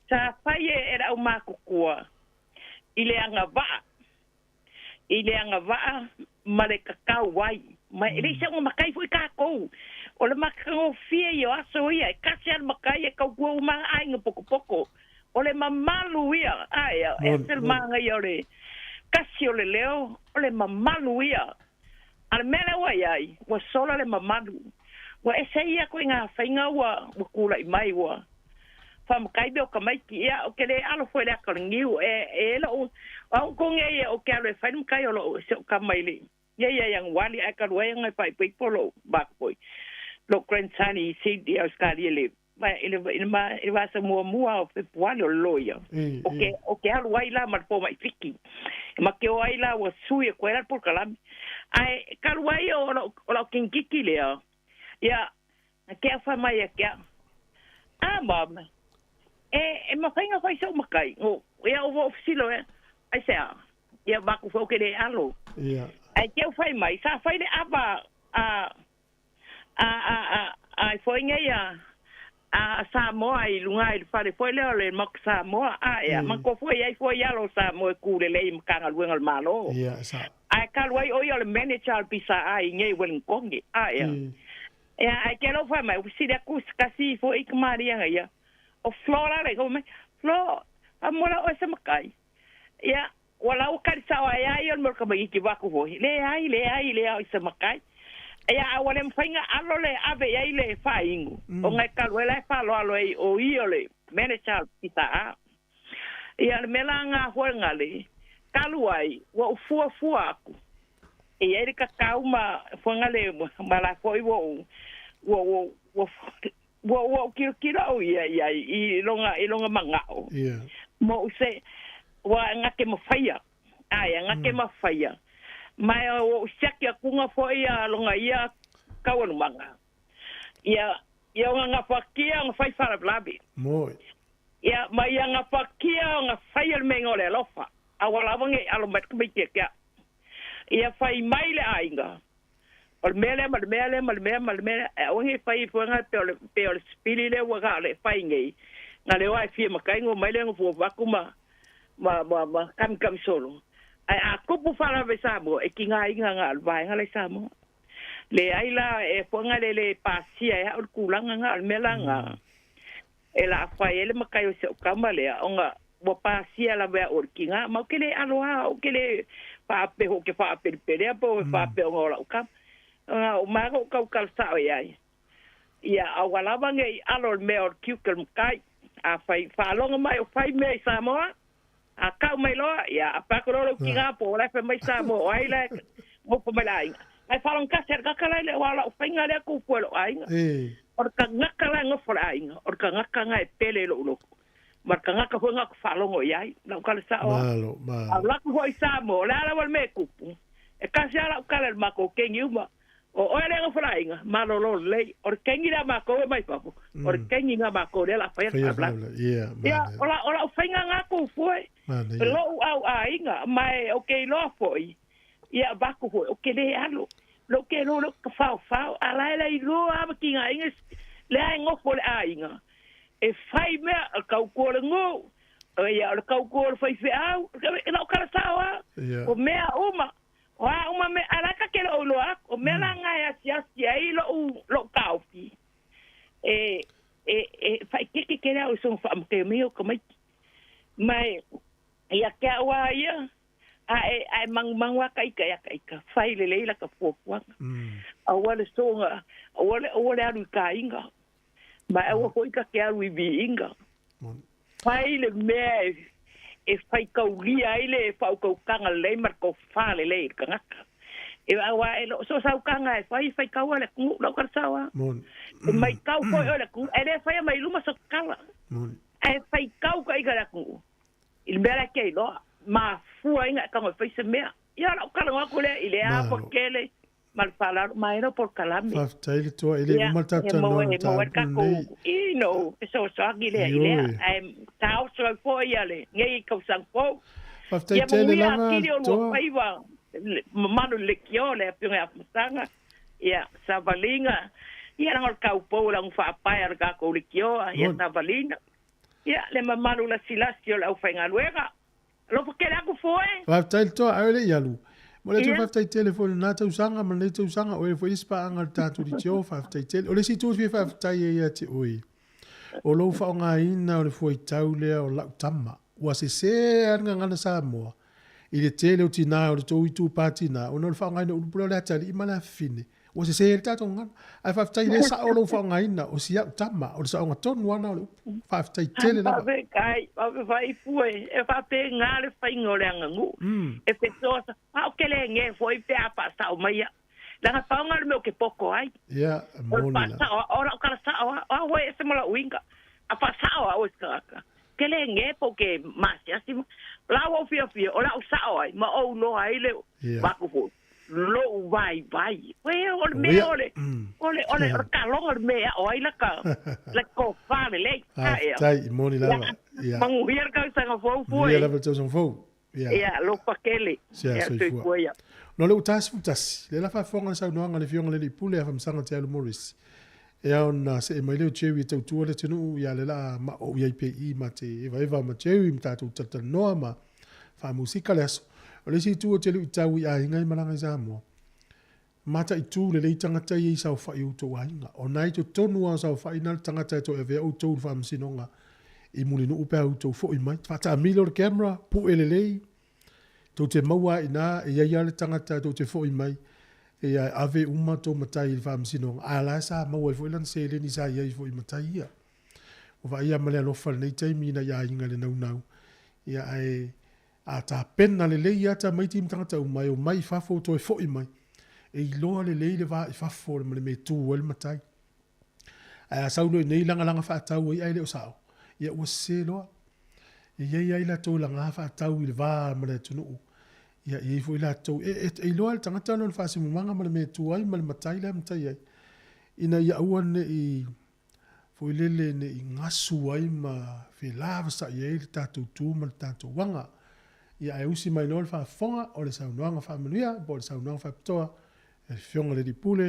Sa fai e le aumatutua i le agavaa, i le agavaa ma le tatau ai. Ma e leai se auga matai foi tatou. O le matagofie ia o aso ia, e tasi lava le matai e tautua uma lava aiga potopoto. O le mamalu ia, ae e ese le manaia o le tasi o le leo, o le mamalu ia. A o le mea lea ua i ai, ua sola le mamalu. Ua ese ia ituaiga faiga ua tulai mai, ua faamatai mea o tamaiti. Ia, ou te le alo foi i le ata o le niu. E, e lou, o au tonu ia ou te alu e fai le matai o lou, si ou tama i le, ia ia Ianuali, ae talu ai ona e faaipoipo lou matou foi, lou grandson i Sydney, Ausetalia i le Ma i le, i le, ma, i le vasa muamua o Fepuari o le loia, o ke, o ke alu ai la ma le pōmaifiki. Ma ke o ai la ua sui atu ai la le polokalame. Ae talu ai o lau, o lau kingiki lea, ia, na ke au fai mai ia ke au, Ah, mom, e, e mafai ona fai so'u makai, ngo, ia ua ou fesili ea, aisea, ia maku foi ou te le alo. Ae ke au fai mai, sa fai le ava a, A a a a foi nei a a Samoa i luga i le fale foi lea o le Mock Samoa a ea ma ko foi ai foi alo o Samoa e ku lelei i Matagaluega o le Malo. Ia, sa. Ae talu ai o ia o le manager o le PSA i nei i Wellington a ea. Ia ae ke lou fai mai ua fesili atu se tasi foi i kamaliaga ia o Flo la le igoa mai Flo faamola oe se matai. Ia Ua lau kali sao ai a ia o le mea o le tamaiti vaku foi. Leai, leai, leai o i se makai. Ia, a ua le mafai na alo le ave i ai le faaigu, ona e talu ai la e faaaloalo ai o ia o le manager o le PSA. Ia, o le mea la na foi gale, talu ai, ua ou fuafua atu, e i ai le kakau ma fuaga le, ma la foi ua ou, ua, ua, ua, ua, ua ou tilotilo au ia i ai i lona, i lona manao. Mo ou se, ua na te mafaia, ae, na te mafaia. Ma ua ou siaki akuga foi ia lona ia taualumaga. Ia, ia ona gafatia ona fai faalavelave. Moi. Ia, ma ia gafatia ona faia le mea o le alofa. A ua lava nei alo mai le tamaiti ia te au. Ia fai mai le aiga, o le mea lea ma le mea lea ma le mea ma le mea lea, e aua nei fai fuaga pe o le, pe o le sipili lea ua na o le fai nei, na le o ae fia matai no mai lea no fua atu ma, ma, ma, ma kamikami solo. Ae a tupu faalave i Samoa, e tigaina na o le vaega lea i Samoa. Leai la, e fuaga le le pasia e au le tulaga na, o le mea la na, e la fai ai le matai o si ou tama lea, ona ua pasia lava e au o le tiga, ma ou te le alo lava, ou te le faapeho, ou te faapelipelea po o faapea ona o lau tama. Ona o ma ou tautala sao i ai. Ia, a ua lava nei alo le mea o le tiute o le matai. A fai faalogo mai o fai mea i Samoa, a kau mai loa, ia, a pea atu loa lou tiga po o la e fai mai Samoa, o ai la e nofo mai le aiga. Ae faalogo tasi lava i le tagata la e le o lau faiga lea tupu e lou aiga. O le tagata la e nofo i le aiga, o le tagata na e pele i lou loto. Ma le tagata foi na ou te faalogo i ai, lau tala sao lava. Malo, malo. A alu atu foi i Samoa, o le a lava le mea e tupu, e tasi lava lau tala i le matou kegi uma. O oe le gofalaiga malolo lelei o le kengi lea makou e mai fafo o le kengi ga makou lea la faia faalavelave ia o la'u faiga gā kufue lo'u au'aiga mae o ke iloa fo'i ia vaku fo'i o ke lē alu lou ke lo lo ka faofao a la e iloa ma kiga'iga lea e gofo le aiga e fai mea o le kaukua o le gū ia o le kaukua o le faife'au e la'u kalasao a o mea uma o a uma me ala ka ke lo lo o mea la ngai asiasi ai lo'u taofi e e e fa'aikeke ke lea o soga fa'amakea mai o kamaiti mai ia ke a'ua ia ae ae magumagu a ka ika ia ka ika fai lelei la ka fuafuaga aua le soga aua le aua le alu i kaiga ma aua fo'i ka ke alu i vi'iga fai le mea e faikaulia ai le fa'aukaukaga lelei ma le kofā lelei i le tagata e auā e lo'o soosaukaga e fai faikaua le atunu'u lau kalasao a e maitau fo'i oe le atunu'u e lē faia mai luma sokala ae faikau ka ika le atunu'u i le mea la ke iloa mafua aiga e tago e fai se mea ia la'u kalago aku lea i le afa kele ma le fa'alalo maelo polokalame. Faafetai le toa e le uma le tatou talanoa i le mataupu lenei. Ino fesoasoani lea i lea ae taoso ai fo'i ia lenei tausaga fou. Faafetai tele lava le toa. Faiva mamalu i le lekiō le afioga ia Afamasaga ia savaliga ia laga o le taupou o le augafaapae a le tatou lekiō ia savaliga ia le mamalu lasilasi o le aufaigaluega. Alofa tele atu foe. Faafetai le toa, ae le i alu. Mo le atu faafetai tele foi i lena tausaga ma lenei tausaga, o e foi le isi paaga a le tatou DTO, faafetai tele. O le isi itu e fia faafetai ai ia te oe, o lou faaaogaina o le fuaitau lea o lau tama. Ua sese lava le gagana Samoa i le tele o tina o le tou itupa tina, ona o le faaaogaina o upu lea o le atalii ma le afafine. Ua sese ai le tatou gagana. Ae faafetai lea sao lou faaaogaina o si au tama, o le saoga tonu lava lena o le upu. Faafetai tele lava. Faafetai, faafetai fue, e faapega le faiga o le aganuu. E fesoasoani, a o ke le ge foi pe a faasao mai au. Leaga paoga le mea ou te poto ai. Ia, e moni lava. O le faasao, o lau tala sao lava, o au e ese ma lau uiga. A faasao au e se tagata, ke le ge po o ke maasiasi ma. O la ua ou fiafia, o le a ou sao ai ma ou iloa ai le vaku foi. Lou vaivai. Ue, o le mea o le, o le, o le, o le kaloga le mea e a'o ai laka, le tofa lelei. Faafetai, e moni lava. Ia. Manuia le tausaga fou fue. Manuia lava le tausaga fou. Ia. Ia, alofa tele. Sea, soifua. Ia. No le ua 41, lea la faafofoga le saunoaga a le Afioga i le Alii Pule ia Faamasanga Te Alu Morris. Ea ona see mai lea o Jerry e tautua le atunuu ia lea la a ma ou iai pea i i ma te evaeva ma Jerry ma tatou talatalanoa ma faamusika le aso. O le isi itu o te luitau i aiga i malaga i Samoa, mataitu lelei tagata ia i saofai o outou aiga. O na i totonu lava o saofai na le tagata e toe avea outou i le faamasinoga i Mulinuu pe a outou foi mai. Faataamilo le camera, pue lelei, tou te maua lava i ina e i ai lava le tagata tou te foi mai e ave uma tou matai i le faamasinoga, a o la e sa maua ai foi lana seleni sa i ai foi i matai ia. Ua vaaia ma le alofa i lenei taimi ina ia aiga i le naunau, ia ae a tapena lelei lava tamaiti ma tagata uma e omai i fafo toe foi mai, e iloa lelei le va i fafo ma le mea e tu ai le matai. Ae a sau loa i inei lagalaga faatau ai ae le o sao, ia ua sese loa. E i ai lava i latou e laga faatau i le va ma le atunuu, ia e i ai foi latou, e, e, e iloa e le tagata lona faasimumaga ma le mea e tu ai ma le matai la e matai ai, ina ia aua ne i foi lele ne i gasu ai ma felavasa'i ai le tatou tu ma le tatou aga. Ia ae usi mai loa le faafofoga o le saunoaga faamanuia po o le saunoaga faapitoa a le Afioga i le Alii Pule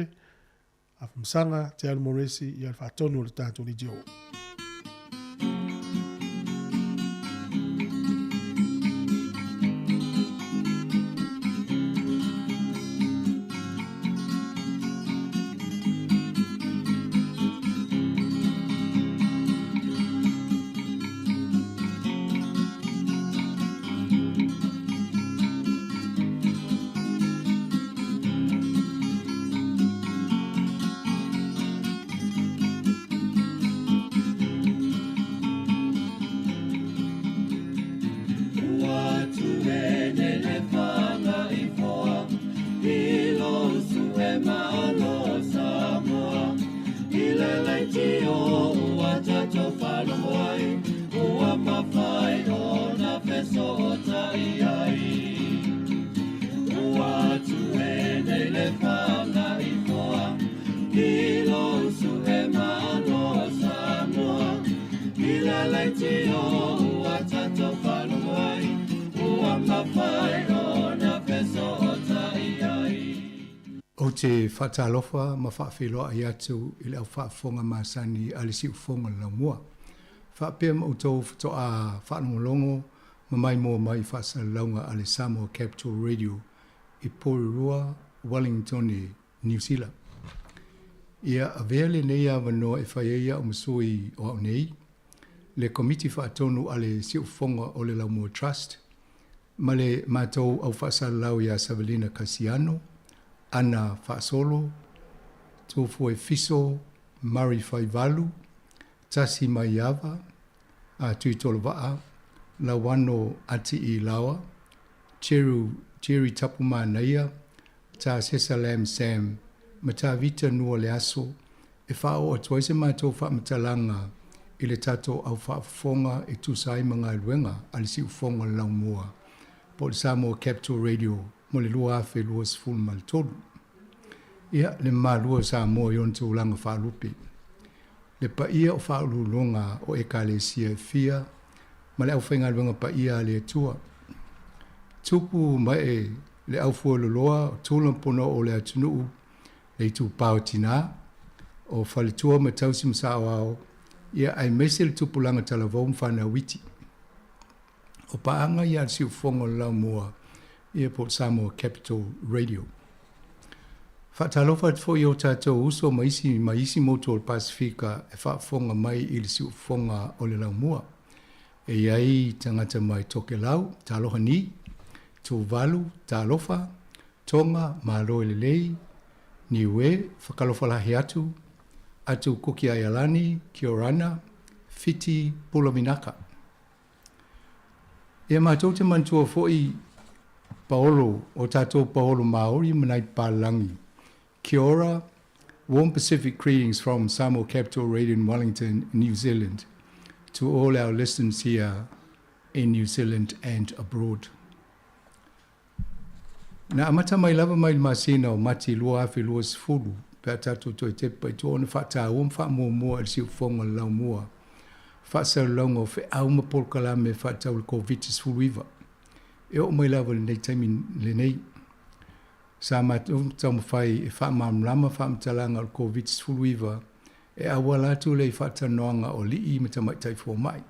a Famasaga Te Alu Moresi ia le faatonu o le tatou Legion. Ou te faatalofa ma faafeiloai atu i le au faafofoga masani a le Siufofoga o le Laumua. Faapea ma outou faatoa faalogologo ma maimoa mai i faasalalauga a le Samoa Capital Radio i Porirua, Wellingtone, Niu Sila. Ia avea lenei avanoa e fai ai au ma sui o au nei, le Komiti Faatonu a le Siufofoga o le Laumua Trust, ma le matou au faasalalau iā Savelina Kasiano, Ana Faasolo, Tofue Fiso, Murray Faivalu, Tasi Maiava, a Tuitolovaa, Lauano Atii Laoa, Cheru Jerry Tapumanaia, Tā Sesa Lam Sam, ma Tā Vita Nua Leaso, e faaoo atu ai se matou faamatalaga i le tatou au faafofoga e tusa ai ma galuega a le Siufofoga o le Laumua po o le Samoa Capital Radio mo le 2023. Ia, le mamalu o Samoa i ona tulaga faalupe. Le paia o faauluuluga o Ekalesia e fia ma le aufaigaluega paia a le Atua. Tupu ma ee le aufueloloa o tula ma ponoo o le atunuu, le itupa o tinā, o faletua ma tausi ma saoao, ia aemaise le tupulaga talavou ma fanau iti. O paaga ia a le Siufofoga o le Laumua, ia po o le Samoa Capital Radio. Faatalofa atu foi i o tatou uso ma isi mai isi motu o le Pasefika e faafofoga mai i le Siufofoga o le Laumua. E i ai tagata mai Tokelau, taloha ni, Tuvalu, talofa, Tonga, Malo e lelei, Niue, whakalofalahi atu, atu Kuki Airlani, Kia orana, Fiti, Pula Vinaka. Ia matou te manatua foi paolo o tatou paolo Maori ma nai papalagi. Kia ora, warm Pacific greetings from Samoa Capital Radio in Wellington, New Zealand to all our listeners here in New Zealand and abroad. Na amata mai lava mai le masina o Mati 2020 pe a tatou toe tepa i tua ona faataua ma faamuamua e le Siufofoga o le Laumua faasalalauga o feau ma polokalame faatatau i le Koviti-19. E oo mai lava i lenei taimi lenei, sa matou taumafai e faamalamalama faamatalaga o le Koviti-19 e auala atu lea i faatalanoaga o alii ma tamaitai fomai.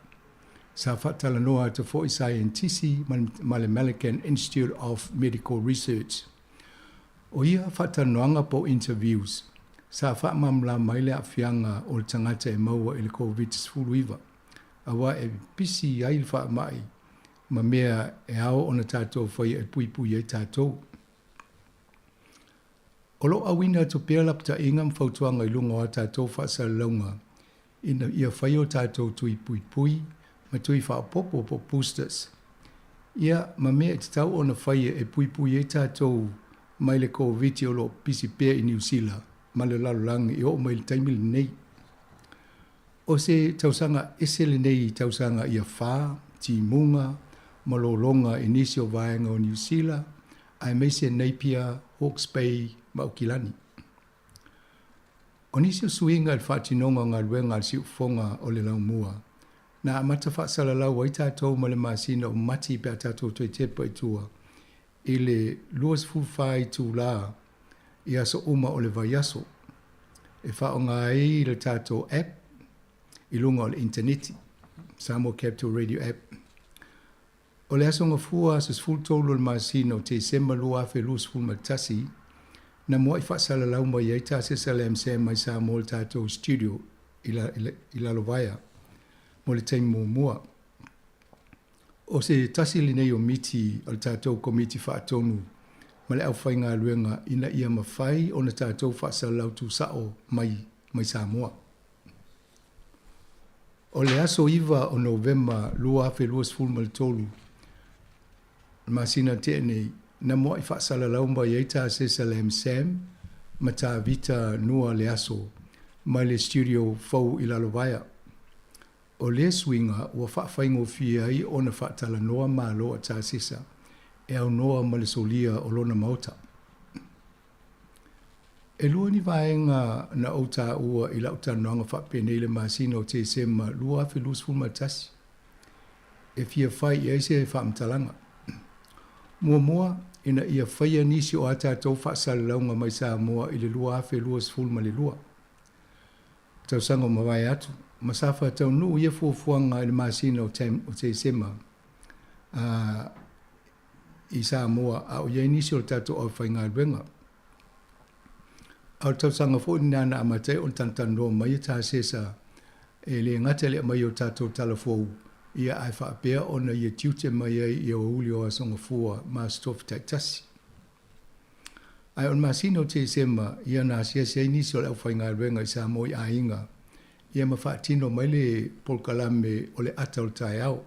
Sa faatalanoa atu foi saienitisi ma le Melican Institute of Medical Research. O ia faatalanoaga po o interviews, sa faamalamalama ai le aafiaga o le tagata e maua i le Koviti-19, aua e pisi ai le faamai ma mea e ao ona tatou faia e puipui ai tatou. O lo o auina atu pea lapataiga ma fautuaga i luga o a tatou faasalalauga ina ia fai o tatou tui puipui ma tui faaopoopo po o boosters. Ia, ma mea e tatau ona faia e puipui ai tatou mai le Koviti o lo o pisi pea i Niu Sila ma le lalolagi e oo mai i le taimi lenei. O se tausaga ese lenei i tausaga ia fa, timuga ma lologa i nisi o vaega o Niu Sila aemaise Napier, Hawke's Bay ma Aukilani. O nisi o suiga i le faatinoga o galuega a le Siufofoga o le Laumua, na amata faasalalau ai tatou ma le masina o Mati pe a tatou toe tepa i tua i le 24 itulā i aso uma o le vaiaso e faaaoga ai le tatou app i luga o le initaneti, Samoa Capital Radio App. O le Aso Gafua aso 13 o le masina o Tesema 2021, na mua'i faasalalau mai ai tā Sesa Lam Sam mai Samoa i le tatou studio i, la, i, i Lalovaea mo le taimi muamua. O se tasi lenei o miti a le tatou Komiti Faatonu ma le aufaigaluega ina ia mafai ona tatou faasalalau tuusa'o mai mai Samoa. O le aso 9 o Novema 2023, le masina tea nei, na mua'i faasalalau mai ai tā Sesa Lam Sam ma tā Vita Nua Leaso mai le studio fou i Lalovaea. O lea suiga ua faafaigofie ai ona faatalanoa malo a tā Sesa e aunoa ma le solia o lona maota. E lua ni vaega na ou taua i lau talanoaga faapenei i le masina o Tesema 2021 e fia fai i ai se faamatalaga. Muamua, ina ia faia nisi o a tatou faasalalauga mai Samoa i le 2022. Tausaga ua mavae atu, ma sa faataunuu ia fuafuaga i le masina o Tesema i Samoa a o i ai nisi o le tatou aufaigaluega. A o le tausaga foi lena na amata ai ona talatalanoa mai e Tasesa e le gata i le aumai o tatou tala fou, ia ae faapea ona ia tiute mai ai i aoauli o Aso Gafua ma Aso Tofi taitasi. Ae o le masina o Tesema, ia na asiasi ai nisi o le aufaigaluega i Samoa i aiga, ia ma faatino mai le polokalame o le ata o le taeao.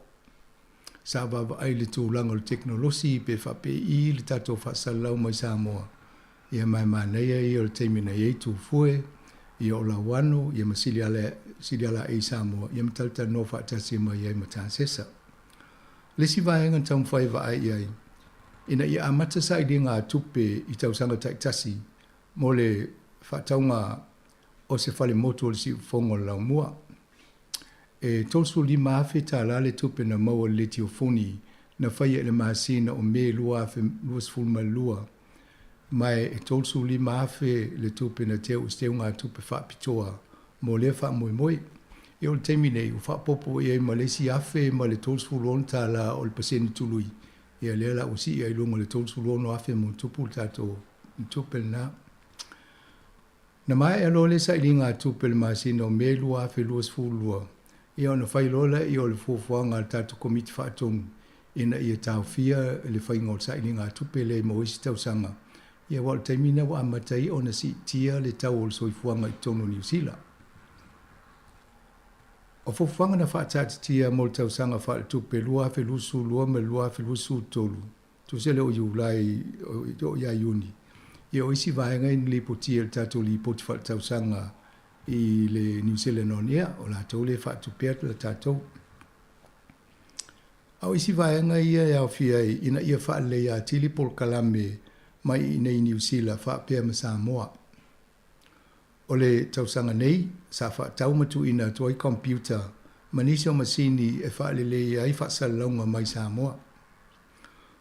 Sa vaavaai i le tulaga o le tekonolosi pe faapei le tatou faasalalau mai Samoa, ia ma e manaia ia o le taimi na i ai Tufue, ia o Lauano, ia ma Siliala, Siliala i Samoa, ia ma talatalanoa faatasi mai ai ma Tasesa. Le isi vaega na taumafai e vaai i ai, ina ia amata sailiga a tupe i tausaga taitasi mo le faatauga o se fale motu o le siufofoga o le Laumua. E $35,000 tālā le tupe na maua i le letiofoni na faia i le masina o Me 2022, ma e $35,000 le tupe na teu i se teugatupe faapitoa mo lea faamoemoe. E oo i le taimi nei, ua faaopoopo i ai ma le isi $1,036 o le pasene tului, ia lea la ua sii ai i luga o le $36,000 ma ona tupu le tatou tupe lena. Na maea loa le sailiga a tupe i le masina o Me 2022, ia ona fai loa lea o le fuafuaga a le tatou Komiti Faatonu ina ia taofia le faiga o le sailiga a tupe lea mo isi tausaga, ia aua o le taimi lena ua amata ai ona siitia le tau o le soifuaga i totonu o Niu Sila. O fuafuaga na faataatitia mo le tausaga faaletupe 2022 ma le 2023, Tusa lea o Iulai e oo ia Iuni, ia o isi vaega ia na lipotia i le tatou lipoti faaletausaga i le New Zealand On Air, o latou lea e faatupea le tatou. A o isi vaega ia e aofia ai ina ia faaleleia atili polokalame mai i inei i Niu Sila faapea ma Samoa. O le tausaga nei, sa faatau ma tuuina atu ai computer ma nisi o masini e faalelei ai faasalalauga mai Samoa.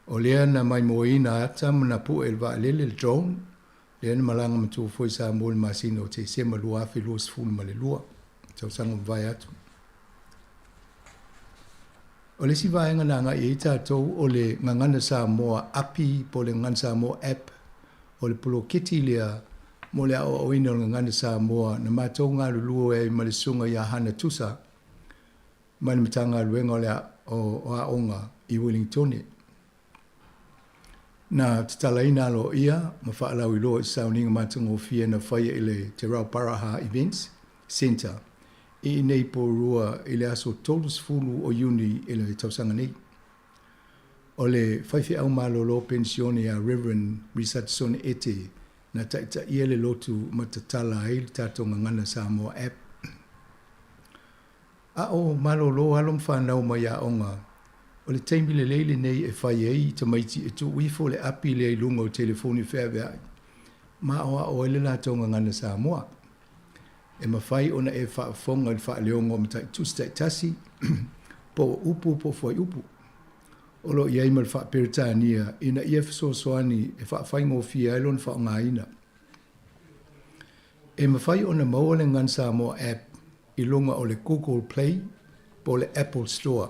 O lea na maimoaina ata ma napue e le vaalele le drone, lea na malaga matua foi i Samoa i le masina o Tesema 2022, tausaga ua mavae atu. O le isi vaega na agai i ai tatou o le Gagana Samoa Api po o le Gagana Samoa App, o le poloketi lea mo le aoaoina o le Gagana Samoa na matou galulue ai ma le Susuga ia Hana Tusa mai le Matagaluega o le o Aoga i Uelingitone. Na tatalaina aloaia ma faalauiloa i se sauniga matagofie na faia i le Te Rauparaha Events Centre i inei Porirua i le aso 30 o Iuni i le tausaga nei. O le faifeau malolo penisione ia Rev. Risatisone Ete na taitaia le lotu ma tatala ai le tatou Gagana Samoa App. A o malolo alo ma fanau mai aoga, o le taimi lelei lenei e fai ai i tamaiti e tuu ifo le api lea i luga o telefoni feaveai ma aoao ai le latou Gagana Samoa. E mafai ona e faafofoga i le faaleoga o mataitusi taitasi, po o upu po o fuaiupu. O lo o i ai ma le faa-Peretania ina ia fesoasoani e faafaigofie ai lona faaaogaina. E mafai ona maua le Gun Samoa app i luga o le Google Play po o le Apple Store.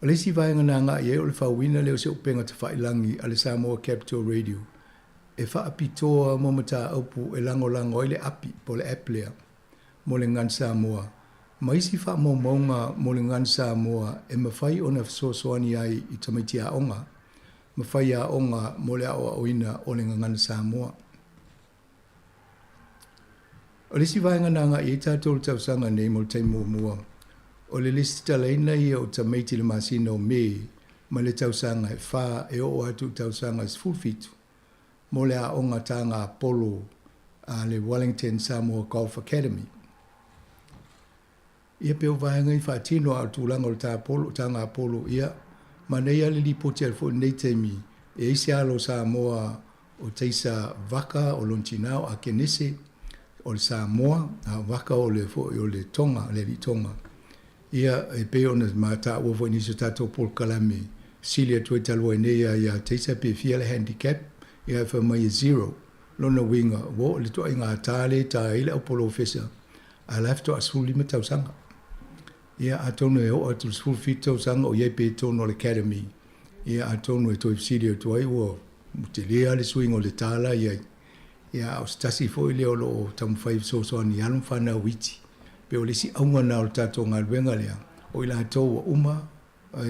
O le isi vaega na agai i ai o le fauina lea o se upega tafailagi a le Samoa Capital Radio e faapitoa mo mataupu e lagolago ai le api po o le app lea mo le Gun Samoa ma isi faamaumauga mo le Gun Samoa e mafai ona fesoasoani ai i tamaiti aoga ma faiaoga mo le aoaoina o le Gagana Samoa. O le isi vaega na agai i ai tatou i le tausaga nei mo le taimi muamua, o le lesitalaina ia o tamaiti i le masina o Me mai le tausaga e fa e oo atu i tausaga e 17 mo le aoga tāga polo a le Wellington Samoa Golf Academy. Ia pe o vaega i faatino a o le tulaga o le tāpolo, tāga polo, ia, manaia le lipoti atu foi i lenei taimi, e ai se alo o Samoa o Taisa Vaka, o lona tina o Akenese, o le Samoa, a o Vaka o le foi o le Tonga, le alii Tonga. Ia, e pei ona ma taua foi i nisi o tatou polokalame, fesili atu ai talu ai nei ia ia Taser pe fia le handicap, ia ae fai mai e zero. Lona uiga, ua oo i le toaiga ata lea e ta ai le aupolofesa, a o la e faatoa 15 tausaga. Ia atonu e oo atu i le 17 tausaga o i ai pea i totonu o le academy, ia atonu e toe fesili atu ai ua tele lava le suiga o le ta la i ai. Ia a o se tasi foi lea o lo o taumafai e fesoasoani i alo ma fanau iti, pei o le isi auga lena o le tatou galuega lea, o i latou ua uma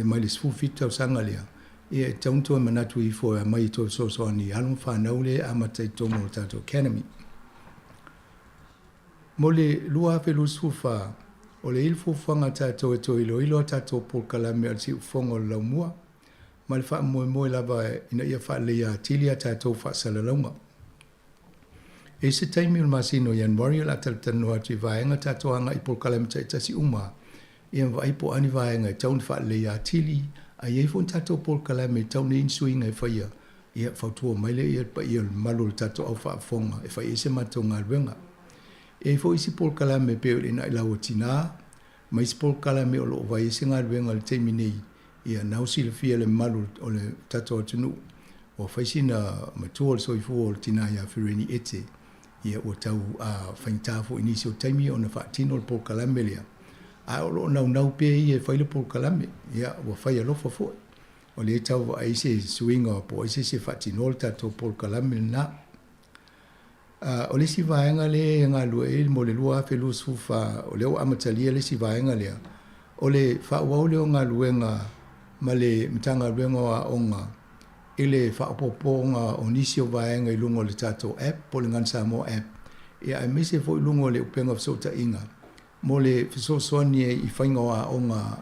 mai le 17 tausaga lea, ia e tatau ona toe manatu ifo e aumai e toe fesoasoani i alo ma fanau lea e amata i totonu o le tatou academy. Mo le 2024, o le i le fuafuaga a tatou e toe iloilo a tatou polokalame a le Siufofoga o le Laumua, ma le faamoemoe lava ina ia faaleleia atili a tatou faasalalauga. E i se taimi o le masina o Ianuari o le a talatalanoa atu i vaega tatou agai i polokalame taitasi uma ia ma vaai po o a ni vaega e tatau ona faaleleia atili, a i ai foi ni tatou polokalame e tatau ona i ai ni suiga e faia, ia fautua mai lea le paia o le mamalu o le tatou au faafofoga e fai ai se matou galuega. E i ai foi isi polokalame e pei o le Inai Laua Tina, ma isi polokalame o lo o vaai ai se galuega i le taimi nei, ia na ua silafia e le mamalu o le tatou atunuu, ua fai sina matua o le soifua o le tina ia Fereni Ete, ia ua tau faigata foi i nisi o taimi ona faatino le polokalame lea, ae o lo o naunau pea ia e fai le polokalame, ia ua fai alofa foi. O lea e tau vaai se suiga po o ai se isi e faatinoa le tatou polokalame lena. O le isi vaega lea e galulue ai mo le 2024, o lea ua amatalia le isi vaega lea, o le faaauau lea o galuega ma le Matagaluega o Aoga i le faaopoopoga o nisi o vaega i luga o le tatou app po o le Gun Samoa app, ia aemaise foi i luga o le upega fesootaiga mo le fesoasoani ai i faiga o aoga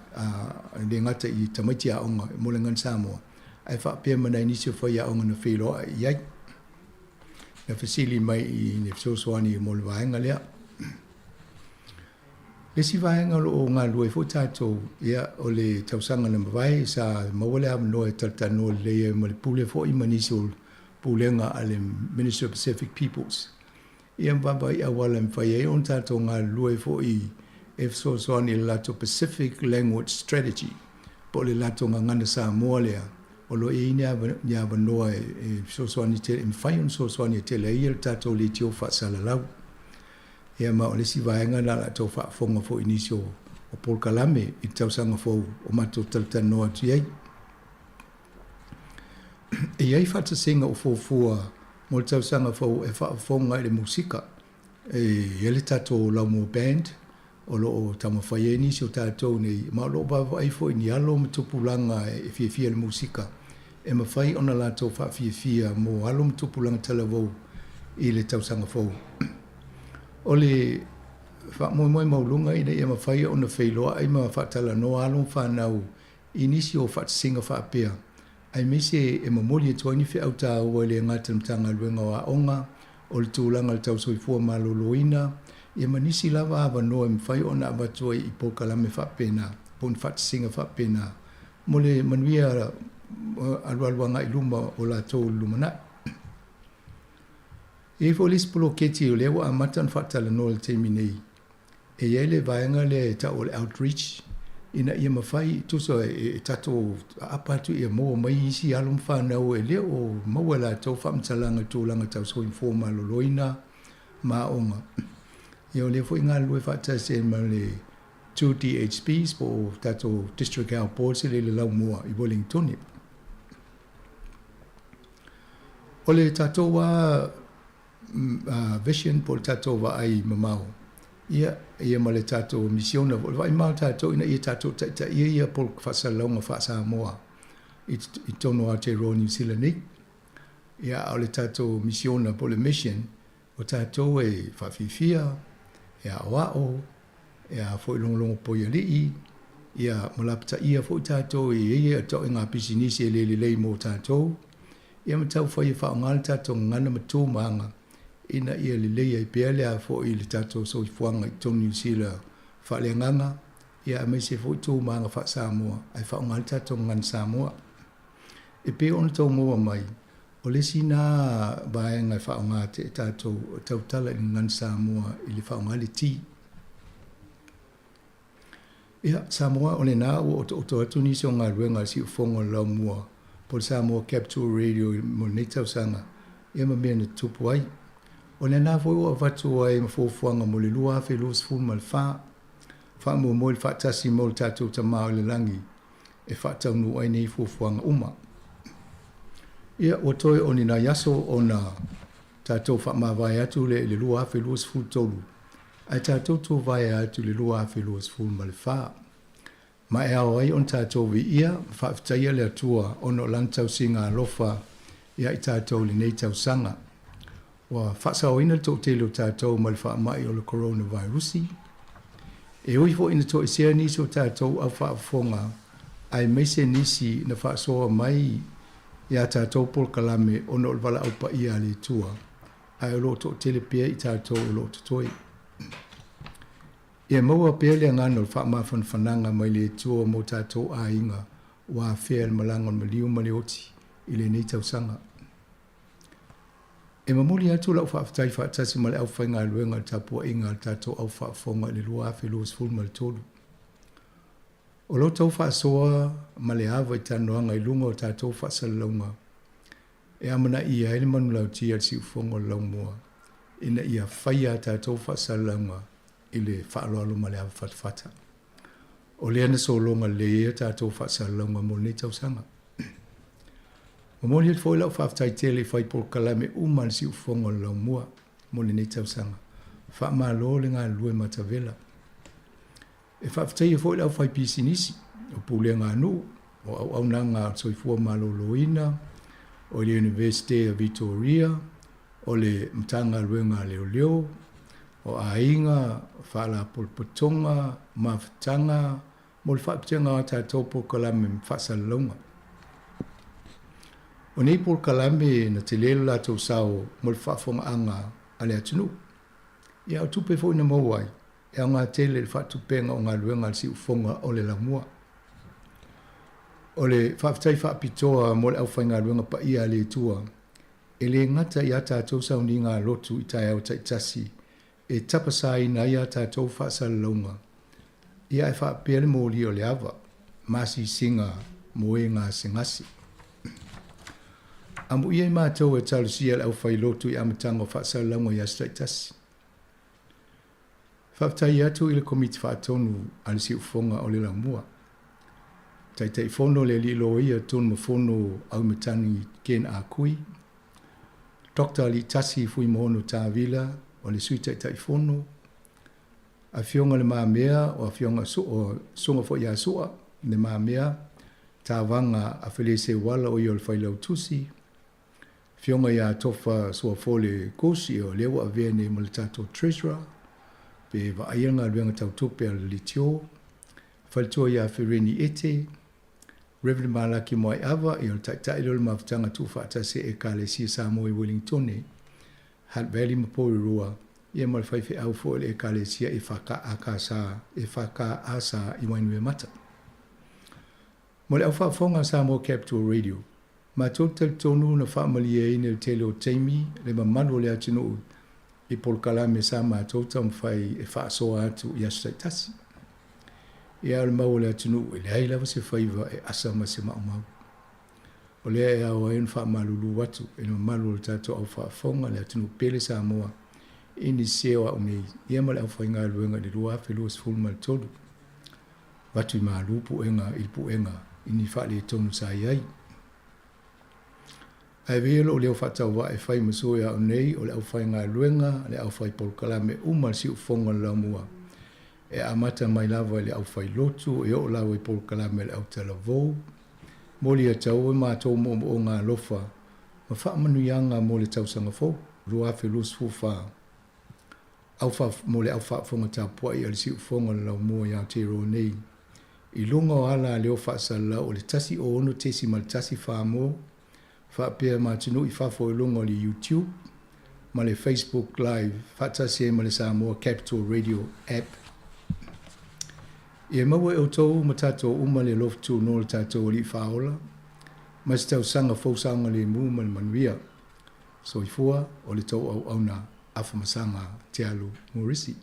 e le gata i tamaiti aoga mo le Gun Samoa, ae faapea ma nai nisi o faiaoga na feiloai i ai. Na fesili mai i le fesoasoani mo le vaega lea. Le isi vaega o lo o galulue ai foi tatou, ia, o le tausaga na mavae sa maua le avanoa e talatalanoa lelei ai ma le Pule foi ma nisi o Pulega a le Ministry of Pacific Peoples. Ia ma vaavaai auala e mafai ai ona tatou galulue foi e fesoasoani i le latou Pacific Language Strategy po o le latou gagana Samoa lea o lo o i ai ni avanoa e fesoasoani tele, e mafai ona fesoasoani e tele ai le tatou leitio faasalalau. Ia ma o le isi vaega lena o le a tou faafofoga foi i nisi o polokalame i le tausaga fou o matou talatalanoa atu i ai. E i ai faatasiga o fuafua mo le tausaga fou e faafofoga i le musika. E i ai le tatou Laumua Band o lo o taumafai ai nisi o tatou nei, ma o lo o vaavaai foi i ni alo ma tupulaga e fiafia i le musika, e mafai ona latou faafiafia mo alo ma tupulaga talavou i le tausaga fou. O le faamoemoe maualuga ina ia mafai ona feiloai ma faatalanoa alo ma fanau i nisi o faatasiga faapea, aemaise e momoli atu ai ni feau taua e le gata i le Matagaluega o Aoga, o le tulaga i le tau soifua maloloina, ia ma nisi lava avanoa e mafai ona avatu ai i polokalame faapena po o ni faatasiga faapena mo le manuia alualu agai i luma o latou i le lumanai. E i ai foi le isi poloketi o lea ua amata ona faatalanoa i le taimi nei, E i ai le vaega lea e tau o le outreach ina ia mafai, tusa e tatou aapa atu ia maua mai isi alo ma fanau e le o maua e latou faamatalaga i tulaga tau soifua maloloina ma aoga. Ia o lea foi e galulue faatasi ai ma le 2DHBs po o tatou District Health Boards i le Laumua i Wellingtone. O le tatou lava vision po o le tatou vaai mamao, ia, ia ma le tatou misiona foi, o le vaai mamao tatou ina ia tatou taitaia ia faasalalauga faa-Samoa i totonu o Aotearoa Niu Sila nei. Ia, a o le tatou misiona po o le mission, o tatou e faafiafia, e aoao, e a foi logologo poialii, ia ma lapataia foi tatou i ia ituaiga pisinisi e le lelei mo tatou, Ia ma taufai e faaaoga le tatou gagana ma tu ma aga ina ia lelei ai pea le a foi le tatou soifuaga i totonu Niu Sila faaleagaga, ia aemaise foi tu ma aga faa-Samoa ae faaaoga le tatou gagana Samoa. E pei ona tou maua mai, o le isi na vaega e faaaoga te tatou tautala i le gagana Samoa i le faaaoga le T. Ia, Samoa, o lenā ua otooto atu nisi o galuega a le Siufogo o le Laumua po o le Samoa Capital Radio mo lenei tausaga, ia ma mea na tutupu ai. O lenā foi ua avatu ai ma fuafuaga mo le 2024, faamoemoe i le faatasi mo le tatou Tama o i le Lagi e faataunuu ai nei fuafuaga uma. Ia, ua toe o ni nai aso ona tatou faamavae atu lea i le 2023, ae tatou tuvaea atu i le 2024. Ma e ao ai ona tatou viia ma faafetaia le Atua ona o Lana tausiga alofa ia i tatou i lenei tausaga. Ua faasaoina le toatele o tatou mai le faamai o le koronavirusi. E ui foi ina toesea nisi o tatou au faafofoga aemaise nisi na faasoa mai i a tatou polokalame ona o le valaau paia a le Atua, ae o lo o toatele pea i tatou o lo o totoe. Ia maua pea le agaga o le faamafanafanaga mai le Atua mo tatou aiga ua afea i le malaga o le maliu ma le oti i lenei tausaga. E momoli atu lau faafetai faatasi ma le aufaigaluega i le tapuaiga a le tatou au faafofoga i le 2023. O lo outou faasoa ma le ava i talanoaga i luga o tatou faasalalauga e amanaia ai le manulauti a le siufogo o le laumua ina ia faia a tatou faasalalauga i le faaaloalo ma le ava fatafata. O lea na sologa lelei ai a tatou faasalalauga mo lenei tausaga. Momoli atu foi lau faafetai tele i fai polokalame uma a le siufofoga o le laumua mo lenei tausaga. Faamalo le galulue matavela. E faafetaia foi le aufaipisinisi, o pulega a nuu, o auaunaga a le soifua maloloina, o le Iunivesite a Vitoria, o le Matagaluega a Leoleo, o aiga, faalapotopotoga, mafutaga mo le faaputega o a tatou polokalame ma faasalalauga. O nei polokalame na tele lo latou sao mo le faafofogaaga a le atunuu. Ia o tupe foi na maua ai, e aoga tele i le faatupega o galuega a le siufofoga o le laumua. O le faafetai faapitoa mo le aufaigaluega paia a le Atua, e le gata i a tatou sauniga lotu i taeao taitasi e tapasaina ai a tatou faasalalauga, ia ae faapea le moli o le ava, masisiga mo e gasegase. Amuia i matou e talosia le aufailotu i amataga o faasalalauga i aso taitasi. Faafetai atu i le Komiti Faatonu a le Siufofoga o le Laumua. Taitaifono le Alii Loia Tunumafono Auimatagi Ken Ah Kui, Dr. Aliitasi Fuimaono Tavila o le Sui Taitaifono, Afioga Le Mamea o Afioga o Susuga foi ia Sua Le Mamea, Tavaga a Feleseuala o ia o le Failautusi, Afioga ia Tofa Suafole Kosi o lea ua avea nei ma le tatou Treasurer, pe vaaia le galuega tau tupe a le Litio, Faletua ia Fereni Ete, Reverend Malaki Moaiava, ia o le taitai lea o le mafutaga tuufaatasi a Ekalesia Samoa i Wellingtone, Hutt Valley ma Porirua, ia ma le faifeau foi o le Ekalesia EFKAKS, EFKAS i Wainuiomata. Mo le au faafofoga a Samoa Capital Radio, matou te talitonu na faamalieina i le tele o taimi le mamalu o le atunuu i polokalame sa matou taumafai e faasoa atu i aso taitasi. Ia o le mau o le atunuu e leai lava se faiva e asa ma se maumau. O lea e ao ai ona faamalulu atu i le mamalu o le tatou au faafofoga le atunuu pele Samoa i nisi o au nei ia ma le aufaigaluega i le 2023. Avatu i malu puega i le puega i ni faaletonu sa i ai. Ae avea lou leo faatauvaa e fai ma sui au nei o le aufaigaluega, le aufaipolokalame uma a le siufofoga o le laumua, e amata mai lava i le aufailotu e oo lava i polokalame a le autalavou. Moli atau e matou moomooga alofa ma faamanuiaga mo le tausaga fou 2024. Aufa, mo le au faafofoga tapuai a le siufofoga o le laumua i Aotearoa nei. I luga o ala a leo faasalalau o le 106.14 mo, faapea ma atunuu i fafo i luga o le YouTube ma le Facebook Live faatasi ai ma le Samoa Capital Radio App. Ia maua e outou ma tatou uma le alofa tunoa o le tatou Alii Faaola ma se tausaga fou saogalemu ma le manuia. Soifua o le tou auauna Afamasaga Te Alu Morisi.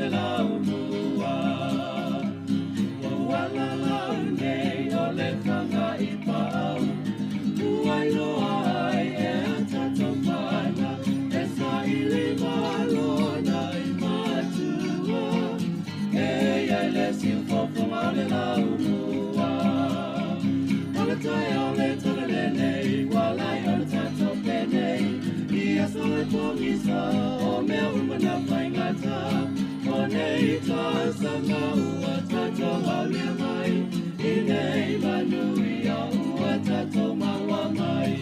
le laumua. Ua uala lau nei o le fanga i paau. Ua iloa ai e a tatou paanga e saili malona i matua. E iai le siufofoga o le laumua. O le taeao le tala lenei, ua lai o le tatou penei. Ia so e pogisa o mea uma na faigata. O nei tausaga ua tatou aulia mai. I nei manuia ua tatou maua mai.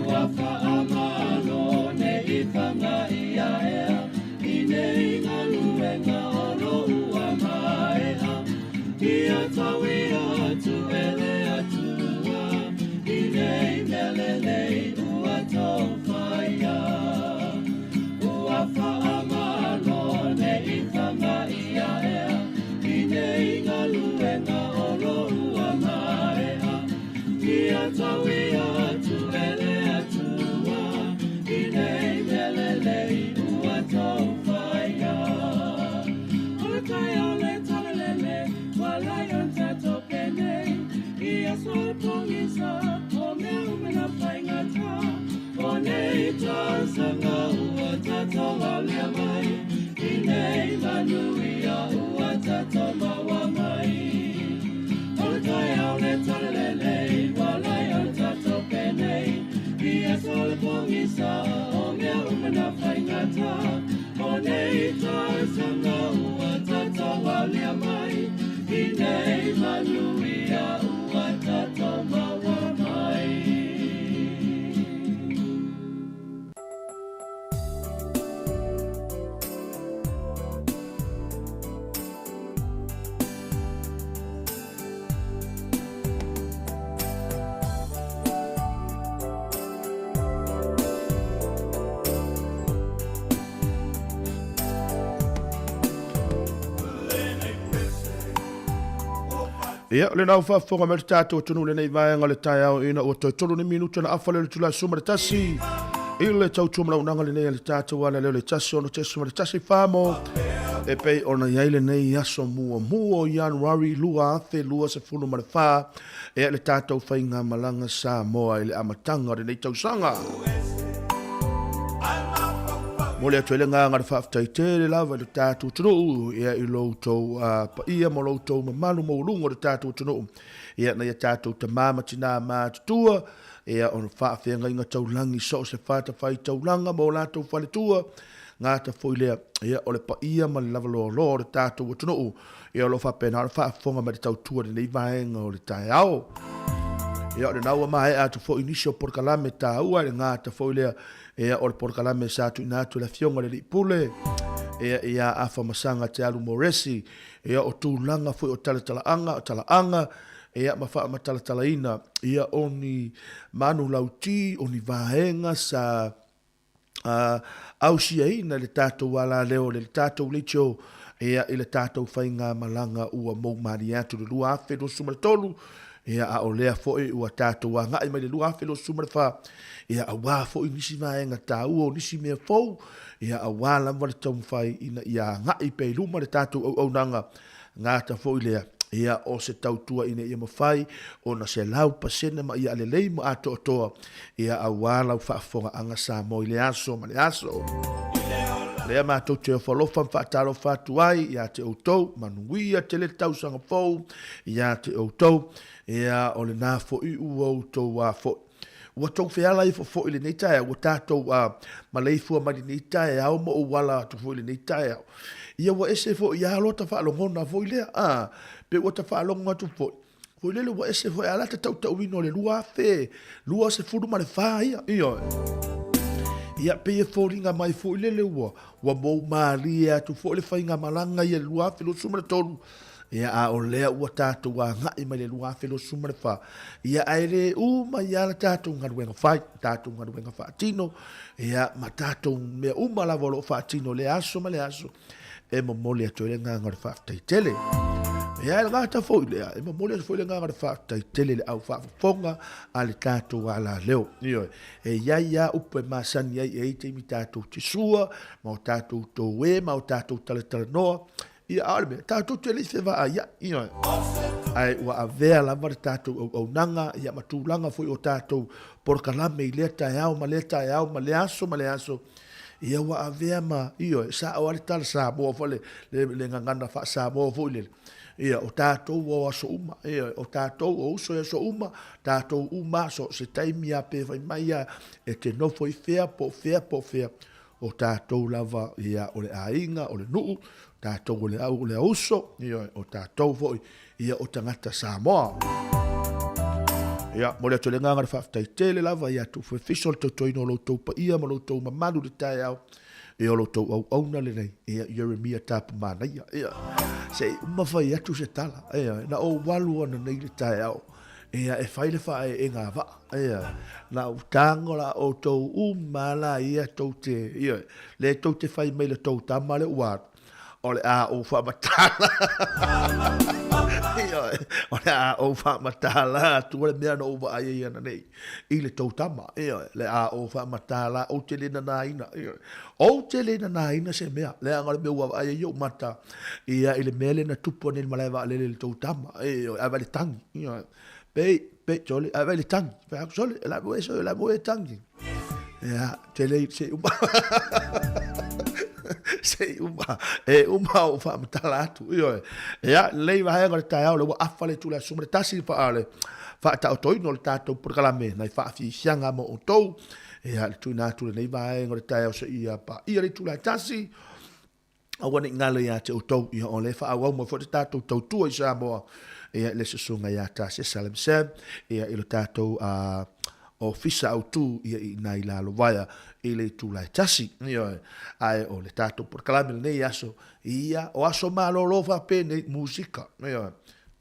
Ua faamalo nei fanga ia ea, i nei galuega o lo ua maea. Ia tauia atu e le Atua, i nei mea lelei ua taufaia. Ua faamalo nei fanga ia ea, i nei galuega o lo ua maea. Ia tauia atu e le Atua, i nei mea lelei ua taufaia. O le taeao le tala lele, ua lai o le tatou penei. Ia so e pogisa, o mea uma na faigata. O nei tausaga ua tatou aulia mai. I nei manuia ua tatou maua mai. O le taeao le tala lelei, ua lai o le tatou penei. Ia so le pogisa, o mea uma na faigata. O nei tausaga ua tatou aulia mai. I nei manuia ua tatou maua mai. Ia, o lena ua faafofoga mai le tatou atunuu i lenei vaega o le taeao ina ua toe 3 ni minuta na afa lea o le itula 11 i le tautuamalaunaga lenei a le tatou ala lea o le 1.1 mo e pei ona i ai lenei aso muamua o Ianuari 2024 ea le tatou faigamalaga Samoa i le amataga o lenei tausaga. Momoli atu ai le agaga o le faafetai tele lava i le tatou atunuu, ia i lo outou paia ma lo outou mamalu maualuga o le tatou atunuu, ia nai a tatou tama ma tina matutua, ia ona faafeagaiga taulagi so o se fatafaitaulaga ma o latou faletua, gata foi lea, ia o le paia ma le lavaloaloa o le tatou atunuu, ia o lo o faapena ona faafofoga mai le tautua i lenei vaega o le taeao. Ia o lena ua maea atu foi nisi o polokalame taua i le gata foi lea, ia o le polokalame sa tuuina atu e le Afioga i le Alii Pule, ia ia Afa Masaga Te Alu Moresi, ia o tulaga foi o talatalaaga, o talaaga, ia ma faamatalatalaina, ia o ni manulauti, o ni vaega sa ausiaina i le tatou alaleo i le tatou leitio ia i le tatou faigamalaga ua mou malie atu i le 2023, ia a o lea foi ua tatou agai mai le 2024, ia aua foi nisi vaega taua o nisi mea fou, ia aua lava le taumafai ina ia agai pea i luma le tatou auaunaga gata foi lea, ia o se tautua ina ia mafai ona 100% ma ia lelei ma atoatoa, ia aua lau faafofogaaga Samoa i le aso ma le aso. Lea matou te ofo alofa ma faatalofa atu ai ia te outou, manuia tele le tausaga fou ia te outou, ia o lena foi ua outou a foi. Ua tou feala ifo foi i lenei taeao, ua tatou a maleifua mai lenei taeao ma ou ala atu foi i lenei taeao. Ia ua ese foi ia loa ta faalogona foi lea, a, pe ua ta faalogo atu foi, foi lele ua ese foi a la te tautauina o le 2024 ia, ioe. Ia pei e foliga mai foi lele ua, ua mou malie atu foi le faigamalaga ia i le 2023, Ia, a o lea ua tatou agai mai le 2024, ia, ae le uma ai lava le tatou galuega fai, tatou galuega faatino, ia, ma tatou mea uma lava o lo o faatino i lea aso ma lea aso, e momoli atu ai le agaga o le faafetai tele. Ia, e le gata foi lea, e momoli atu foi le agaga o le faafetai tele i le au faafofoga a le tatou alaleo. Ioe, e i ai lava upu e masani ai, e i ai taimi tatou te sua, ma o tatou toe, ma o tatou talatalanoa, Ia, a o le mea, tatou te le i fevaaiai, ioe. Ae ua avea lava le tatou auaunaga, ia, ma tulaga foi o tatou polokalame i lea taeao ma lea taeao ma lea aso ma lea aso, ia ua avea ma, ioe, sao lava le tala Samoa foi le, le, le gagana faa-Samoa foi lele, ia, o tatou o aso uma, ioe, o tatou o uso i aso uma, tatou uma so o se taimi lava pe fai mai lava e te nofo i fea po o fea po o fea, O tatou lava ia o le aiga, o le nuu, tatou o le au, o le auso, ia, o tatou foi ia o tagata Samoa. Ia, momoli atu le agaga o le faafetai tele lava ia Tufu e Fiso le tautuaina o lo outou paia ma lo outou mamalu i le taeao, ia o lo outou auauna lenei, ia Ieremia Tapumanaia. Ia, se i uma fai atu se tala, ia, na ou alu ananei i le taeao, Ia, e fai le faaeega vaa, ia, na ou tago la outou uma la ia tou te, ia, le tou te fai mai le tou tama le ua alu, o le a ou faamatala, ia, o le a ou faamatala atu le mea na ou vaai ai ananei i le tou tama, ia, le a ou faamatala, ou te le nanaina, ia, ou te le nanaina se mea, leaga o le mea ua vaai ai ou mata, Ia, i le mea lea na tupu ane i le malae vaalele i le tou tama, ioe, ae vaai le tagi, ioe, pei, pei, sole, ae vaai le tagi, fai atu, sole, o le a moe, sole, o le a moe e tagi. Ia, te le, se i uma, se i uma, e uma ou faamatala atu, ioe. Ia, lelei vaega o le taeao, lea ua afa le itula e 11 faa le faataotoina o le tatou polokalame nai faafiafiaga mo outou. Ia, le tuuina atu lenei vaega o le taeao seia paia le itula e 1, Aua ne i galo ia te outou, ia o lea e faaauau mai foi le tatou tautua i Samoa, ia i le susuga ia Tasia Salim Sam, ia i lo tatou ofisa autu ia i ina i Lalovaea i le itula e 1. Ioe, ae o le tatou polokalame lenei aso, ia o aso malolo faapenei, musika, ioe,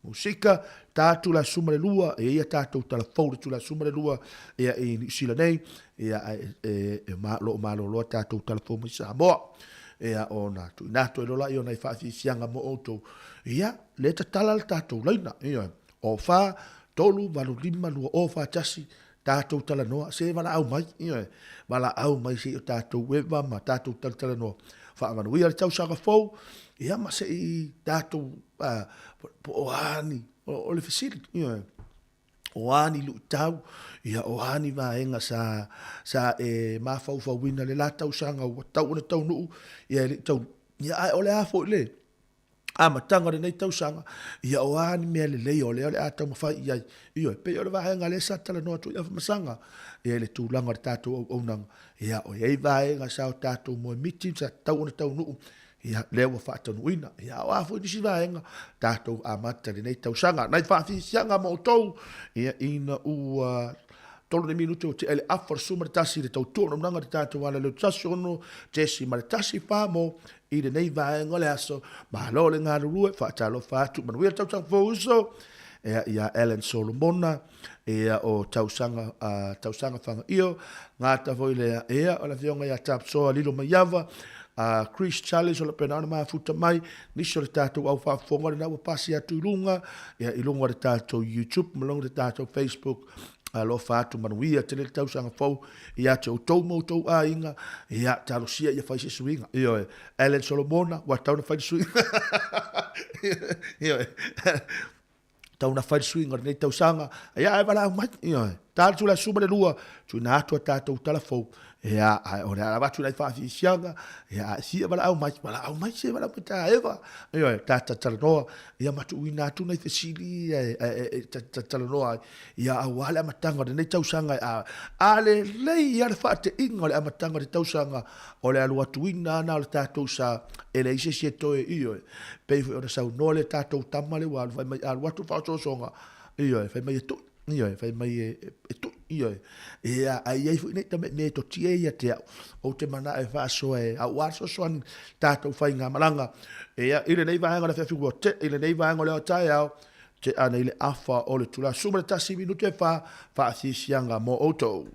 musika, ta tula suma le lua, e ia tatou tala fou le tula suma le lua, ia i Niu Sila nei, ia ae e, e ma, lo o malolo a tatou tala fou mai Samoa. Ia, ona tuuina atu ai loa lea o nai faafiafiaga mo outou. Ia, lea tatala le tatou laina. Ia, o 4, 3, 8, 5, 2, 0, 4, 1, tatou talanoa, se valaau mai, ia, valaau mai se i o tatou eva ma tatou talatalanoa. Faamanuia le tausaga fou, ia ma se i tatou, po o a ni, o le fesili, ia, o a ni luitau, ia o a ni vaega sa, sa e mafaufauina le la tausaga ua tau ona taunuu, ia e le i taunuu. Ia ae o le a foi le amataga o lenei tausaga, ia o a ni mea lelei o lea o le a taumafai i ai. Ioe, pei o le vaega lea sa talanoa atu i Afamasaga, ia i le tulaga o le tatou auaunaga, ia o i ai vaega sa o tatou moemiti sa tatau ona taunuu, Ia, lea ua faataunuuina. Ia, a o a foi nisi vaega, tatou amata lenei tausaga. Nai faafiafiaga ma outou, ia, ina ua tolu nei minute ua tea i le afa o le suma le tasi le tautua naunaga le tatou ala leo tasi ono tesi ma le tasi fa mo i lenei vaega o le aso. Malo le galulue, faatalofa atu, manuia le tausaga fou uso. Ia, ia Alan Solomona, ia o tausaga, tausaga Fagaio, gata foi lea, ia o le afioga ia Tapsoa Lilo Maiava, a Chris Charles o lo pena ona mafuta mai, nisi o le tatou au faafofoga lena ua pasi atu i luga, ia i luga o le tatou YouTube ma luga o le tatou Facebook, alofa atu manuia tele le tausaga fou ia te outou ma outou aiga, ia talosia ia fai se suiga. Ioe, Alan Solomona, ua tatau ona fai le suiga. Ioe. Tau na fai le suiga o lenei tausaga, ia ae valaau mai, ioe. Ta atu le aso 12, tuuina atu a tatou tala fou, ia, ae o le a avatu nai faafiafiaga, ia, ae fia valaau mai, valaau mai se valaau mai ta eva, ioe, ta talanoa, ia ma tuuina atu nai fesili ia e talanoa ai, ia aua le amataga o lenei tausaga, a lelei ia le faateiga o le amataga o le tausaga, o le alu atuina ana o le tatou sa, e leai se isi e toe, ioe, pei foi ona saunoa le tatou tama lea ua alu fai mai a alu atu faaosoosoga, ioe, fai mai e tui, ioe, fai mai e tui. Ioe. Ia, ae i ai foi nei tamai mea e totia ia te au, ou te manao e faasoa e auā le fesoasoani tatou faigamalaga. Ia, i lenei vaega o le afiafi ua tea, i lenei vaega o le ao taeao, tea nei le afa o le itula 11 minute e fa, faasiasiaga mo outou.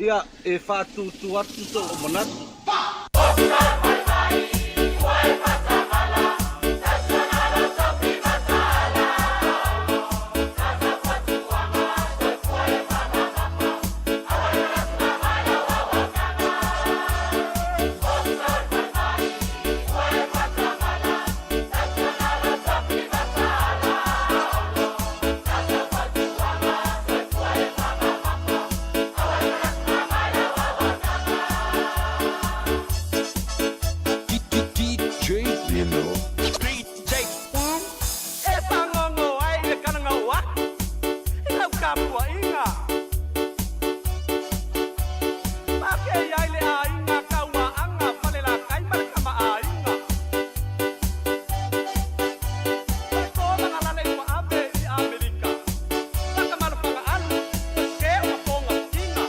Ia, e faatūtū atu sou manatu. E fagogo ai i le kalagau aku i lau tapuaiga. Pakei ai le aiga Kauaaga Falelatai ma le Tamaaiga. O le tolaga lale ua ave i Amerika. Laka alu, o se o mapoga tiga.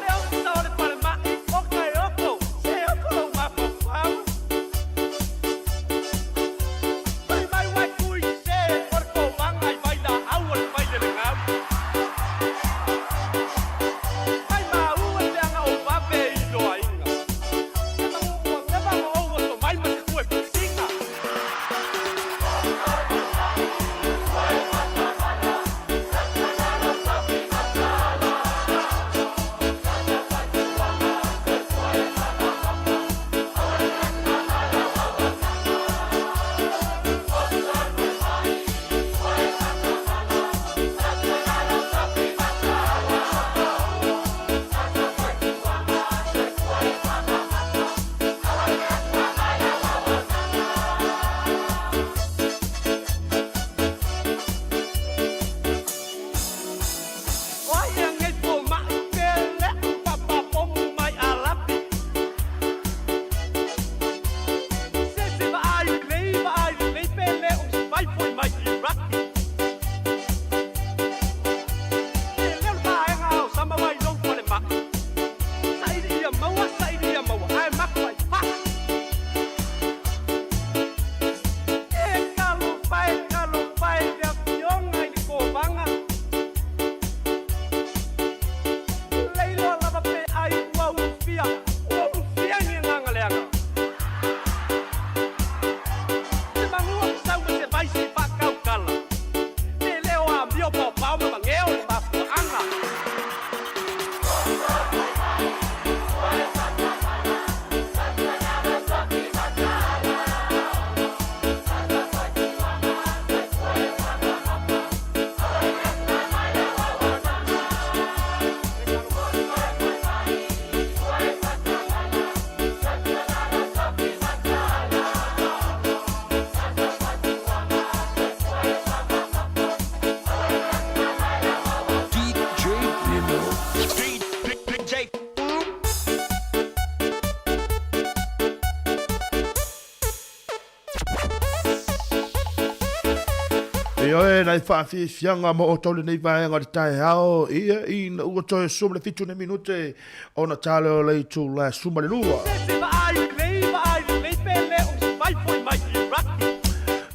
Le ofisa o le falemai o Kaeoko, se oko lou mafaufau. Fai mai uai kui se o le kovaga i vailaau o le failelegau. Mai maua le aga o vave i loaiga. Se magu ua leva ma ou oso mai ma se kue pusiga. O ai e agei fomai pe leʻu papapomu mai Alapi. Se se vaai lelei vaai lelei pe le o se vai foi mai Iraki. E leo le vaega o sama mai lou falemai. Saili ia maua, saili ia maua, ae maku ai faa. E talofa e, talofa e le afioga i le kovaga. Leiloa lava pe ai ua ulufia, ua ulufia ni agaga leaga. Se magua sau ma se vaisi faakaukala. Pe le o amio paopao ma mageo le mafuaaga. DJ Ioe, nai faafiafiaga mo outou lenei vaega o le taeao, ia ina ua toe 17 ni minute ona tale o le itula e 12. Se vaai lelei vaai lelei pe le o se vai foi mai Iraki.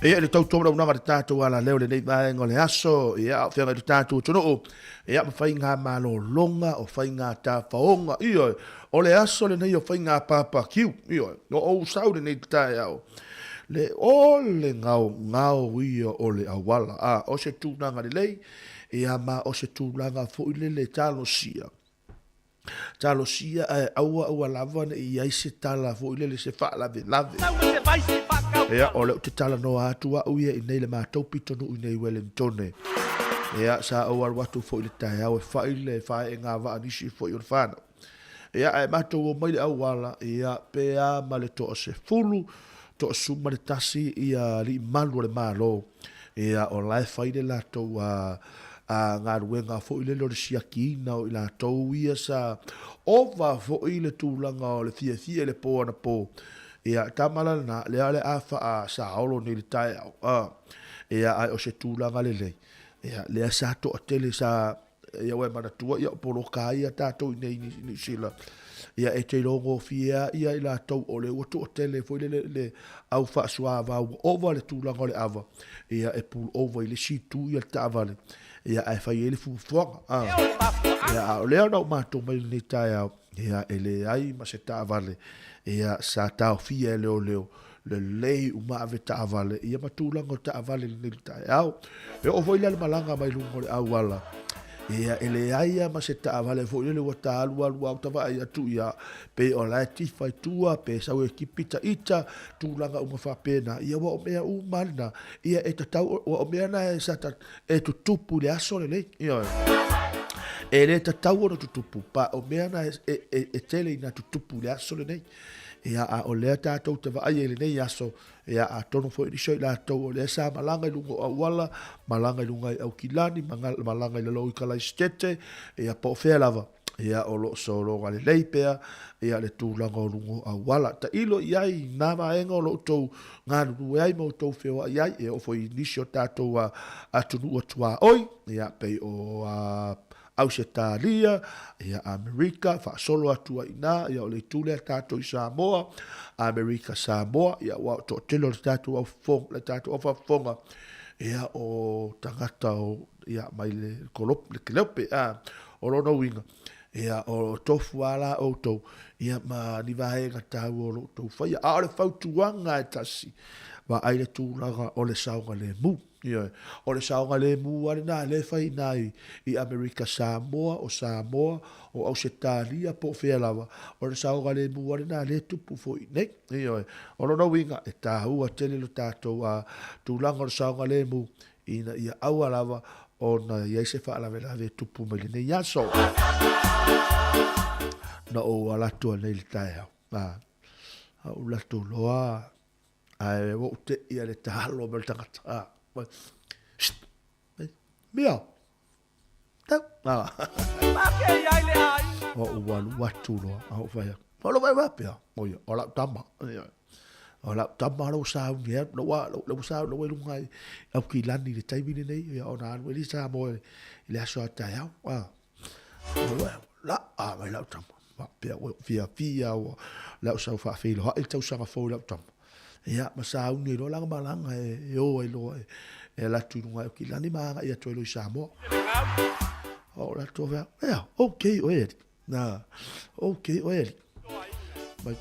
Ia, i le tautua ma le auaunaga a le tatou alaleo i lenei vaega o le aso, ia, a o feagai le tatou atunuu, ia, ma faiga malologa, o faiga tafaoga, ioe, o le aso lenei o faiga papakiu, ioe, o ou sau lenei taeao, le o le gaogao ia o le auala, a o se tulaga lelei, ia ma o se tulaga foi lele talosia. Talosia ae aua aua lava ne i i ai se tala foi lele se faalavelave. Ia, o lea ou te talanoa atu au ia i nei le matou pitonuu i nei Wellingtone. Ia, sa ou alu atu foi i le taeao e fai le faeega vaa nisi foi o le whanau. Ia, ae matou o mai le auala, ia, pe a ma le toa 10, toa 11 ia alii malu o le Malo. Ia, o la e fai le latou a, a galuega foi lele o le siakiina o i latou ia sa ova foi le tulaga o le fiafia i le po anapo. Ia, tama la lena, lea o le a faasaolo nei i le taeao. A, ia, ae o se tulaga lelei. Ia, lea sa toatele sa, ia ua e manatua, ia o poloka ai ia tatou i nei i Niu Sila. Ia e te iloa gofie lava ia i latou o le ua toatele foi lele le au faasuaava ua ova le tulaga o le ava, ia e pull over i le isi itu ia le taavale, ia ae fai ai le fuafuaga. A, ia a o lea na ou matou mai i lenei taeao, ia e leai ma se taavale, ia sa taofia e leoleo lelei uma ave taavale, ia ma tulaga o taavale i lenei taeao. E oo foi lea le malaga mai luga o le auala, ia e leai lava ma se taavale foi lele ua ta alu alu lava ta vaai atu ia pe o la e tifa i tua pe sau e tipi ta ita, tulaga uma faapena, ia ua o mea uma lava lena, ia e tatau, ua o mea na e sa ta, e tutupu i le aso lenei, ioe. E le tatau ona tutupu, pa o mea na e tele ina tutupu i le aso lenei. Ia, a o lea tatou te vaai ai i lenei aso, ia, atonu foi nisi o i latou o lea sa malaga i luga o auala, malaga i luga i Aukilani, malaga i lalo i Kalaisitete, ia, po o fea lava, ia, o lo o sologa lelei pea, ia, le tulaga o luga o auala. Tailo i ai i nā vaega o lo outou galulue ai ma outou feoai ai, e oo foi i nisi o tatou atunuu atuaoi, ia, pei o Ausetalia, ia Amerika, faasolo atu ai i ina, ia o le itu lea tatou i Samoa, Amerika Samoa, ia aua o le toatele o le tatou au le tatou au faafofoga, ia o tagata o, ia mai le kolope, le keleope, a, o lona uiga, ia o tofu lava la outou, ia ma ni vaega taua o lo outou faia. A o le fautuaga e tasi, vaai le tulaga o le saogalemu. Ioe. O le saogalemu lava lena lea e fai i ina i Amerika Samoa, o Samoa, o Ausetalia po o fea lava, o le saogalemu lava lena lea e tupu foi i inei. Ioe. O lona uiga, e taua tele lo tatou tulaga o le saogalemu ina ia aua lava ona i ai se faalavelave e tupu mai lenei aso. Na ou ala atu anei i le taeao, ou alu atu loa Ae ua ou tei a le talo mai le tagata. Ah, mai. Shh. Mia. Tau. Ah. O ou alu atu loa. A ou fai atu. O lo vai pea. O ia, o lau tama. Ia. O lau tama lau sauni e. Lau lau sauni lau lunga i au kilani le taimi lenei. Ia ona alu e sa mo i le aso a taeao. Ah. O la a mai lau tama. Faapea ua fiafia ua lau sau faafeiloai le tausaga fou i lau tama. Ia, ma sauni ai loa lana malaga e o ai loa e alu atu i luga i Aukilani ma agai atu ai loa i Samoa. O latou fai atu, ea, okay oe alii. Na, okay oe alii. Mai,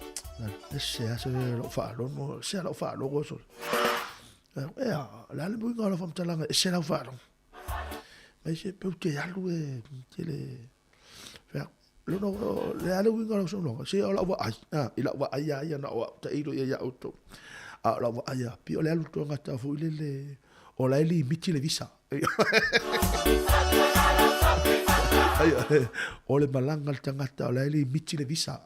ese lava se lau faalogo, ese lau faalogo sole. Ea, o le a le uiga o lau faamatalaga, ese lau faalogo. Mai se peu te alu e tele Lona, le a le uiga o lau saunoaga, se o lau vaai, a, i lau vaai lava ia na o au tailo ia ia outou. A o lau vaai lava, pei o le alu tagata foi lele, o la e limiti le visa. O le malaga a le tagata o la e limiti le visa.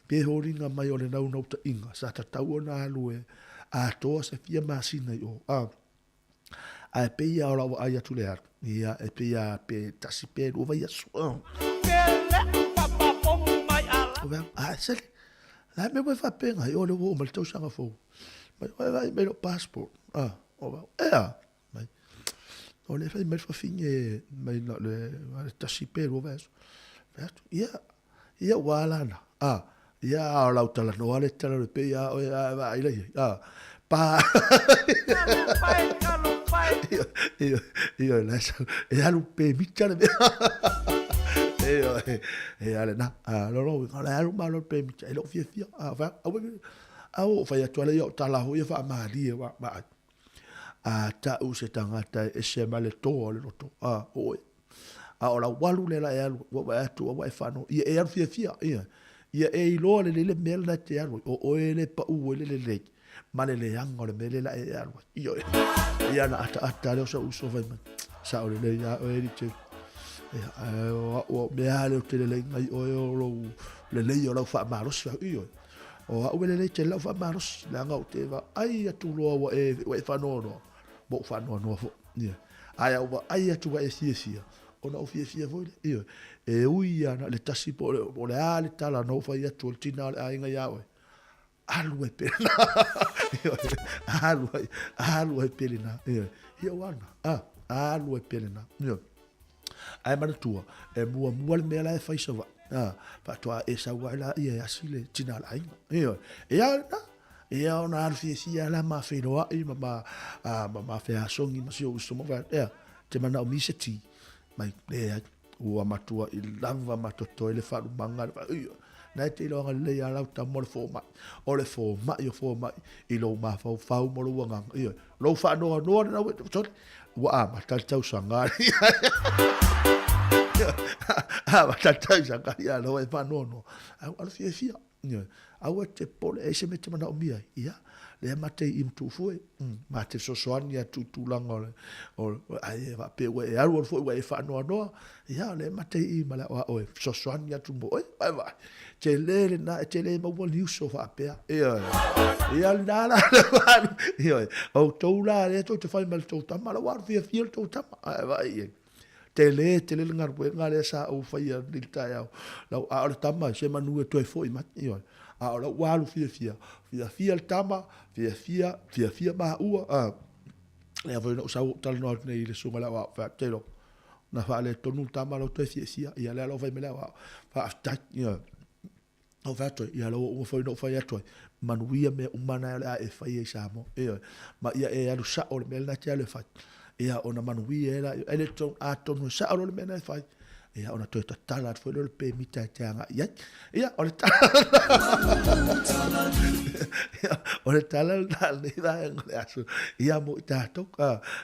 Pe hōringa mai o le naunautaiga, sa tatau ona alu e atoa se fia masina i o. A, Ae pei lava o lau vaai atu le alu, ia, e pei lava pe tasi pe lua vaiaso. A sele, la mea ua e faapena ai, o lea ua oo mai le tausaga fou. Mai, ua e vaai mai lou passport. Ah, o wau, ea, mai, o lea e fai mai le fafine mai na o le tasi pe lua vaiaso. Fai atu, ia, ia ua ala ana, a, ia a o lau talanoa le tala o le pei a oe a e vaai la i ai, a, pa. Ioe, ioe, la e sau, e alu pemita le mea. Ioe, e ale na, a, lolo uiga, o le alu malo le pemita, e le o fiafia, a, fai atu, aua, a o fai atu ale ia o tala hoi e faamalie, wa, vaai. A ta'u se tagata e ese ma le toa o le loto, a, o oe. A o lau alu lea la e alu, ua vaai atu ua e faanoa, ia e alu fiafia, ia. Ia e iloa lelei le mea lena e te alu ai, o oe le pau ai le lelei ma le leaga o le mea lea la e alu ai. Ioe. Ia na ataata lea o sau uso fai mai, sao lelei lava oe Richard. Ia, ae o au o mea lava lea ou te lelei ai oe o lou lelei o lau faamalosi. Ioe. O au e lelei tele lau faamalosi, leaga ou te vaai atu loa ua e, ua e faanoanoa, ma ou faanoanoa foi. Ioe. Ae a ou vaai atu ua e fiafia, ona ou fiafia foi lea. Ioe. E ui lava na o le tasi po o le a le tala na ou fai atu o le tina o le aiga iā oe, alu ai pea lena. Ioe. Alu ai, alu ai pea lena. Ioe. Ia ua ana, a, alu ai pea lena. Ioe. Ae manatua, e muamua le mea la e fai i Savaii. Faatoa e sau ai laia e asi le tina o le aiga. Ioe. Ia o lena, ia ona alu fiafia la ma feiloai ma ma ma ma feasogi ma si ou uso ma fai atu, ea, te manaomia se ti? Mai, leai, ua matua i lava ma totoe le faalumaga le fai, ioe, na e te iloaga lelei a lau tama o le fomai, o le fomai o fomai i lou mafaufau ma lou agaga, ioe, lou faanoanoa lena ua e, sorry, ua amata le tausaga. Amata le tausaga, ia loa e faanoanoa. Au alu fiafia. Ioe. Aua e te popole, e ai se mea e te manaomia ai. Ia, lea ma te i Matuufue, ma te fesoasoani atu i tulaga o le, o le, ai e faapea ua e alualu foi ua e faanoanoa, ia, lea ma te i ma le aoao e fesoasoani atu mo oe. Vaai, vaai. Tele lena, e te le maua ni uso faapea. Ioe. Ia lena la, ioe. O outou la, lea tou te fai ma le tou tama, la ua alu fiafia le tou tama. Ae vaai i ai. Tele tele le galuega lea sa ou faia i le taeao. Lau, a o le tama, se manu e toe foi mai. Ioe. A o lau ua alu fiafia. Fiafia le tama, fiafia, fiafia maua. A, lea foi na ou sau ou talanoa atu nei i le susuga i le aoao, fai atu, Taylor, na faaletonu le tama lau toe fiafia. Ia lea la ua fai mai le aoao, faafetai. Ioe. Ou fai atu ai, ia la ua uma foi ona ou fai atu ai, manuia mea uma na o le a e faia i Samoa. Ioe. Ma ia e alu sao le mea lena e te alu e fai. Ia ona manuia ai lea. E le tau, atonu e sao loa le mea lena e fai, ia ona toe tatala atu foi lea o le pemita e te agai i ai. Ia, o le tala Ia, o le tala lena a lenei vaega o le aso. Ia mo i tatou.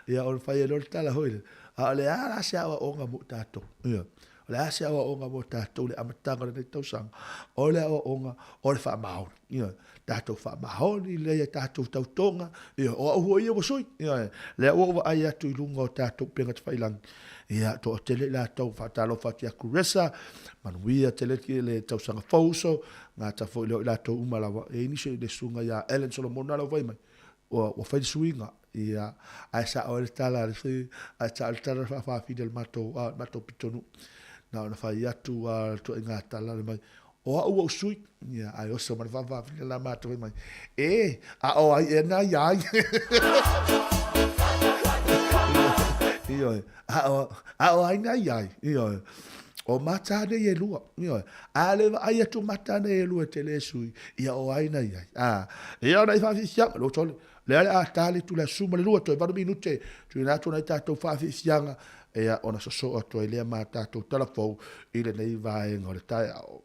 Ia, o le fai ai loa le tala foi lea. A o le a la se aoaoga mo i tatou? Ia. O le a se aoaoga mo tatou i le amataga o lenei tausaga? O le aoaoga o le faamaoni. Ioe. Tatou faamaoni lelei a tatou tautoga. Ioe. O au foi ia ua sui. Ioe. Lea ua ou vaai atu i luga o tatou upega tafailagi. Ia, toatele i latou faatalofa atu ia Kuresa, manuia tele le tausaga fou uso, gata foi lea o i latou uma lava. E i ai nisi o le susuga ia Ellen Solomona lau fai mai, ua fai le suiga, ia, ae sao ai le tala a le sui, ae sao le tala faafafine a le matou, a, le matou pitonuu. Na ona fai atu a le tuaiga tala le mai, o au ua ou sui, ia, ae oso ma le faafafine la matou fai mai, e, a o ai ea na ia ai? Ioe, a o, a o ai na ia ai? Ioe, o mata nei e lua, ioe, a le vaai atu mata nei e lua e te le sui, ia o ai na ia ai? A, ia ona i faafiafiaga, lo tole, lea le a tali atu le aso ma le lua, toe 8 minute, tuuina atu nai tatou faafiafiaga, ia ona sosoo atu ai lea ma tatou tala fou i lenei vaega o le taeao.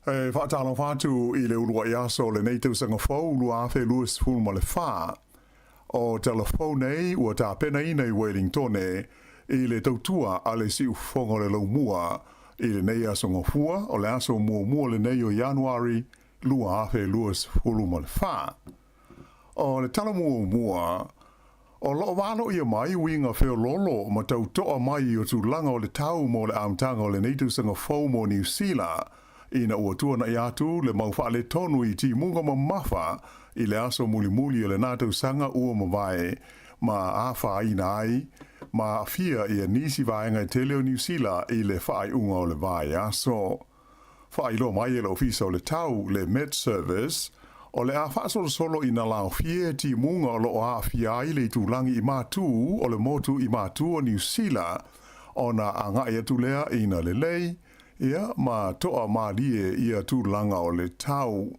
E faatalofa atu i le uluai aso o lenei tausaga fou 2024. O tala fou nei ua tapenaina i Wellingtone i le tautua a le Siufofoga o le Laumua i lenei aso Gafua, o le aso muamua lenei o Ianuari 2024. O le tala muamua, o loo valoia mai uiga feoloolo ma tautoa mai o tulaga o le tau mo le amataga o lenei tausaga fou mo Niu Sila, ina ua tuanai atu le mau faaletonu i timuga mamafa i le aso mulimuli o lena tausaga ua mavae ma afaina ai ma aafia ia nisi vaega e tele o Niu Sila i le faaiuga o le vaiaso. Faailoa mai e le Ofisa o le Tau, le Met Service, o le a faasolosolo ina laofie timuga o loo aafia ai le itulagi i matu o le motu i matu o Niu Sila, ona agai atu lea ina lelei, ia, ma toa malie ia tulaga o le tau.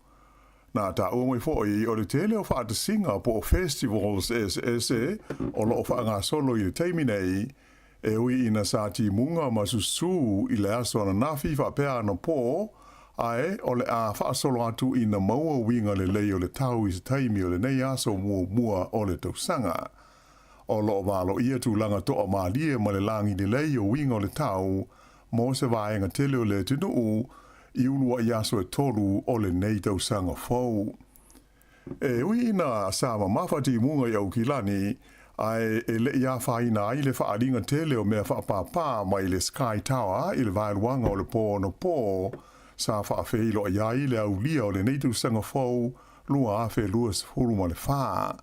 Na taua mai foi o le tele o faatasiga po o festivals eseese o loo faagasolo i le taimi nei, e ui ina sa timuga ma susū i le aso ananafi faapea anapo, ae o le a faasolo atu ina maua uiga lelei o le tau i se taimi o lenei aso muamua o le tausaga. O loo valoia tulaga toamalie ma le lagi lelei o uiga o le tau mo se vaega tele o le atunuu i uluai aso e tolu o lenei tausaga fou. E ui ina sa mamafa timuga i Aukilani, ae e lei afaina ai le faaaliga tele o mea faapapā mai le Sky Tower i le vaeluaga o le pō anapo, sa faafeiloai ai le aulia o lenei tausaga fou 2024.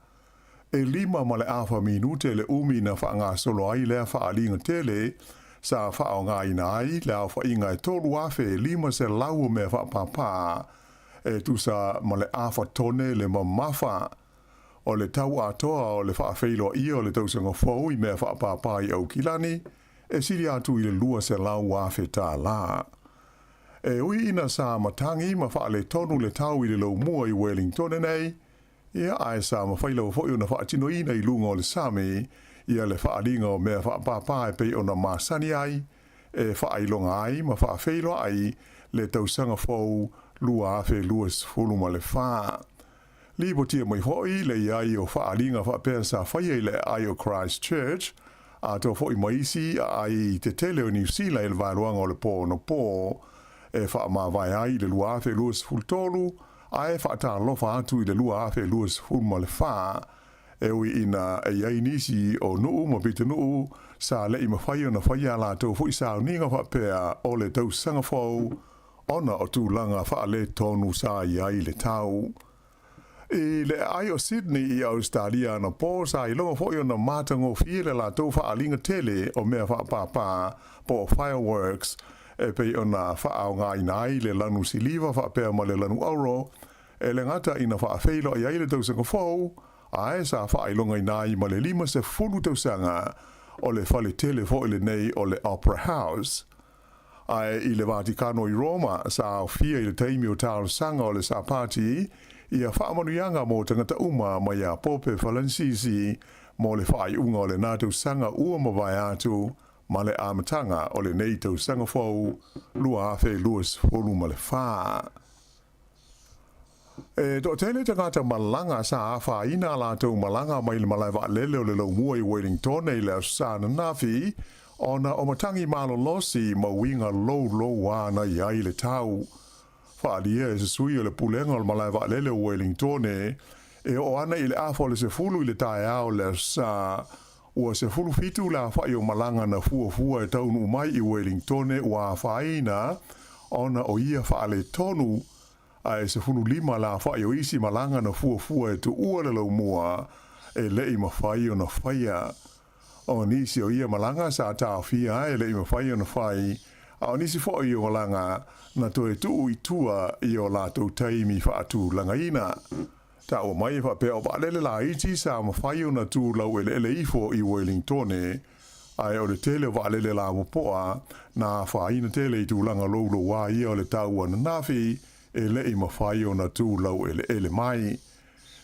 E 5.5 minute le umi na faagasolo ai lea faaaliga tele, sa faaaogaina ai le aofaiga e 3,500 o mea faapapā, e tusa ma le afa tone le mamafa. O le tau atoa o le faafeiloaia o le tausaga fou i mea faapapā i Aukilani, e sili atu i le $200,000 tālā. E ui ina sa matagi ma faaletonu le tau i le laumua i Wellingtone nei, ia, ae sa mafai lava foi ona faatinoina i luga o le sami ia le faaaliga o mea faapapā e pei ona masani ai, e faailoga ai ma faafeiloai le tausaga fou 2024. Lipotia mai foi le i ai o faaaliga faapea sa faia i le aai o Christchurch, atoa foi ma isi aai tetele o Niu Sila i le vaeluaga o le pō anapo, e faamavae ai i le 2023 ae faatalofa atu i le 2024, e ui ina e i ai nisi o nuu ma pitonuu sa le'i mafai ona faia a latou foi sauniga faapea o le tausaga fou ona o tulaga faaletonu sa i ai le tau. I le aai o Sydney i Ausetalia anapo, sa iloga foi ona matagofie le latou faaaliga tele o mea faapapā po o fireworks e pei ona faaaogaina ai le lanu siliva faapea ma le lanu auro, e le gata ina faafeiloai ai le tausaga fou, ae sa faailogaina ai ma le 50 tausaga o le fale tele foi lenei o le Opera House. Ae i le Vatikano i Roma, sa aofia i le taimi o talosaga o le Sapati ia faamanuiaga mo tagata uma mai ia Pope Falansisi mo le faaiuga o lena tausaga ua mavae atu ma le amataga o lenei tausaga fou 2024. E toatele tagata malaga sa afaina a latou malaga mai le malae vaalele o le Laumua i Wellingtone i le Aso Sa ananafi ona o matagi malolosi ma uiga loulou ana i ai le tau. Faaalia e se sui o le pulega o le malae vaalele o Wellingtone e oo ana i le afa o le 10 i le taeao o le Aso Sa, ua 17 le aofai o malaga na fuafua e taunuu mai i Wellingtone ua afaina ona o ia faaletonu, ae 15 le aofai o isi malaga na fuafua e tuua le laumua e le'i mafai ona faia. O nisi o ia malaga sa taofia ae le'i mafai ona fai, a o nisi foi o malaga na toe tuu i tua i o latou taimi faatulagaina. Taua mai e faapea o vaalele laiti sa mafai ona tu laueleele ifo i Wellingtone, ae o le tele o vaalele lapopoa na afaina tele i tulaga louloua ia o le tau ananafi e le'i mafai ona tu laueleele mai.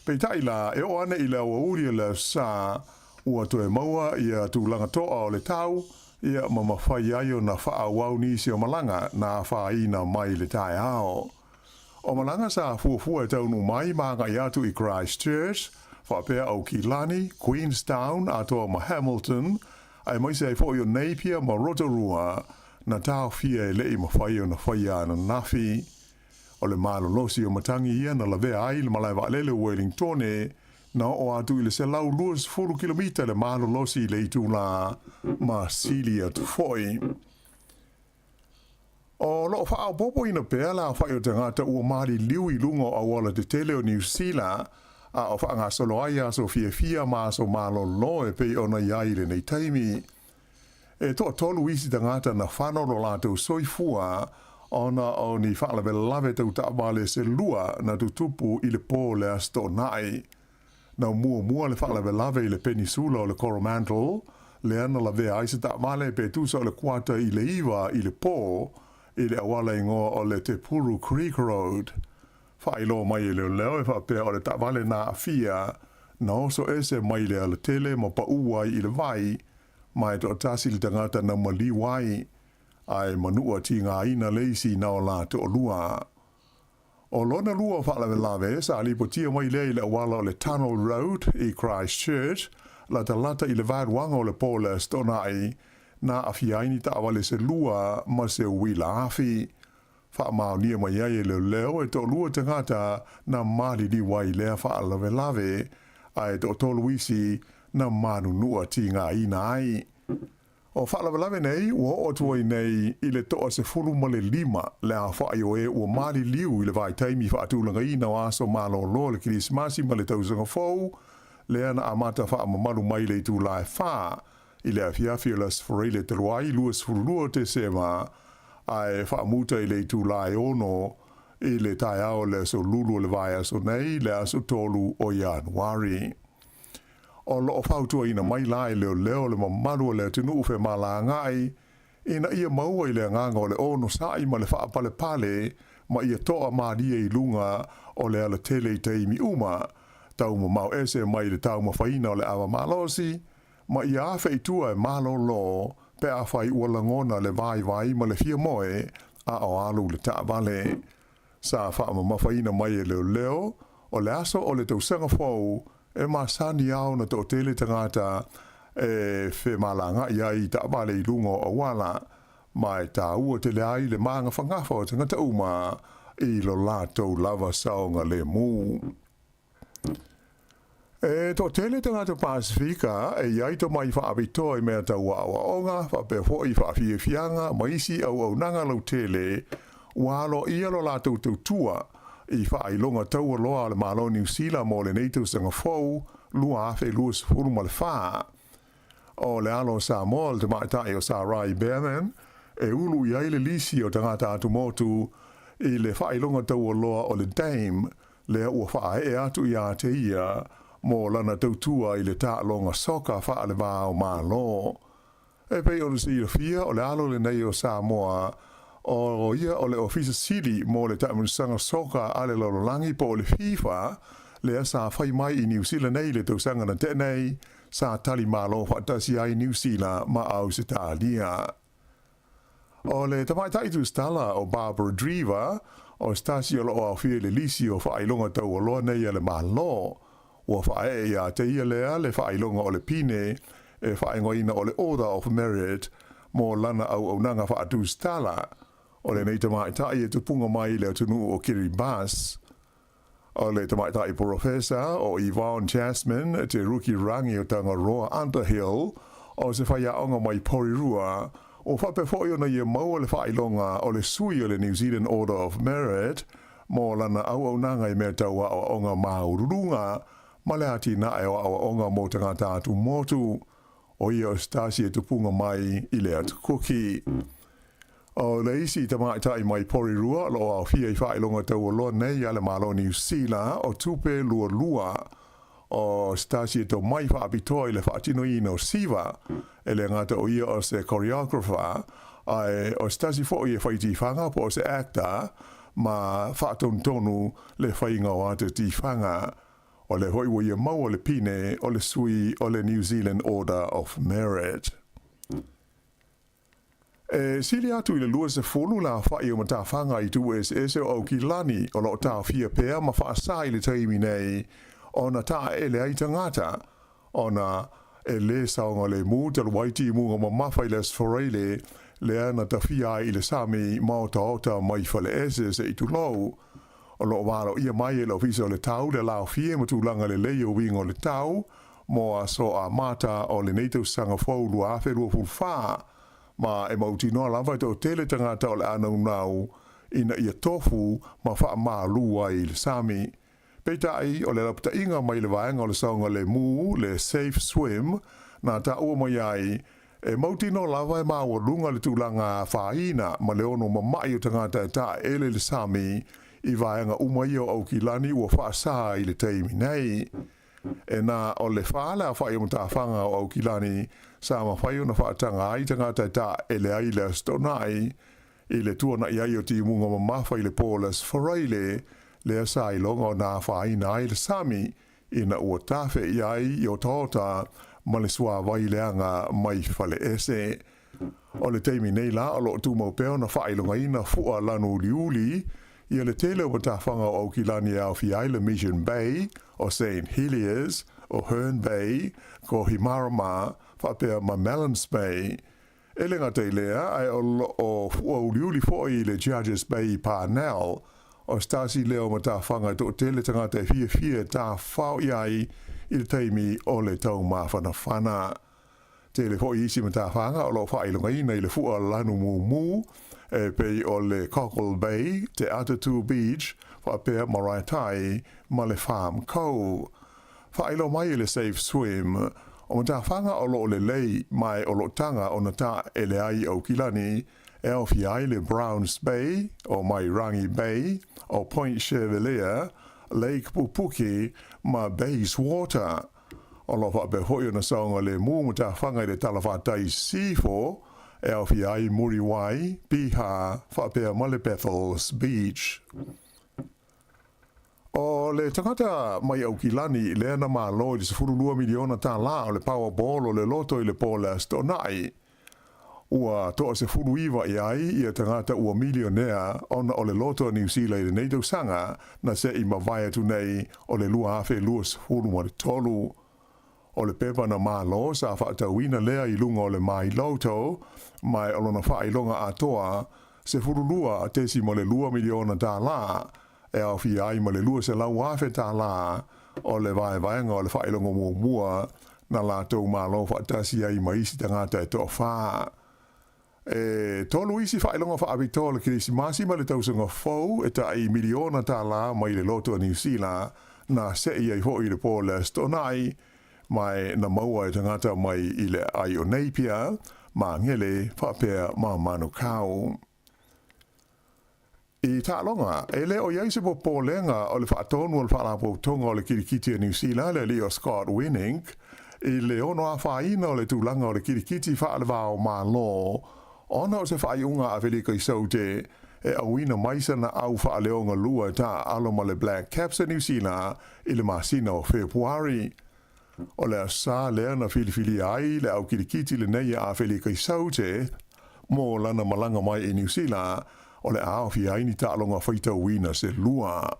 Peitai la, e oo ana i le aoauli o le Aso Sa, ua toe maua ia tulaga toa o le tau, Ia ma mafai ai ona faaauau nisi o malaga na afaina mai i le taeao. O malaga sa fuafua e taunuu mai ma agai atu i Christchurch, faapea Aukilani, Queenstown atoa ma Hamilton, aemaise ai foi o Napier ma Rotorua, na taofia e le i mafai ona faia ananafi. O le malolosi o matagi ia na lavea ai le malae vaalele o Wellingtone na oo atu i le 120 kilomita le malolosi i le itulā ma sili atu foi. O lo o faaopoopoina pea le aofai o tagata ua maliliu i luga o auala tetele o Niu Sila, a o faagasolo ai aso fiafia ma aso malolo e pei ona i ai i lenei taimi. E toatolu isi tagata na fano lo latou soifua ona o ni faalavelave tau taavale se lua na tutupu i le po o le Aso Toonai. Na muamua le faalavelave i le Penisula o le Coromandel, lea na lavea ai se taavale pe tusa o le kuata i le 9 i le po i le auala igoa o le Te Puru Creek Road. Faailoa mai e leoleo e faapea o le taavale na aafia na oso ese mai le alatele ma paʻu ai i le vai, ma e toatasi le tagata na maliu ai, a e manua tigaina le isi na o la toalua. O lona lua o faalavelave sa lipotia mai lea i le auala o le Tunnel Road i Christchurch, latalata i le vaeluaga o le po o le Aso Toonai, na aafia ai ni taavale se lua ma se uila afi. Faamaonia mai ai e leoleo e toalua tagata na maliliu ai i lea faalavelave, a e toatolu isi na manunua tigaina ai. O faalavelave nei ua oo atu ai nei i le 15 le aofai o e ua maliliu i le vaitaimi faatulagaina o aso malolo o le Kerisimasi ma le Tausaga Fou, lea na amata faamamalu mai i le itula e fa i le afiafi o le Aso Faraile talu ai, 22 o Tesema, ae faamuta i le itula e 6 i le taeao o le aso Lulu o le vaiaso nei, le aso 3 o Ianuari. O lo o fautuaina mai la e leoleo le mamalu o le atunuu femalagaai ina ia maua i le agaga o le onosai ma le faapalepale ma ia toa malie i luga o le alatele i taimi uma, taumamao ese mai le taumafaina o le ava malosi, ma ia afe i tua e malolo pe afai ua lagona le vaivai ma le fia moe a o alu le taavale. Sa faamamafaina mai e leoleo o le aso o le tausaga fou e masani ao na toatele tagata e femalagaai ai i taavale i luga o auala, ma e taua tele ai le magafagafa o tagata uma i lo latou lava saogalemu. E toatele tagata Pasefika e i ai tomai faapitoa i mea tau aoaoga, faapea foi i faafiafiaga ma isi auaunaga lautele ua aloaia lo latou tautua i faailoga taualoa a le Malo o Niu Sila mo lenei tausaga fou 2024. O le alo o Samoa le tamaitai o Sarai Bareman e ulu i ai le lisi o tagata atumotu i le faailoga taualoa o le Dame lea ua faaee atu ia te ia mo lana tautua i le taaloga soka faalevao Malo. E pei ona silafia, o le alo lenei o Samoa, o ia o le Ofisa Sili mo le Taamilosaga Soka a le Lalolagi po o le FIFA, lea sa fai mai i Niu Sila nei i le tausaga na tea nei, sa tali malo faatasi ai Niu Sila ma Ausetalia. O le tamaitai tusitala o Barbara Dreaver, o se tasi o lo o aofia i le lisi o faailoga taualoa nei a le Malo. Ua faaee ia te ia lea le faailoga o le pine e faaigoaina o le Order of Merit mo lana auaunaga faatusitala. O lenei tamaitai e tupuga mai i le atunuu o Kiribati. O le tamaitai porofesa o Yvonne Jasmin Te Ruki Rangi o Tangaroa Underhill, o se faiaoga mai Porirua, ua faapea foi ona ia maua le faailoga o le sui o le New Zealand Order of Merit mo lana auaunaga i mea tau aoaoga maualuluga ma le atinae o aoaoga mo tagata atumotu. O ia o se tasi e tupuga mai i le Atu Kuki. O le isi tamaitai mai Porirua o lo o aofia i faailoga taualoa nei a le Malo o Niu Sila o Tupe Lualua. O se tasi e tomai faapitoa i le faatinoina o siva, e le gata o ia o se choreographer, ae o se tasi foi e fai tifaga po o se actor ma faatonutonu le faiga o ata tifaga. O lea foi ua ia maua le pine o le sui o le New Zealand Order of Merit. E sili atu i le 20 le aofa'i o matafaga i itu eseese o Aukilani o lo o taofia pea ma faasā i le taimi nei ona taʻaele ai tagata ona e lē saogalemu talu ai timuga mamafa i le Aso Faraile lea na tafia ai i le sami ma otaota mai faleese seʻi tulou. O lo o valoia mai e le Ofisa o le Tau le laofie ma tulaga lelei o uiga o le tau mo aso amata o lenei tausaga fou 2024, ma e mautinoa lava e toʻatele tagata o le a naunau ina ia tofu ma faamalu ai i le sami. Peitai, o le lapataiga mai le vaega o le saogalemu, le Safe Swim, na taua mai ai, e mautinoa lava e maualuga le tulaga afaina ma le ono mama'i o tagata e taʻaele i le sami i vaega uma ia o Aukilani ua faasā i le taimi nei. E na o le fa le aofa'i o matafaga o Aukilani sa mafai ona faataga ai tagata e taʻaele ai i le Aso Toonai, i le tuana'i ai o timuga mamafa i le po o le Aso Faraile, lea sa iloga ona afaina ai le sami ina ua tafe i ai i otaota ma le suāwai leaga mai faleese. O le taimi nei la o lo o tumau pea ona faailogaina fua lanu uliuli ia le tele o matafaga o Aukilani e aofia ai le Mission Bay, o Saint Heliers, o Herne Bay, Kohimarama, faapea ma Mellons Bay. E le gata i lea, ae o lo o fua uliuli foi le Judges Bay i Parnell, o se tasi lea o matafaga e toatele tagata e fiafia e tafafao i ai i le taimi o le taumafanafana. Tele foi isi matafaga o lo o faailogaina i le fua lanu mumu e pei o le Cockle Bay, Te Atatū Beach, faapea Maraetai ma le Farm Cove. Faailoa mai e le Safe Swim, o matafaga o lo o lelei ma e o lo o taga ona taʻaele ai i Aukilani, e aofia ai le Browns Bay, o Mairangi Bay, o Point Chevalier, Lake Pupuke ma Bayswater. O lo o faapea foi ona saogalemu matafaga i le talafatai Sisifo, e aofia ai Muriwai, Piha, faapea ma le Bethells Beach. O le tagata mai Aukilani lea na malo i le 12 miliona tālā o le Powerball o le loto i le po o le Aso Toonai, ua toa 19 i ai ia tagata ua milionea ona o le loto a Niu Sila i lenei tausaga na seʻi mavae atu nei o le 2023. O le pepa na malo sa faatauina lea i luga o le My Lotto, ma o lona faailoga atoa, $12.2 miliona tālā, e aofia ai ma le $200,000 tālā o le vaevaega o le faailoga muamua na latou malo faatasi ai ma isi tagata e toafā. E tolu isi faailoga faapitoa o le Kerisimasi ma le tausaga fou e tai miliona tālā mai le loto a Niu Sila na seʻi ai foi i le po o le Aso Toonai, ma e na maua e tagata mai i le aai o Napier, Māngere, faapea ma Manukau. I taaloga, e le o i ai se popolega o le faatonu o le Faalapotopotoga o le Kirikiti a Niu Sila, le alii o Scott Wennink, i le ono afaina o le tulaga o le kirikiti faale-va o Malo ona o se faaiuga a Afelika i Saute e auina mai sana au faaleoga lua e taaalo ma le Black Caps a Niu Sila i le masina o Fepuari. O le aso sa lea na filifilia ai le au kirikiti lenei a Afelika i Saute mo lana malaga mai i Niu Sila, o le a aofia ai ni taaloga faitauina se lua.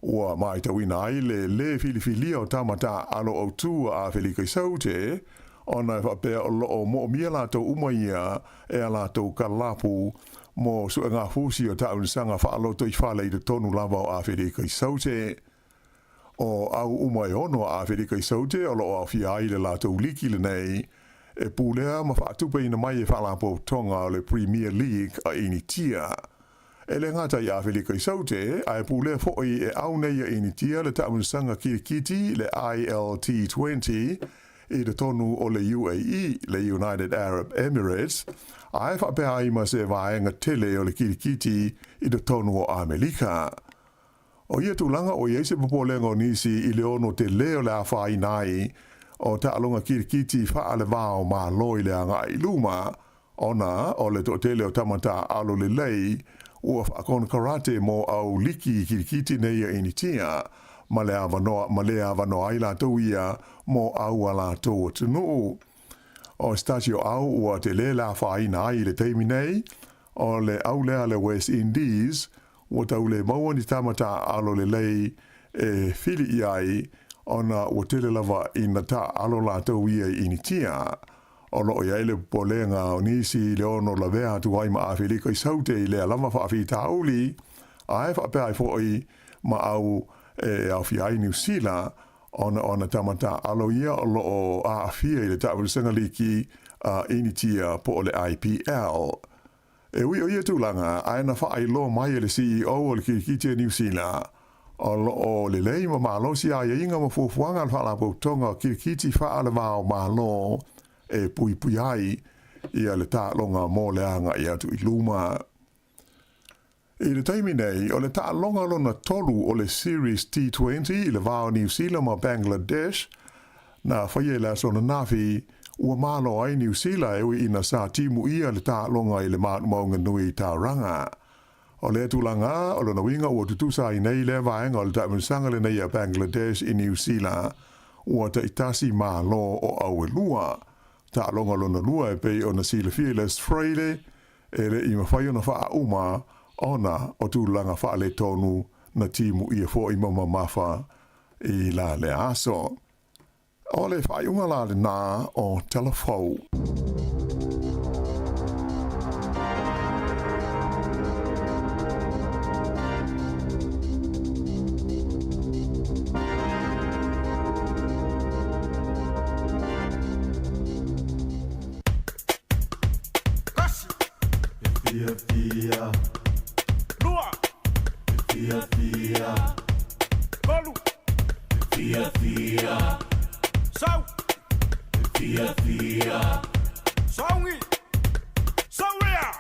Ua matauina ai le lē filifilia o tama taaalo autū a Afelika i Saute, ona e faapea o lo o moomia latou uma ia e a latou kalapu mo suegafusi o taamilosaga faalotoifale i totonu lava o Afelika i Saute. O au uma e ono a Afelika i Saute o lo o aofia ai le latou liki lenei e pulea ma faatupeina mai e Faalapotopotoga o le Premier League a Initia. E le gata i Afelika i Saute, ae pulea foi e au nei a Initia le taamilosaga kirikiti le ILT20 i totonu o le UAE, le United Arab Emirates, ae faapea ai ma se vaega tele o le kirikiti i totonu o Amelika. O ia tulaga ua i ai se popolega o nisi i le ono telē o le afaina ai o taaloga kirikiti faale-va o Malo i le agai i luma, ona o le toatele o tama taaalo lelei ua faakonekarate mo au liki kirikiti nei a Initia ma le avanoa ma le avanoa ai latou ia mo au a latou atunuu. O se tasi o au ua telē le afaina ai i le taimi nei, o le au lea a le West Indies, ua tau le maua ni tama taaalo lelei e fili i ai, ona ua tele lava ina taaalo latou ia i Initia. O lo o i ai le popolega o nisi i le ono lavea atu ai ma Afelika i Saute i lea lava faafitauli, ae faapea ai foi ma au e aofia ai Niu Sila, ona o ana tama taaalo ia o lo o aafia i le taamilosaga liki a Initia po o le IPL. E ui o ia tulaga, ae na faailoa mai e le CEO o le Kirikiti a Niu Sila, o lo o lelei ma malosi aiaiga ma fuafuaga a le Faalapotopotoga o Kirikiti Faa-le-Va o Malo e puipui ai ia le taaloga mo le agai atu i luma. I le taimi nei, o le taaloga lona tolu o le Series T20 i le va o Niu Sila ma Bangladesh, na faia i le aso ananafi, ua malo ai Niu Sila e ui ina sa timu ʻia le taaloga i le maumauga nui i Tauranga. O lea tulaga, o lona uiga ua tutusa ai nei lea vaega o le taamilosaga lenei a Bangladesh i Niu Sila, ua taitasi malo o au e lua. Taaloga lona lua e pei ona silafia i le Aso Faraile, E le i mafai ona faauma ona o tulaga faaletonu na timu ʻia foi ma mamafa i la lea aso. O le faaiuga la lenā o Tala Fou. Fia Lua Fia fia Tolu Fia fia Sau Fia fia Saungi Sauea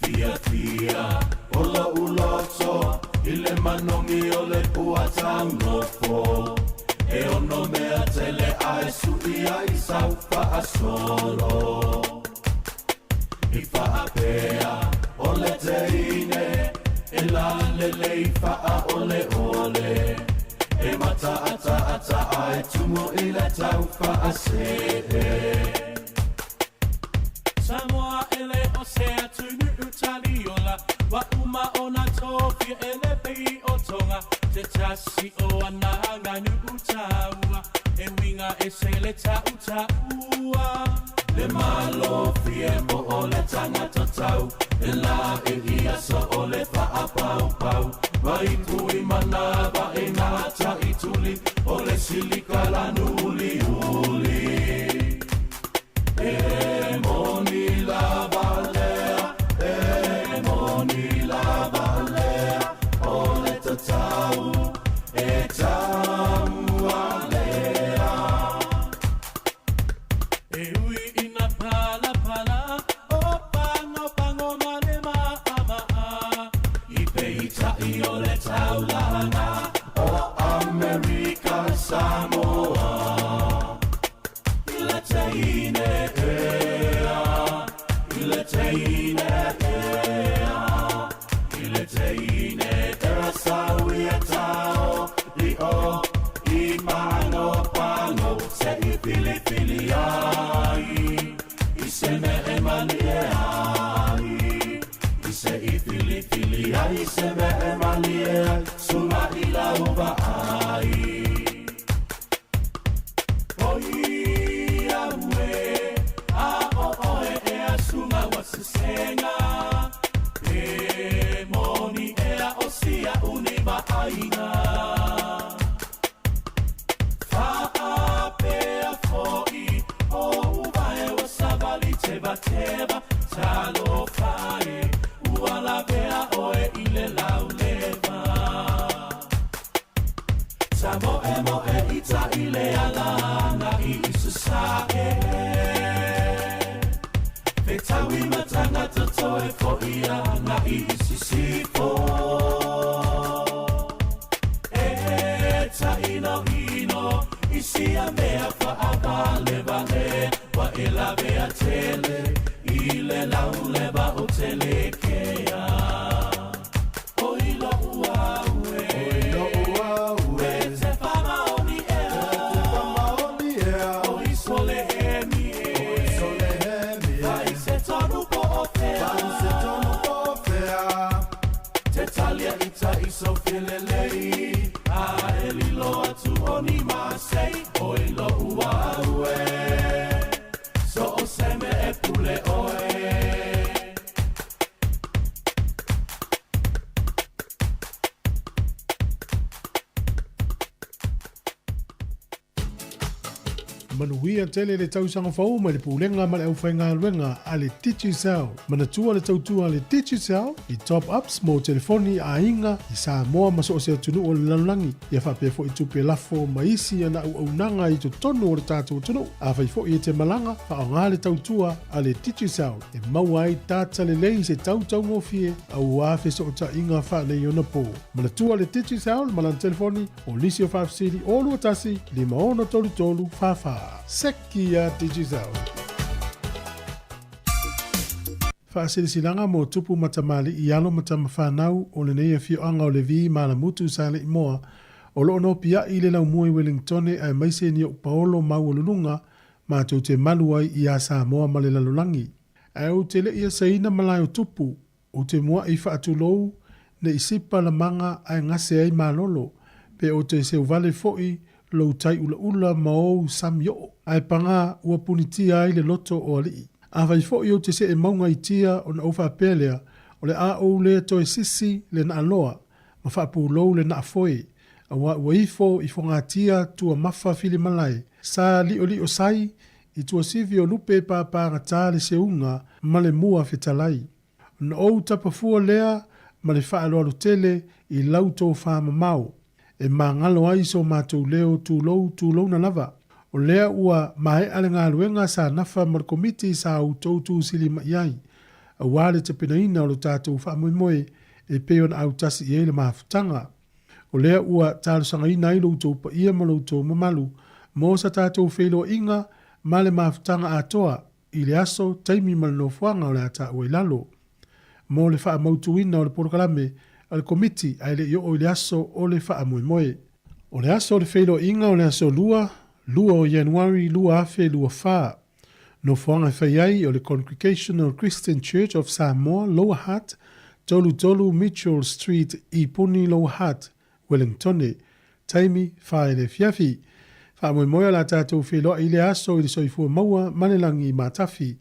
Fia fia O lo'u loto i le manogi o le puataunofo E ono mea tele ae su'i ai sau faasolo I faapea o le teine e lalelei faaoleole E mataataata ae tumu i le tau faasee Samoa e le o se atunuu taliola Ua uma ona tofia e le pei o Tonga Se tasi o ana aganuu taua E uiga ese le tautaua Le malo fie po o le tagata tau E la e ia so o le faapaupau Vai pui mana va e gata i tuli O le silika lanu uliuli E moni lava lea E moni lava lea O le tatau e taua lea E ui ina palapala O pagopago ma le maʻamaʻa I peitai o le taulaga O Amerika Samoa I le teine ea I le teine ea I le teine ea sau ia tao i o i pagopago se i filifili ai i se mea e malie ai i se i filifili ai i se mea e malie ai suga i lau vaai Oi au e a o oe ea suga ua sesega Pe moni ea o sia uni vaaiga Faapea foi o uvae ua savali tevateva Talofa e ua lavea oe i le lauleva Sa moemoe i tai le ala agai i sasae Fetaui ma tagata toe fo'i agai i sisifo E tainoino i sia mea faavalevale Ua e lavea tele i le lauleva o Telekea Oi lo'u au e Oi lo'u au e E te faamaoni ea E te faamaoni ea Oi sole emi e Oi Sau fialelei A e lilo atu o ni masei Oi lo ua ue So o se mea e pule oe. Manuia tele le tausaga fou mai le Pulega ma le Aufaigaluega a le Digicel. Manatua le tautua a le Digicel i top-ups mo telefoni a aiga i Samoa ma so o se atunuu o le lalolagi, ia faapea foi tupe lafo ma isi ana auaunaga i totonu o le tatou atunuu. Afai foi e te malaga, faaaoga le tautua a le Digicel e maua ai data lelei i se tau taugofie aua fesootaiga faaneionapo. Manatua le Digicel ma lana telefoni O nisi o faafesili o 21 5633 44. Seki ia Digicel. Faasilasilaga mo tupu ma tamalii alo ma tama fanau o lenei afioaga o Levi ma Alamutu Saleimoa o loo nopiai i le laumua i Wellingtone aemaise ni ou paolo maualuluga matou te malu ai iā Samoa ma le lalolagi. Ae ou te le i asaina malae o tupu Ou te muaʻi faatulou ne i sipa lamaga ae gase ai malolo, pe o te seuvale foʻi lou tai ulaula ma ou sami oo, ae pagā ua punitia ai le loto o alii. Afai foʻi ou te see mauga i tia ona ou faapea lea, o le a ou le toe sisi le naaloa ma faapulou le naafoe, auā ua ifo i fogatia tua mafa filimalae, sa liolio sai i tuasivi o lupe pāpāgatā le seuga ma le mua fetalai. Ona ou tapa fua lea ma le faaaloalo tele i lau tofa mamao, e magalo ai so matou leo tulou tulouna lava. O lea ua maea le galuega sa nafa ma le Komiti sa outou tusilima i ai, aua le tapenaina o lo tatou faamoemoe e pei ona autasi i ai le mafutaga. O lea ua talosagaina ai lo outou paia ma lo outou mamalu mo sa tatou feiloaiga ma le mafutaga atoa i le aso, taimi ma le nofoaga o le a taua i lalo. Mo le faamautuina o le polokalame a le Komiti ae le i oo i le aso o le faamoemoe. O le aso o le feiloaiga o le aso Lua, 2 o Ianuari 2024. Nofoaga e fai ai o le Congregational Christian Church of Samoa, Lower Hutt, 33 Mitchell Street, Ipuni, Lower Hutt, Wellingtone. Taimi, Whā i le afiafi. Faamoemoe o le a tatou feiloai i lea aso i le soifua maua ma le lagi matafi.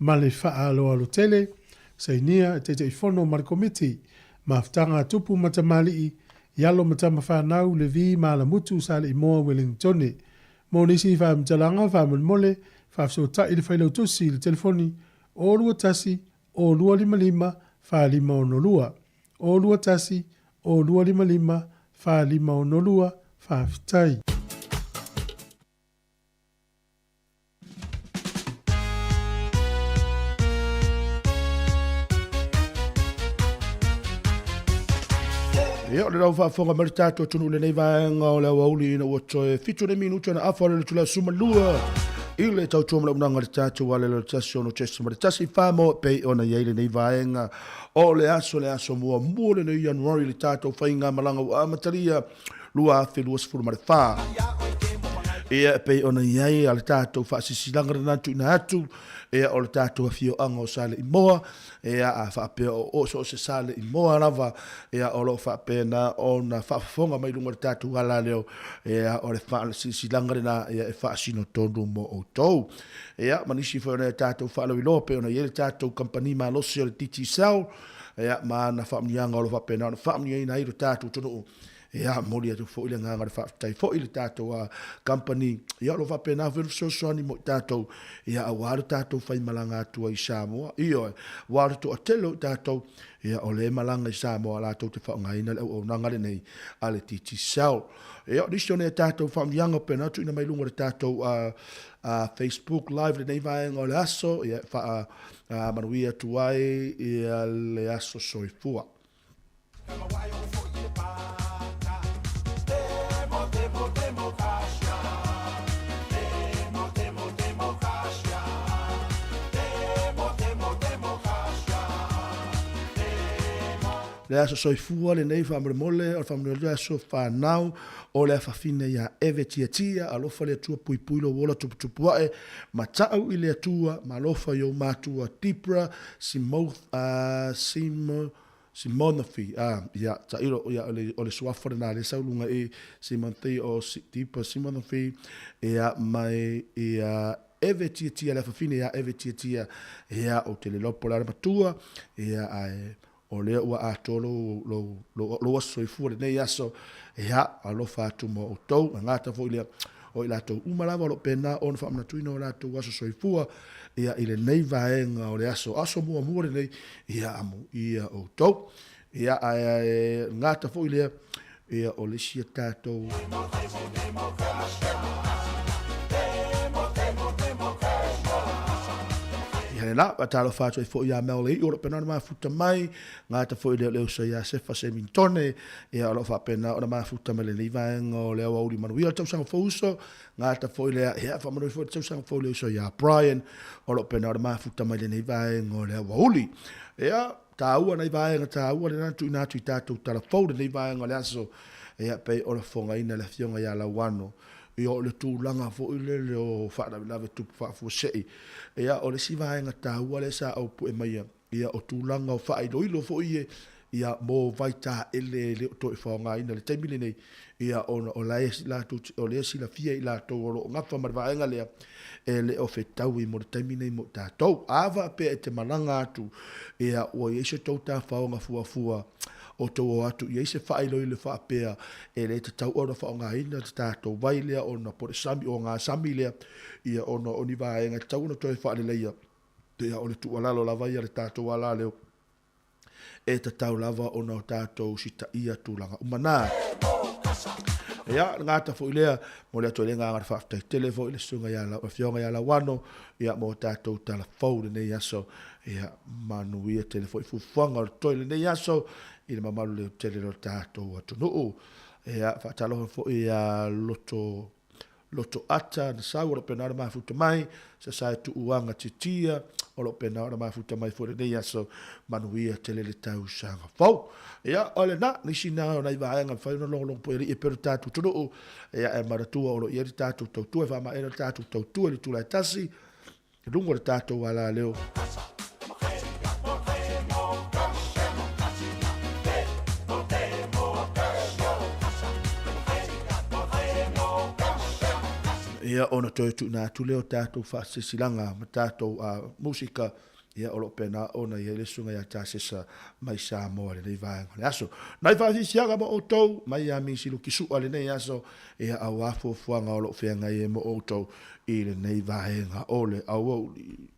Ma le faaaloalo tele, sainia e Taitaifono ma le Komiti. Mafutaga a Tupu ma Tamalii, i alo ma tama fanau, Levi ma Alamutu, Saleimoa, Wellingtone. Mo nisi faamatalaga, faamolemole, faafesootai le Failautusi i le telefoni 021 0255 4562. 021 0255 4562. Faafetai. Ia, o le lau faafofoga mai le tatou atunuu i lenei vaega o le aoauli ina ua toe 7 le minuti ona afa o le itula 12 i le tautua ma le auaunaga a le tatou alele o le 1 6.1 fa mo e pei ona i ai lenei vaega O le aso le aso muamua lenei Ianuari i le tatou faigamalaga ua amatalia 2024. Ia, e pei ona i ai a le tatou faasisilaga lena tuuina atu, ia, o le tatou afioaga o Saleimoa, ia, a faapea o o so o se Saleimoa lava, ia, o lo o faapena ona faafofoga mai luga o le tatou alaleo, ia, o le faasilasilaga lena, ia, e faasino tonu mo outou. Ia, ma nisi foi o nai a tatou faalauiloa pei ona i ai le tatou kamupani malosi o le Digicel, ia, ma ana faamanuiaga o lo o faapena ona faamanuiaina ai lo tatou atunuu. Ia, momoli atu foi le agaga o le faafetai foi i le tatou kamupani, ia, o lo o faapena foi ona fesoasoani mo i tatou, ia, aua lo tatou faimalaga atu ai i Samoa. Ioe, aua o le toatele o i tatou, ia, o lea e malaga i Samoa latou te faaaogaina le auaunaga lenei a le Digicel. Ia, o nisi o nai a tatou faamanuiaga pei ona tuuina mai luga o le tatou Facebook Live lenei vaega o le aso, ia, e faamanuia atu ai ia le aso soifua. Le aso soifua lenei faamolemole o le faamanuia le aso fanau o le afafine ia Eve Tiatia alofa le Atua puipui lou ola tuputupu ae ma ta'u i le Atua ma alofa i ou matua Debra Simo, Simonofi, a, ia, tailo, ia, o le, o le suafa lena le sau luga i Simonofi o Tipa Simonofi, ia, mai, ia, Eve Tiatia le afafine ia Eve Tiatia, ia, ou te le iloa po o le a le matua, ia, ae, o lea ua atoa lou, lou, lou, lou aso soifua lenei aso, ia, alofa atu mo outou, e gata foi lea, o i latou uma lava o lo o pena ona faamanatuina o latou aso soifua, ia, i lenei vaega o le aso, aso muamua lenei, ia, amuia outou. Ia, ae, ae gata foi lea, ia, o le isi a tatou. Ia le la, faatalofa atu ai foi ia Mel Lei'u o lo o pena ona mafuta mai, gata foi lea o le uso ia Sefa Semintone, ia o lo o faapena ona mafuta mai lenei vaega o le aoauli manuia o le tausaga fou uso, gata foi lea, ia faamanuia foi le tausaga fou i le uso ia Brian, o lo o pena ona mafuta mai lenei vaega o le aoauli. Ia, taua nai vaega taua lena na tuuina atu i tatou tala fou lenei vaega o le aso, ia pei ona fofogaina le afioga ia Lauano, ia o le tulaga foi lele o faalavelave tupu faafuasei. Ia o le isi vaega taua lea sa ou pue maia, ia o tulaga o faailoilo foi ia, ia mo vaitaele e le o toe faaaogaina i le taimi lenei, ia ona o la e latou te, o lea e silafia i latou o lo o gafa ma le vaega lea, e le o fetaui mo le taimi nei mo tatou. A faapea e te malaga atu, ia ua i ai se tou tafaoga fuafua o tou o atu i ai se faailoilo faapea e le tatau ona faaaogaina le tatou vai lea ona po o le sami, ogasami lea, ia ona o ni vaega e tatau ona toe faaleleia. Ia o le tuualalo lava ia a le tatou alaleo, e tatau lava ona o tatou sitaia tulaga uma na. Ia, le gata foi lea, momoli atu ai le agaga o le faafetai tele foi i le susuga ia Lau, Afioga ia Lauano, ia mo tatou tala fou i lenei aso. Ia, manuia tele foi fuafuaga o le toe i lenei aso i le mamalu leotele o le tatou atunuu. Ia, faatalofa foi ia Loto Loto ata na sau o lo pena ona mafuta mai, sa sae tuuaga titia o lo pena ona mafuta mai foi lenei aso, manuia tele le tausaga fou. Ia, o lena, nisi na o nai vaega mafai ona logologo pue alii e pei o le tatou atunuu, ia e manatua o lo o i ai le tatou tautua e faamaea le tatou tautua i le itula e tasi, i luga o le tatou alaleo. Ia ona toe tuuina atu lea o tatou faasilasilaga ma tatou musika, ia o lo o pena ona i ai le susuga ia Tasesa mai Samoa i lenei vaega o le aso. Nai faasiasiaga mo outou mai ia Misi Lukisu'a i lenei aso, ia auā fuafuaga o lo o feagai ai mo outou i lenei vaega o le aoauli.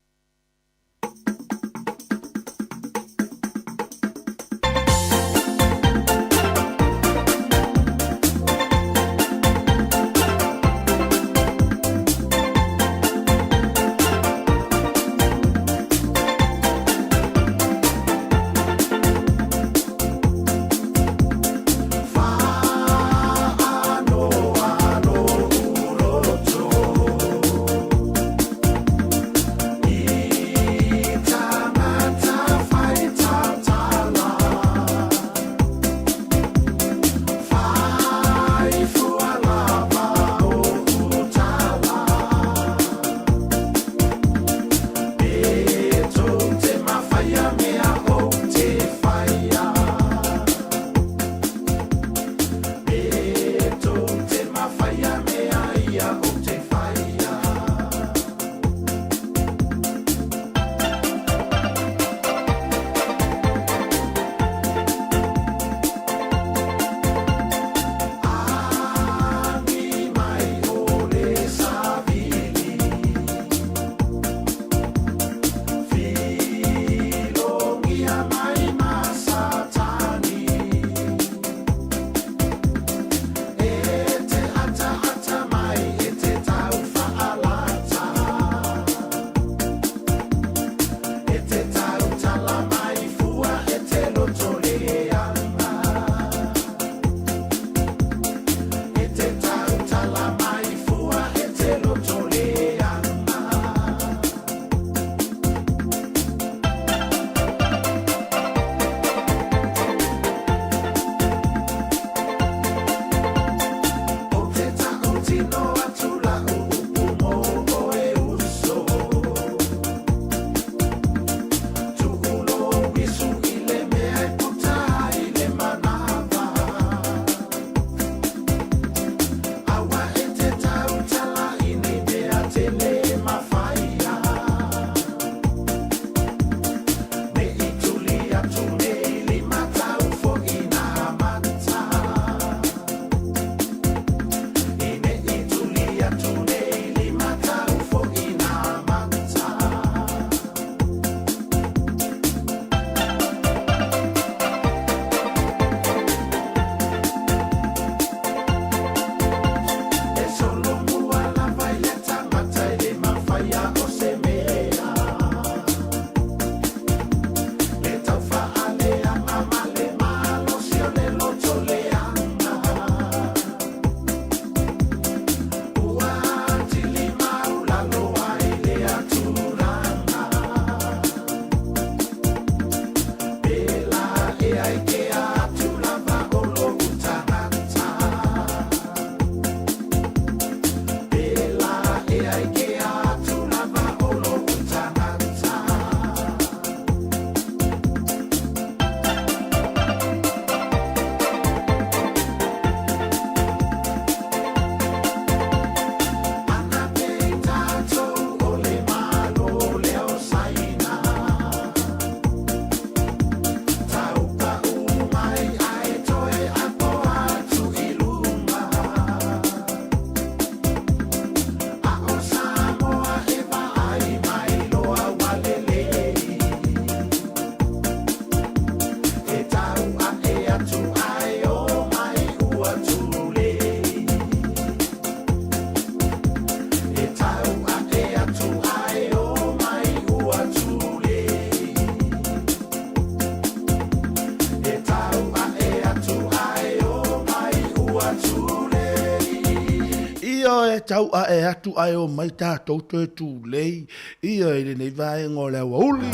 Ioe, tau ae atu ae omai tatou toe tulei, ioe, i lenei vaega o le aoauli.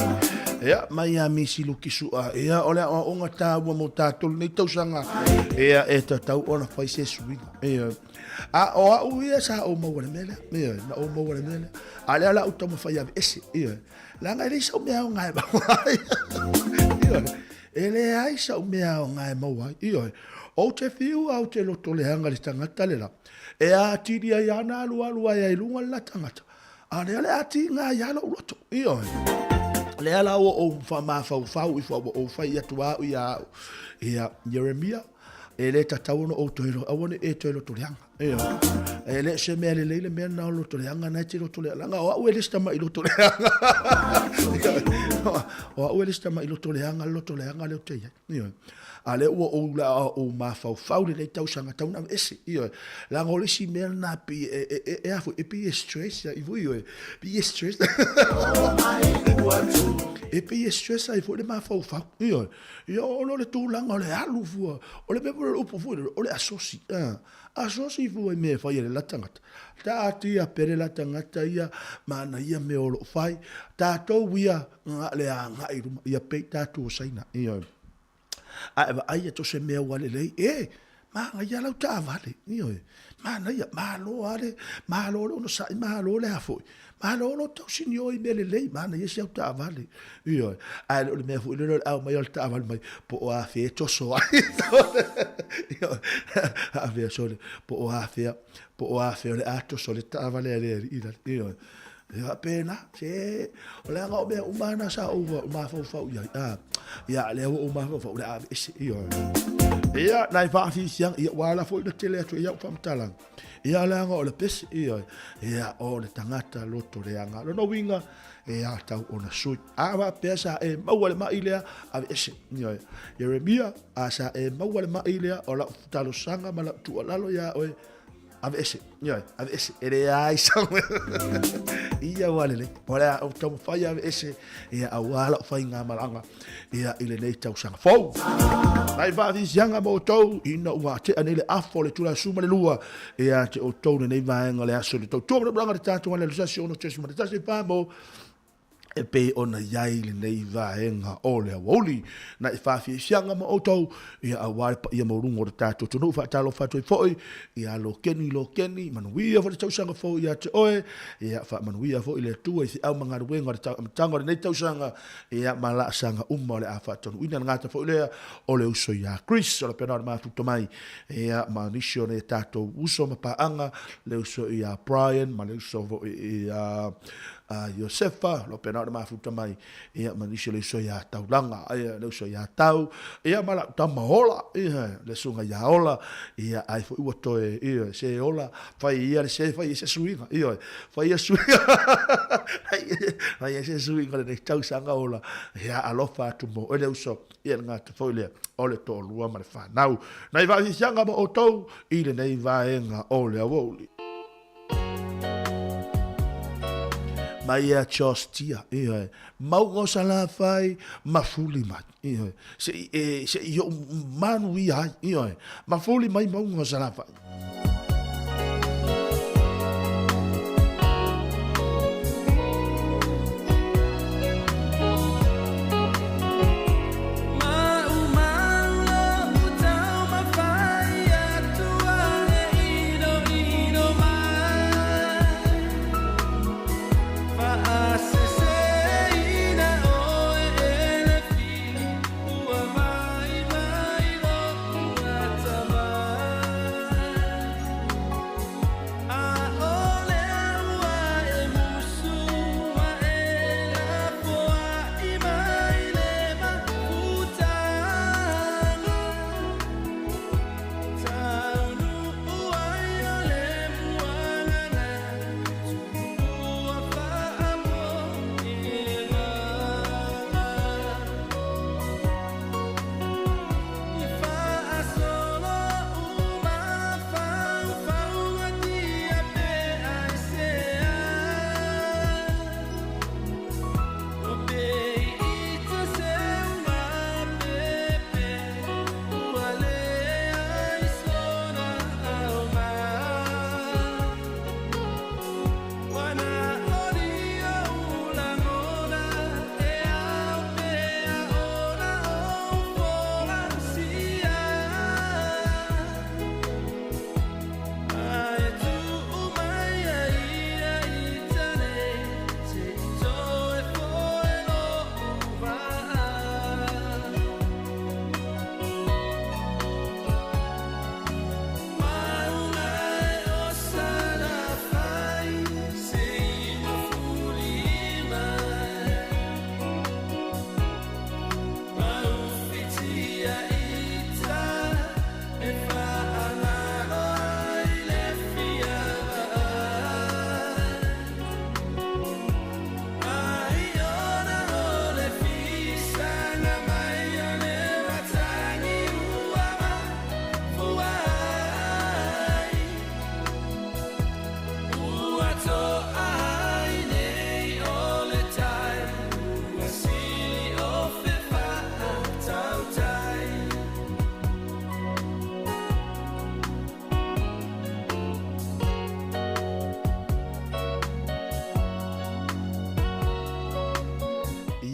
Ia, mai ia Misi Luki Su'a, ia, o le aoaoga taua mo tatou lenei tausaga, ia, e tatau ona fai se suiga. Ioe. A o au ia sa ou maua i le mea lea, ioe, na ou maua i le mea lea. A lea la ou taumafai e aveese, ioe. Leaga e leai sau mea aoga e maua ai. Ioe. E leai sau mea aoga e maua ai. Ioe. Ou te fiu a ou te lotoleaga i le tagata le la, e atili ai lava ona alualu ae ai i luga le la tagata, a o lea o le a tiga ai lava lou loto. Ioe. Lea la ua ou faamafaufau ifo a ua ou fai atu au ia au, ia, Ieremia, e le tatau ona ou toe, aua ne i e toe lotoleaga. Ioe. E le o se mea lelei le mea lena o le lotoleaga, na e te lotoleaga, leaga o au e le se tama'i lotoleaga. O au e le se tama'i lotoleaga, le lotoleaga lea ou te i ai. Ioe. A lea ua ou la ou mafaufau lenei tausaga tau na aveese. Ioe. Leaga o le isi mea lena pei e e e e a foi e pei e stress ai foi ioe. Pei e stress. E pei e stress ai foi le mafaufau. Ioe. Ia ona o le tulaga o le alu fua. O le mea foi o le upu foi o le asosi. Asosi fua i mea e fai e le la tagata. Taatia pea le la tagata ia ma ana ia mea o lo o fai. Tatou ia nga le agai i luma, ia pei tatou o Saina. Ioe. A e vaai atu se mea ua lelei, e, manaia lau taavale. Ioe. Manaia, malo lava le, malo le onosai, malo le a foi. Malo lou tausinio i mea lelei, manaia si au taavale. Ioe. Ae le o le mea foi lele o le ao mai o le taavale mai, po o afea e toso ai. Ioe. Afea sole, po o afea, po o afea o le a toso le taavale a le alii lale. Ioe. E faapena, se, o leaga o mea uma na sa ou mafaufau i ai. A, ia, lea ua ou mafaufau, o le a aveese. Ioe. Ia, nai faafifiaga, ia, ua ala foi na tele atu ai au faamatalaga. Ia, leaga o le pese, ioe. Ia, o le tagata loto leaga. Lona uiga, e a tau ona sui. A faapea sa e maua le mai lea, aveese. Ioe. Ieremia, a sa e maua le mai lea, o lau talosaga ma lau tuualalo iā oe, Aveese, ioe, aveese, e leai sau. Ia ua lelei, o le a ou taumafai e aveese, ia aua lau faigamalaga, ia i lenei tausaga fou. Nai faafisiaga ma outou, ina ua tea nei le afa o le itula e 12, ia te outou lenei vaega o le aso i le tautua ma le malaga le tatou ale alu 6.1 pa mo e pei ona i ai lenei vaega o le aoauli. Na i faafiafiaga ma outou, ia aua le paia maualuga o le tatou atunuu. Faatalofa atu ai foi ia Lokeni, Lokeni, manuia foi le tausaga fou ia te oe. Ia faamanuia foi le Atua i feau ma galuega o le amataga o lenei tausaga, ia ma laasaga uma o le a faataunuuina. Le gata foi lea o le uso ia Chris, o le pena o le mafuta mai, ia ma nisi o nei tatou uso ma paaga, le uso ia Brian ma le uso foi ia a Iosefa, lo pena o le mafuta mai, ia, ma nisi o le uso ia Taulaga, ia, le uso ia Tau, ia, ma lau tama Ola, ia, le susuga ia Ola, ia, ai foi ua toe, ia, se Ola, fai ia le se, fai ia se suiga, ia, fai ia suiga, fai ia se suiga lenei tausaga Ola, ia, alofa atu mo oe le uso, ia, le gata foi lea, o le toalua ma le fanau. Nai faafiafiaga mo outou i lenei vaega o le aoauli. Mai ia Josh Tia, ioe, mauga o Salafai, mafuli mai, ioe, se i e, se i ou manuia ai, ioe, mafuli mai mauga o Salafai.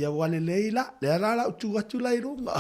Ia ua lelei la, lea la lau tu atu la i luga.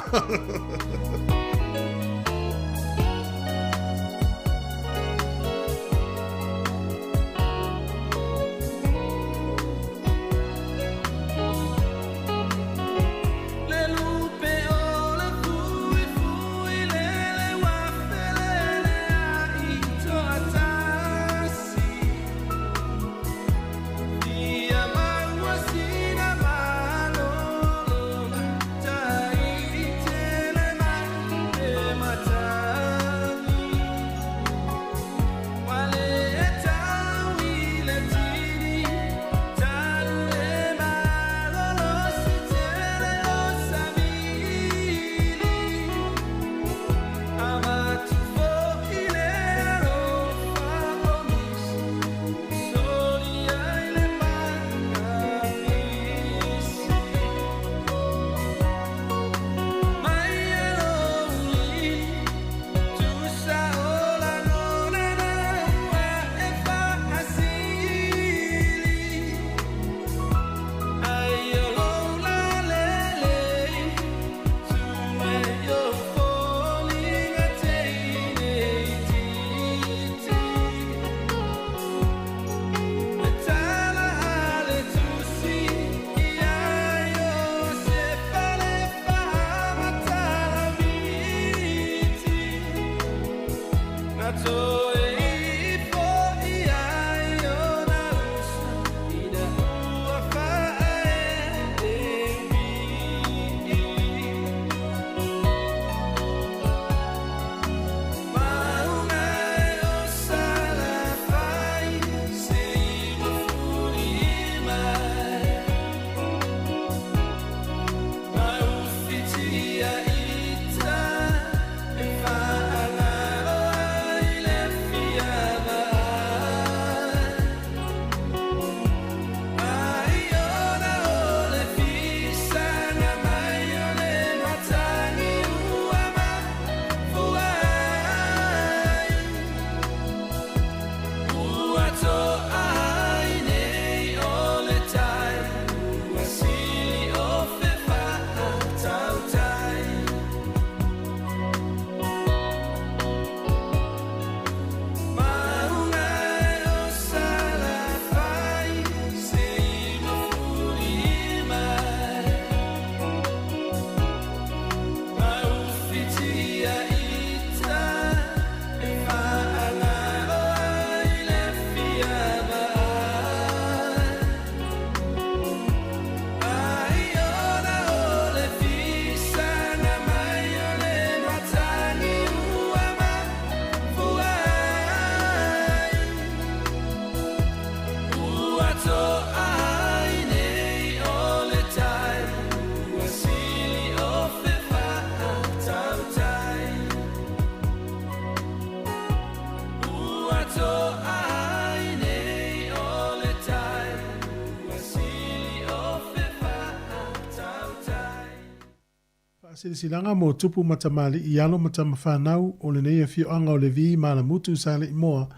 Faasilasilaga mo tupu ma tamalii alo ma tamafanau o lenei afioaga o Levi ma Alamutu sa Alii-moa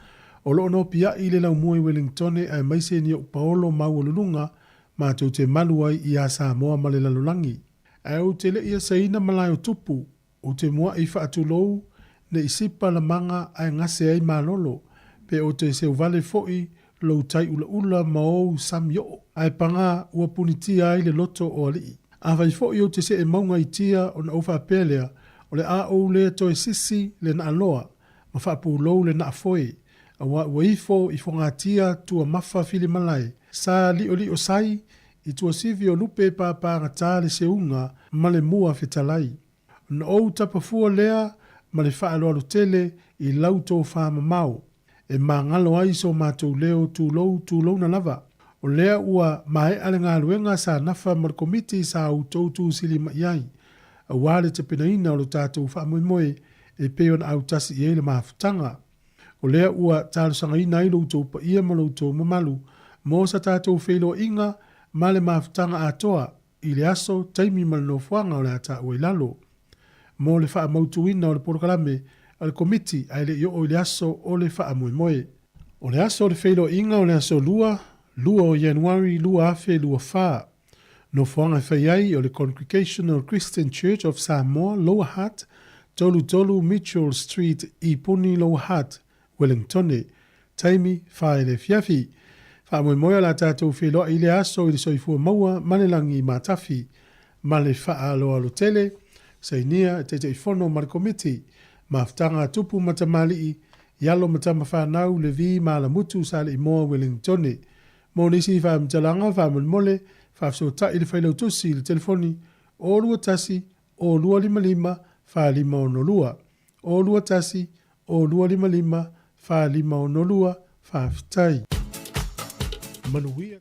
o loo nopiai i le laumua i Welingtone aemaise ni ou paolo maualuluga matou te malu ai iā Samoa ma le lalolagi. Ae ou te le i asaina malae o tupu, ou te mua'i faatulou ne i sipa lamaga ae gase ai malolo, pe o te seuvale fo'i lou tai ulaula ma ou sami oo, ae pagā ua punitia ai le loto o alii. Afai fo'i ou te see mauga i tia ona ou faapea lea, o le a ou le toe sisi le naaloa ma faapulou le naafoe, auā ua ifo i fogatia tua mafa filimalae, sa liolio sai i tuasivi o lupe pāpāgatā le seuga ma le mua fetalai. Ona ou tapa fua lea ma le faaaloalo tele i lau tofā mamao, e magalo ai so matou leo tulou tulouna lava. O lea ua maea le galuega sa nafa ma le Komiti sa outou tusili mai ai, auā le tapenaina o lo tatou faamoemoe e pei ona autasi i ai le mafutaga. O lea ua talosagaina ai lo outou paia ma lo outou mamalu mo sa tatou feiloaiga ma le mafutaga atoa i le aso, taimi ma le nofoaga o le a taua i lalo. Mo le faamautuina o le polokalame a le Komiti ae le i oo i le aso o le faamoemoe. O le aso o le feiloaiga o le aso Lua, 2 o Ianuari 2024. Nofoaga e fai ai o le Congregational Christian Church of Samoa, Lower Hutt, 33 Mitchell Street, Ipuni, Lower Hutt, Wellingtone. Taimi, Wha i le afiafi. Faamoemoe o le a tatou feiloai i lea aso i le soifua maua ma le lagi matafi ma le faaaloalo tele. Sainia e Taitaifono ma le Komiti. Mafutaga a Tupu ma Tamalii, i alo ma tama fanau, Levi ma Alamutu, Saleimoa, Wellingtone. Mo nisi faamatalaga faamolemole, faafesootai i le Failautusi i le telefoni 021 0255 4562, 021 0255 4562. Faafetai. Manuia.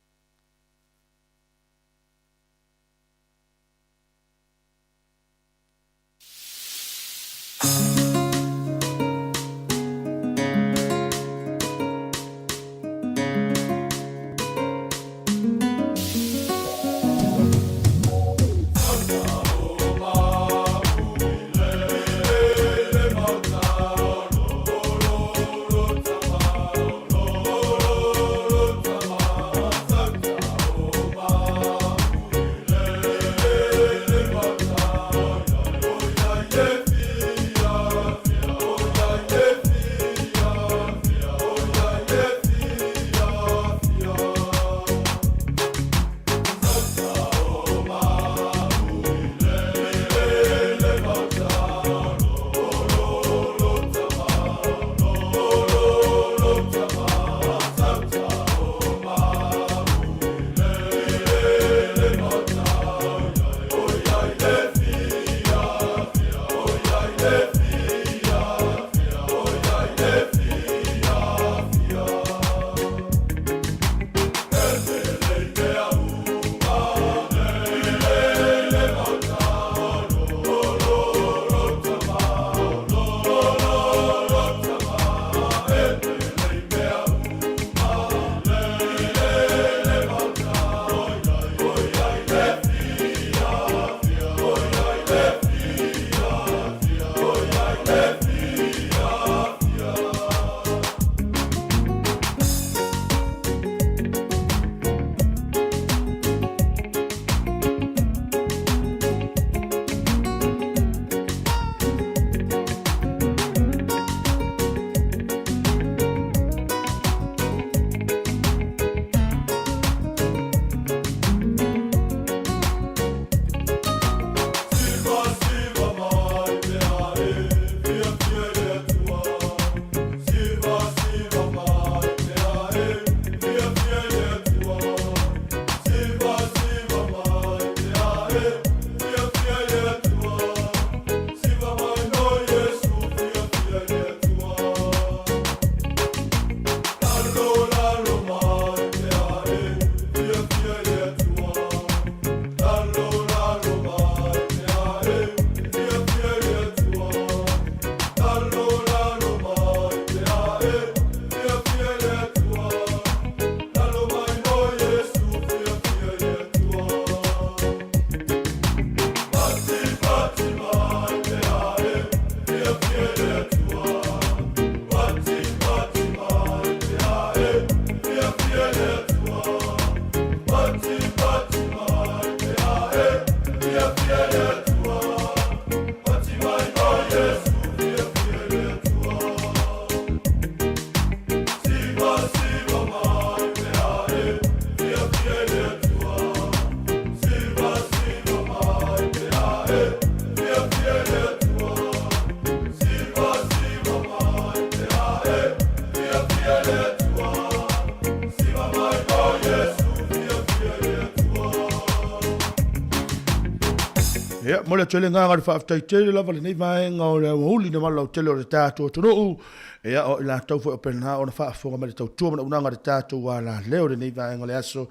Ia, mo le atu ai le agaga o le faafetai tele lava lenei vaega o le aoauli na malautele o le tatou atunuu. Ia, o i latou foi o pena ona faafofoga mai le tautua ma le auaunaga a le tatou alaleo i lenei vaega o le aso.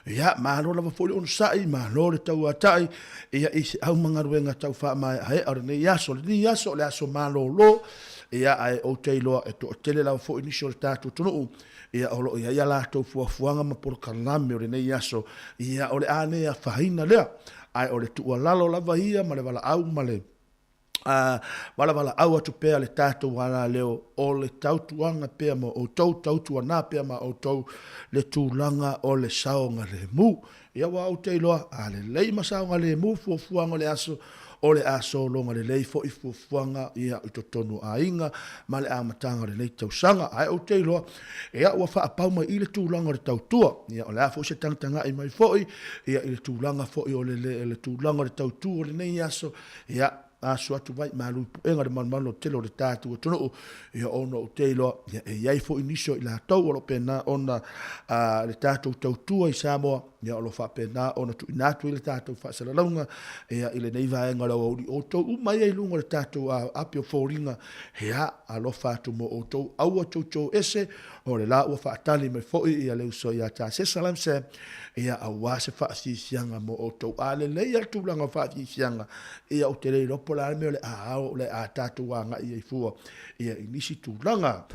Ia, malo lava foi le onosai, malo le tauatai, ia, i se au ma galuega tau faamaeaea o lenei aso. O lenei aso o le aso malolo, ia, ae ou te iloa e toatele lava foi nisi o le tatou atunuu, ia, o lo o i ai a latou fuafuaga ma polokalame o lenei aso, ia, o le a le afaina lea, ae o le tuualalo lava ia ma le valaau ma le. A valavala atu pea le tatou alaleo o le tautuaga pea ma outou, tautuana pea ma outou le tulaga o le saogalemu. Ia ua ou te iloa, a lelei ma saogalemu fuafuaga o le aso, o le a sologa lelei foi fuafuaga ia i totonu o aiga ma le amataga o lenei tausaga. Ae ou te iloa, ia ua faapau mai i le tulaga o le tautua. Ia o le a foi se tagatagai mai foi ia i le tulaga foi o le, le tulaga o le tautu o lenei aso, ia aso atu vai malu i puega le malumalu o tele o le tatou atunuu, ia ona ou te iloa, ia e i ai foi nisi o i latou o lo o pena ona le tatou tautua i Samoa, ia o lo o faapena ona tuuina atu ai le tatou faasalalauga ia i lenei vaega o le aoauli outou uma ia i luga o le tatou api o foliga, ia alofa atu mo outou, aua toutou ese, o le la ua faatali mai foi ia le uso ia Tasesa Lamsam, ia aua se faafiafiaga mo outou. A lelei lava le tulaga o faafiafiaga, ia ou te le iloa po o le a le mea o le a ao, o le a tatou agai ai fua ia i nisi tulaga.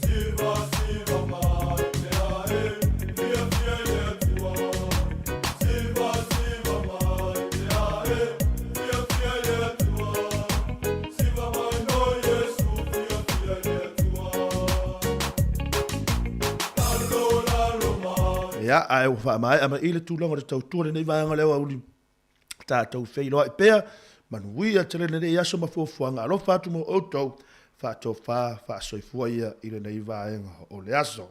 Siva, siva mai te ae, fiafia i le Atua. Siva, siva mai te ae, fiafia i le Atua. Siva mai no Iesu, fiafia i le Atua. Lalo, lalo mai. Ia, ae ua faamaea mai i le tulaga o le tautua lenei vaega o le aoauli tatou feiloai pea, manuia tele lenei aso ma fuafuaga alofa atu mo outou, faatofa faasoifua ia i lenei vaega o le aso.